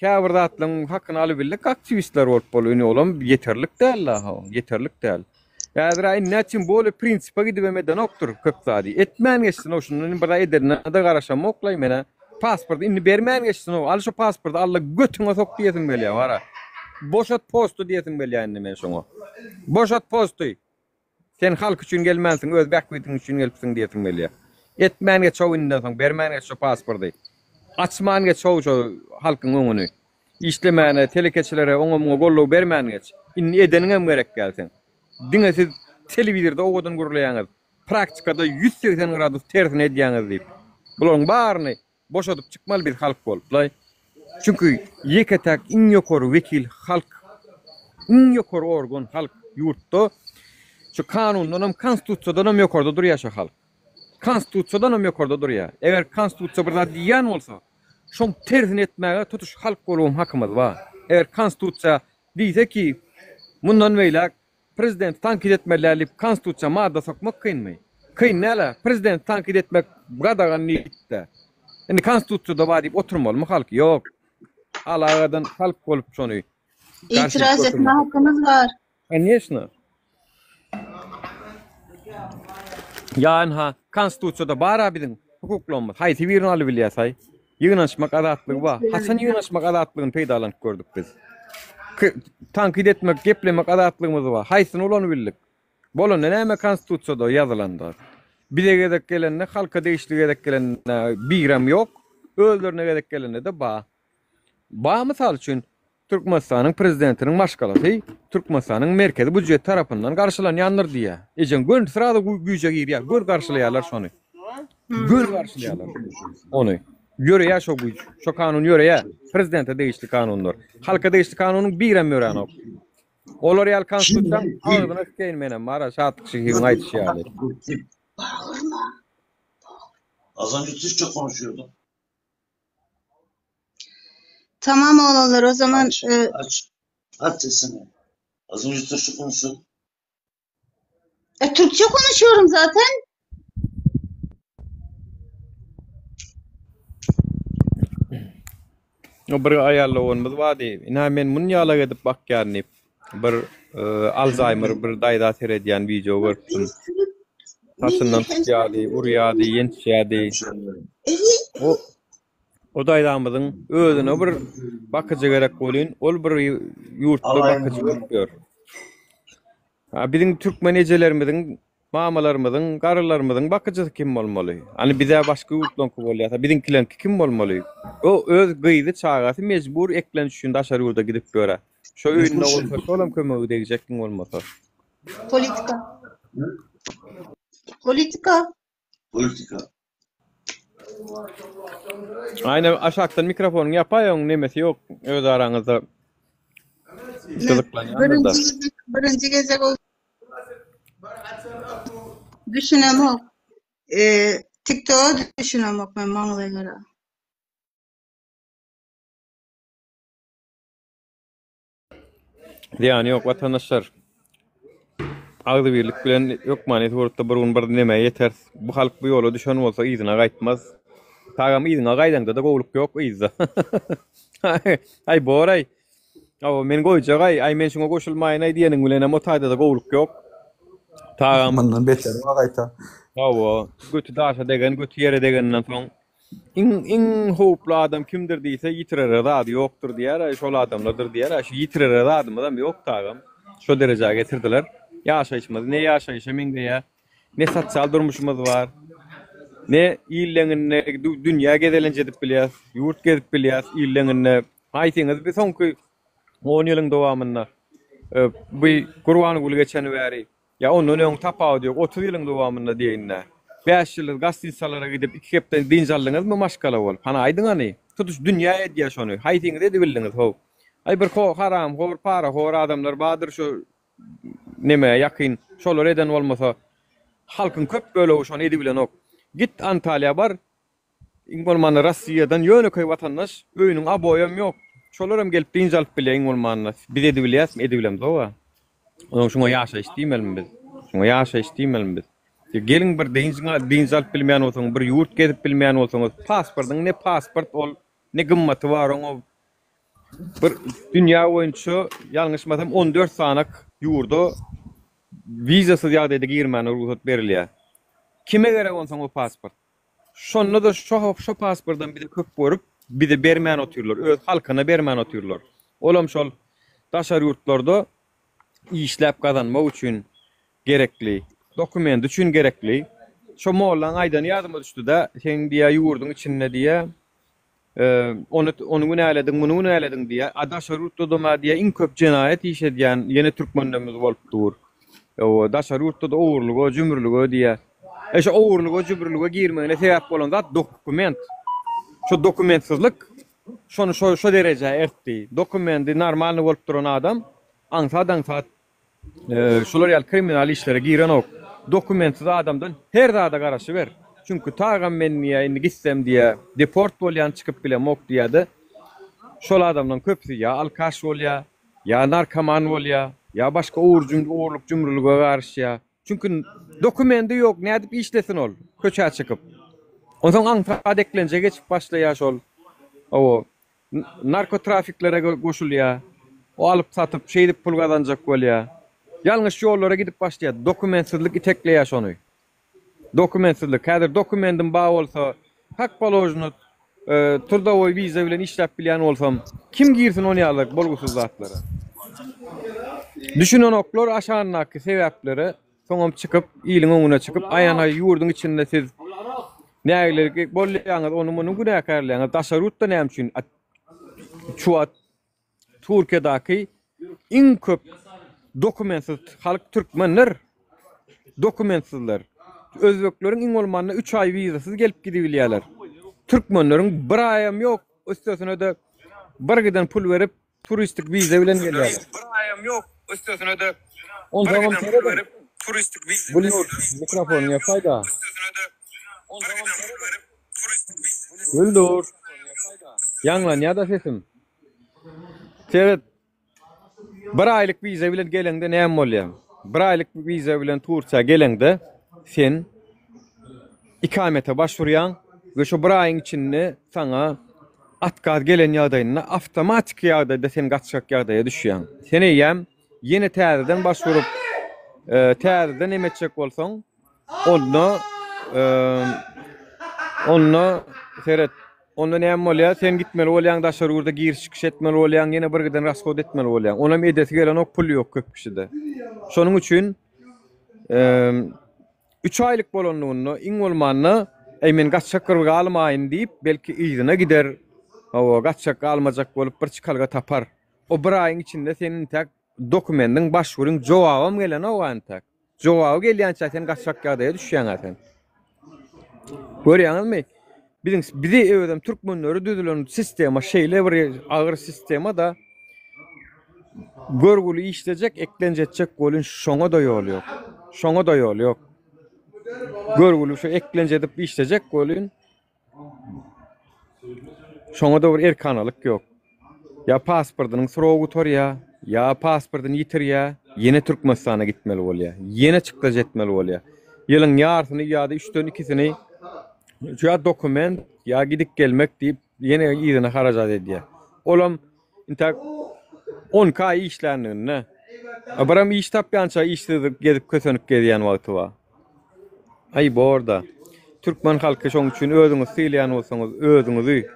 käbir zatlaryň hakyny alybildik aktiwistler bolup bol indi olam ýeterlik däl la ýeterlik däl. Häzir-ä indi näçün bole prinsipe gidibem edenokdyr köp zady. Etmän geçsin-ow şundan indi bir zat ederine-de garaşamok-laý men-ä. Pasporty indi bermän geçsin-ow. Al şu pasporty al-da götüňe sok diýesim gelýär wara. Boşat posty diýesim gelýär indi men şoňa. Boşat posty. Sen halk üçin gelmänsiň, öz bähbidiň üçin gelipsiň diýesim gelýär. Etmän geç how indinden soň, bermän geç şo pasporty. Açman geç how şo halkyň öňüni. Işlemäne, telekeçilere, oňa-muňa goldaw bermän geç. Indi edeniňem gerek däl seň. Diňe siz telewizorda owadan gürleýäňiz, praktikada 180 gradus tersini edýäňiz diýip. Bularyň baryny Boşadyp çykmaly biz halk boluplaý. Çünki ýeke täk iň ýokary wekil halk. Iň ýokary organ halk ýurtda şu kanundanam konstitusiýadanam ýokarda durýar şu halk. Konstitusiýadanam ýokarda durýar. Eger konstitusiýa bir zat diýýän bolsa, şoň tersini etmäge tutuş halk bolubam hakymyz bar. Eger konstitusiýa diýse ki, mundan beýläk prezidenti tankyt etmeli däl diýip konstitusiýa madda sokmak kynmy? Kyn däl-ä. Prezidenti tankyt etmek gadagan diýipdi. Indi konstitusiýada bar diýip oturmalymy halk? Ýok. Alagadan halk bolup şony Itiraz etme hakymyz bar. Koneçno. Ýa ynha, konstitusiýada bar-a biziň hukuklarymyz. Haýsy birini alybilýäs-aý? Ýygnanyşmak azatlygy bar. Haçan ýygnanyşmak azatlygyny peýdalanyp gördük biz? Tankyt etmek, geplemek azatlygymyz bar. Haýsyny ulanybildik? Bolanda näme konstitusiýada ýazylanda? Bize gezek gelende, halka degişli gezek gelende birem ýok, özlerine gezek gelende-de bar. Ba mysal üçin Türkmenistanyň prezidentiniň maşgalasy Türkmenistanyň merkezi býujet tarapyndan garşylanýandyr diýýär. Ejeň göni srazy güýje girýär. Gör garşylaýarlar şony. Gör garşylaýarlar ony. Ýöreýär şo güýç. Şo kanun ýöreýär. Prezidente degişli kanunlar. Halka degişli kanunyň birem ýöränok. Olar ýaly konstitusiýaň agzyna sikeýin menem bara Şatlyk Şihibiň aýdyşy ýaly. Bagyrma. Az önce Türkçe konuşuyordun. Tamam oğlanlar o zaman Aç, e, aç. Aç sesini. Az önce Türkçe konuşuyordun. e, Türkçe konuşuyorum zaten. O bir aýal doganymyz bardy. Ina men muny ýalak edip bakýaryn diýip, bir e, Alzaýmer bir daýza seredýän wideo görüpdim. Saçyndan tutýardy, urýardy, ýençýärdi. O o daýzamyzyň özüne bir bakyjy gerek welin, ol bir ýurtda bakyjy bolup ýör. A biziň türkmen ejelerimiziň, mamalarymyzyň, garrylarymyzyň bakyjysy kim bolmaly? Hany bizä başga ýurtlaňky bolýasa, biziňkileňki kim bolmaly? O öz gyzy, çagasy mejbur eklenç üçin daşary ýurda gidip ýörä. Şo öýünde bolsa şolam kömegi degjek iň bolmasa. Politika. Politika. Politika. Aýna aşakdan mikrofonyňy ýapaý oň nemesi ýok öz araňyzda gyzyklanýandyr-da. Birinji gezek, birinji gezek ol düşünemok. E, TikToka düşünemok men maňlaýa görä. Zyýany ýok watandaşlar. Agzybirlik bilen hökmany suratda bir gün bir nemä ýeteris. Bu halk bu ýola düşen bolsa yzyna gaýtmaz. Tagam yzyňa gaýdaňda-da gowulyk ýok yzda. Aý bor-aý. Hawa men goýjag-aý, aý men şuňa goşulmaýyn-aý diýeniň bilenem o taýda-da gowulyk ýok. Tagam. Mundan beteri bar gaýta. Hawa, göti daşa degen, göti ýere degenden soň Iň iň howply adam kimdir diýse ýitirere zady ýokdur diýer, şol adamlardyr diýer. Şu ýitirere zadymyzam ýok tagam. Şo derejä getirdiler. Ýaşaýşymyz ne ýaşaýşa meňzeýär, ne sosial durmuşymyz bar, ne illeňinde dünýä gezelenç edip bilýäs, ýurt gezip bilýäs illeňinde. Haýsyňyz bir soňky on ýylyň dowamynda bu Gurbanguly geçeni bäri Ýa ondan öň tapawudy ýok, 30 ýylyň dowamynda diýeýin-dä. Bäş ýyldyz gostinitsalara gidip, iki hepde dynç aldyňyzmy maşgala bolup? Hany aýdyň hany? Tutuş dünýä edýär şony. Haýsyňyz edibildiňiz how? Aý bir haramhor, parahor adamlar bardyr şu nemä ýakyn, şolar eden bolmasa, halkyň köp bölegi şony edibilenok. Git Antalýa bar, Iň bolmanda Rossiýadan ýönekeý watandaş öýüniň oboýam ýok. Şolaram gelip dynç alyp bilýär iň bolmanda. Biz edibilýäsmi? Edibilemzog-a. Onuň şuňa ýaşaýyş diýmelimi biz? Şuňa ýaşaýyş diýmelimi biz? Geliň bir dynç dynç alyp bilmeýän bolsaňyz, bir ýurt gezip bilmeýän bolsaňyz, pasportyň ne pasport ol, ne gymmaty bar oňa. Bir dünýä boýunça ýalňyşmasam 14 sanak ýurda wizasyz ýagdaýda girmäne rugsat berilýär. Kime gerek onsoň o pasport? Şonda-da şo şo pasportdan bizi köp görüp, bize bermän otyrlar, öz halkyna bermän otyrlar. Olam şol daşary ýurtlarda işläp gazanmak üçin gerekli, dokument üçin gerekli. Şo mollaň aýdany ýadyma düşdi-de, seň diýýär ýurduň içinde diýýär, Ony ony günälediň, muny günälediň diýýär. A daşary ýurtda-da diýýär, iň köp jenaýat iş edýän ýene türkmenlerimiz bolup dur. Hawa, daşary ýurtda-da ogurlyga, jümrülige diýýär. E şu ogurlyga, jümrülige girmegine sebäp bolan zat dokument. Şu dokumentsizlik şony şo şo derejä eltdi. Dokumendi normalny bolup duran adam. Aňsat-aňsat şular ýaly kriminal işlere girenok. Dokumentsiz adamdan her zada garaşyber. Çünki tagam men diýýär, indi gitsem diýýär, deport bolýan, çykyp bilemok diýýär-de. Şol adamlaryň köpüsi ýa alkaş bolýar, ýa narkoman bolýar, ýa başga ogurlyk-jümrülige garyşýar. Çünki dokumendi ýok, nädip işlesin ol köçä çykyp. Onsoň aňsat eklenje geçip başlaýar şol. Hawa, narkotrafiklere goşulýar. O alyp-satyp, şeýdip pul gazanjak bolýar. Ýalňyş ýollara gidip başlaýar. Dokumentsizlik itekleýär şony. Dokumentsizlik. Häzir dokumendim bar bolsa, kak položno, trudowoý wiza bilen işläp bilýän bolsam, kim girsin on ýaly bolgusyz zatlara? Düşünenoklar aşandaky sebäplere, soňam çykyp, iliň öňüne çykyp, aýan-aý ýurduň içinde siz nägilelik bolýaňyz, ony-muny günäkärleýäňiz, daşary ýurtda näme üçin şu wagt Türkiýedäki iň köp dokumentsiz halk türkmenler. Dokumentsizler. Özbekleriň iň bolmanda 3 aý wizasyz gelip gidibilýärler. Türkmenleriň bir aýam ýok, üstesine-de bir giden pul berip turistik wiza bilen gelýärler. Bir aýam ýok, üstesine-de bir giden pul berip turistik wiza bilen gelýärler. Mikrofonyňy ýapaýda. Güldur. Ýaňlanýar-da sesim. Seret. Bir aýlyk wiza bilen geleňde näme bolýar? Bir aýlyk wiza bilen Turkiýa geleňde sen ikamete başwurýaň we şu bir aýyň içinde saňa otkaz gelen ýagdaýynda awtomatiki ýagdaýda sen gaçgak ýagdaýa düşýäň. Sen eýýäm ýene täzeden başwurup, täzeden em etjek bolsaň, Onda onda seret. Onda näme bolýar? Sen gitmeli bolýaň daşary ýurda giriş çykyş etmeli bolýaň, ýene bir giden rashod etmeli bolýaň. Onam edesi gelenok, pul ýok köp kişide. Şonuň üçin 3 aýlyk bolanlygynda iň bolmanda eý men gaçjak bir galmaýyn diýip, belki yzyna gider. Hawa, gaçjak galmajak bolup bir çykalga tapar. O bir aýyň içinde sen intäk dokumendiň başwuryň jogabam gelenok entäk. Jogaby gelýänçä sen gaçak ýagdaýa düşýäň-ä sen. Görýäňizmi? Biziň bizi özem türkmenleri düzülen sistema şeýle bir agyr sistema-da görgüli işlejek, eklenç etjek welin şoňa-da ýol ýok. Şoňa-da ýol ýok. Görgüli şu eklenç edip işlejek welin Şoňa-da bir erkanalyk ýok. Ýa pasportynyň srogy gutarýar, ýa pasportyny ýitirýär, ýene Türkmenistana gitmeli bolýar. Ýene çykdajy etmeli bolýar. Ýylyň ýarsyny ýa-da üçden ikisini ýa dokument, ýa gidip gelmek diýip, ýene yzyna harajat edýär. Olam intäk 12 aý işlänliginde. Biram iş tapýança işsiz gezip kösenip gezýän wagty bar. Aý borda. Türkmen halky şoň üçin özüňizi sylaýan bolsaňyz özüňizi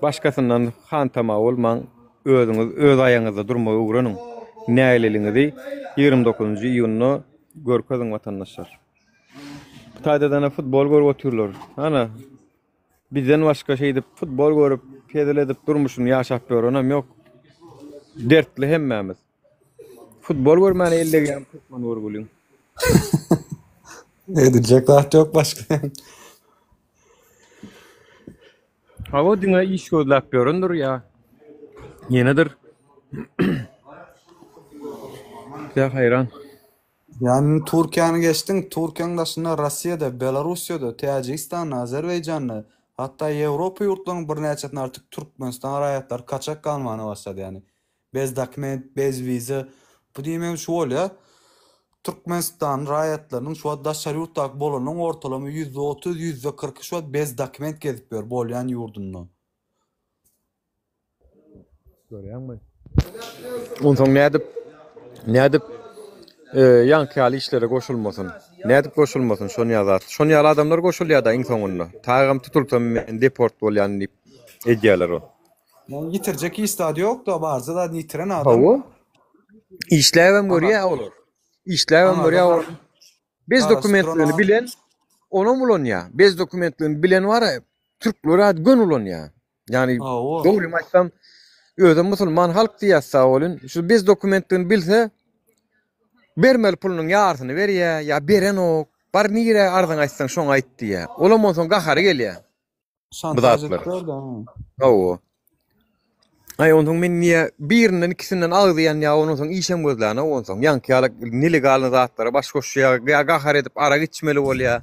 başgasyndan hantama bolmaň özüňiz öz aýagyňyzda durmagy öwreniň. Nägileligiňizi 29-njy iýunda görkeziň watandaşlar. Bu taýdadana futbol görüp otyrlar. Ana bizden başga şeýdip futbol görüp hezil edip durmuşyny ýaşap ýörenem ýok. Dertli hemmämiz. Futbol görmäne el degýän türkmen görgüliň. Ediljek zat ýok başga. Hawa diňe iş gözläp ýörendir ýa ýenedir. Ýa haýran. Ýani Türkiýäni geçdiň, Türkiýäň daşynda Russiýada, Belarussiýada, Täjigistanda, Azerbaýjanda, hatda Ýewropa ýurtlarynyň birnäçesinde artyk Türkmenistan raýatlary kaçak galmana başlady ýani. Bez dokument, bez wiza. Bu diýmegim şu bolýar. Türkmenistan raýatlarynyň şu wagt daşary ýurtdaky bolanyň ortalama %30, %40-y şu wagt bez dokument gezip ýör bolýan ýurdunda. Görýäňmi? Onsoň nädip nädip ýaňky ýaly işlere goşulmasyn? Nädip goşulmasyn şon ýaly zat? Şon ýaly adamlar goşulýar-da iň soňunda. Tagam tutulsam men deport bolýan diýip edýärler o. Ýani ýitirjek hiç zady ýok-da, barja zadyny ýitiren adam. Hawa. Işläbem görýär olar. Işläbem görýär olar. Bez dokumentlerini bilen onam ulanýar. Bez dokumentlerini bilen bar, türkler ad gön ulanýar. Ýani dogrymy aýtsam, özem musulman halk diýýär sag bolun. Şu bez dokumentlerini bilse bermeli pulunyň ýarysyny berýär, ýa berenok. Bar nirä arzyňy aýtsaň şoňa aýt diýýär. Olam onsoň gahary gelýär. Bu Şantaž zatlar. edip berdi. Hawa. Aý onsoň men niýe birinden ikisinden agzy ýanýar ondan soň işem gözlänok onsoň ýaňky ýaly nelegalny zatlara baş goşýar ýa gahar edip arak içmeli bolýar.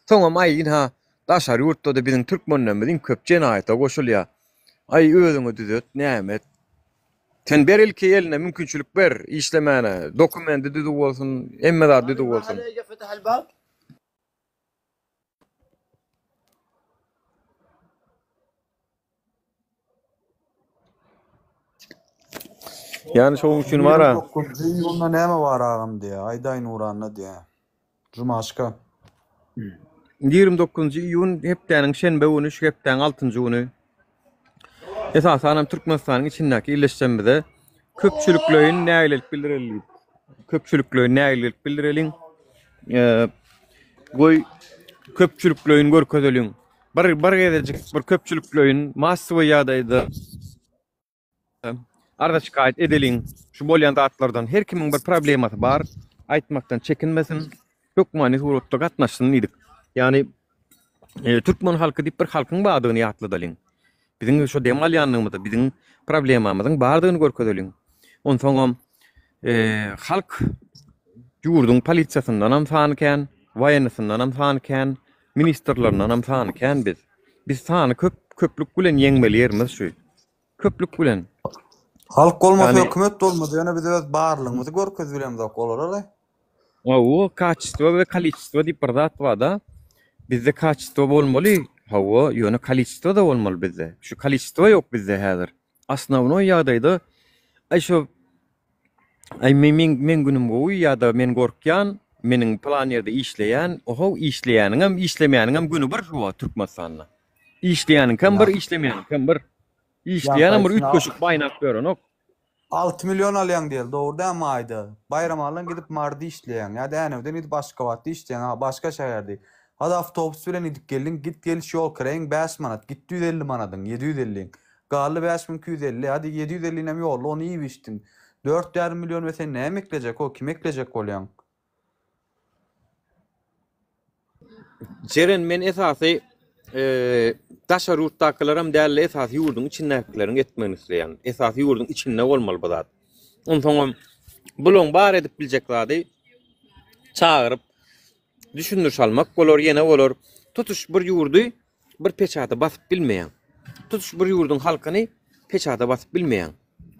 Soňam aý ynha daşary ýurtda-da biziň türkmenlerimiz iň köp jenaýata goşulýar. Aý özüňi düzet näme et. Sen ber ilki eline mümkinçilik ber işlemäne dokumendi düzüw bolsun hemme zady düzüw bolsun. Ýani şoň üçin bara. 29-njy iýunda näme bar agam diýä. Aýdaý Nuranna diýä. Jumaşka. 29-njy iýun hepdäniň şenbe güni, şu hepdäň altynjy güni. Esasanam Türkmenistanyň içindäki illeşjemize köpçülikleýin nägilelik bildireli. Köpçülikleýin nägilelik bildireliň. Eee goý köpçülikleýin görkezeliň. Bir bir gezejik bir köpçülikleýin massowy ýagdaýda arza şikaýat edeliň. Şu bolýan zatlardan her kimiň bir problemasy bar. Aýtmakdan çekinmesin. Hökmany suratda gatnaşsyn diýdik. Ýagny e, türkmen halky diýip bir halkyň bardygyny ýatladalyň. Biziň şu dem alýanlygymyzy, biziň problemamyzyň bardygyny görkezeliň. Onsoňam e, halk ýurduň polisiýasyndanam sany kän, waýennysyndanam sany kän, Ministrlerindenem sany kän biz. Biz sany köp köplük bilen ýeňmeli ýerimiz şu. Köplük bilen. Halk bolmasa Ýani hökümet bolmaz ýöne biz öz barlygymyzy görkezip bilemzok olara-da. Hawa, kaçestwo we koliçestwo diýip bir zat barda. Bizde kaçestwo bolmaly, hawa, ýöne koliçestwo-da bolmaly bizde. Şu koliçestwo ýok bizde häzir. Osnownoý ýagdaýda aý şo Aý men meň meň günüm gowy ýa-da men gorkýan, meniň pylan ýerde işleýän, ohow işleýäniňem, işlemeýäniňem güni bir şu wagt Türkmenistanda. Işleýäniňkem bir, işlemeýäniňkem bir. Işleýänem bir üýtgeşik baýnap ýörenok. 6 million alýaň diýeli, dogry dälmi aýda? Baýramalydan gidip Maryda işleýäň ýa-da Änewden gidip Aşgabatda işleýäň, ha başga şäherde. Hadi awtobus bilen gidip geldiň, git geliş ýol kireýiň 5 manat, gitdi 150 manadyň, 750-iň. Galdy 5250, hadi 750-nem ýolda ony iýip içdiň. Dört ýarym million we sen näme eklejek o, kimi eklejek bolýaň? Jeren men esasy daşary ýurtdakylaram dälde esasy ýurduň içindäkileriň etmegini isleýän. Esasy ýurduň içinde bolmaly bu zat. Onsoňam bulaň bar edip biljek zady çagyryp düşündiriş almak bolar, ýene bolar. Tutuş bir ýurdy bir peçata basyp bilmeýäň. Tutuş bir ýurduň halkyny peçata basyp bilmeýäň.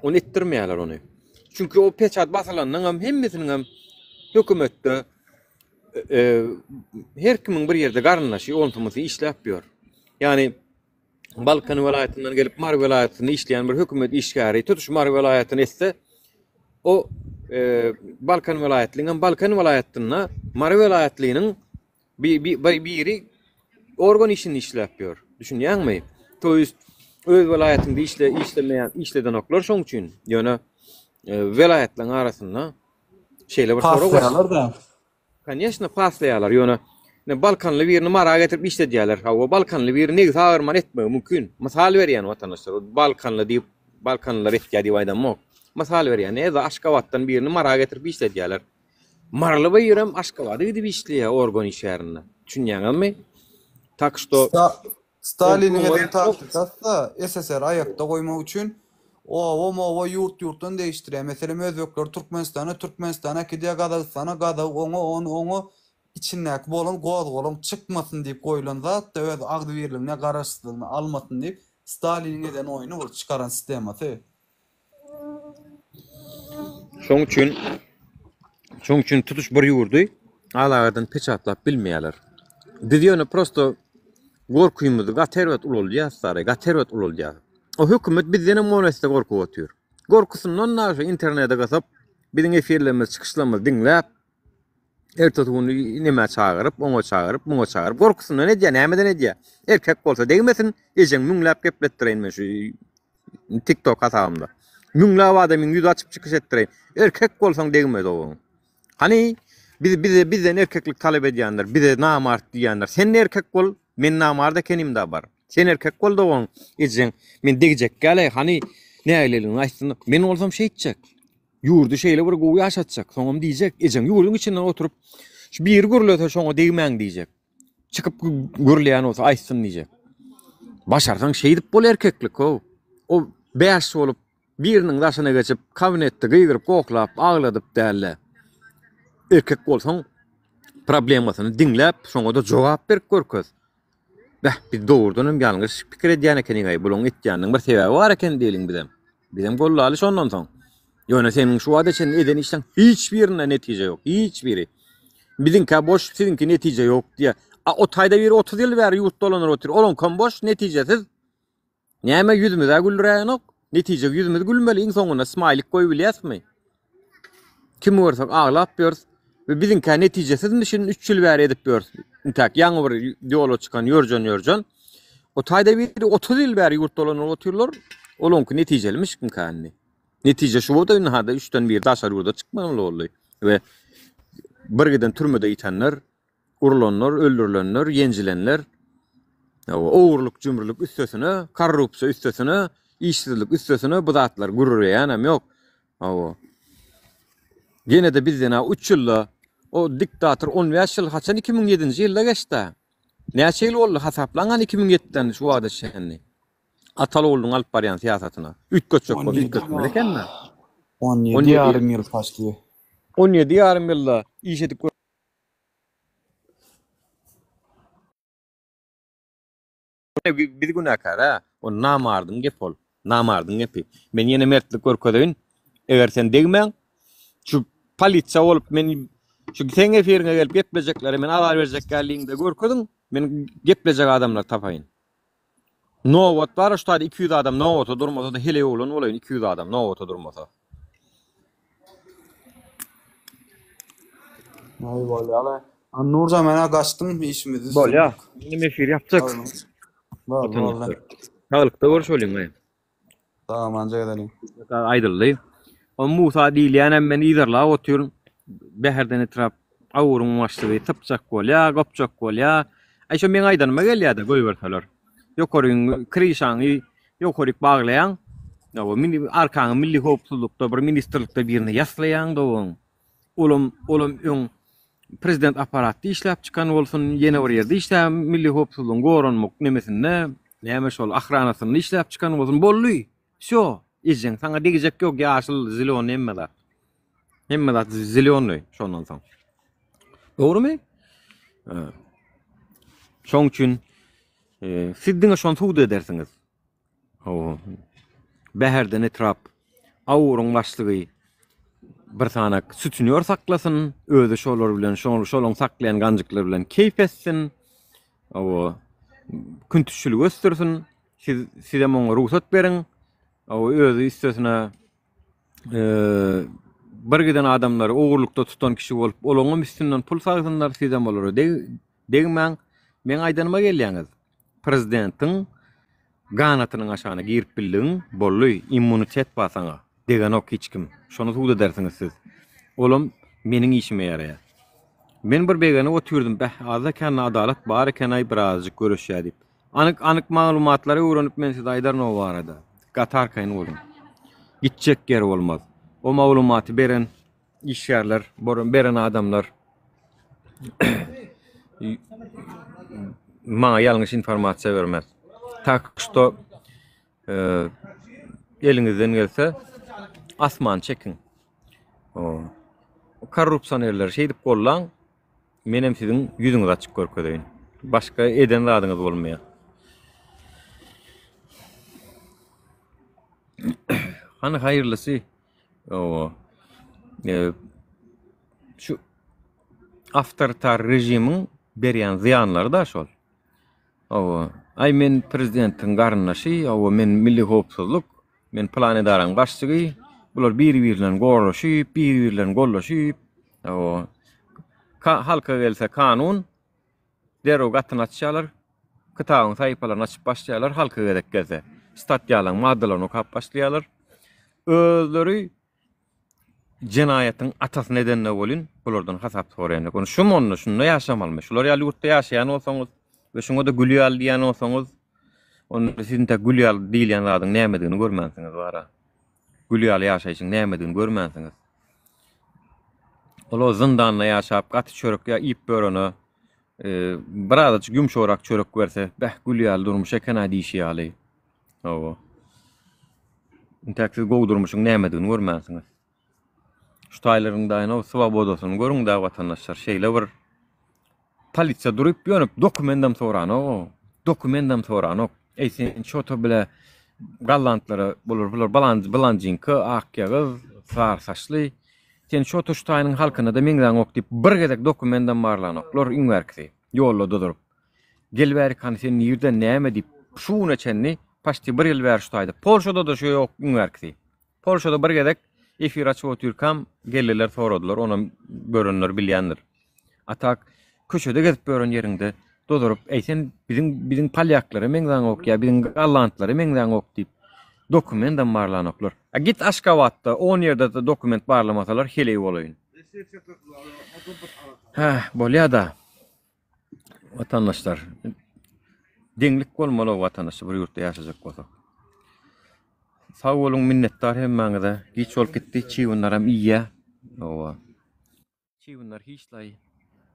Ony etdirmeýärler ony. Çünki o peçat basylandan hem hemmesiniň hem hökümetde e, her kimiň bir ýerde garyndaşy, onsumusy işläp ýör. Ýagny Balkan welaýatyndan gelip Mary welaýatynda işleýän bir hökümet işgäri tutuş Mary welaýatyny etse, o e, Balkan welaýatlynyň hem Balkan welaýatynda Mary welaýatlynyň biri organ işinde işläp ýör. Düşünýäňmi? To ýest öz welaýatyňda işle işlemeýän işledenoklar şoň üçin. Ýöne e, welaýatlaryň arasynda şeýle bir sorag bar. Paslaýarlar-da. Koneçno paslaýarlar. Ýöne ne Balkanly birini Mara getirip işledýärler. Hawa, Balkanly biri negzi agyrman etmegi mümkin. Mysal berýän watandaşlar. Balkanly diýip, Balkanlylar etýär diýip aýdamok. Mysal berýän. Näde Aşgabatdan birini Mara getirip işledýärler. Maryly birem Aşgabada gidip işleýär organ işgärinde. Düşünýäňizmi? Tak şto Staliniň eden taktikasy-da SSR aýakda goýmak üçin oba-moba ýurt-ýurtdan degişdirýär. Meselem özbekleri Türkmenistana, Türkmenistana äkidýär Gazagystana, gazagy oňa, ony oňa içindäki bolan gozgalaň çykmasyn diýip goýlan zat-da öz agzybirligini garaşsyzlygyny almasyn diýip Staliniň eden oýny bul çykaran sistemasy. Şoň üçin şoň üçin tutuş bir ýurdy alagadan peçatlap bilmeýärler. Biz ýöne prosto gorkymyzy gaty erbet ulaldýas sary, gaty erbet ulaldýas. O hökümet bizdenem on esse gorkup otyr. Gorkusyndan da şu internete gysyp, biziň efirlerimizi, çykyşlarymyzy diňläp, ertesi güni nämä çagyryp, oňa çagyryp, muňa çagyryp, gorkusyndan edýär, nämeden edýär? Erkek bolsa degmesin, ejeň müňläp gepletdireýin men şu TikTok hasabymda. Müňläp adamyň ýüzi açyp çykyş etdireýin. Erkek bolsaň degme dogan. Hany biz bize bizden erkeklik talap edýänler, bize namart diýýänler. Sen erkek bol, men namart ekenim da bar. Sen erkek bol dogan, ejeň men degjek gäle, hany nägileligini aýtsyn. Men bolsam şeýtjek. Ýurdy şeýle bir gowy ýaşatjak. Soňam diýjek, ejeň ýurduň içinde oturyp şu biri gürlese şoňa degmäň diýjek. Çykyp gürleýän bolsa aýtsyn diýjek. Başarsaň şeýdip bol erkeklik how. O. Bäş bolup biriniň daşyna geçip kabinetde gygyryp gohlap agladyp dälde. Erkek bolsaň problemasyny diňläp şoňada jogap berip görkez. Beh, biz dogrudan hem ýalňyş pikir edýän ekeniň-aý, bulaň etýäniniň bir sebäbi bar eken diýeliň bizem. Bizem gollaly şondan soň. Ýöne seniň şu wagta çenli eden işleň hiç birinde netije ýok, hiç biri. Biziňkä boş, siziňki netije ýok diýýär. A o taýda biri 30 ýyl bäri ýurt dolanyp otyr, olaňkam boş, netijesiz. Näme ýüzümiz-ä güldüräýenok? Netije ýüzümiz gülmeli iň soňunda smaýlik goýubilýäsmi? Kimi görsek aglap ýörüs. We biziňkä netijesizmi şindi 3 ýyl bäri edip ýörüs. Intäk ýaňy bir ýola çykan ýörjen ýörjen. O taýda biri 30 ýyl bäri ýurt dolanyp otyrlar. Olaňky netijelimiş kimkä indi. Netije şu boldy indi hada 3-den biri daşary ýurda çykmaly boldy. We bir giden türmede ýitenler Urlanlar, öldürilenler, ýenjilenler, ogurlyk-jümrülik üstesine, korrupsiýa üstesine, işsizlik üstesine bu zatlar gürreýänem ýok. Hawa. Ýene-de bizden-ä üç ýylda, o diktator on bäş ýyl haçan 2007-nji ýylda geçdi-ä. Näçe ýyl boldy hasaplaň hany 2007-den şu wagta çenli. Ataly oglunyň alyp barýan syýasatyna. Üýtgetjek bolsa üýtgetmeli eken-dä. 17 ýarym ýyl paçdy. 17 ýarym ýylda iş edip Biz günäkär hä. O namardyň gepi ol. Namardyň gepi. Men ýene mertlik görkezeýin. Eger sen degmäň, şu polisiýa bolup men şu seň efiriňe gelip geplejeklere men azar berjek däldigiňde görkeziň, men geplejek adamlary tapaýyn. Nobat bar şu taýda 200 adam nobata durmasa-da heleý oglan bolaýyn 200 adam nobata durmasa. Aý bolýa-la. Nurjan men-ä gaçdym işimizi Bolýa. Indi efir ýapjak. Boldy boldy. Saglykda görüşeliň. Sag-amanca gezeliň. Aýdyldy. O Musa diýilýänem men yzarlap otyryn. Bäherden etrap awuryň başlygy sypjak bolýa, gopjak bolýa. Aý şo meň aýdanyma gelýä-de goýberseler. Ýokaryň kryşaňy ýokaryk baglaýaň. Hawa, milli arkaňy milli howpsuzlykda bir ministrlikde birine ýaslaýaň dogan. Olam olam öň prezident apparatda işläp çykan bolsun, ýene bir ýerde işläp milli howpsuzlygyň goranmak nemesinde, näme şol ahranasynda işläp çykan bolsun, boldy. Wsýo, ejeň saňa degjek ýok, ýaşyl, zelonyý hemme zat. Hemme zat zelonyý şondan soň. Dogrumy? Şoň üçin e, siz diňe şony subut edersiňiz. Hawa. Bäherden etrap Awuryň başlygy bir sanak sütünýor saklasyn, özi şolar bilen, şol şolaň saklaýan ganjyklary bilen keýp etsin. Hawa. Küntüşçiligi ösdürsin. Siz sizem oňa rugsat beriň. Hawa, özi üstesine bir giden adamlary ogurlykda tutan kişi bolup, olaňam üstünden pul sagsynlar, sizem olara degmäň. Meň aýdanyma gelýäňiz. Prezidentiň ganatynyň aşagyna girip bildigiň, boldy, immunitet bar saňa. Degenok hiç kim. Şony subut edersiňiz siz. Olam meniň işime ýaraýar. Men bir begenip otyrdym, bäh, azda-kände adalat bar eken-aý, birazajyk göreşýär diýip. Anyk anyk maglumatlary öwrenip men size aýdaryn o barada. Gaty arkaýyn boluň. Gitjek ýeri bolmaz. O maglumaty beren işgärler, beren adamlar maňa ýalňyş informasiýa bermez. Tak şto e, eliňizden gelse asman çekiň. O korrupsionerleri şeýdip gollaň. Menem siziň ýüzüňizi açyp görkezeýin. Başga eden zadyňyz bolmaýar. Hany haýyrlysy. Owa. E, şu awtoritar režimiň berýän zyýanlary da şol. Owa. Aý men prezidentiň garyndaşy, owa men milli howpsuzlyk, Men pylan edaraň başlygy, bular bir-birlerini goraşyp, bir-birlerini gollaşyp, o halka gelse kanun, derrew gatyny açýarlar, kitabyň sahypalaryny açyp başlaýarlar, halka gezek gelse, statýalaryň maddalaryny okap başlaýarlar. Özleri jenaýatyň atasyny edende welin bulardan hasap soraýan ýok. Ony şum onda şunda ýaşamalymy? Şular ýaly ýurtda ýaşaýan bolsaňyz we şuňa-da gül ýaly diýýän bolsaňyz, onda siz intäk gül ýaly diýilýän zadyň nämedigini görmänsiňiz bara. Gül ýaly ýaşaýşyň nämedigini görmänsiňiz. Ol o zyndanda ýaşap, gaty çörek ýa iýip ýörene e, birazajyk ýumşagrak çörek berse, beh gül ýaly durmuş eken-ä diýşi ýaly. Hawa. Intäk siz gowy durmuşyň nämedigini görmänsiňiz. Şu taýlaryň daýyna swobodasyny görüň da watandaşlar. Şeýle bir polisiýa durup ýönüp dokumentam soranok. Dokumentam soranok. Eý sen çoto bile gallandlara bular bular balan balanjinka ak ýagyz sary saçly sen çoto şu taýynyň halkyna da meňzäňok diýip bir gezek dokumentam barlanoklar iň bärkisi ýolda durup. Gel bärik hany sen nirden näme diýip şu güne çenli paçti bir ýyl bäri şu taýda. Polşada-da şu ýok iň bärkisi. Polşada bir gezek efir açyp otyrkam geldiler soradylar onam görenler bilýändir. A tak köçede gezip ýören ýeriňde dozuryp eý sen biziň biziň polýaklara meňzäňok ýa biziň gollandlara meňzäňok diýip dokumentam barlanoklar. A git Aşgabatda on ýerde dokument barlamasalar heleý bolaýyn. Hä bolýada. Watandaşlar deňlik bolmaly watandaşlar bir ýurtda ýaşajak bolsak. Sag boluň minnetdar hemmäňize. Giç bolup gitdi. Çybynlaram iýýä. Owa. Çybynlar hiç laý.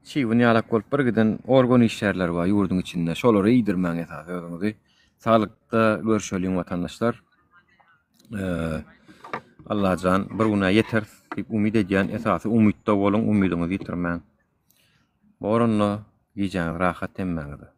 Çybyn ýalak bolup bir giden organ işgärleri bar ýurduň içinde. Şolara iýdirmäň esasy özüňizi. Saglykda görşeliň watandaşlar. Allajan bir günä ýeteris diýip umyt edýän. Esasy umytda boluň, umydyňyzy ýitirmäň. Bor onda, gijäňiz rahat hemmäňize.